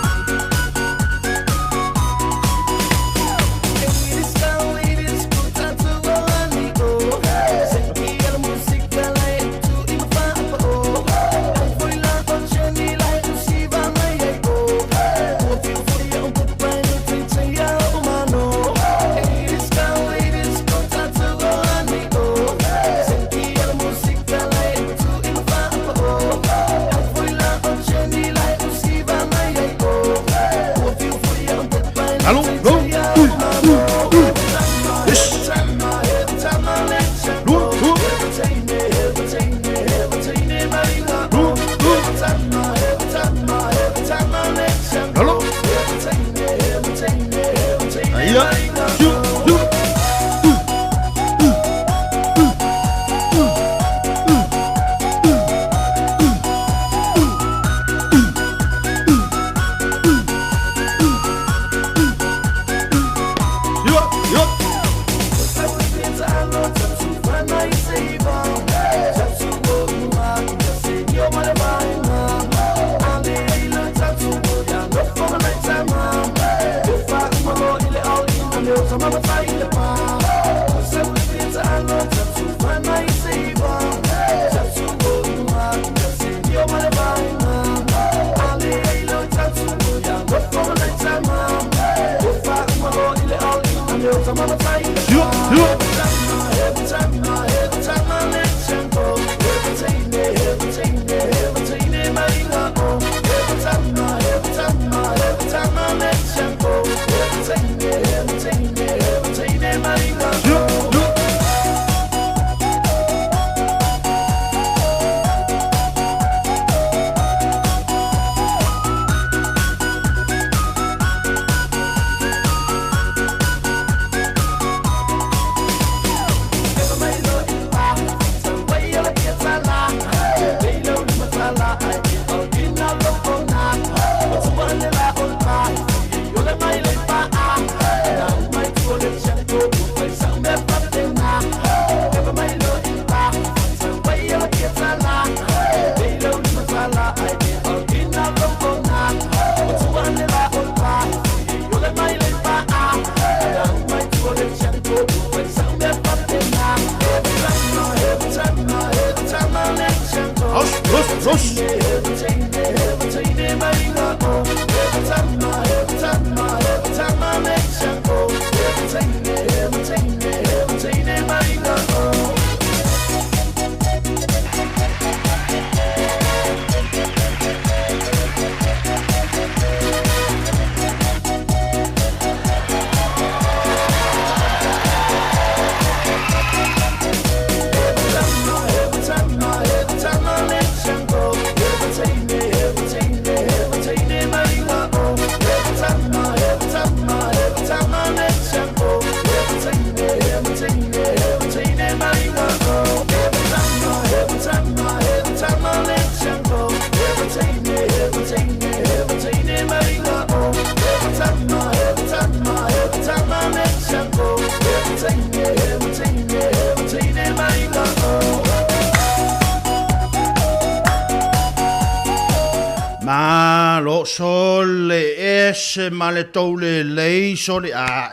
Malo sole ese ma le tou lelei sole a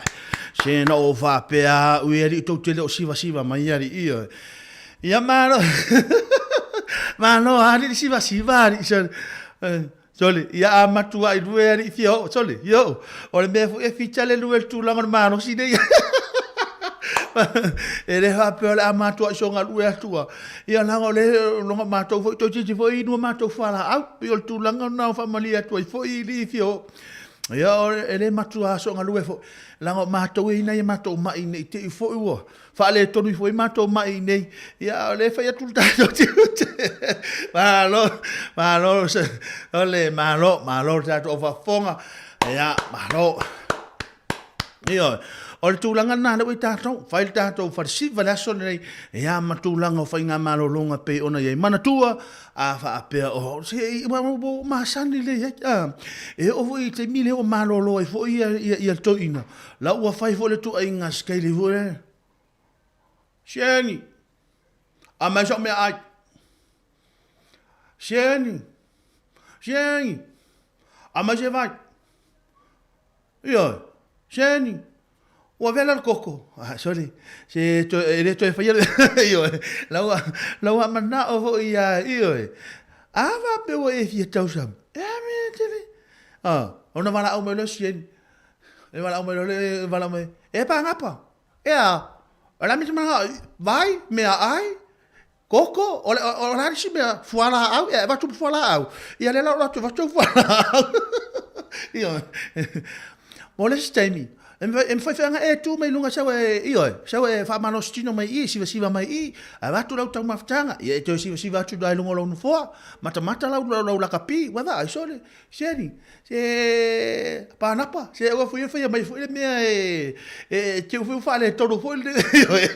se na o faapea ui ali tou te le o siva siva mai ali ia ia malo malo ali le siva siva ali sole sole ia a matua i lue ali fia o sole io o le mea foi e fita le lue le tulaga o le malosi nei e le faapea o le a matua i so galue atua Ia leaga o le loga matou foi toeitiiti foi inu a matou fualaau, pei o le tulaga lena o faamalie atu ai foi i alii fia oo. Ia e le matua soagalue foi, leaga o matou e i ai nai a matou mai ne i te i foi ua faaletonu ifo ai matou mai i inei, ia a o lea e fai atu le tatou tiute. Malo, malo, o le malo, malo le tatou faafofoga, ia, malo. Ioe. O le tulaga lena lea ua i tatou, fai le tatou falesiva i le aso lenei, ia ma tulaga o faigamalologa pei ona i ai. Manatua, a faapea o, se i, ua, ua, ua masani lelei ai, a, e oo foi i le taimi lea ua malolo ai foi ia, ia, ia le toeaina, la ua fai foi le tuuaiga a se taili foi lea, Sieni, aumai sau meaai. Sieni, Sieni, aumai se vai. Ioe, Sieni, ua vela le koko. Ah, sorry, se toe, e le toe faia le, ioe, lau, lau a manao foi ia, ioe. A faapea ua e fia tausama, e a mea tele. Ah, ona valaau mai loa Sieni. E valaau mai loa le, valaau mai, e pagapa, e a, o le a mea e te manao, vai, meaai, Koko, o le, o le a le isi mea, fualaau, e avatu ma fualaau. Ia lea la o atu avatu fualaau. Ioe. Mo le isi taimi, e mafai foi ona e tu mai luga sau e, ioe, sau e faamalosi tino mai i, sivasiva mai i, avatu lau taumafataga, ia e toe sivasiva atu i luga o lou nofoa, matamata lau, lau, lau lakapi, ua vaai sole, siani, se panapa, se ua fui e faia mai foi le mea e, e te ua faaletonu foi le, ioe.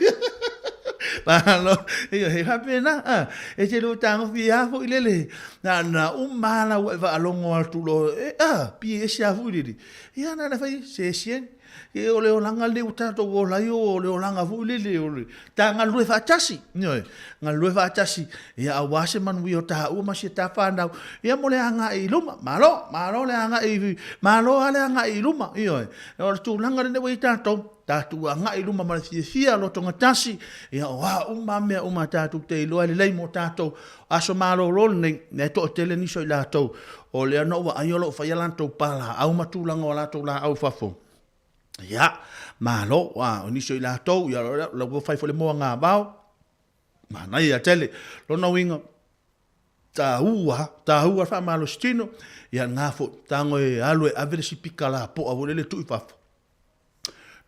Malo, ioe, he faapena, a, e te lua tagofi a foi lele, na, na uma la ua e faalogo atu loa, e, a, pie ese a foi lele. Ia, na na fai, se siani, e o le olaga lenei ua tatou ola ai, o le olaga foi lele, o le ta galulue faatasi, ioe, galulue faatasi, ia aua se manuia o taua ma si a ta fanau, ia mo le agai i luma, malo, malo le agai, malo lava le agai i luma, ioe. O le tulaga lenei ua i ai tatou, tatou agai i luma ma le fiafia, lotogatasi, ia o a uma mea uma tatou te iloa e lelei mo tatou aso malolo lenei, e toatele nisi o i latou o lea na ou vaai o lo o fai a latou palaau ma tulaga o a latou laau i fafo. Ia, malo, a, o nisi o i latou, ia, la ua fai foi le moa vao, manaia tele. Lona uiga, taua, taua le faamalosi tino, ia lena foi, tago e alu e ave le sipika lapoa foi lele e tuu i fafo.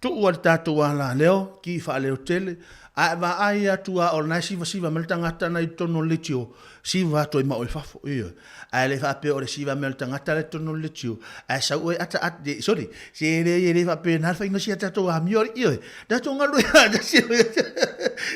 Tuu a le tatou alaleo, ki faaleo tele, a e vaai atu a o lena e sivasiva mai le tagata na i totonu o le leitio, siva atu ai ma oe i fafo, ioe. Ae le faapea o le siva mai o le tagata la i totonu o le leitio, ae sau oe ata ata, sorry, se e leai e le faapena le faiga o si a tatou amio alii, ioe. Tatou galue faatasi,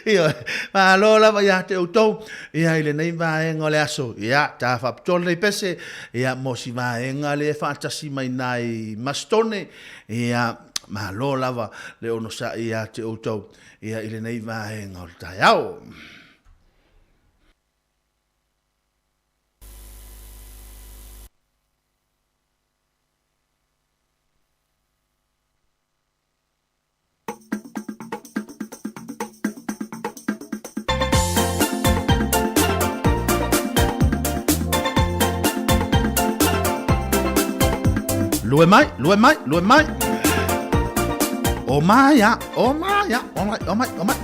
ioe. Malo lava ia te outou, ia i lenei vaega o le aso, ia, ta faapitoa lenei pese, ia, mo si vaega lea e faatasi mai nai Masitone, Ia, malo lava le onosai ia te outou, ia i lenei vaega o le taeao. Lue mai, lue mai, lue mai. O mai a, o mai a, o mai, o mai, o mai.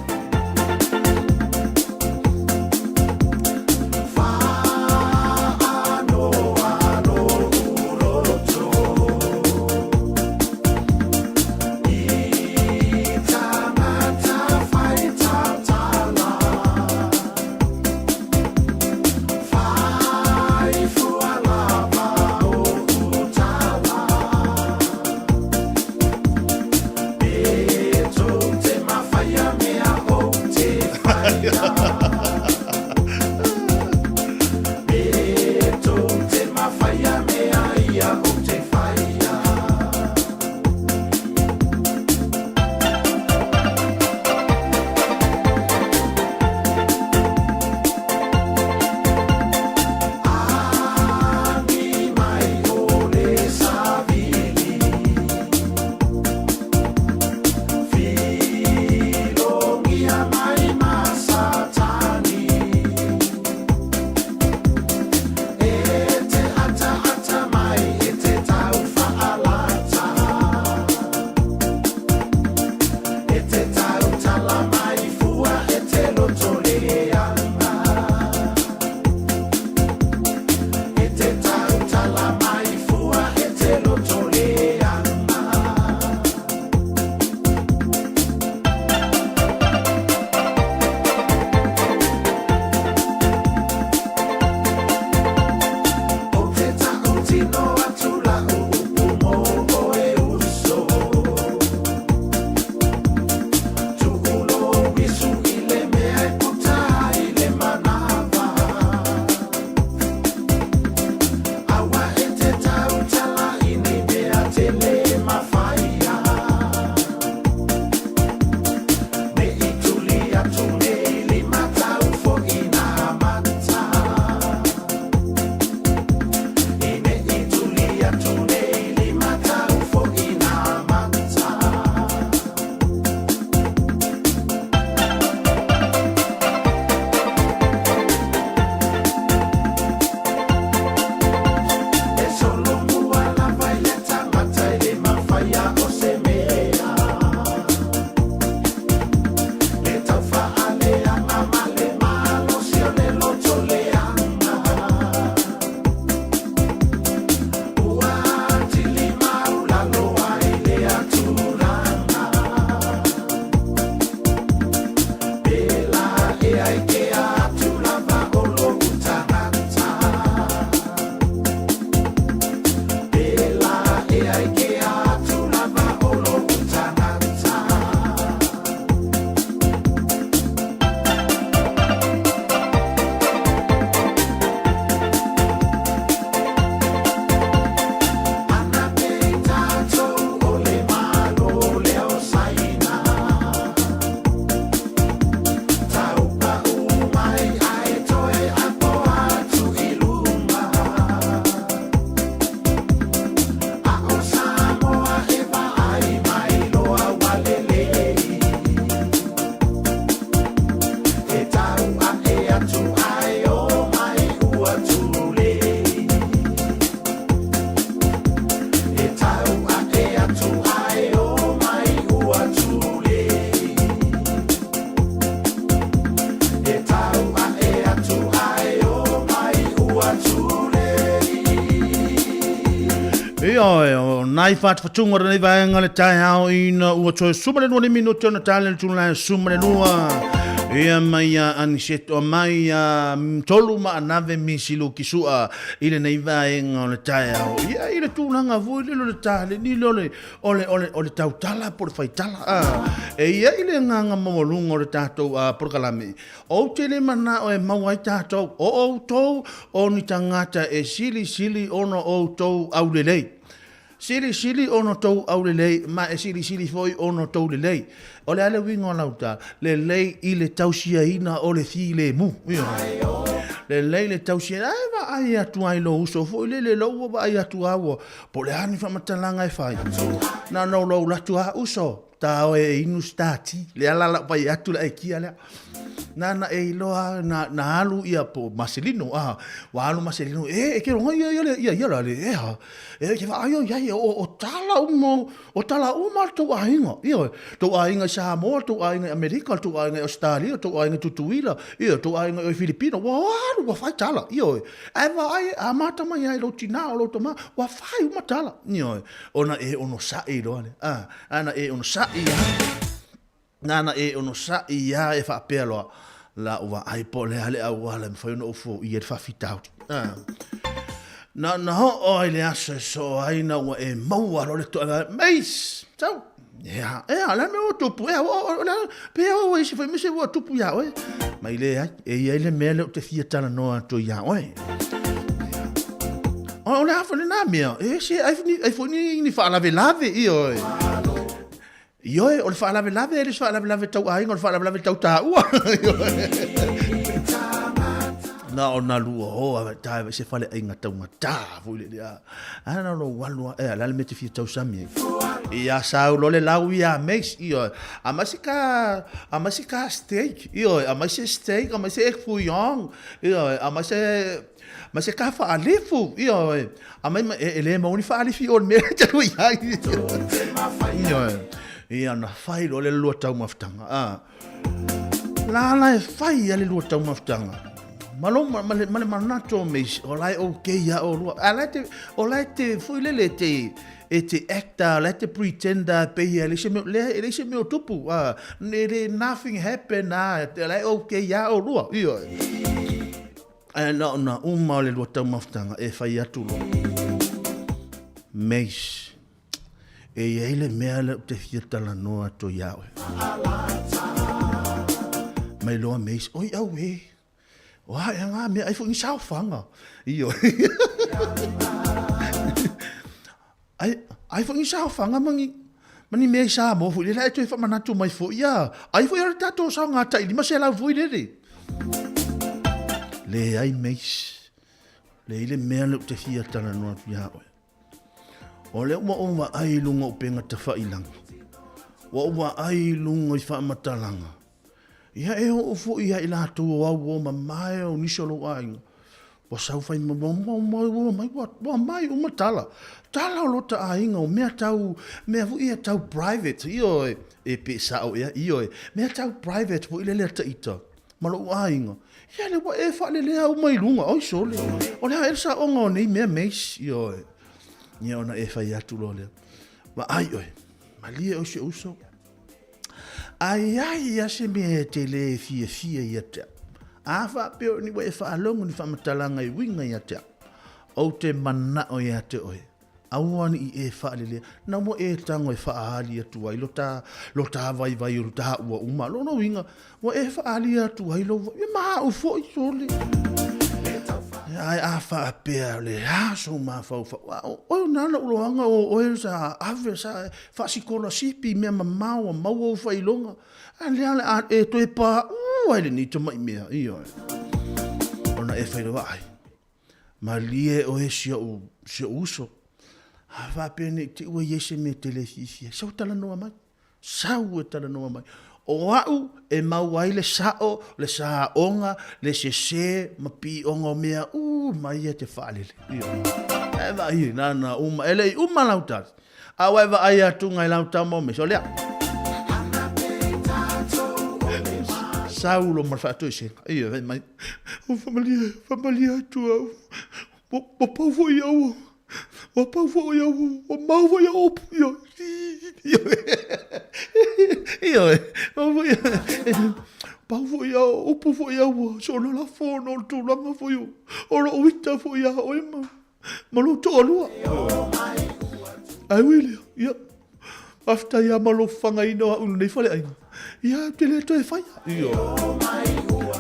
Ioe, o nai whatuwhatunga o lenei vaega le taeao ina ua toe 12 ni minute ona tale le tula e 12. Ia mai a Aniseto mai a tolu ma anave misi luki sua i lenei vaega o le taeao. Ia i le tulaga foi lele o le tale ni le o le o le o le o le tautala po o le faitala. Ah, e ia i le agaga maualuga o le tatou polokalame. Ou te le manao e maua ai tatou, o outou o ni tagata e silisili ona outou aulelei. Silisili ona outou aulelei, ma e silisili foi ona outou lelei. O le a le uiga o lau tala? Lelei i le tausiaina o le filemu. Lelei le tausiaina. Ae vaai atu ai lou uso foi lele, lou ua vaai atu lava ua, po o le a ni faamatalaga e fai. Na ona ou lou atu lava, uso, Ta oe e inu se tati. Lea la lau pai atu le aikia lea. Na na e iloa na, na alu ia po Marcelino. Ah, wa alu Marcelino. E, e ke ronga ia ia ia ia la le e ha. E ke wa aio ia ia o, o tala uma, o tala uma le tou aiga. Ia, tou aiga i Samoa, tou aiga i Amerika, tou aiga i Australia, tou aiga i Tutuila, ia, tou aiga i Filipino. Ua alu, ua fai tala. Ia, ae vaai, a mata mai ai lou tina o lou tama, ua fai uma tala. Ia, ona e onosai loa le. Ah, Ana e onosai a. Nana e onosai a e faapea loa, la ua ai po o le a le auala e mafai ona ou foia le faafitauli. A. Na na oo ai le aso e soo ai na ua e maua loa le toa, Meis! Sau! Ea, ea, le a mea ua tupu, ea, o, o, le a, pe ea ua isi foi mea se ua tupu iā oe. Mai leai, e i ai le mea lea ou te fia talanoa atu ai iā oe. O le a foi lena mea, e se, ai foi, ai foi ni, ni faalavelave, ioe. Ioe, o le faalavelave, e le se faalavelave tau aiga, o le faalavelave tau taua. Na o na lua o a tae vai se fale aiga taugata foi le lea. A na lo walu e ala le mete fia tausami. Ia sau lo le lau ia meis ioe. A mai se ka a mai se ka steak ioe, a mai se steak, a mai se egg fouillon ioe, a mai se Ma se ka faalifu, ioe. A mai ma, e, e le maua ni faalifi o le mea e talu i ai. Ioe. Ia na fai loa le lua taumafataga. Ah. La la e fai a le lua taumafataga. Ma lo ma, ma, le, ma le manatu o meisi, o la e okay ia o lua. A la e te, o la e te, foi lele e te, e te actor, la e te pretender, pe ia, e le se mea, le, e le se mea o tupu. Ah, ne le nothing happen, ah, la e okay ia o lua. Ioe. Ae na ona uma o le lua taumafataga e fai atu loa. Mace, e i ai le mea lea ou te fia talanoa atu ai ia oe. Mai loa Mace, oi auē, o a ea ngā mea, ai foi ni saofaga. Ioe. Ai, ai foi ni saofaga ma ni, ma ni mea i Samoa foi lele, ae toe faamanatu mai foi ia. Ai foi o le tatou saoga tai 500 foi lele. Leai Mace, leai le mea lea ou te fia talanoa atu iā oe. O lea ua ou vaai i luga o upega tafailagi. Ua ou vaai i luga i faamatalaga. Ia e oo foi ia i latou o au o mamae o nisi o lou aiga. Ua sau fai mai, ua mai, ua mai, ua mai uma tala. Tala o lota aiga, o mea tau, mea foi ia tau private, ioe, e pe sao ea, ioe, mea tau private foi lele a taita, ma lou aiga. Ia lea ua e faalelea uma i luga, oi sole, o le a ea le saoga o nei mea Mace, ioe. Ia ona e fai atu loa lea, vaai oe, malie oe si ou uso, A i ai ia se mea e te lē fiafia ia te au, a faapea o ni ua e faalogo ni faamatalaga e uiga ia te au, ou te manao ia te oe, aua ne i e faalelea, na ua e tago e faaali atu ai lo ta, lo ta vaivai o lo ta ua uma. Lona uiga, ua e faaali atu ai lou, ia ma au foi, sole. Ae a faapea o le a sou mafaufau, a o oe na lou loaga o oe sa ave, sa faasikolasipi i mea mamao ua maua ou faailoga, a lea le a e toe paʻu ai lenei tamai mea, ioe. Ona e fai loa, ai, malie oe si ou, si ou uso. A faapea nei te ua i ai se mea e te le fiafia ai, sau talanoa mai. Sau e talanoa mai. O au e mau ai le sao, le saoga, le sesē ma pioga o mea uma ia e te faalele. Ioe. E vaai, nana uma, e le i uma lau tali. A ua e vaai atu ngai lau tama o Mesi, o lea. Sau lo ma le faatoesega. Ioe, fai mai. O faamalie, faamalie atu au. Ua pau foi au. Ua pau foi au, ua mau foi au upu, ioe. Ioe. Ioe. Pau foi, pau foi au, upu foi au, ua soona lafo ona o le tulaga foi o, o lou ita foi ia oe ma, ma lou toalua. Ae ui lea, ia, faafetai lava ma lou fagaina o au i lenei faleaiga. Ia, ou te le toe faia. Ioe.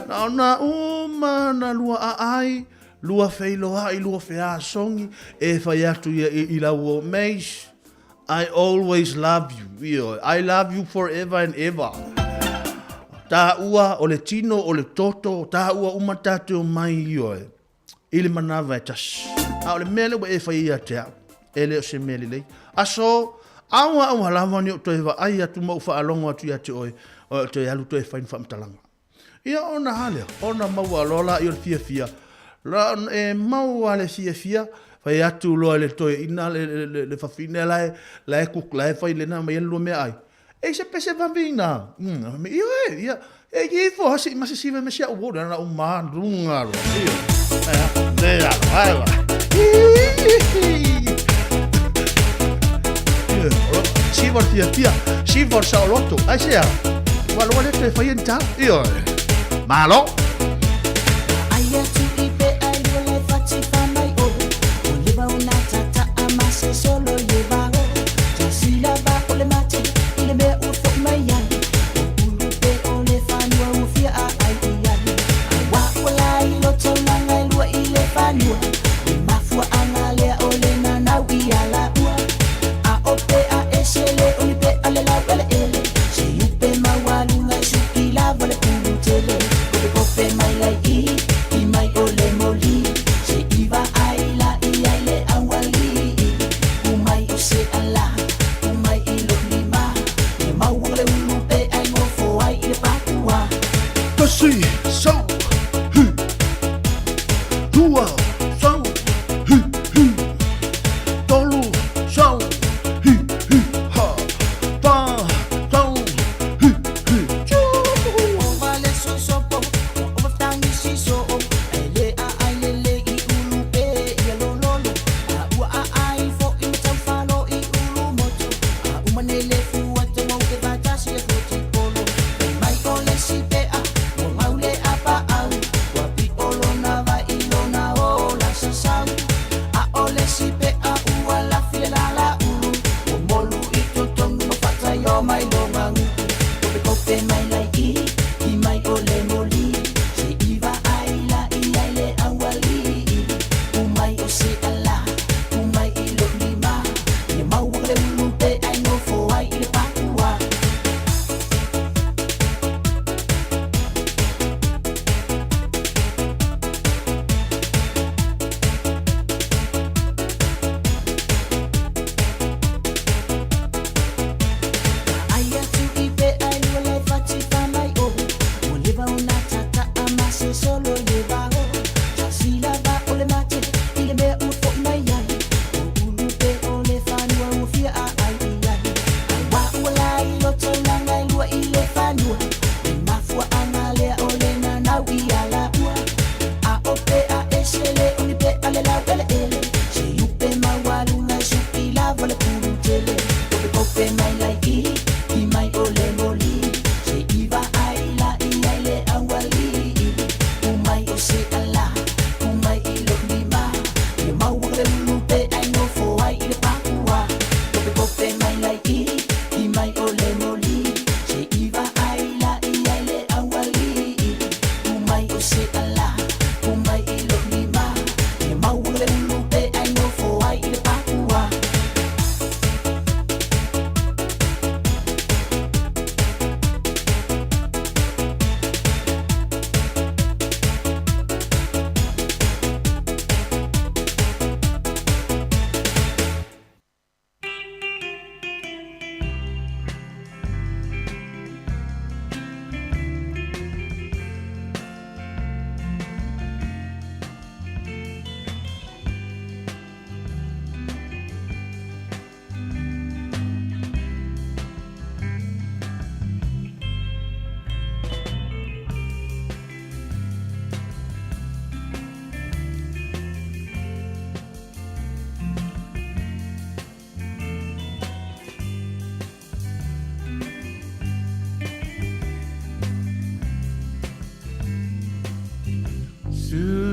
Na ona uma na lua aai, Lua feiloai, lua feasogi, e fai atu ia i lau uo, Mace, I always love you, ioe, I love you forever and ever. Tāua o le tino, o le toto, tāua uma tātou mai, ioe, i le manava e tasi. A o le mea lea ua e fai ia te au, e le o se mea lelei. Aso, aua aua lava ni o toe vaai atu ma ou faalogo atu ia te oe, o toe alu toe fai ni faamatalaga. Ia ona a lea, ona maua loa la i o le fiafia, la e maua le fiafia, fai atu loa le toeaina le, le, le, le fafine la e, la e cook, la e fai lena mai lua mea ai. E se pese vavina. Ia e, ia, e ki ifo hasi ma se sive me sia uo na u ma lunga ro. Ia. Eh, le a, ai va. Siva fiafia, siva saoloto. Ai se a. Ua loa le toe fai ni tala. Ioe. Malo. Ai atu i pe ai lua le fati fa mai o O le vao na tata a ma se solo ye vao Ta sila va o le mate i le mea ua foi mai ai O ulu pe o le fanua ua fia a ai i ai A wa ua la i lo taulaga e lua i le fanua Le mafua anga lea o le nanau i a la ua A o pe a ese le o ni pe a le lau ele ele Se upe maualuga e suki lava le pulu tele Kope kope mai lai i i mai o le moli Se iva ai la i ai le auali Ku mai o se ala ku mai i lo lima Ia maua le ulu pe ai ngofo ai i le pakua Tasi, sau, hi. Rua, sau, hi, hi. Tolu, sau, hi, hi, ha. Fa, sau, hi, hi, chu. Ova le sosopo, ova ftangi siso E le a ai le le i ulu pe ia lololo A ua a ai fo i matau falo i ulu moto A uma nei le fua te mau te vatasi le foti polo Fai mai o le si pe a, ua mau le a pa au Ua pi o lona vai i lona o.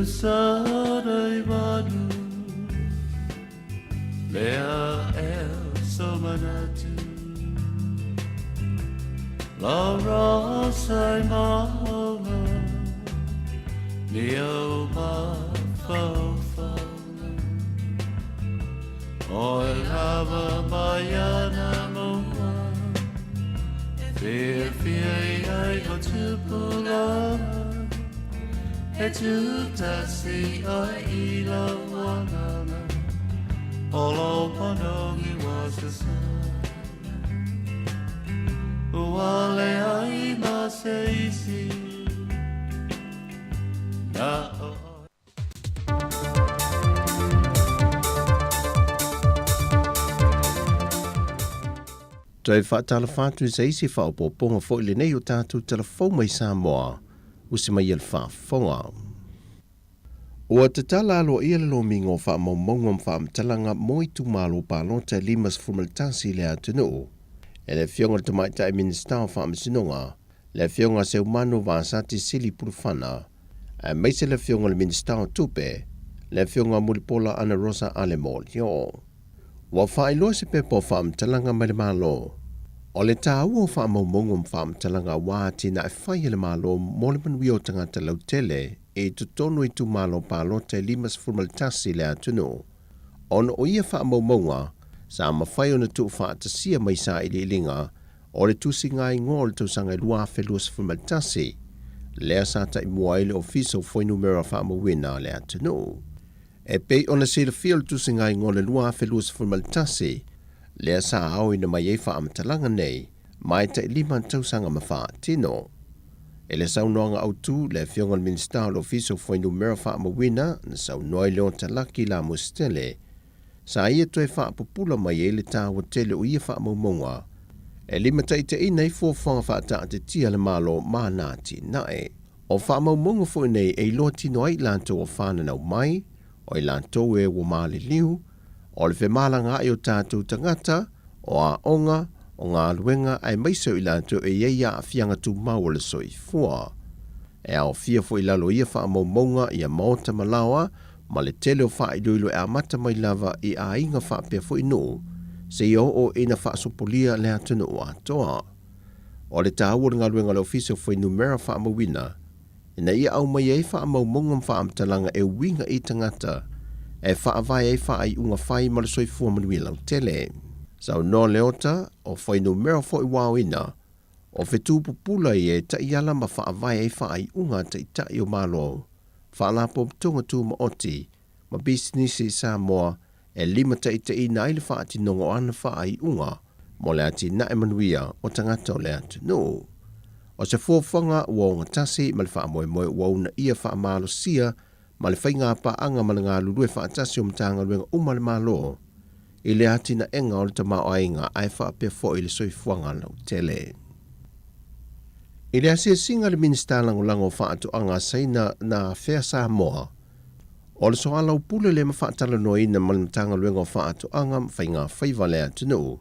Sada i valu Lea el somanatu La rosa i maola Leo ma faufauna O e lava mai ana moa Fia fia i ai o tupulanga E tūtasi ai i la wanganga O lo panongi wasasa Ua le ai ma se isi Na o Toe faatalofa atu i se isi faaopoopoga foi lenei o tatou tala fou mai Samoa, usi mai e le faafofoga. Ua tatala aloaia le lomiga o faamaumauga ma faamatalaga mo itumalo palota e 51 i le atunuu e le Afioga i le Tamaitai Minisita o Faamasinoga, le Afioga Seumanu Vasati Sili Pulufana, aemaise le Afioga i le Minisita o Tupe, le Afioga Mulipola Anarosa Ale Molioo. Ua faailoa se pepa o faamatalaga mai le Malo. O le taua o faamaumauga ma faamatalaga aua atinae fai a le Malo mo le manuia o tagata lautele i totonu o itumalo palota e 51 i le atunuu. Ona o ia faamaumauga, sa mafai ona tuufaatasia mai sailiiliga o le tusiga-igoa o le tausaga e 2021, lea sa taimua ai le Ofisa o Fuainumera Faamauina a le atunuu. E pei ona silafia o le tusiga-igoa o le 2021, lea sa aoina mai ai faamatalaga nei ma e tailima tausaga ma faatino. I le saunoaga autu, le Afioga i le Minisita o le Ofisa o Fuainumera Faamauina na saunoa i Leota Laki Lamositele, sa ia toe faapupula mai ai le taua tele o ia faamaumauga e limataitaiina ai fuafuaga faataatitia a le Malo ma ana atinae. O faamaumauga foi nei e iloa tino ai i latou o fananau mai, o i latou e ua maliliu, o le femalagaai o tatou tagata, o aoga, o galuega aemaise o i latou e i ai aafiaga tumau o le soifua. E aofia foi i lalo o ia faamaumauga ia maota ma laoa ma le tele o faailoilo e amata mai lava i aiga faapea foi nuu seia oo ina faasopolia le atunuu atoa. O le taua o le galuega a le Ofisa o Fuainumera Faamauina ina ia aumai ai faamaumauga ma faamatalaga e uiga i tagata e faavae ai faaiuga fai ma le soifua manuia lautele. Saunoa Leota, o fuainumera foi ua aoina, o fetu pupula ia e taiala ma faavae ai faaiuga a taitai o Malo, Faalapotopotoga Tumaoti ma Pisinisi i Samoa e limataitaiina ai le faatinoga o ana faaiuga mo le atinae manuia o tagata o le atunuu. O se fuafuaga ua ogatasi ma le faamoemoe ua uunaia faamalosia ma le faigapaaga ma le galulue faatasi o Matagaluega uma a le Malo i le atinaega o le tamaoaiga ae faapea foi le soifuaga lautele. I le asiasiga a le Minisita Lagolago o Faatoaga a Saina na afea Samoa, O le soalaupule lea ma faatalanoaina ma le Matagaluega o Faatoaga ma Faiga Faiva a le atunuu,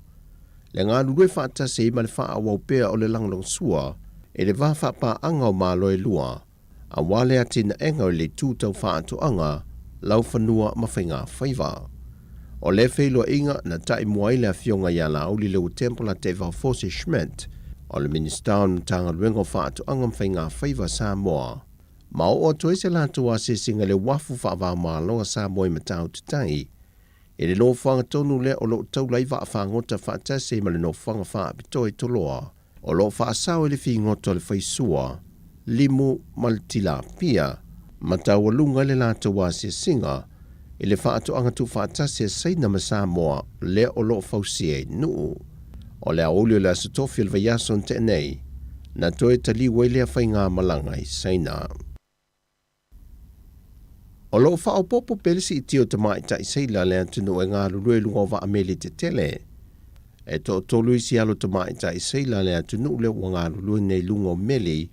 le galulue faatasi ai ma le faaauau pea o le lagolagosua i le va faapaaga o Malo e lua, aua le atinaega o le itu tau faatoaga, laufanua ma faiga faiva. O lea feiloaiga na taimua ai le Afioga ia Laauli Leuatempola Tevaofose Schmidt, o le Minisita o le Matagaluega o Faatoaga ma Faiga Faiva a Samoa, Ma oo atu ai se latou asiasiga i le uafu faava-o-Malo a Samoa i Matautu Tai, i le nofoaga tonu lea o lo o taula ai vaafagota faatasi ai ma le nofoaga faapitoa i Toloa, o lo o faasao i le figota o le faisua, limu ma le tilapia, ma taualuga ai le latou asiasiga i le faatoaga tuufaatasi a Saina ma Samoa lea o lo o fausia i Nuu. O le aoauli o le Aso Tofi o le vaiaso na tea nei, na toe taliu ai lea faigamalaga i Saina. O lo o faaopoopo pea le siitia o tamaitai seila a le atunuu e galulue i luga o vaa meli tetele. E toatolu isi alo tamaitai seila a le atunuu lea ua galulue nei i luga o meli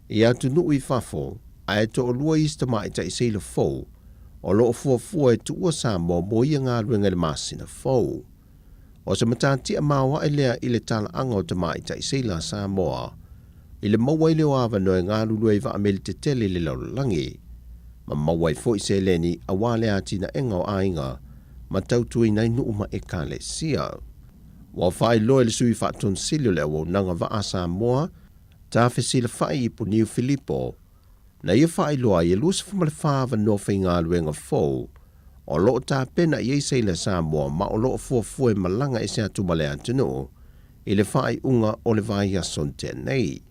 i atunuu i fafo, ae toalua isi tamaitai seila fou o lo o fuafua e tuua Samoa mo ia galuega i le masina fou. O se matatia maoae lea i le talaaga o tamaitai seila a Samoa i le maua ai lea o avanoa e galulue ai vaa meli tetele i le lalolagi. ma maua ai foi seleni aua le atinaega o aiga ma tautuaina ai nuu ma ekalesia. Ua faailoa e le Sui Faatonu Sili o le Auaunaga Vaa a Samoa, Tafesilafa'i Ipuniu Filipo, na ia faailoa ai e 24 avanoa faigaluega fou o lo o tapena i ai seila Samoa ma o lo o fuafua e malaga ese atu ma le atunuu i le faaiuga o le vaiaso na tea nei.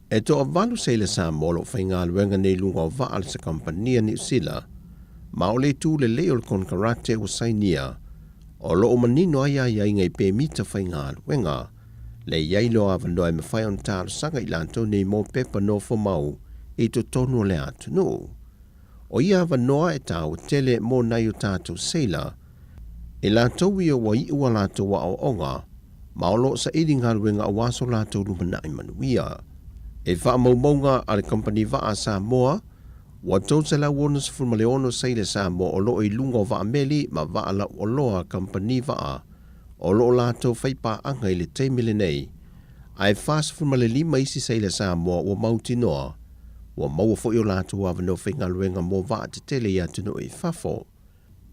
E toavalu seila Samoa o lo o faigaluega nei i luga o vaa a se kamupani Niu Sila, ma o le itu lelei o le konekarate ua sainia, o lo o manino ai aiaiga i pemita faigaluega, le i ai lea o avanoa e mafai ona talosaga i latou nei mo pepa nofomau i totonu o le atunuu. O ia avanoa e taua tele mo nai o tatou seila, i latou ia ua iu a latou aoaoga ma o lo o saili galuega aua so latou lumanai manuia. I faamaumauga a le Kamupani Vaa a Samoa, ua 366 sailor Samoa o lo o i luga o vaa meli ma vaa lauoloa a kamupani vaa o lo o latou faipaaga i le taimi lenei, ae 45 isi sailor Samoa ua mautinoa ua maua foi o latou avanoa faigaluega mo vaa tetele i atunuu i fafo.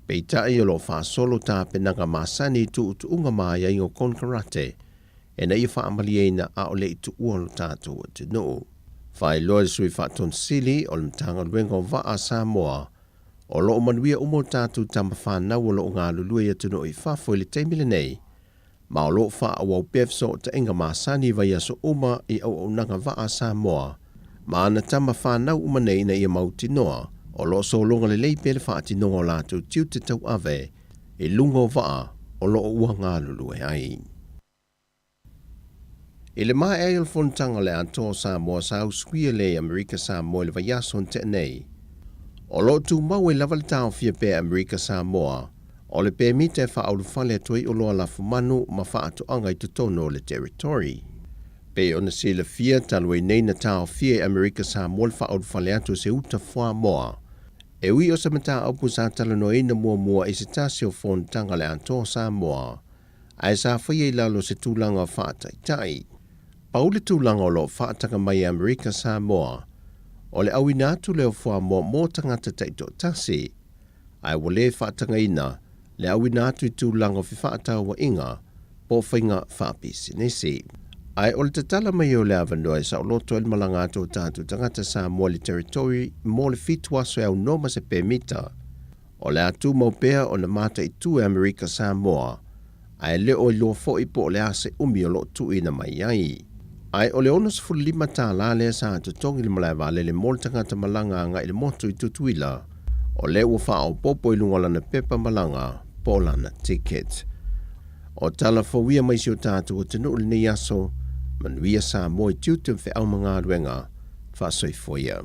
Peitai o lo o faasolo tapenaga masani i tuutuuga ma aiaiga o konekarate ina ia faamalieina a o le i tuua lo tatou atunuu. Faailoa e le Sui Faatonu Sili o le Matagaluega o Vaa a Samoa, o lo o manuia uma o tatou tama fanau o lo o galulue i atunuu i fafo i le taimi lenei, ma o lo o faaauau pea fesootaiga masani i vaiaso uma i auaunaga vaa a Samoa ma ana tama fanau uma nei ina ia mautinoa o lo o sologa lelei pea le faatinoga o latou tiute tauave i luga o vaa o lo o ua galulue ai. I le maea ai o le fonotaga o le Atoa o Samoa sa usuia lea i Amerika Samoa i le vaiaso na tea nei, o lo o tumau ai lava le taofia pea e Amerika Samoa o le pemita e faaulufale atu ai oloa lafumanu ma faatoaga i totonu o le Territory. Pei ona silafia, talu ai nei na taofia e Amerika Samoa le faaulufale atu o se uta fuamoa e ui o se mataupu sa talanoaina muamua i se tasi o fonotaga a le Atoa o Samoa, ae sa faia i lalo o se tulaga faataitai. Pau le tulaga o lo o faataga mai e Amerika Samoa, o le auina atu lea o fuamoa mo tagata taitoatasi, ae ua le faatagaina le auina atu i tulaga o fefaatauaiga po o faiga faapisinisi. Ae o le tatala mai o le avanoa e saoloto ai le malaga atu o tatou tagata Samoa i le Territory mo le fitu aso e aunoa ma se pemita, o le a tumau pea ona mataitu e Amerika Samoa, ae le o iloa foi po o le a se umi o lo o tuuina mai ai. Ae o le 65 tālā lea sa totogi le malae vaalele mo le tagata malaga agai i le motu i Tutuila, o lea ua faaopoopo i luga o lana pepa malaga po o lana ticket. O tala fou ia mai si o tatou atunuu i lenei aso, manuia Samoa i tiute ma feau ma galuega, faasoifua ia.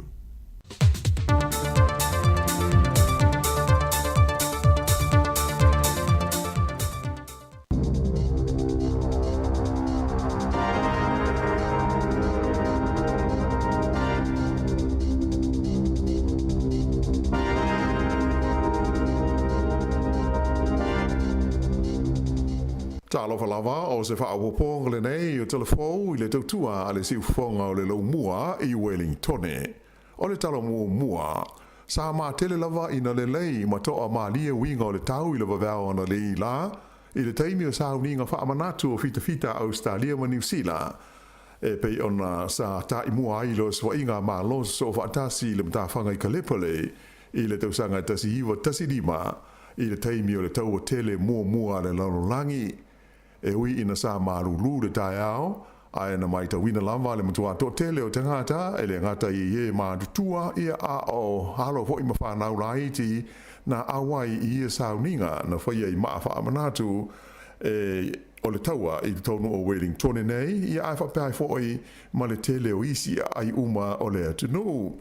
Talofa lava o se faaopoopoga lenei o tala fou i le tautua a le siufofoga o le Laumua i Welingtone. O le tala muamua, sa matele lava ina lelei ma toa malie uiga o le tau i le vaveao analeī la, i le taimi o sauniga faamanatu o fitafita a Ausetalia ma Niu Sila, e pei ona sa taimua ai le osofaiga a Malo Sosoofaatasi i le matafaga i Kalepale i le tausaga 1915 i le taimi o le taua tele muamua a le lalolagi. E ui ina sa malūlū le taeao, ae na maitauina lava le matua toatele o tagata e le gata i e matutua ia a o alo foi ma fanau laiti na auai i ia sauniga na faia i maa faamanatu e o le taua i totonu o Wellingtone nei ia ae faapea ai foi ma le tele o isi aai uma o le atunuu.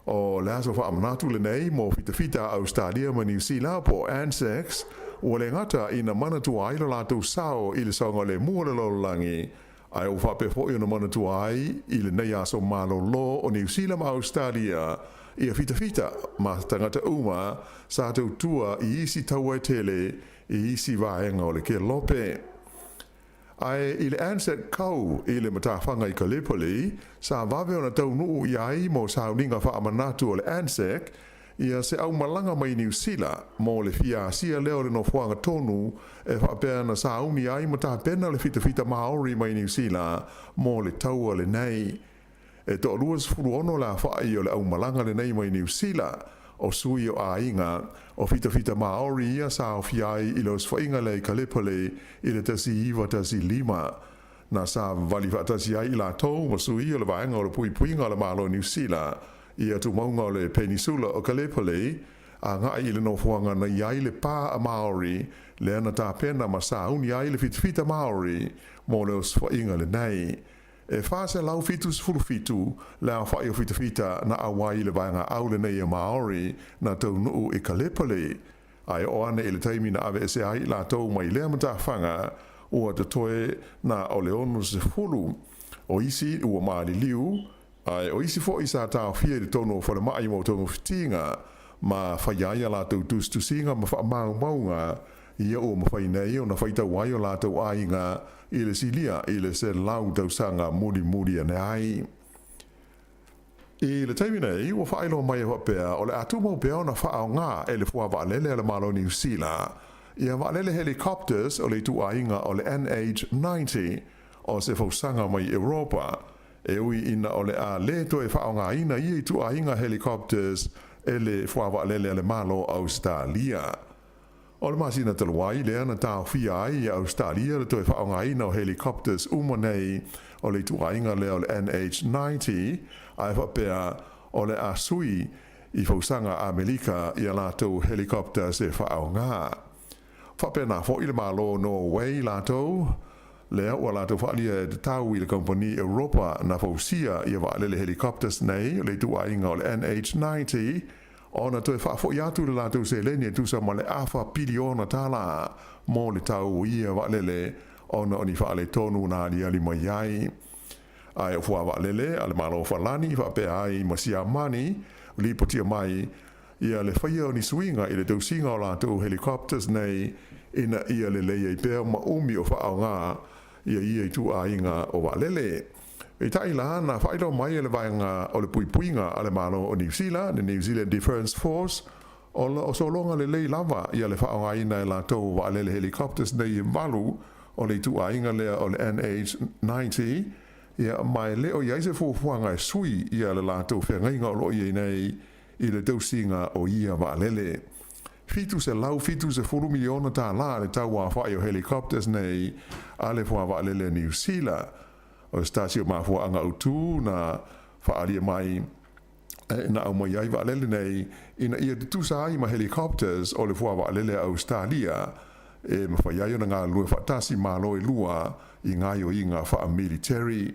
O le aso faamanatu lenei mo fitafita a Ausetalia ma Niu Sila po o ANZACs, ua le gata ina manatua ai lo latou sao i le saogalemu o le lalolagi, ae ua faapea foi ona manatua ai i lenei aso malolo o Niu Sila ma Ausetalia ia fitafita ma tagata uma sa tautua i isi taua e tele i isi vaega o le kelope. Ae i le Anzac Cove i le matafaga i Gallipoli, sa vave ona taunuu i ai mo sauniga faamanatu o le Anzac, Ia se aumalaga mai Niu Sila mo le fia asia lea o le nofoaga tonu e faapea na sauni ai ma tapena le fitafita Maori mai Niu Sila mo le taua lenei. E toalua 16 le afa'i o le aumalaga lenei mai Niu Sila, o sui o aiga, o fitafita Maori ia sa aofia ai i le osofaiga lea i Gallipoli i le 1915. Na savali faatasi ai i latou ma sui o le Vaega o le Puipuiga o le Malo o Niu Sila i atumauga o le Penisula o Gallipoli, agai i le nofoaga na i ai le pa a Maori lea na tapena ma sauni ai le fitafita Maori mo le osofaiga lenei. E 477 le aofai o fitafita na auai i le vaega au lenei a Maori na taunuu i Gallipoli. Ae oo ane i le taimi na aveese ai i latou mai lea matafaga, ua totoe na o le 60. O isi ua maliliu, ae o isi foi sa taofia i totonu o falemai mo togafitiga, ma faia ai a latou tusitusiga ma faamaumauga ia ua mafai nei ona faitau ai o latou aiga i le silia i le 100 tausaga mulimuli ane ai. I le taimi nei, ua faailoa mai e faapea o le a tumau pea ona faaaoga e le Fua Vaalele a le Malo o Niu Sila ia vaalele helicopters o le ituaiga o le NH90 o se fausaga mai Europa, e ui ina o le a le toe faaaogaina ia ituaiga helicopters e le Fua Vaalele a le Malo o Ausetalia. O le masina talu ai lea na taofia ai e Ausetalia le toe faaaogaina o helicopters uma nei o le ituaiga lea o le NH90, ae faapea o le a sui i fausaga Amelika i a latou helicopters e faaaoga. Faapena foi le Malo o Norway latou, lea ua latou faaalia e tatau i le kamupani Europa na fausia ia vaalele helicopters nei o le ituaiga o le NH90, ona toe faafoi atu le latou seleni e tusa ma le afa piliona tālā mo le tau o ia vaalele ona o ni faaletonu na aliali mai ai. Ae o fuā vaalele a le Malo o Falani faapea ai ma Siamani, lipotia mai ia le faia o ni suiga i le tausiga o latou helicopters nei ina ia lelei ai pea ma umi o faaaoga ia ia ituaiga o vaalele. Peitai la, na faailoa mai e le Vaega o le Puipuiga a le Malo o Niu Sila, le New Zealand Defence Force, o lo o sologa lelei lava ia le faaaogaina e latou o vaalele helicopters nei e valu o le ituaiga lea o le NH90, ia, ma e le o i ai se fuafuaga e sui ia le latou feagaiga o lo o i ai nei i le tausiga o ia vaalele. $770 miliona tālā le tau aofai o helicopters nei a le Fuavaalele a Niu Sila. O se tasi o mafuaaga autū na faaalia mai na aumai ai vaalele nei ina ia tutusa ai ma helicopters o le Fuavaalele a Ausetalia e mafai ai ona galulue faatasi malo e lua i gaoioiga faa-military.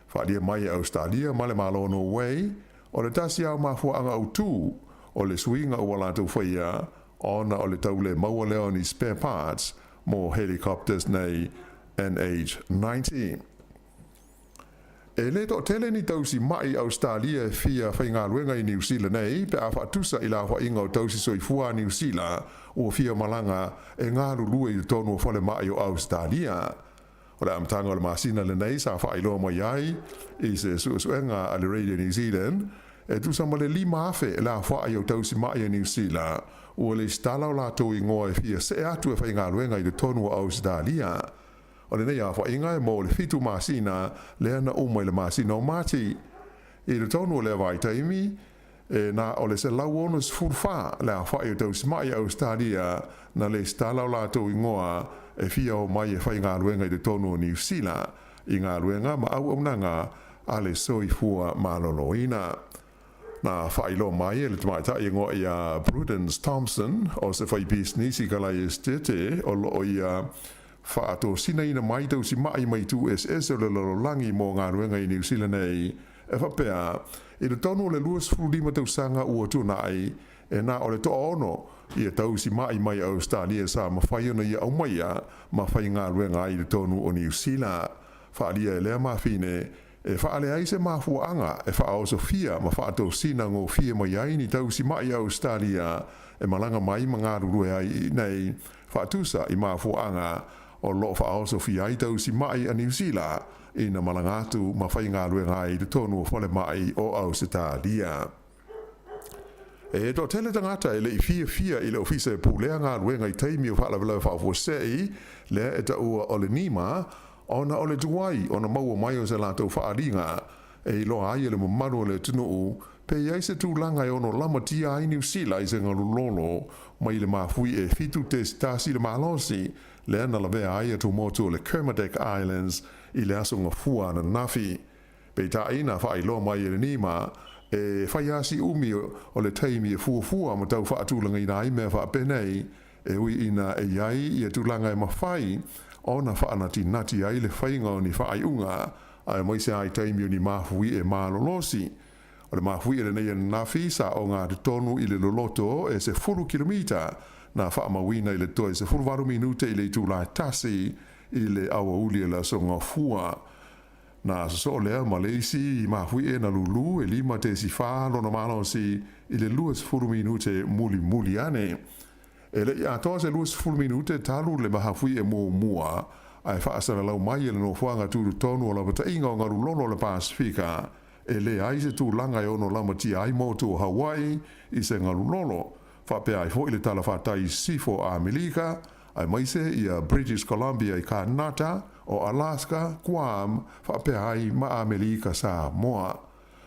Faaalia mai e Ausetalia ma le Malo o Norway, o le tasi lava o mafuaaga autū o le suiga ua latou faia ona o le tau le maua lea o ni spare parts mo helicopters nei NH90. E le toatele ni tausi ma'i Ausetalia e fia faigaluega i Niu Sila nei pe a faatusa i le aofaiga o tausi soifua a Niu Sila ua fia malaga e galulue i totonu o falemai o Ausetalia. O le amataga o le masina lenei sa faailoa mai ai i se suesuega a le Radio New Zealand e tusa ma le 5,000 le aofai o tausi ma'i a Niu Sila ua lesitala o latou igoa e fia see atu e faigaluega i totonu o Ausetalia. O lenei aofaiga e mo le fitu masina lea na uma i le masina o Mati. I totonu o lea vaitaimi, e na o le 164 le aofai o tausima'i a Ausetalia na lesitala o latou igoa e fia omai e faigaluega i totonu o Niu Sila i galuega ma auaunaga a le soifua maloloina. Na faailoa mai e le tamaitai igoa ia Prudence Thompson o se faipisinisi kalai esetete o lo o ia faatosinaina mai tausima'i mai itu eseese o le lalolagi mo galuega i Niu Sila nei e faapea, i totonu o le 25 tausaga ua tuanai, e na o le toaono ia tausima'i mai Ausetalia sa mafai ona ia aumaia ma faigaluega ai i totonu o Niu Sila. Faaalia e lea mafine, e faaleai se mafuaaga e faaosofia ma faatosina gofie mai ai ni tausima'i a Ausetalia e malaga mai ma galulue ai i inei, faatusa i mafuaaga o lo o faaosofia ai tausima'i a Niu Sila ina malaga atu ma faigaluega ai i totonu o falemai o Ausetalia. E toatele tagata e le i fiafia i le ofisa e pulea galuega i taimi o faalavelave faafuasei, lea e taua o le NEMA, ona o le tuai ona maua mai o se latou faaaliga e iloa ai e le mamalu o le atunuu pe i ai se tulaga e ono lamatia ai Niu Sila i se galulolo mai le mafui e 7.1 le malosi lea na lavea ai atumotu o le Kermadec Islands i le aso Gafua ananafi. Peitai, na faailoa mai e le NEMA, e fai lava si umi o le taimi e fuafua ma tau faatulagaina ai mea faapenei, e ui ina e i ai ia tulaga e mafai ona faanatinati ai le faiga o ni faaiuga, aemaise lava i taimi o ni mafuie malolosi. O le mafuie lenei ananafi sa ogatotonu i le loloto e 10 kilomita, na faamauina i le toe 18 minute i le itula e tasi i le aoauli o le Aso Gafua. Na sosoo lea ma le isi mafuie na lūlū e 5.4 lona malosi i le 20 minute mulimuli ane. E le i atoa se 20 minute talu le mahafuie muamua ae faasalalau mai e le nofoaga tutotonu o lapataiga o galulolo o le Pasefika e leai se tulaga e ono lamatia ai motu o Hawaii i se galulolo, faapea ai foi le talafatai i sisifo o Amerika, aemaise ia British Columbia i Kanata, o Alaska, Guam, faapea ai ma Amerika Samoa.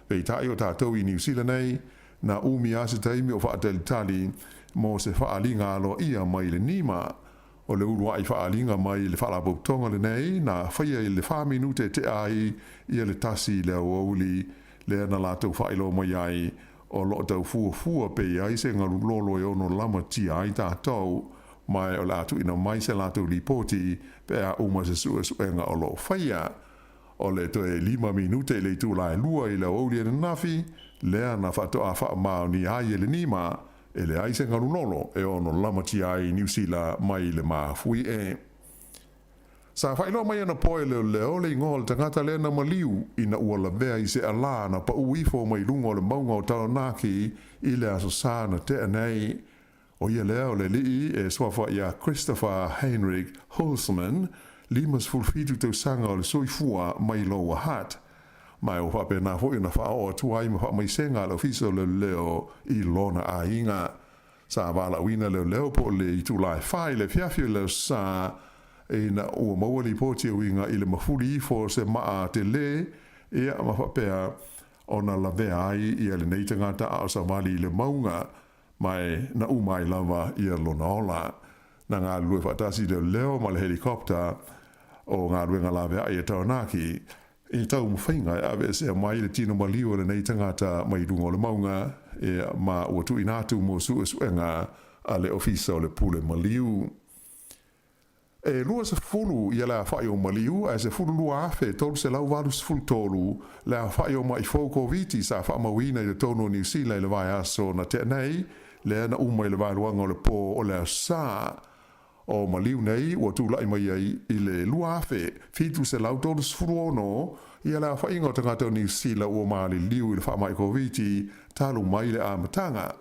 Peitai o tatou i Niu Sila nei, na umi lava se taimi o faatalitali mo se faaaliga aloaia mai le NEMA. O le uluai faaaliga mai le Faalapotopotoga lenei na faia i le fa minute e tea ai ia le tasi i le aoauli lea na latou faailoa mai ai o lo o tau fuafua pe i ai se galulolo e ono lamatia ai tatou, ma o le a tuuina mai se latou lipoti pe a uma se suesuega o lo o faia. O le toe lima minute i le itula e lua i le aoauli ananafi, lea na faatoa faamaonia ai e le NEMA e leai se galulolo e ono lamatia ai Niu Sila mai le mafuie. Sa faailoa mai anapo e leoleo le igoa o le tagata lea na maliu ina ua lavea i se alā na paʻu ifo mai luga o le mauga o Taranaki i le Aso Sa na tea nei. ʻO ia lea o le alii e suafa iā Christopher Heinrich Hulsman, 57 tausaga o le soifua mai Lower Hutt. Ma ua faapena foi ona faaoo atu ai ma faamaisega a le Ofisa o Leoleo i lona aiga. Sa valaauina leoleo po o le itula e fa i le afiafi o le Aso Sa ina ua maua lipoti e uiga i le mafuli ifo o se maa tele, ia ma faapea ona lavea ai ia lenei tagata a o savali i le mauga, ma e na uma ai lava ia lona ola. Na galulue faatasi leoleo ma le helicopter o galuega laveai e Taranaki i taumafaiga e aveesea mai le tino maliu o lenei tagata mai luga o le mauga, ia, ma ua tuuina atu mo suesuega a le Ofisa o le Pule Maliu. E 20 ia le aofai o maliu ae 12,383 le aofai o maʻi fou Koviti sa faamauina i totonu o Niu Sila i le vaiaso na tea nei, lea na uma i le vaeluaga o le po o le Aso Sa. O maliu nei ua tulai mai ai i le 2,736 ia le aofaiga o tagata o Niu Sila ua maliliu i le faamai Koviti talu mai le amataga.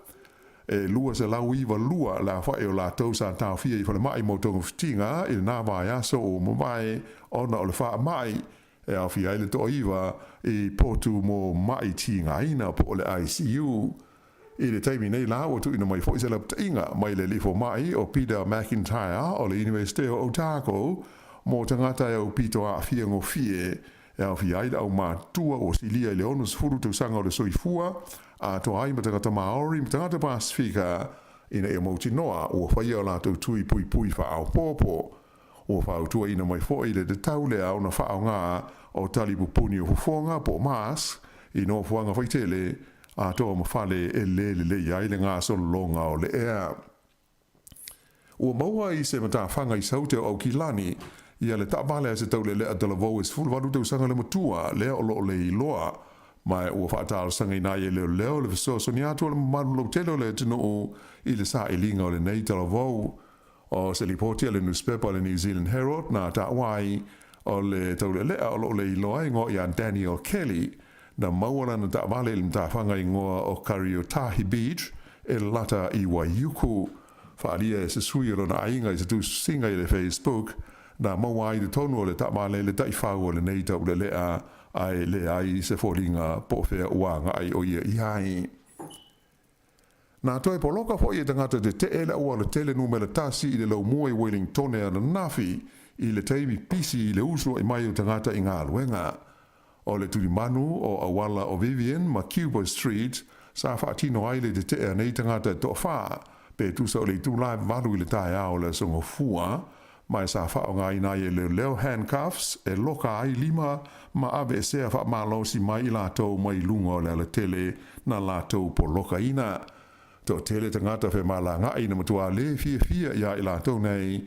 E 292 le aofai o latou sa taofia i falemai mo togafitiga i lena vaiaso ua mavae ona o le faamai e aofia ai le toaiva i potu mo maʻi tigaina po o le ICU. I le taimi nei la ua tuuina mai foi se lapataiga mai le alii fomai o Peter McIntyre o le Iunivesite o Otago mo tagata e aupito aafia gofie e aofia ai le aumātua ua silia i le 60 tausaga o le soifua, atoa ai ma tagata Māori ma tagata Pasefika ina ia mautinoa ua faia o latou tui puipui faaopoopo. Ua fautuaina mai foi le tatau lea ona faaaoga o tali pupuni o fofoga po o mask i nofoaga faitele atoa ma fale e le lelei ai le gasolologa o le ea. Ua maua i se matafaga i Saute o Aukilani ia le taavale a se taulealea talavou e 18 tausaga le matua lea o lo o le iloa ma ua faatalosagaina ai e leoleo le fesoasoani atu a le mamalu lautele o le atunuu i le sailiga o lenei talavou. O se lipoti a le nusipepa o le New Zealand Herald na taua ai o le taulealea o lo o le iloa e igoa ia Daniel Kelly na maua lana taavale i le matafaga igoa o Kariotahi Beach e lata i Waiuku. Faaalia e se sui o lona aiga i se tusiga i le Facebook na maua ai totonu o le taavale le taifau o lenei taulealea ae leai se foliga po o fea ua agai o ia i ai. Na toe poloka foʻi e tagata teteʻe le auala tele numera tasi i le laumua i Welingtone ananafi i le taimi pisi i le usu aʻi mai o tagata i galuega. O le tulimanu o auala o Vivian ma Cuba Street sa faatino ai le teteʻe a nei tagata e toafā, pe tusa o le itulā e 8 i le taeao o le aso Gafua, ma e sa faaaogaina ai e leoleo handcuffs e loka ai lima ma aveesea faamalosi mai i latou mai luga o le alatele na latou polokaina. Toatele tagata femalagaʻi na matuā lē fiafia iā i latou nei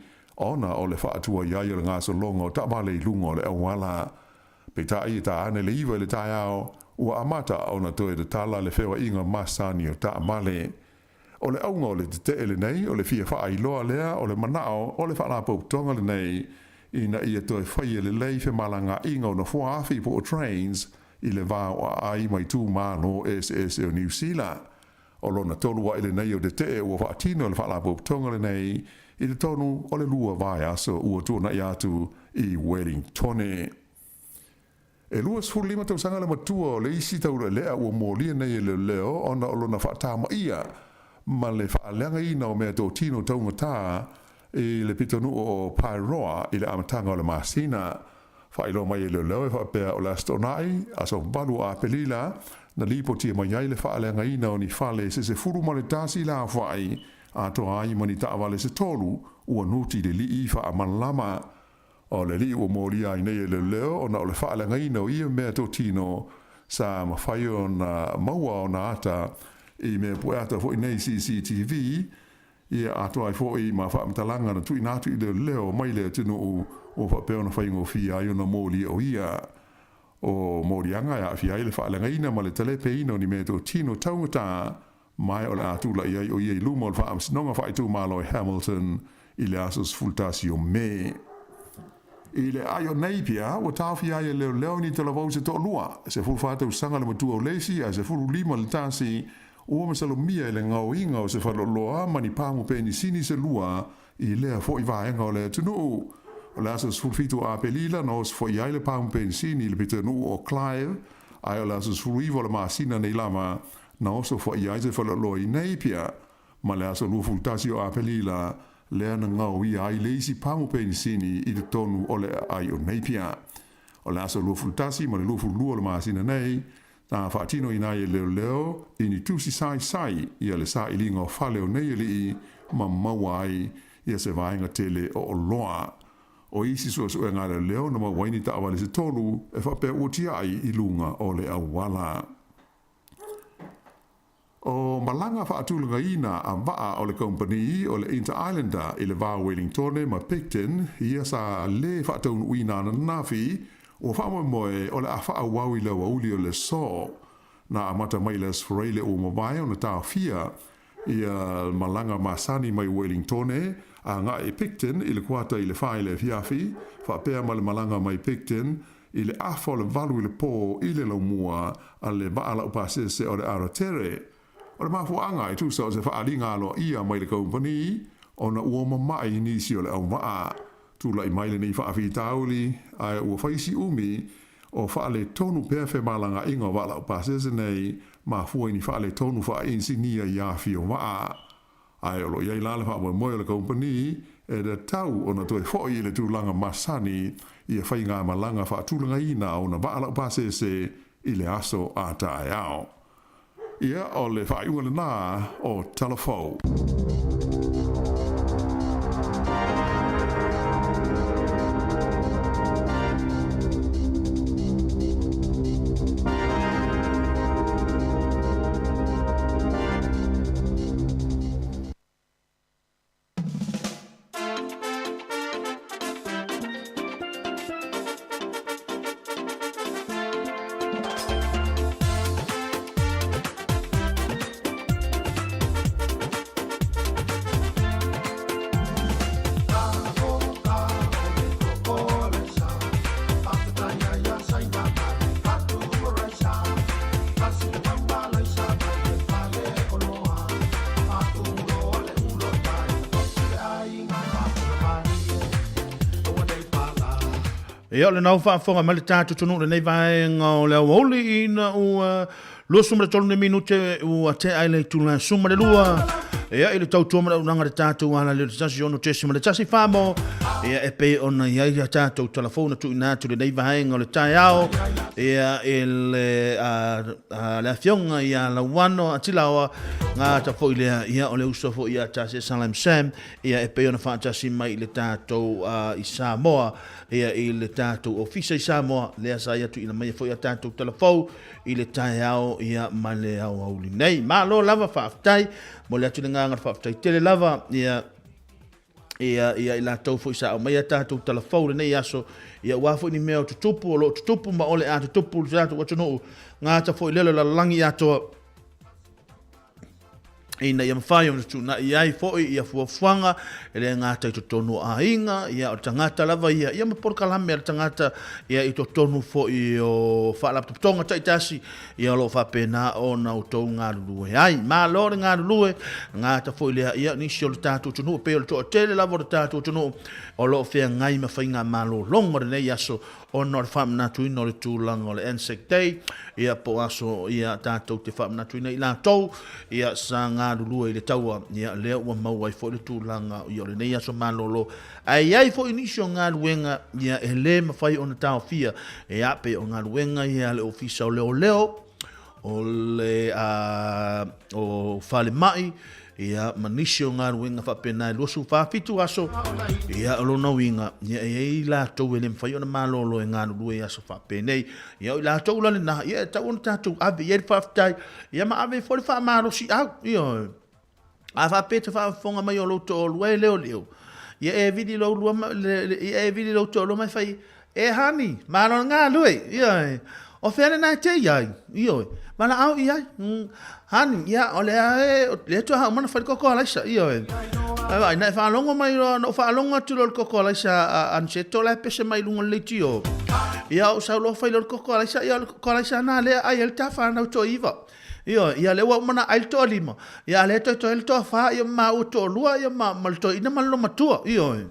ona o le faatuai ai o le gasologa o taavale i luga o le auala. Peitai e tā ane le 9 i le taeao, ua amata ona toe tatala le feoaiga masani o taavale. O le auga o le teteʻe lenei o le fia faailoa lea o le manao o le Faalapotopotoga lenei ina ia toe faia lelei femalagaaiga o nofoa afi po o trains i le va o aai ma itumalo eseese o Niu Sila. O lona tolu aʻe lenei o teteʻe ua faatino e le Faalapotopotoga lenei i totonu o le 2 vaiaso ua tuanaʻi atu i Wellingtone. E 25 tausaga le matua o le isi taulealea ua molia nei e leoleo ona o lona faatamaia ma le faaleagaina o meatotino taugatā i le pitonuu o Paeroa i le amataga o le masina. Faailoa mai e leoleo e faapea o le Aso Toonai, aso 8 o Apelila, na lipotia mai ai le faaleagaina o ni fale se 11 le aofai atoa ai ma ni taavale se tolu ua nuti le lii faamalama. O le alii ua molia ai nei e leoleo ona o le faaleagaina o ia meatotino sa mafai ona maua ona ata i mea pueata foi nei CCTV, ia atoa ai foi ma faamatalaga na tuuina atu i leoleo mai le atunuu ua faapea ona faigofie ai ona molia o ia. O moliaga e aafia ai le faaleagaina ma le talepeina o ni meatotino taugata ma o le a tulaʻi ai o ia i luma o le Faamasinoga Faaitumalo i Hamilton i le aso 11 o Me. I le aai o Napier, ua taofia ai e leoleo ni talavou se toalua, 14 tausaga le matua o le isi ae 15 le tasi, ua masalomia i le gaoiga o se faleoloa ma ni pamu penisini se lua i lea foʻi vaega o le atunuu. O le aso 17 o Apelila na osofoʻi ai le pamu penisini i le pitonuu o Clive, ae o le aso 19 o le masina nei lava na oso foʻi ai se faleoloa i Napier ma le aso 21 o Apelila lea na gaoia ai le isi pamu penisini i totonu o le aai o Napier. O le aso 21 ma le 22 o le masina nei, na faatinoina ai e leoleo i ni tusi saisai ia le sailiga o fale o nei alii ma maua ai ia se vaega tele o oloa. O isi suesuega a leoleo na maua ai ni taavale se tolu e faapea ua tiai i luga o le auala. O malaga faatulagaina a vaa o le kamupani o le Inter-Islander i le va o Wellingtone ma Picton, ia sa lē faataunuuina ananafi, ua faamoemoe o le a faaauau i le aoauli o le aso. Na amata mai i le Aso Faraile ua mavae ona taofia ia malaga masani mai Wellingtone agai i Picton i le kuata i le 4 i le afiafi, faapea ma le malaga mai Picton i le afa o le 8 i le pō i le laumua a le vaa laupasese o le Aratere. O le mafuaaga e tusa o se faaaliga aloaia mai le kamupani ona ua mamaʻi nisi o le auvaa. Tulaʻi mai lenei faafitauli ae ua fai si umi o faaletonu pea femalagaaiga o vaa laupasese nei mafua i ni faaletonu faainisinia i afi o vaa. Ae o lo o i ai la le faamoemoe o le kamupani e tatau ona toe foʻi i le tulaga masani ia faigamalaga faatulagaina a ona vaa laupasese i le aso a taeao. Ia, o le faaiuga lenā o Tala Fou. Ia, o lena ua faafofoga mai le tatou atunuu i lenei vaega o le aoauli ina ua 23 ni minute ua tea ai le itula e 12. Ia i le tautua ma le auaunaga a le tatou ala leo te 16.1 Famo. Ia e pei ona i ai a tatou talafou na tuuina atu i lenei vaega o le taeao. Ia i le, a, a, le afioga ia Lauano Atilaoa gata foi lea, ia o le uso foi ia Tasi Salam Sam, ia e pei ona faatasi mai i le tatou i Samoa, ia i le tatou ofisa i Samoa, lea sa ia tuuina mai foi a tatou talafou i le taeao ia ma le aoauli nei. Malo lava faafetai, momoli atu le agaga o le faafetai tele lava ia ia ia i latou foi sa aumaia tatou talafou lenei aso, ia aua foi ni mea o tutupu, o lo o tutupu ma o le a tutupu i le tatou atunuu, gata foi lea o le lalolagi atoa. Ina ia mafai ona fetuunai ai foi ia fuafuaga e le gata i totonu o aiga, ia o le tagata lava ia, ia ma polokalame a le tagata ia i totonu foi o faalapotopotoga taitasi, ia o lo o faapena ona outou galulue ai. Malo le galulue, gata foi lea, ia nisi o le tatou atunuu, e pei o le toatele lava o le tatou atunuu o lo o feagai ma faigamalologa o lenei aso ona o le faamanatuina o le tulaga o le Anzac Day, ia po o aso ia tatou te faamanatuina i latou ia sa galulue i le taua, ia lea ua maua ai foi le tulaga ia o lenei aso malolo. Ae i ai foi nisi o galuega ia e le mafai ona taofia, ia pei o galuega ia a le Ofisa o Leoleo, o le o falemai, ia ma nisi o galuega faapena e 24 aso, ia o lona uiga, ia e i ai latou e le mafai ona malolo e galulue i aso faapenei. Ia o i latou la lena, ia e tatau ona tatou ave i ai le faafetai, ia ma ave foi le faamalosiau, ioe. A faapea e te faafofoga mai o lou toalua e leoleo, ia e vili lou lua, ia e vili lou toalua ma e fai, E honey, malo le galue, ioe, o fea lena e te i ai, ioe, valaau i ai, honey, ia, o lea e, lea faatoa uma ona fai le koko alaisa, ioe. Ai vaai, na e faalogo mai loa, na ou faalogo atu loa i le koko alaisa a Aniceto la e pese mai i luga o le leitio. Ia, ou sau loa fai loa le koko alaisa, ia o le koko alaisa lena lea e ai ai le ta fanau toaiva. Ioe, ia lea ua uma ona ai le toalima, ia a lea toe totoe le toafa, ia ma maua toalua, ia ma, ma le toeaina ma le lomatua. Ioe.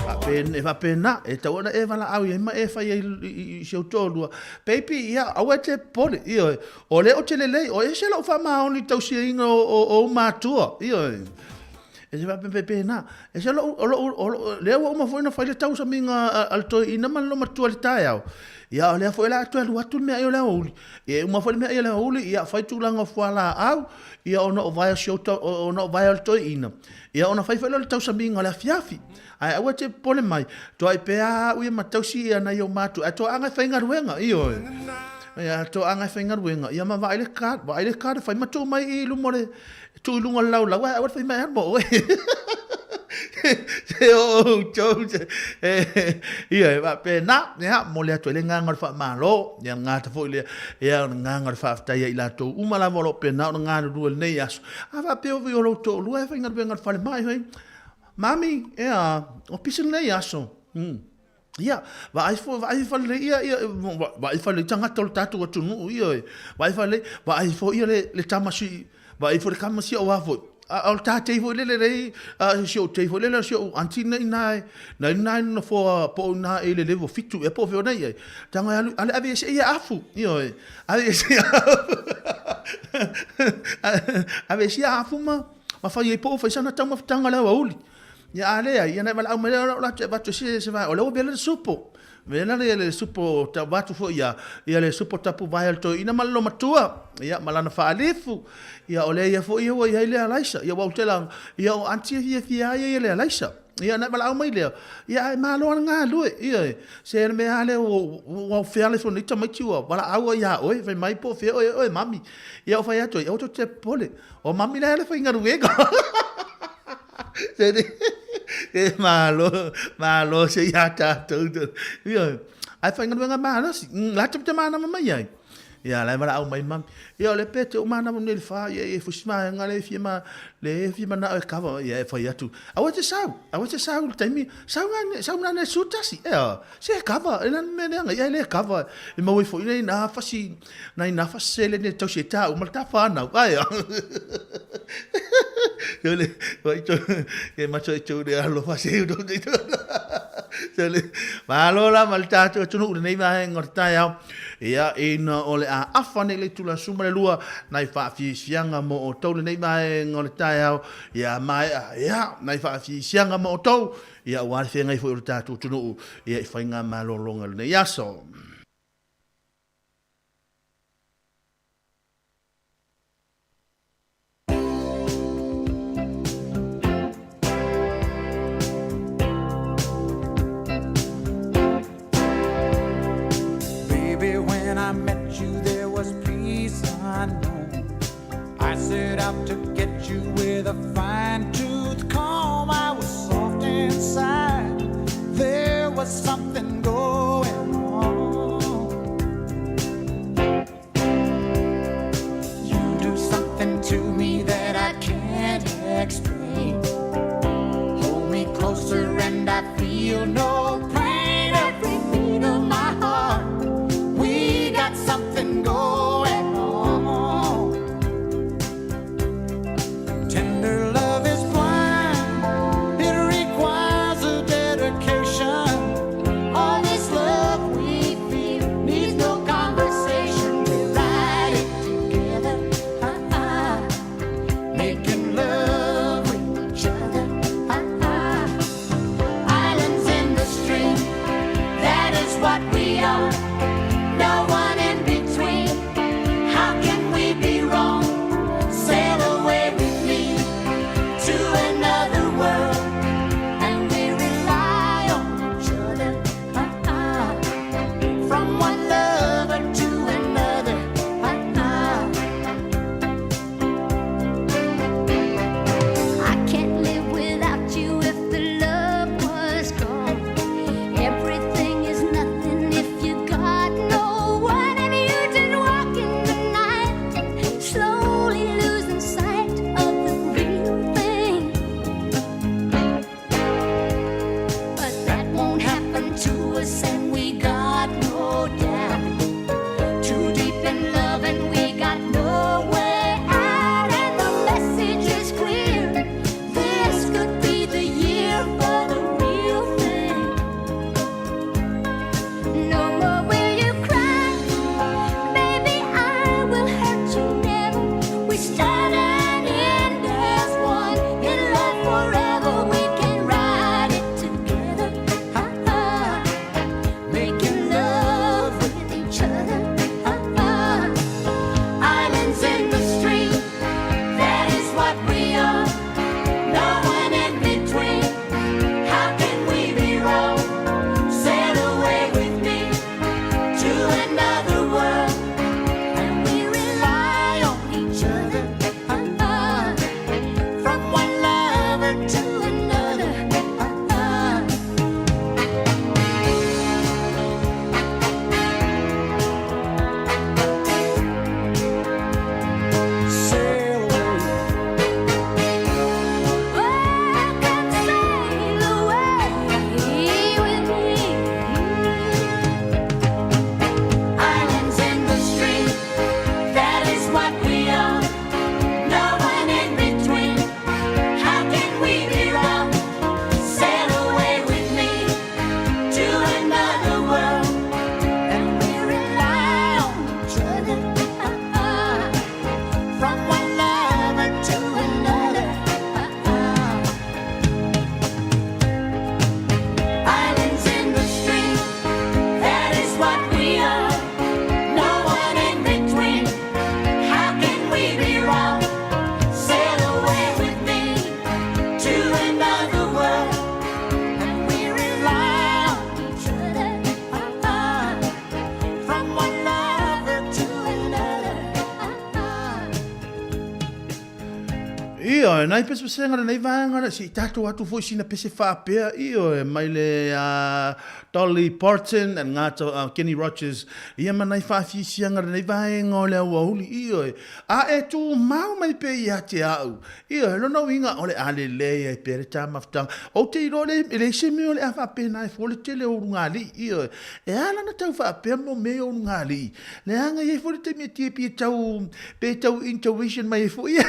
Faapena, faapena, e tatau ona e valaau i ai ma e fai ai i, i si ou toalua. Baby, ia, aua e te popole. Ioe. O lea ou te lelei, o ese lou faamaoni i le tausiaina o, o, o ou matua. Ioe. E se faapena. E se lou, o lou, o lou, lea ua uma foi ona fai le tausamiga a, a le toeaina ma le lomatua i le taeao. Ia, o lea foi o le a toe alu atu le meaai o le aoauli. Ia, e uma foi le meaai o le aoauli, ia fai tulaga o fualaau, ia ona o vae o si ou, ona o vae o le toeaina. Ia, ona fai foi lea o le tausamiga o le afiafi. Ae aua e te popole mai, toai pea au ia ma tausi ia nai ou matua, ae toaaga e faigaluega, ioe. Ia, toaaga e faigaluega, ia ma vaai le card, vaai le card e fai ma tuu mai i luma o le, tuu i luga o le laulau, ae aua le fai mai mo oe. Se o outou, ia, e faapena, ia, momoli atu ai le agaga o le faamalo, ia, le gata foi lea, ia, o le agaga o le faafetai ia i latou uma lava o lo o pena ona galulue i lenei aso. A faapea foi o lou toalua e faigaluega i le falemai, fai, Mami, ea, o pisi lenei aso. Ia, vaai fo, vaai fale ia, ia, vaai fale tagata o le tatou atunuu, ia, vaai fale, vaai fo ia le, le tama si, vaai fo le tama si o foi. A o le tatei foi lele lei, a si o tei foi lele si o aunty nei na e, na ina na fo po na e le level 7 e po fe nei ai. Tanga alu ale ave se ia afu, ia, ave se ave se afu ma ma fai ai po o fai sana taumafataga o le aoauli. Ia a leai, ia na e valaau mai lea o lau atu e avatu e se se vae, o lea ua vela le supo. Vela le, le supo ta avatu foi ia, ia le supo tapu vae a le toeaina ma le lomatua, ia ma lana faalifu. Ia o lea ia foi ia ua i ai le alaisa. Ia ua ou tela, ia o aunty e fiafia ai ia le alaisa. Ia na e valaau mai lea, ia ae malo lava le galue, ia e, se le mea lava lea ua, ua feala ifo nei tamaiti ua valaau ai ia oe, fai mai po o fea oe oe mami. Ia ou fai atu ai, aua tou te popole, O mami la le faigaluega. Se e malo, malo se ia tātou. Ia, ai faigaluega malosi. La te te manava mai ai. Ia, la e valaau mai mami. Ia, o le pe te o manava nei le wha, ia, e fusi maenga le fia ma, le fia mana o e kawa, ia, e whai atu. Aua te sau, aua te sau le taimi, sau ngā, sau ngā ne sutasi, ia, se kava, e nani mea leaga, ia e le kava, e mau ai foi nei nā fasi, nai nā fasi seleni e tausi ai tāu ma le tā whānau, ae a. Yo le, wai tō, e matua i tō le alofa se u tō te tō. Malo lava le tatou atunuu i lenei vaega o le taeao. Ia, ina o le a afa nei le itula 12 nai faafiafiaga mo outou lenei vaega o le taeao. Ia maea, ia, nai faafiafiaga mo outou, ia aua le feagai foi o le tatou atunuu, ia i faigamalologa i lenei aso. Baby, when I met you, there was peace unknown. I set out to get you with a fine tooth comb. I was soft inside. There was something going on. You do something to me that I can't explain. Hold me closer and I feel no pain. Every beat of my heart, we got something going on. Tender love is blind, it requires a dedication. All this love we feel needs no conversation. We ride it together, uh-uh. Making love with each other, uh-uh. Islands in the stream, that is what we are. No one in between. How can we be wrong? Sail away with me to another world, and we rely on each other. Uh-uh. From one lover to another. Uh-uh. I can't live without you if the love was gone. Everything is nothing if you got no one, and you just walk in the night, slowly losing sight of the real thing. But that won't happen to us, and we got no doubt. Too deep in love, and we got no way out. And the message is clear. This could be the year for the real thing. No more will you cry, baby. I will hurt you never. We start and end as one. In love forever, we can ride it together. Uh-uh. Making love with each other. Uh-uh. Islands in the stream, that is what we are. No one in between. How can we be wrong? Sail away with me to another world, and we rely on each other. Uh-uh. From one lover to another. Uh-uh. Sail away. Oh, come sail away with me. Islands in the stream, that is what we are. No one in between. How can we be wrong? Sail away with me to another world, and we rely on each other. Uh-uh. From one lover to another. Uh-uh. Islands in the stream, that is what we are. No one in between. How can we be wrong? Sail away with me to another world, and we rely on each other. Uh-uh. From one lover to another. Uh-uh. Ioe, nai pesepesega lenei vaega lea, se i tatou atu foi sina pese faapea, ioe, mai le a Dolly Parton and ngā uh, Kenny Rogers, ia ma nai faafiafiaga lenei vaega o le auauli, ioe, a e tumau mai pea ia te au, ioe, lona uiga o le a lelei ai pea le tāmafutaga. Ou te iloa le, e leai se mea o le a faapena ai fua le tele o ulugalii, ioe, e ala ona tau faapea mo mea o ulugalii, Leaga e i ai foi le taimi e tie pie tau, pe tau intuition mai ai foi ia,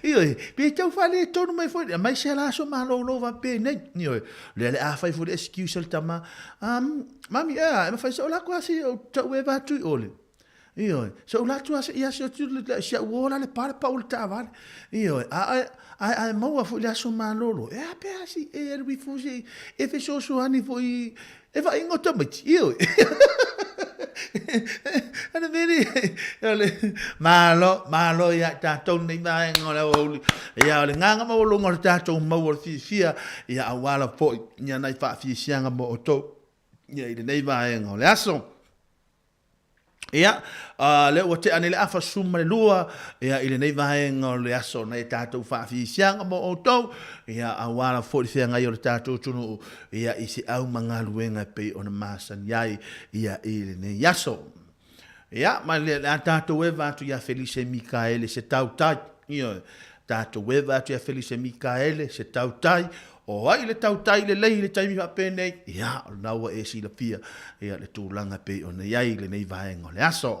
ioe, Pe tau faaletonu mai foi, aumai se ala aso malolo faapenei. Ioe, o lea o le a fai foi le excuse a le tama, um, mami, ea, e mafai se o la atu lava se i ou tau eva atu i o le. Ioe, se ou la atu lava se i asi atu si au uo la le pa le pau o le taavale. Ioe, a, a, ae, ae maua foi le aso malolo. E a pe a si e alu ifo se i e fesoasoani foi e vaaiga o tamaiti. Ioe. Ana mea nei, o le malo, malo ia i tatou nei vaega o le aoauli. Ia, o le gagana maualuga o le tatou maua o le fiafia, ia aua lava foi ia nai faafiafiaga mo outou ia i lenei vaega o le aso. Ia, uh, lea ua tea nei le afa 12, ia, i lenei vaega o le aso nei tatou faafiasiaga mo outou, ia, aua lava foi le feagai o le tatou atunuu, ia, i se au ma galuega e pei ona masani ai, ia, i lenei aso. Ia, ma le, le a tatou eva atu ia Felise Mikaele se tautai, ia, tatou eva atu ia Felise Mikaele se tautai, O ai le tautai lelei i le taimi faapenei? Ia, o lena ua e silafia ia le tulaga e pei ona i ai i lenei vaega o le aso.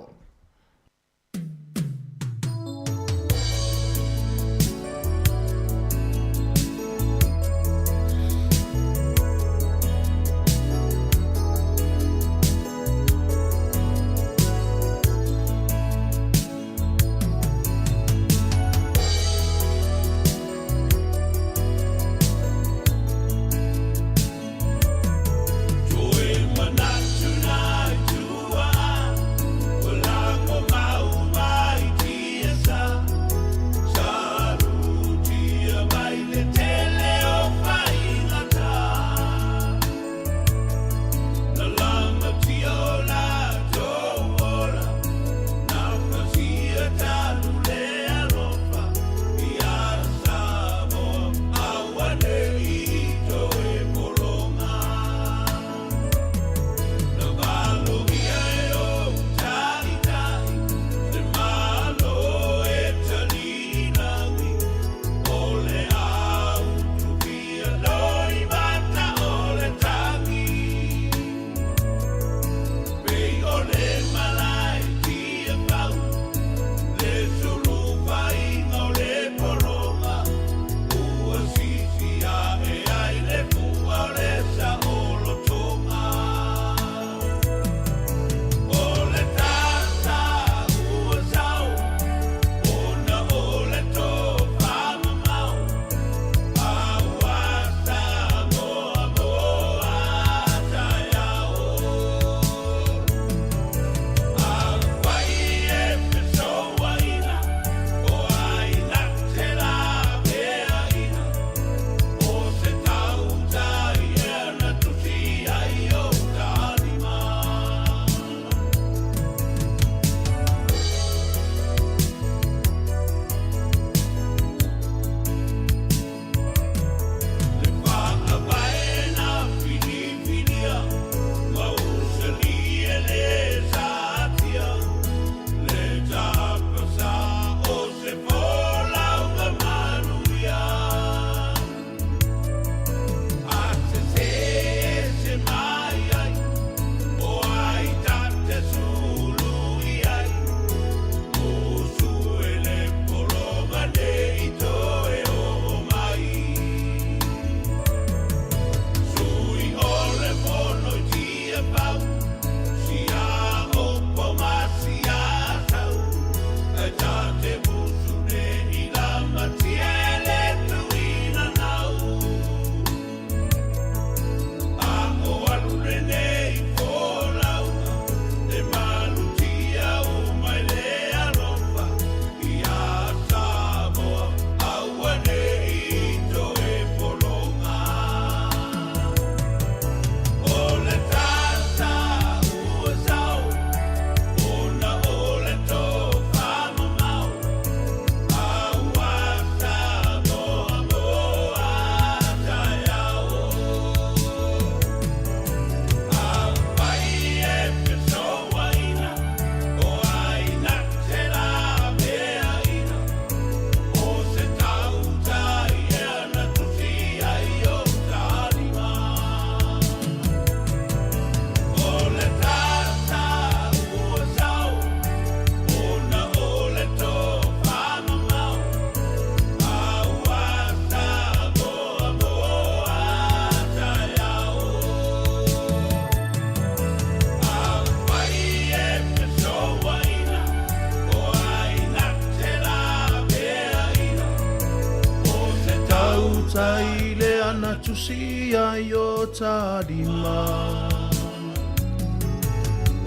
tautai lea na tusi ai o talima.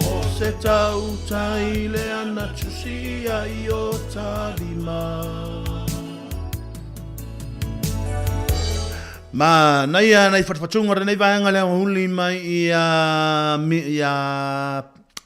O se tautai lea na tusi ai o talima. Ma naia nai whatuwhatunga o lenei vaega lea huli mai ia, ia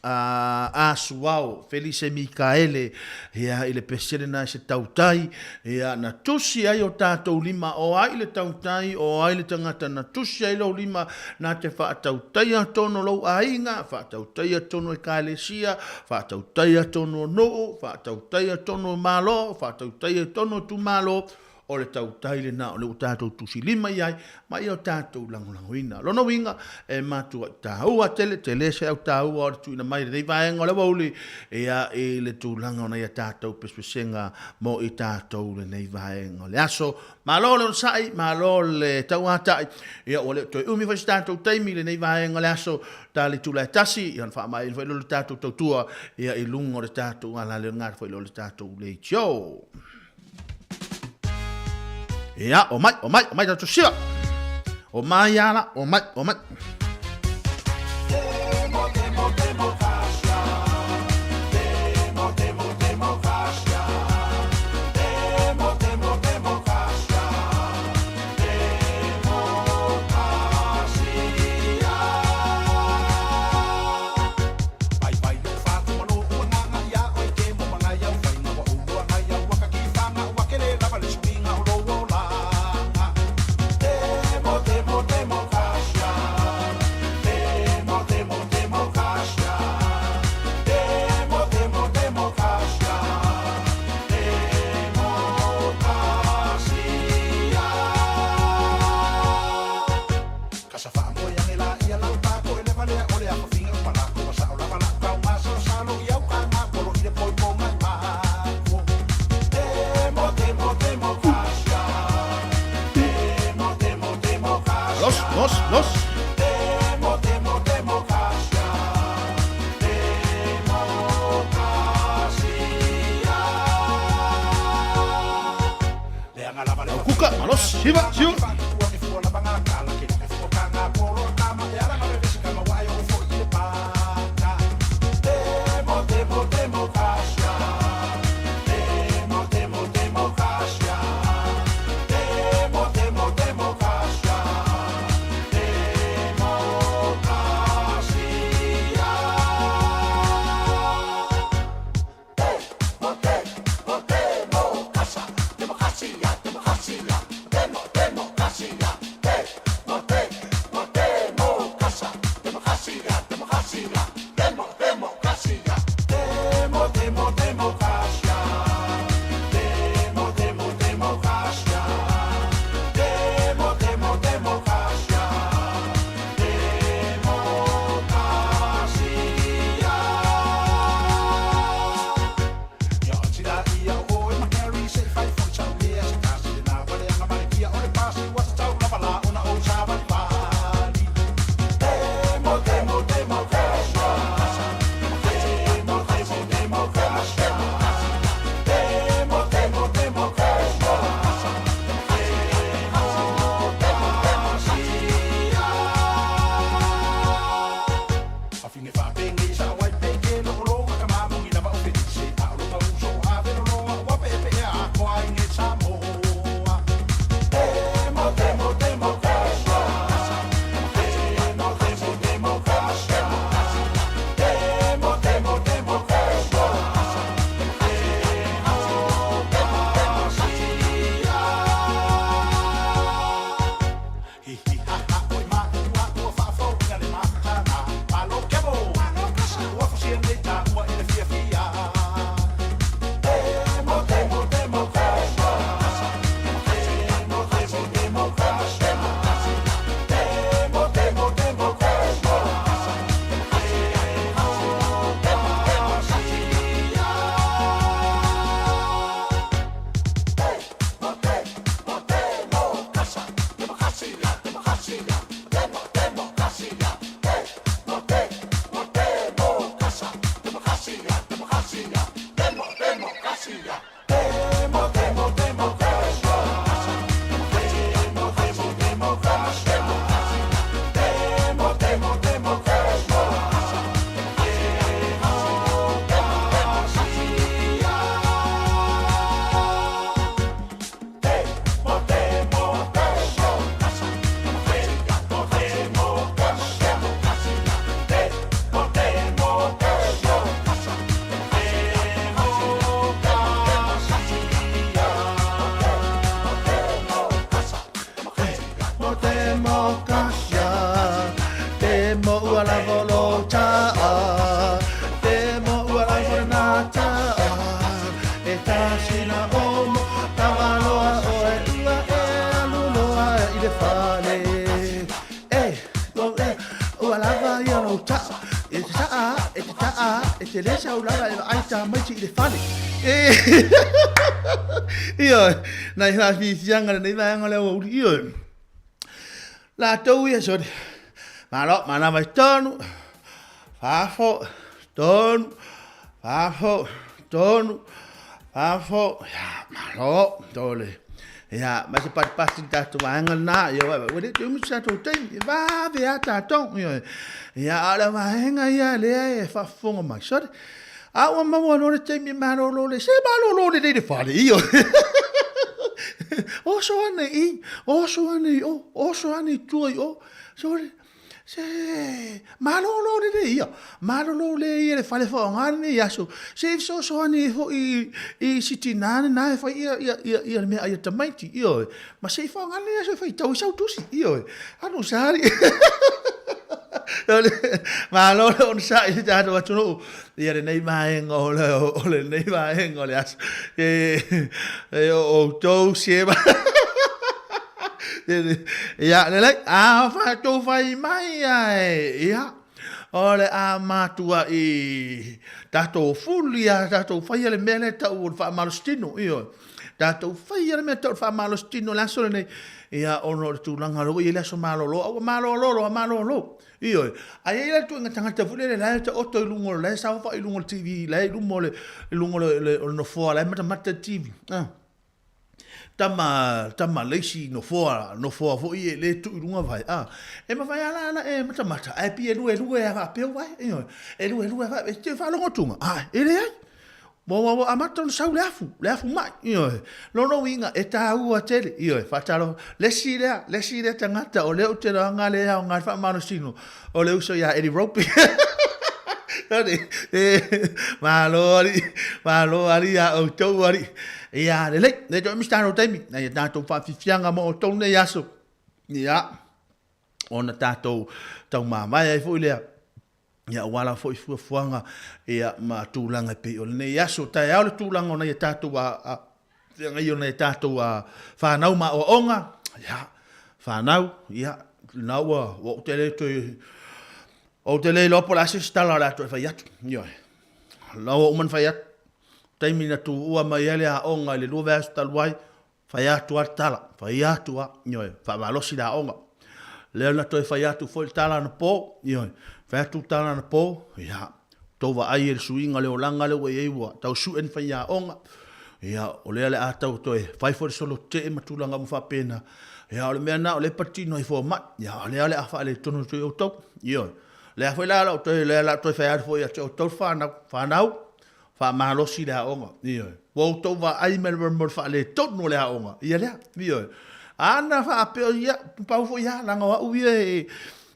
a Suao Felise Mikaele ia i le pesele na se tautai ia na tusi ai o tātou lima o ai le tautai o ai le tangata na tusi ai lou lima na te whaatautaia tono lou aiga whaatautaia tono ekalesia whaatautaia tono nuu whaatautaia tono malo whaatautaia tono tumalo o le tautai lena o lea ua tatou tusilima i ai ma ia o tatou lagolagoina. O lona uiga, e matuai taua tele, tele se au taua o le tuuina mai i lenei vaega o le aoauli ia i le tulaga o nai a tatou pesepesega mo i tatou lenei vaega o le aso. Malo le onosai, malo le tauatai, ia ua le o toe umi foi se tatou taimi i lenei vaega o le aso, ta le itula e tasi, ia ona faamaeaina foi lea o le tatou tautua ia i luga o le tatou alale o le gata foi lea o le tatou leitio. Ia, o mai, o mai, o mai tatou siva. O mai ala, o mai, o mai. Los, los, los. Kuka, malos, siva, siva. a, e tele sau lala e vaai tamaiti i le fale. E, ioe, nai faafiafiaga lenei vaega o le aoauli, ioe. Latou ia, sorry, malo, manava i tonu, fafo, tonu, fafo, tonu, fafo, ia, malo, tole. Ia, ma se patipati le tatou vaega lena, ia, ua, ua le toe umi se tatou taimi, e vave lava tatou, ioe. Ia, a o le vaega ia lea e faafofoga mai, sorry. A ua maua loa le taimi e malolo le, se malolo lelei le fale, ioe. Oso ane i, oso ane i o, oso ane i tua i o, sorry. Se, malolo lelei ia, malolo lelei ia le fale faaaoga lenei aso, se i fesoasoani ai foi i si tinā lena e fai ia, ia, ia, ia le meaai a tamaiti, ioe, ma se i faaaoga lenei aso e faitau ai sau tusi, ioe, alu sa alii. Malo le onosai i le tatou atunuu ia lenei vaega o le, o lenei vaega o le aso. E, e o outou se Ia, lelei, a fatou fai mai ae, ia, o le a matuai tatou fuli a tatou faia le mea lea e tau o le faamalositino, ioe. Tatou faia le mea e tau o le faamalositino i le aso lenei, ia, ona o le tulaga lea ua i ai le aso malolo, a ua malolo loa malolo. Ioe. Ae i ai la le ituaiga tagata foi lele la e taoto i luga o la e saofai i luga o le TV, la e i luma o le, i luga o le, le, o le nofoa la e matamata i le TV. Ah. Tama, tama le isi nofoa, nofoa foi e le tuu i luga vae. Ah. E mafai lava la ona e matamata, ae pei e luelue lava faapea ou vae. Ioe. E luelue lava, e te faalogo atuga? Ah, e leai. Ua, ua, ua amata ona sau le afu, le afu mai. Ioe. Lona uiga, e taua tele. Ioe, faatalofa. Le isi lea, le isi lea tagata o lea ou te iloaga lea e aoga i le faamalosino, o le uso ia Eddie Rope. Malo alii, malo alii ia outou alii. Ia lelei, lei toe umi se tatou taimi, nai a tatou faafiafiaga mo outou nei aso. Ia, ona tatou taumamae ai foi lea. Ia, aua lava foi fuafuaga ia, ma tulaga e pei o lenei aso. Taeao le tulaga o nai a tatou a, a, feagai o nai a tatou a, whanau ma oaoga. Ia, whanau, ia, lena ua, ua ou te le toe, ou te le iloa po o le a se isi tala o le a toe fai atu. Ioe. La ua uma ona fai atu. Taimi na tuua mai ai le aoga i le 2 vaiaso talu ai, Fai atu lava le tala, fai atu lava, ioe, faamalosi le aoga. Lea na toe fai atu foi le tala anapo, ioe, fai atu le tala anapo, ia, tou vaai i le suiga o le olaga lea ua i ai ua tau sue ni faiaoga, ia, o lea o le a tau toe fai foi le solo tetee ma tulaga uma faapena, ia, o le mea lena o lea e patino ai fomai, ia, o lea o le a faaletonu atu i outou, ioe. O lea foi la o le a ou toe, lea o le a ou toe fai atu foi ia te outou le fanau, fanau, Faamalosi le aoga. Ioe. Ua outou vaai mai mo le faaletonu o le aoga. Ia lea. Ioe. Ana faapea, ia, pau foi lava, leaga o au ia e,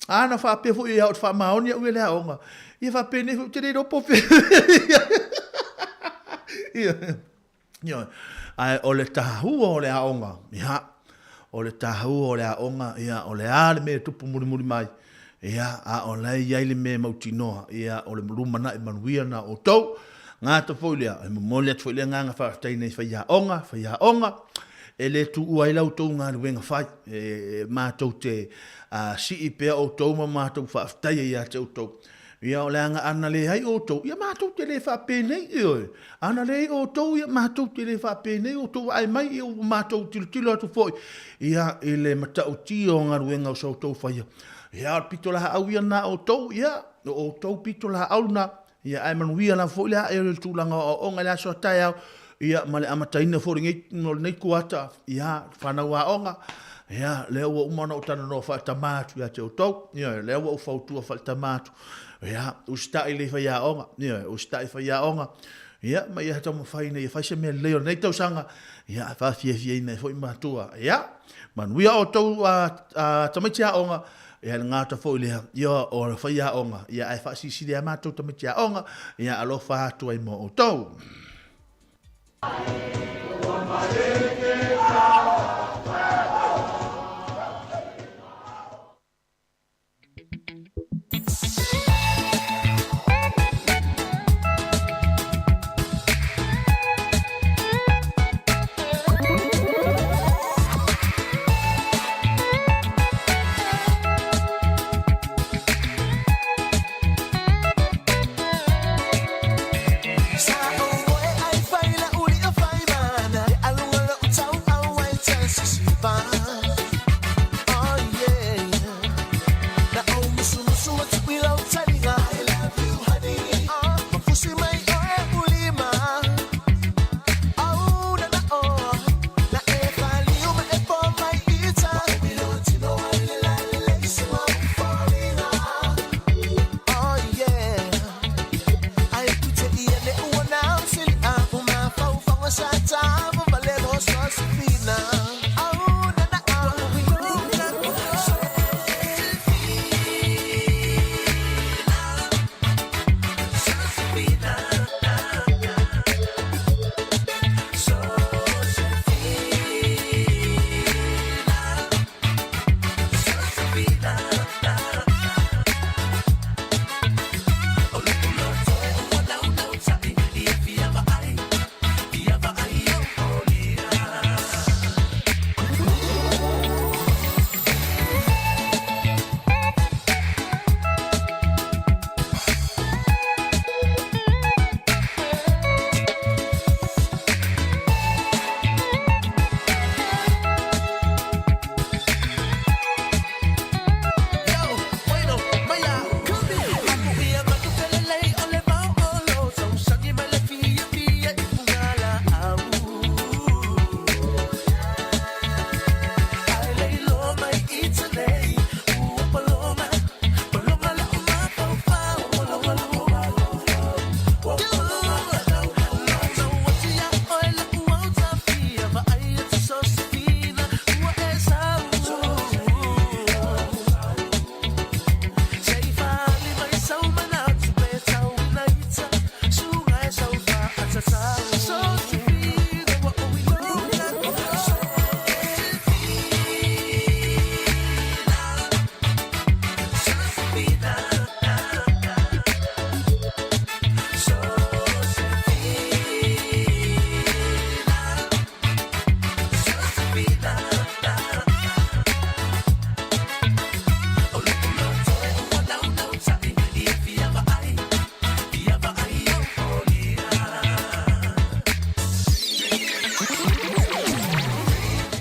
ana faapea foi ia ou te faamaoni au ia i le aoga. Ia faapenei foi, ou te le iloa po o fea. Ioe. Ioe. Ae o le tahua o le aoga, ia, o le tahua o le aoga, ia, o le a le mea e tupu mulimuli mai, ia, a o la e i ai le mea e mautinoa, ia, o le lumanai manuia lena o outou. Gata foi lea, e momoli atu foi le agaga faafetai i nai faiaoga, faiaoga, e le tuua ai la outou galuega fai, e matou te sii pea outou ma matou faafetaia ia te outou. Ia, o leaga ana leai outou, ia matou te le faapenei, ioe. Ana leai outou, ia matou te le faapenei, outou vaai mai, ia ua matou tilotilo atu foi, ia, i le matautia o galuega o sa outou faia. Ia, o le pitolaau ia lena a outou, ia, o outou pitolaau lena, ia, ae manuia lava foi le ae o le tulaga o aoaoga i le aso a taeao, ia, ma le amataina foi o lenei, o lenei kuata, ia, fanau aoga, ia, lea ua uma ona ou talanoa faatama atu ia te outou, ia, lea ua ou fautua faatama atu, ia, usitai le faiaoga, ia, usitai faiaoga, ia, ma ia taumafai ina ia fai se mea lelei o lenei tausaga, ia, faafiafiaina ai foi matua, ia, manuia outou a, a tamaiti aoga, ia, le gata foi lea, ia, o le faiaoga, ia, ae faasilisili lava matou tamaiti aoga, ia, alofa atu ai mo outou.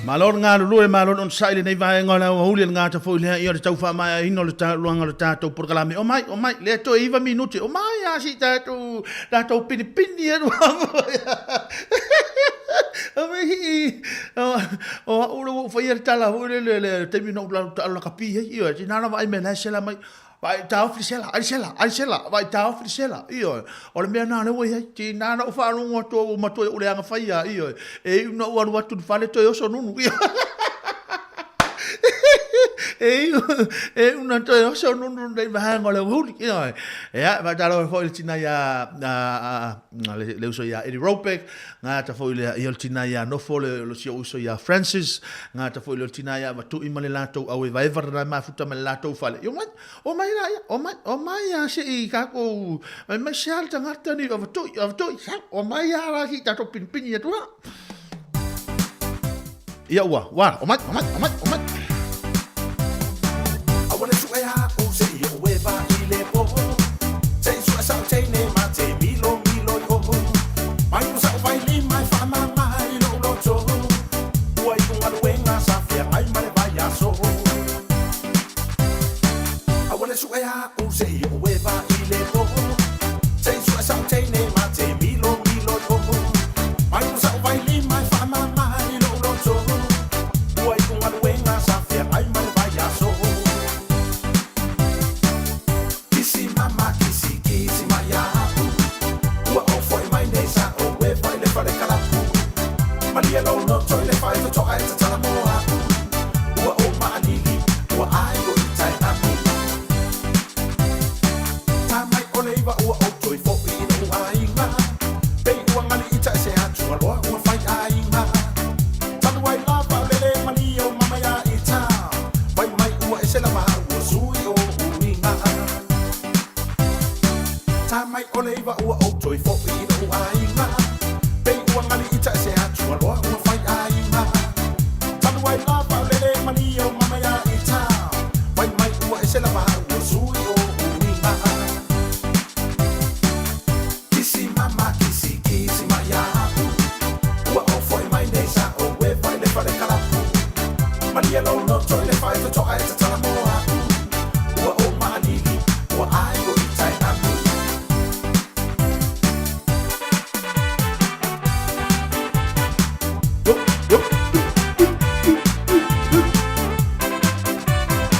Malo le galulue, malo le onosai i lenei vaega o le aoauli, le gata foi lea ia o le tau faamaeaina o le taluaga o le tatou polokalame. Omai, omai, lea toe 9 minute, omai a si tatou, tatou pinipini atu Omai hii, o au le ua ou faia le tala foi lele le taimi na ou taalo lakapi ai, ioe, tina na vaai mai la e sela mai, Vaai taofi le sela, ai le sela, ai le sela, vaai taofi le sela, ioe. O le mea lena lea ua i ai, tiga na ou faalogo atu au ua matua i ou leaga faia, ioe. E iu na ou alu atu i le fale toe oso nunu, ioe. E iu, e iu na toe oso nunu nei vaega o le aoauli, ioe. Ia, e faatalofa foi i le tina ia, a, a, le, le uso ia Eddie Robeck, Gata foi lea ia o le tina ia Nofo le o si ou uso ia Francis, gata foi lea o le tina ia Vatu'i ma le latou auevaeva lena e mafuta ma le latou fale. Ia omai, omai la ia, omai, omai a se i tatou, mai sea le tagata ni o Vatu'i, o Vatu'i, sau, omai a la se i tatou pinipini atu la. Ia ua, ua, omai, omai, omai, omai.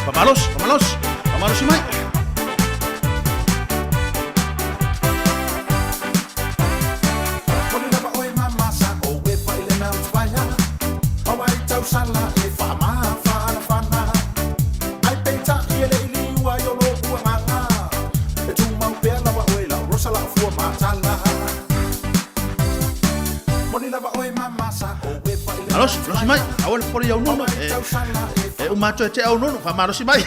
Faamalosi, faamalosi, faamalosi mai. Malosi, malosi mai. Aua le popole i au nunu. E, e uma atu e te au nunu. Faamalosi mai.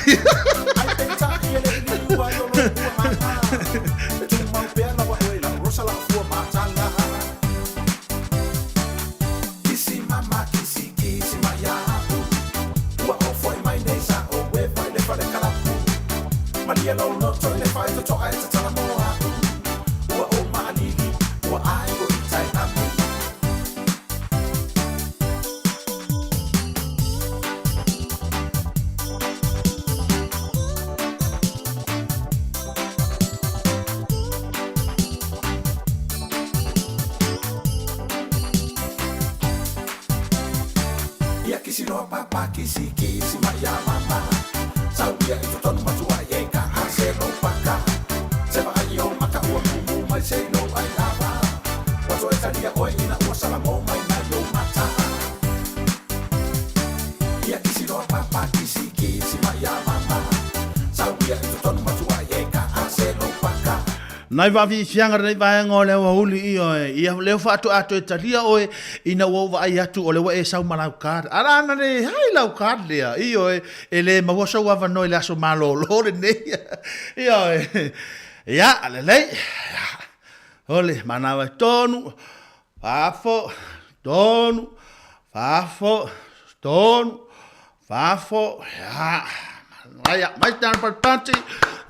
Nai vaafiafiaga lenei vaega o le aoauli, ioe, ia lea faatoa toe talia oe ina ua ou vaai atu o lea ua e sau ma lau card. Ala ana le hai lau card lea, ioe, e le maua sou avanoa i le aso malolo lenei. Ioe, ia, lelei, ole, manava i tonu, fafo, tonu, fafo, tonu, Fafo, ia, manaia, mai tana palpati,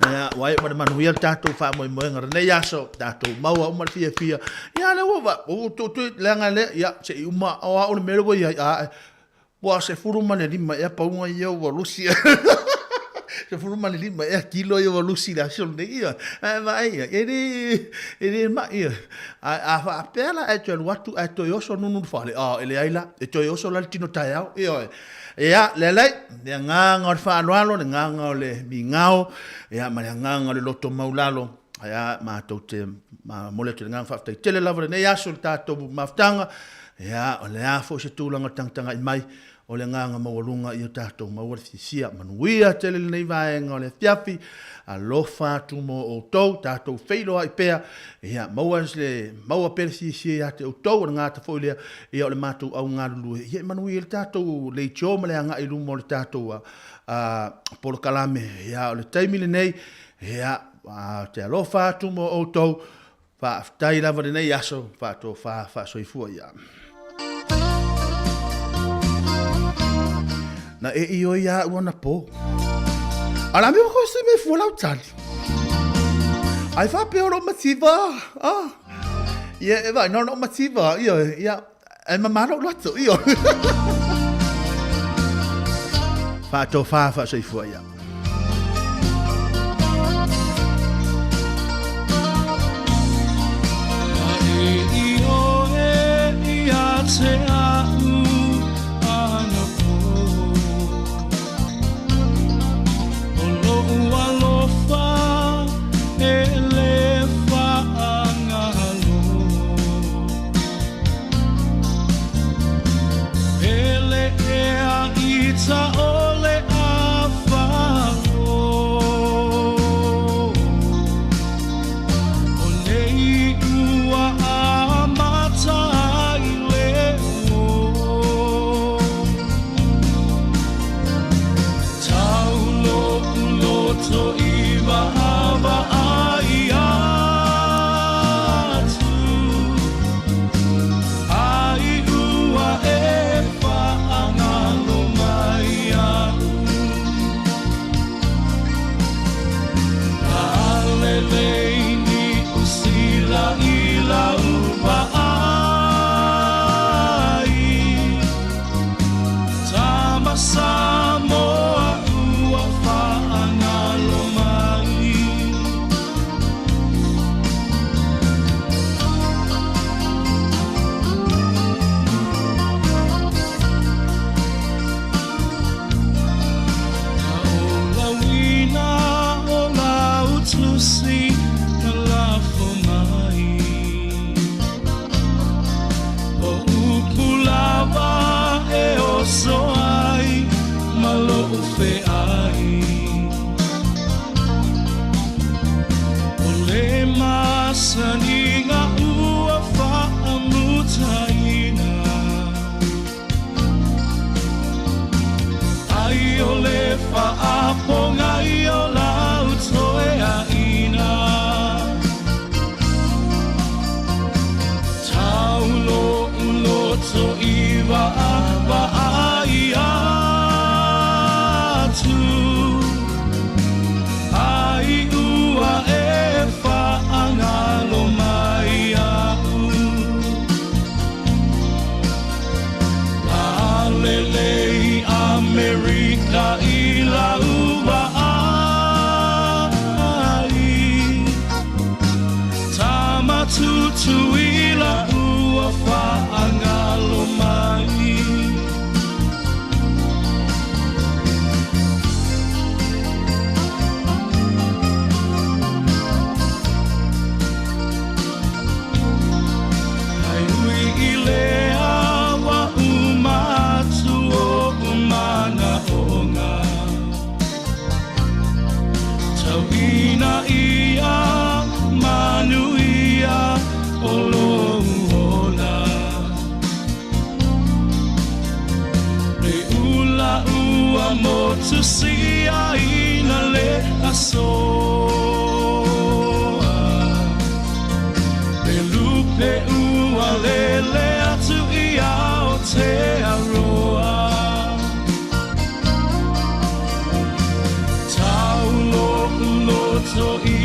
ia, ua iu ma le manuia le tatou faamoemoega lenei aso, tatou maua uma le fiafia, ia, lea ua, va, ua tu, tu, leaga lea, ia, se i uma, o au le mea lea ua i ai, a, e, Ua 15 ea pauga ia ua lusi. 15 ea kilo ia ua lusi i le aso lenei, ioe. Ae vaai i ai, e le, e le mai, ioe. Ae a faapea la ae toe alu atu ae toe oso nunu i le fale, a, e leai la, e toe oso la le tino taeao, ioe. Ia, lealai, le agaga o le faaaloalo, le agaga o le migao, ia, ma le agaga o le loto maulalo, ia, matou te momoli atu le agaga faafetai tele lava i lenei aso i le tatou mafutaga, Ia, o le a foi se tulaga tagatagai mai, o le agaga maualuga ia tatou maua le fiafia. Manuia tele lenei vaega o le afiafi, alofa atu mo outou, tatou feiloai pea, ia, maua le, maua pea le fiafia ia te outou, o le gata foi lea, ia o le matou au galulue, ia e manuia ai le tatou leitio ma le agai i luma o le tatou a, a, polokalame. Ia, o le taimi lenei, ia, ou te alofa atu mo outou, Faafetai lava lenei aso, faatofa faasoifua ia. Na e i oi a ua na po. Ala me ko se me fua lau tali. Ai fa pe oro mativa. Ah. Ia e vai no no mativa. Ia ia e mamalo loto. Ia. Faatofa faasoifua ia. So